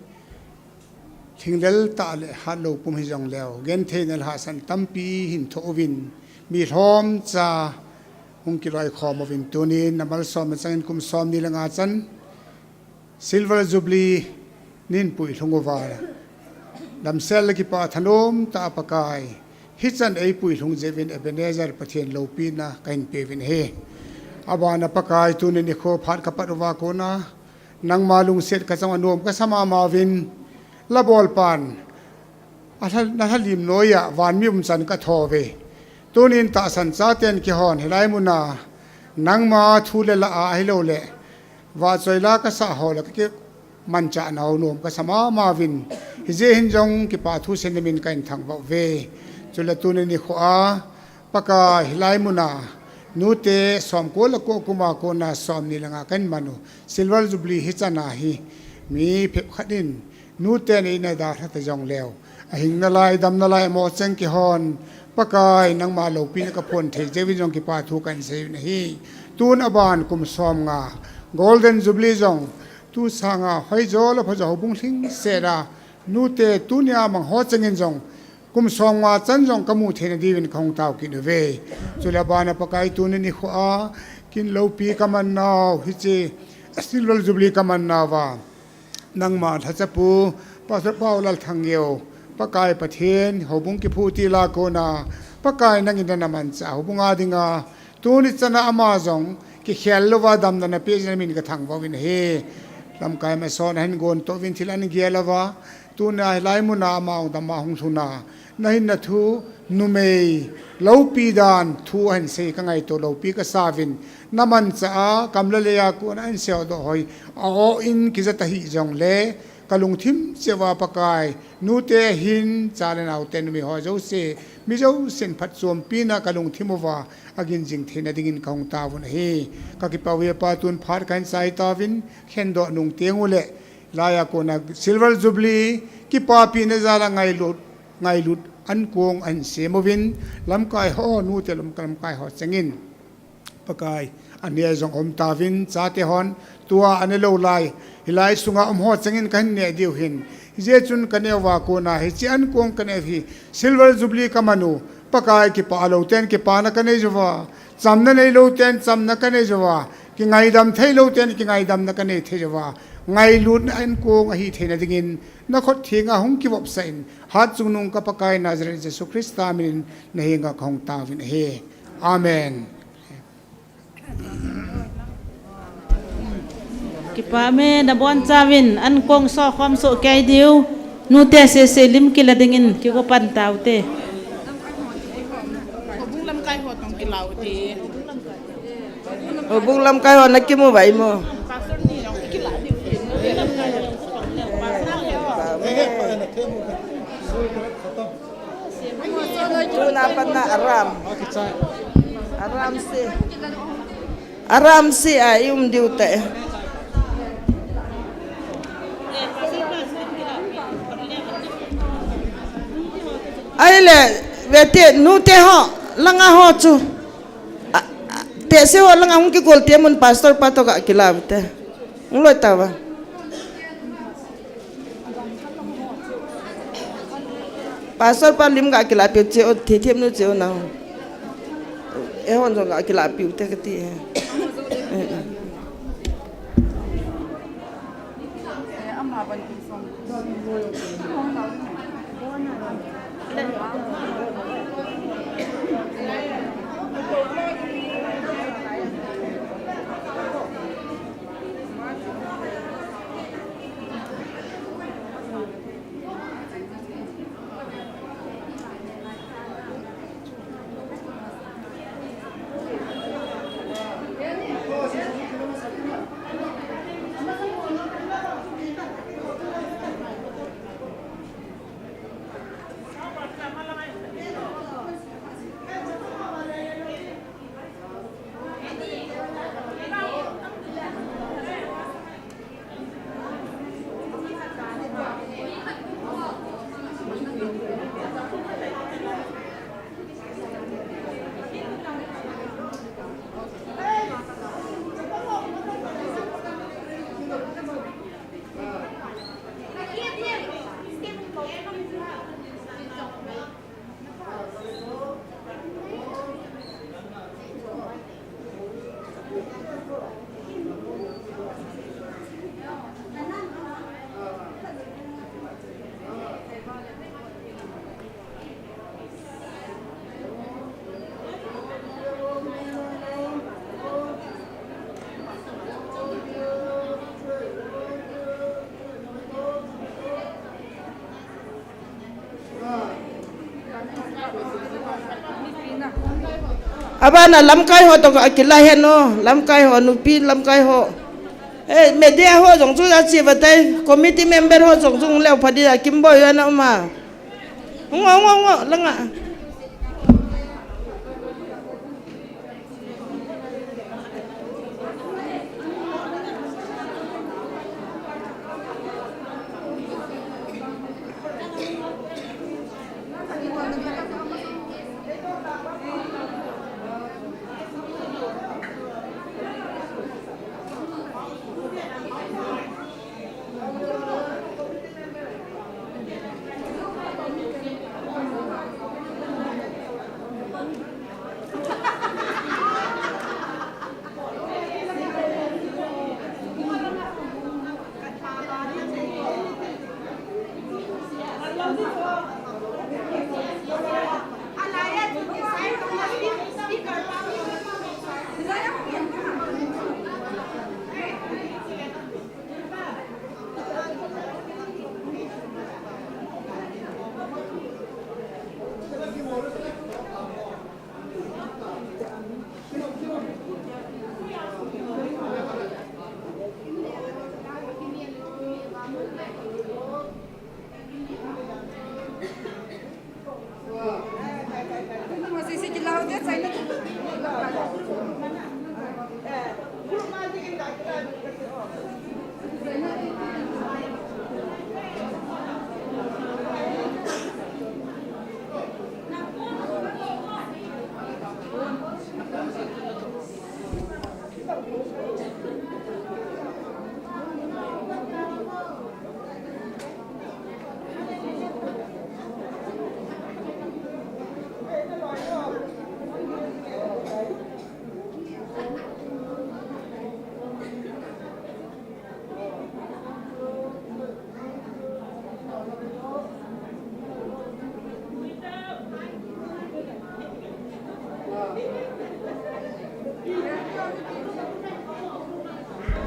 lhinglel tah le hatlou pum hijongleu, genthei nalhahsam tampi hin thoh uvin, mi lhomcha hung kiloikhom uvin tunin na malsomna changin kum somni le nga chan, Silver Jubilee nahin puilhung uva, damsel le kipah thanom tah a Pakai, hichan eipui lhung jeh uvin Ebenezer Pathen loupina kahin peuvin ahi. Abana Pakai, tuni nikho phat kapat uva kona, nangma lungset kachang a nom kasa mama uvin, la bolpan, alha, nalhalim noiya vanmi umchan katho uve. Tunin tahsan chaten kihon hilai muna, nangma thu le la a ahilouleh, vahchoi la kasah ho le kakimanchah nau nom kasa mama uvin, hijeh hin jong kipah thuseina min kahin thangvah uve. Chule tuni nikho a, Pakai hilai muna, nute somko le ko kum a kona somni le nga kahin man u, Silver Jubilee hichan a hi, mi phabep khat in, nute neina dalha ta jongleu, ahing nalai, dam nalai, amo cheng kihon, Pakai, nangma loupina kaphon thei jeh uvin jong kipah thu kahin sei uvin ahi. Tun aban kum somnga, Golden Jubilee jong, tu sanga, hoijo le phajo houbung lhingset a, nute tunia mang ho chengin jong, kum somnga chan jong kamu theina diuvin kahung tao kit uve. Chule abana Pakai tuni nikho a, kin loupi kaman nau, hiche Silver Jubilee kaman nauva, nangma lhachapu, Pastor Paulal Thangneo, Pakai Pathen, houbung kiphuti la kona, Pakai nangin nana manchah, houbung a dinga, tuni chan a ama jong, kikhel louva damna napeh jeh in na min kathangvah uvin ahi. Lamkai mason ahin gontoh uvin thil ahin gel uva, tuna hilai muna ama hung dam a hung lhun a, nahinna thu, numei, loupi dan, thu ahin sei kangaito loupi kasa uvin, na manchah a, kam le lei a kona ahin seidoh hoi, a-oh in kija tahih jongle, kalungthim cheh uva Pakai, nute hin, cha le naote numei ho jouse, mi jousen phatchompina kalungthim uva, agin jing theina dingin kahung taovun ahi. Kakipah uve Pa, tun phat kahin chai tauvin, khendoh nung teng uleh, laiya kona Silver Jubilee, kipapina jal a ngailut, ngailut ankong ahin sem uvin, lamkai ho, nute lam, lamkai ho chengin, Pakai, anei jong um tauvin, chate hon, tua anei lou lai, hilai sunga um ho chengin kahin neh diu ahin. Hijeh chun kaneh uva kona, hiche ankong kaneh u hi, Silver Jubilee kaman u, Pakai kipah lou ten kipana kanei uva, chamna neilou ten chamna kanei uva, kingaidam theilou ten kingaidamna kanei thei uva, ngailutna ankong ahi theina dingin, nakhut thenga hung kivopsah in, hatchungnung ka Pakai Nazareth Jesu Christa minin, nahenga kahung taovin ahi. Amen. Kipah e, nabonchauvin, ankong sokhom soh kei diu, nute sese lim kila dingin, kigo pan taute. Houbung lamkai ho nakimu vai mo. Tuna pat na aram. Aram se. Aram se a i um diu te. Ahile, vete, nute ho, langa ho chu. A, a, tehse ho langa hung kigol te mun pastor pa toh ga kilaute. Hung loi tauva. Pastor pa lim ga kilah piu cheh o, thei them nu cheh o nang. Eihon jong ga kilah piu te kati e. Eh, eh. Abana lamkai ho toh akilah hen o, lamkai ho, nupi lamkai ho. Eh, media ho jong chu achi batai, committee member ho jong chu leo phadi a kimboi ana uma. Ngo, ngo, ngo, langa.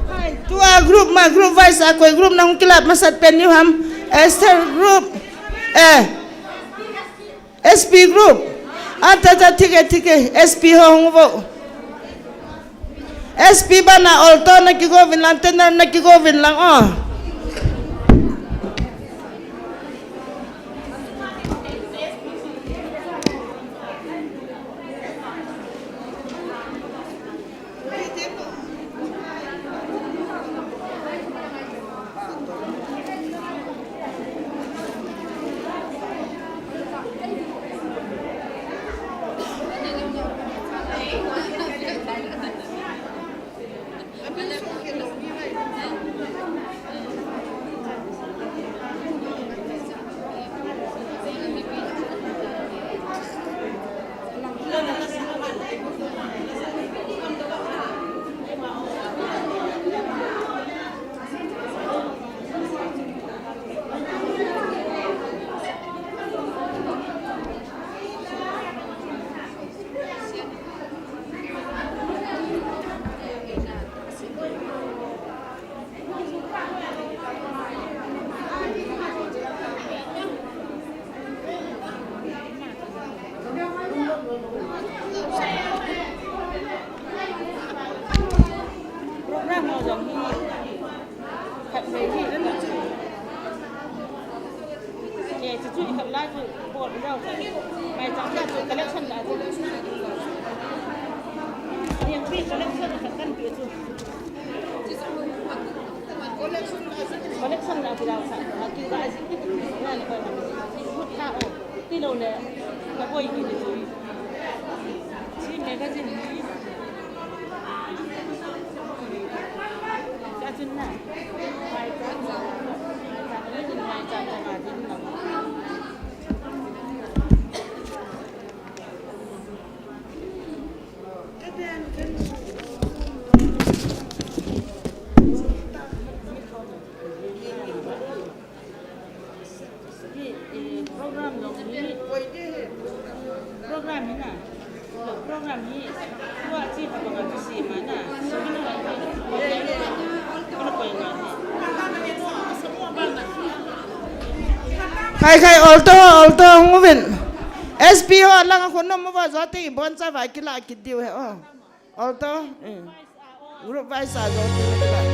Hai, tua group ma, group wise a koi group na hung kilap masat pen niu ham. Esther group. Eh. S P group. Acha, acha, thik e, thik e. S P ho hung vo. S P bana alto na kigo vin lang, tenor na kigo vin lang, o. Khat vei hi, eh, chu chu i khat lai chu bol dau. Mai chang la chu collection la chu. Yang pi collection khat kan pi chu. Collection la chu dau sa. Aki ba ji. Yan ko na. Mut ta o. Ti lo le. Ka boi ki ni chu. Chi magazine ni. Program hi na. Program hi. Tua chi kha banga tu si ma na. Khai khai, alto, alto, hung uvin. S P ho lang a khun nom uva, jote i bon cha vai kila kit diu he o. Alto, eh. Group wise a jote kila.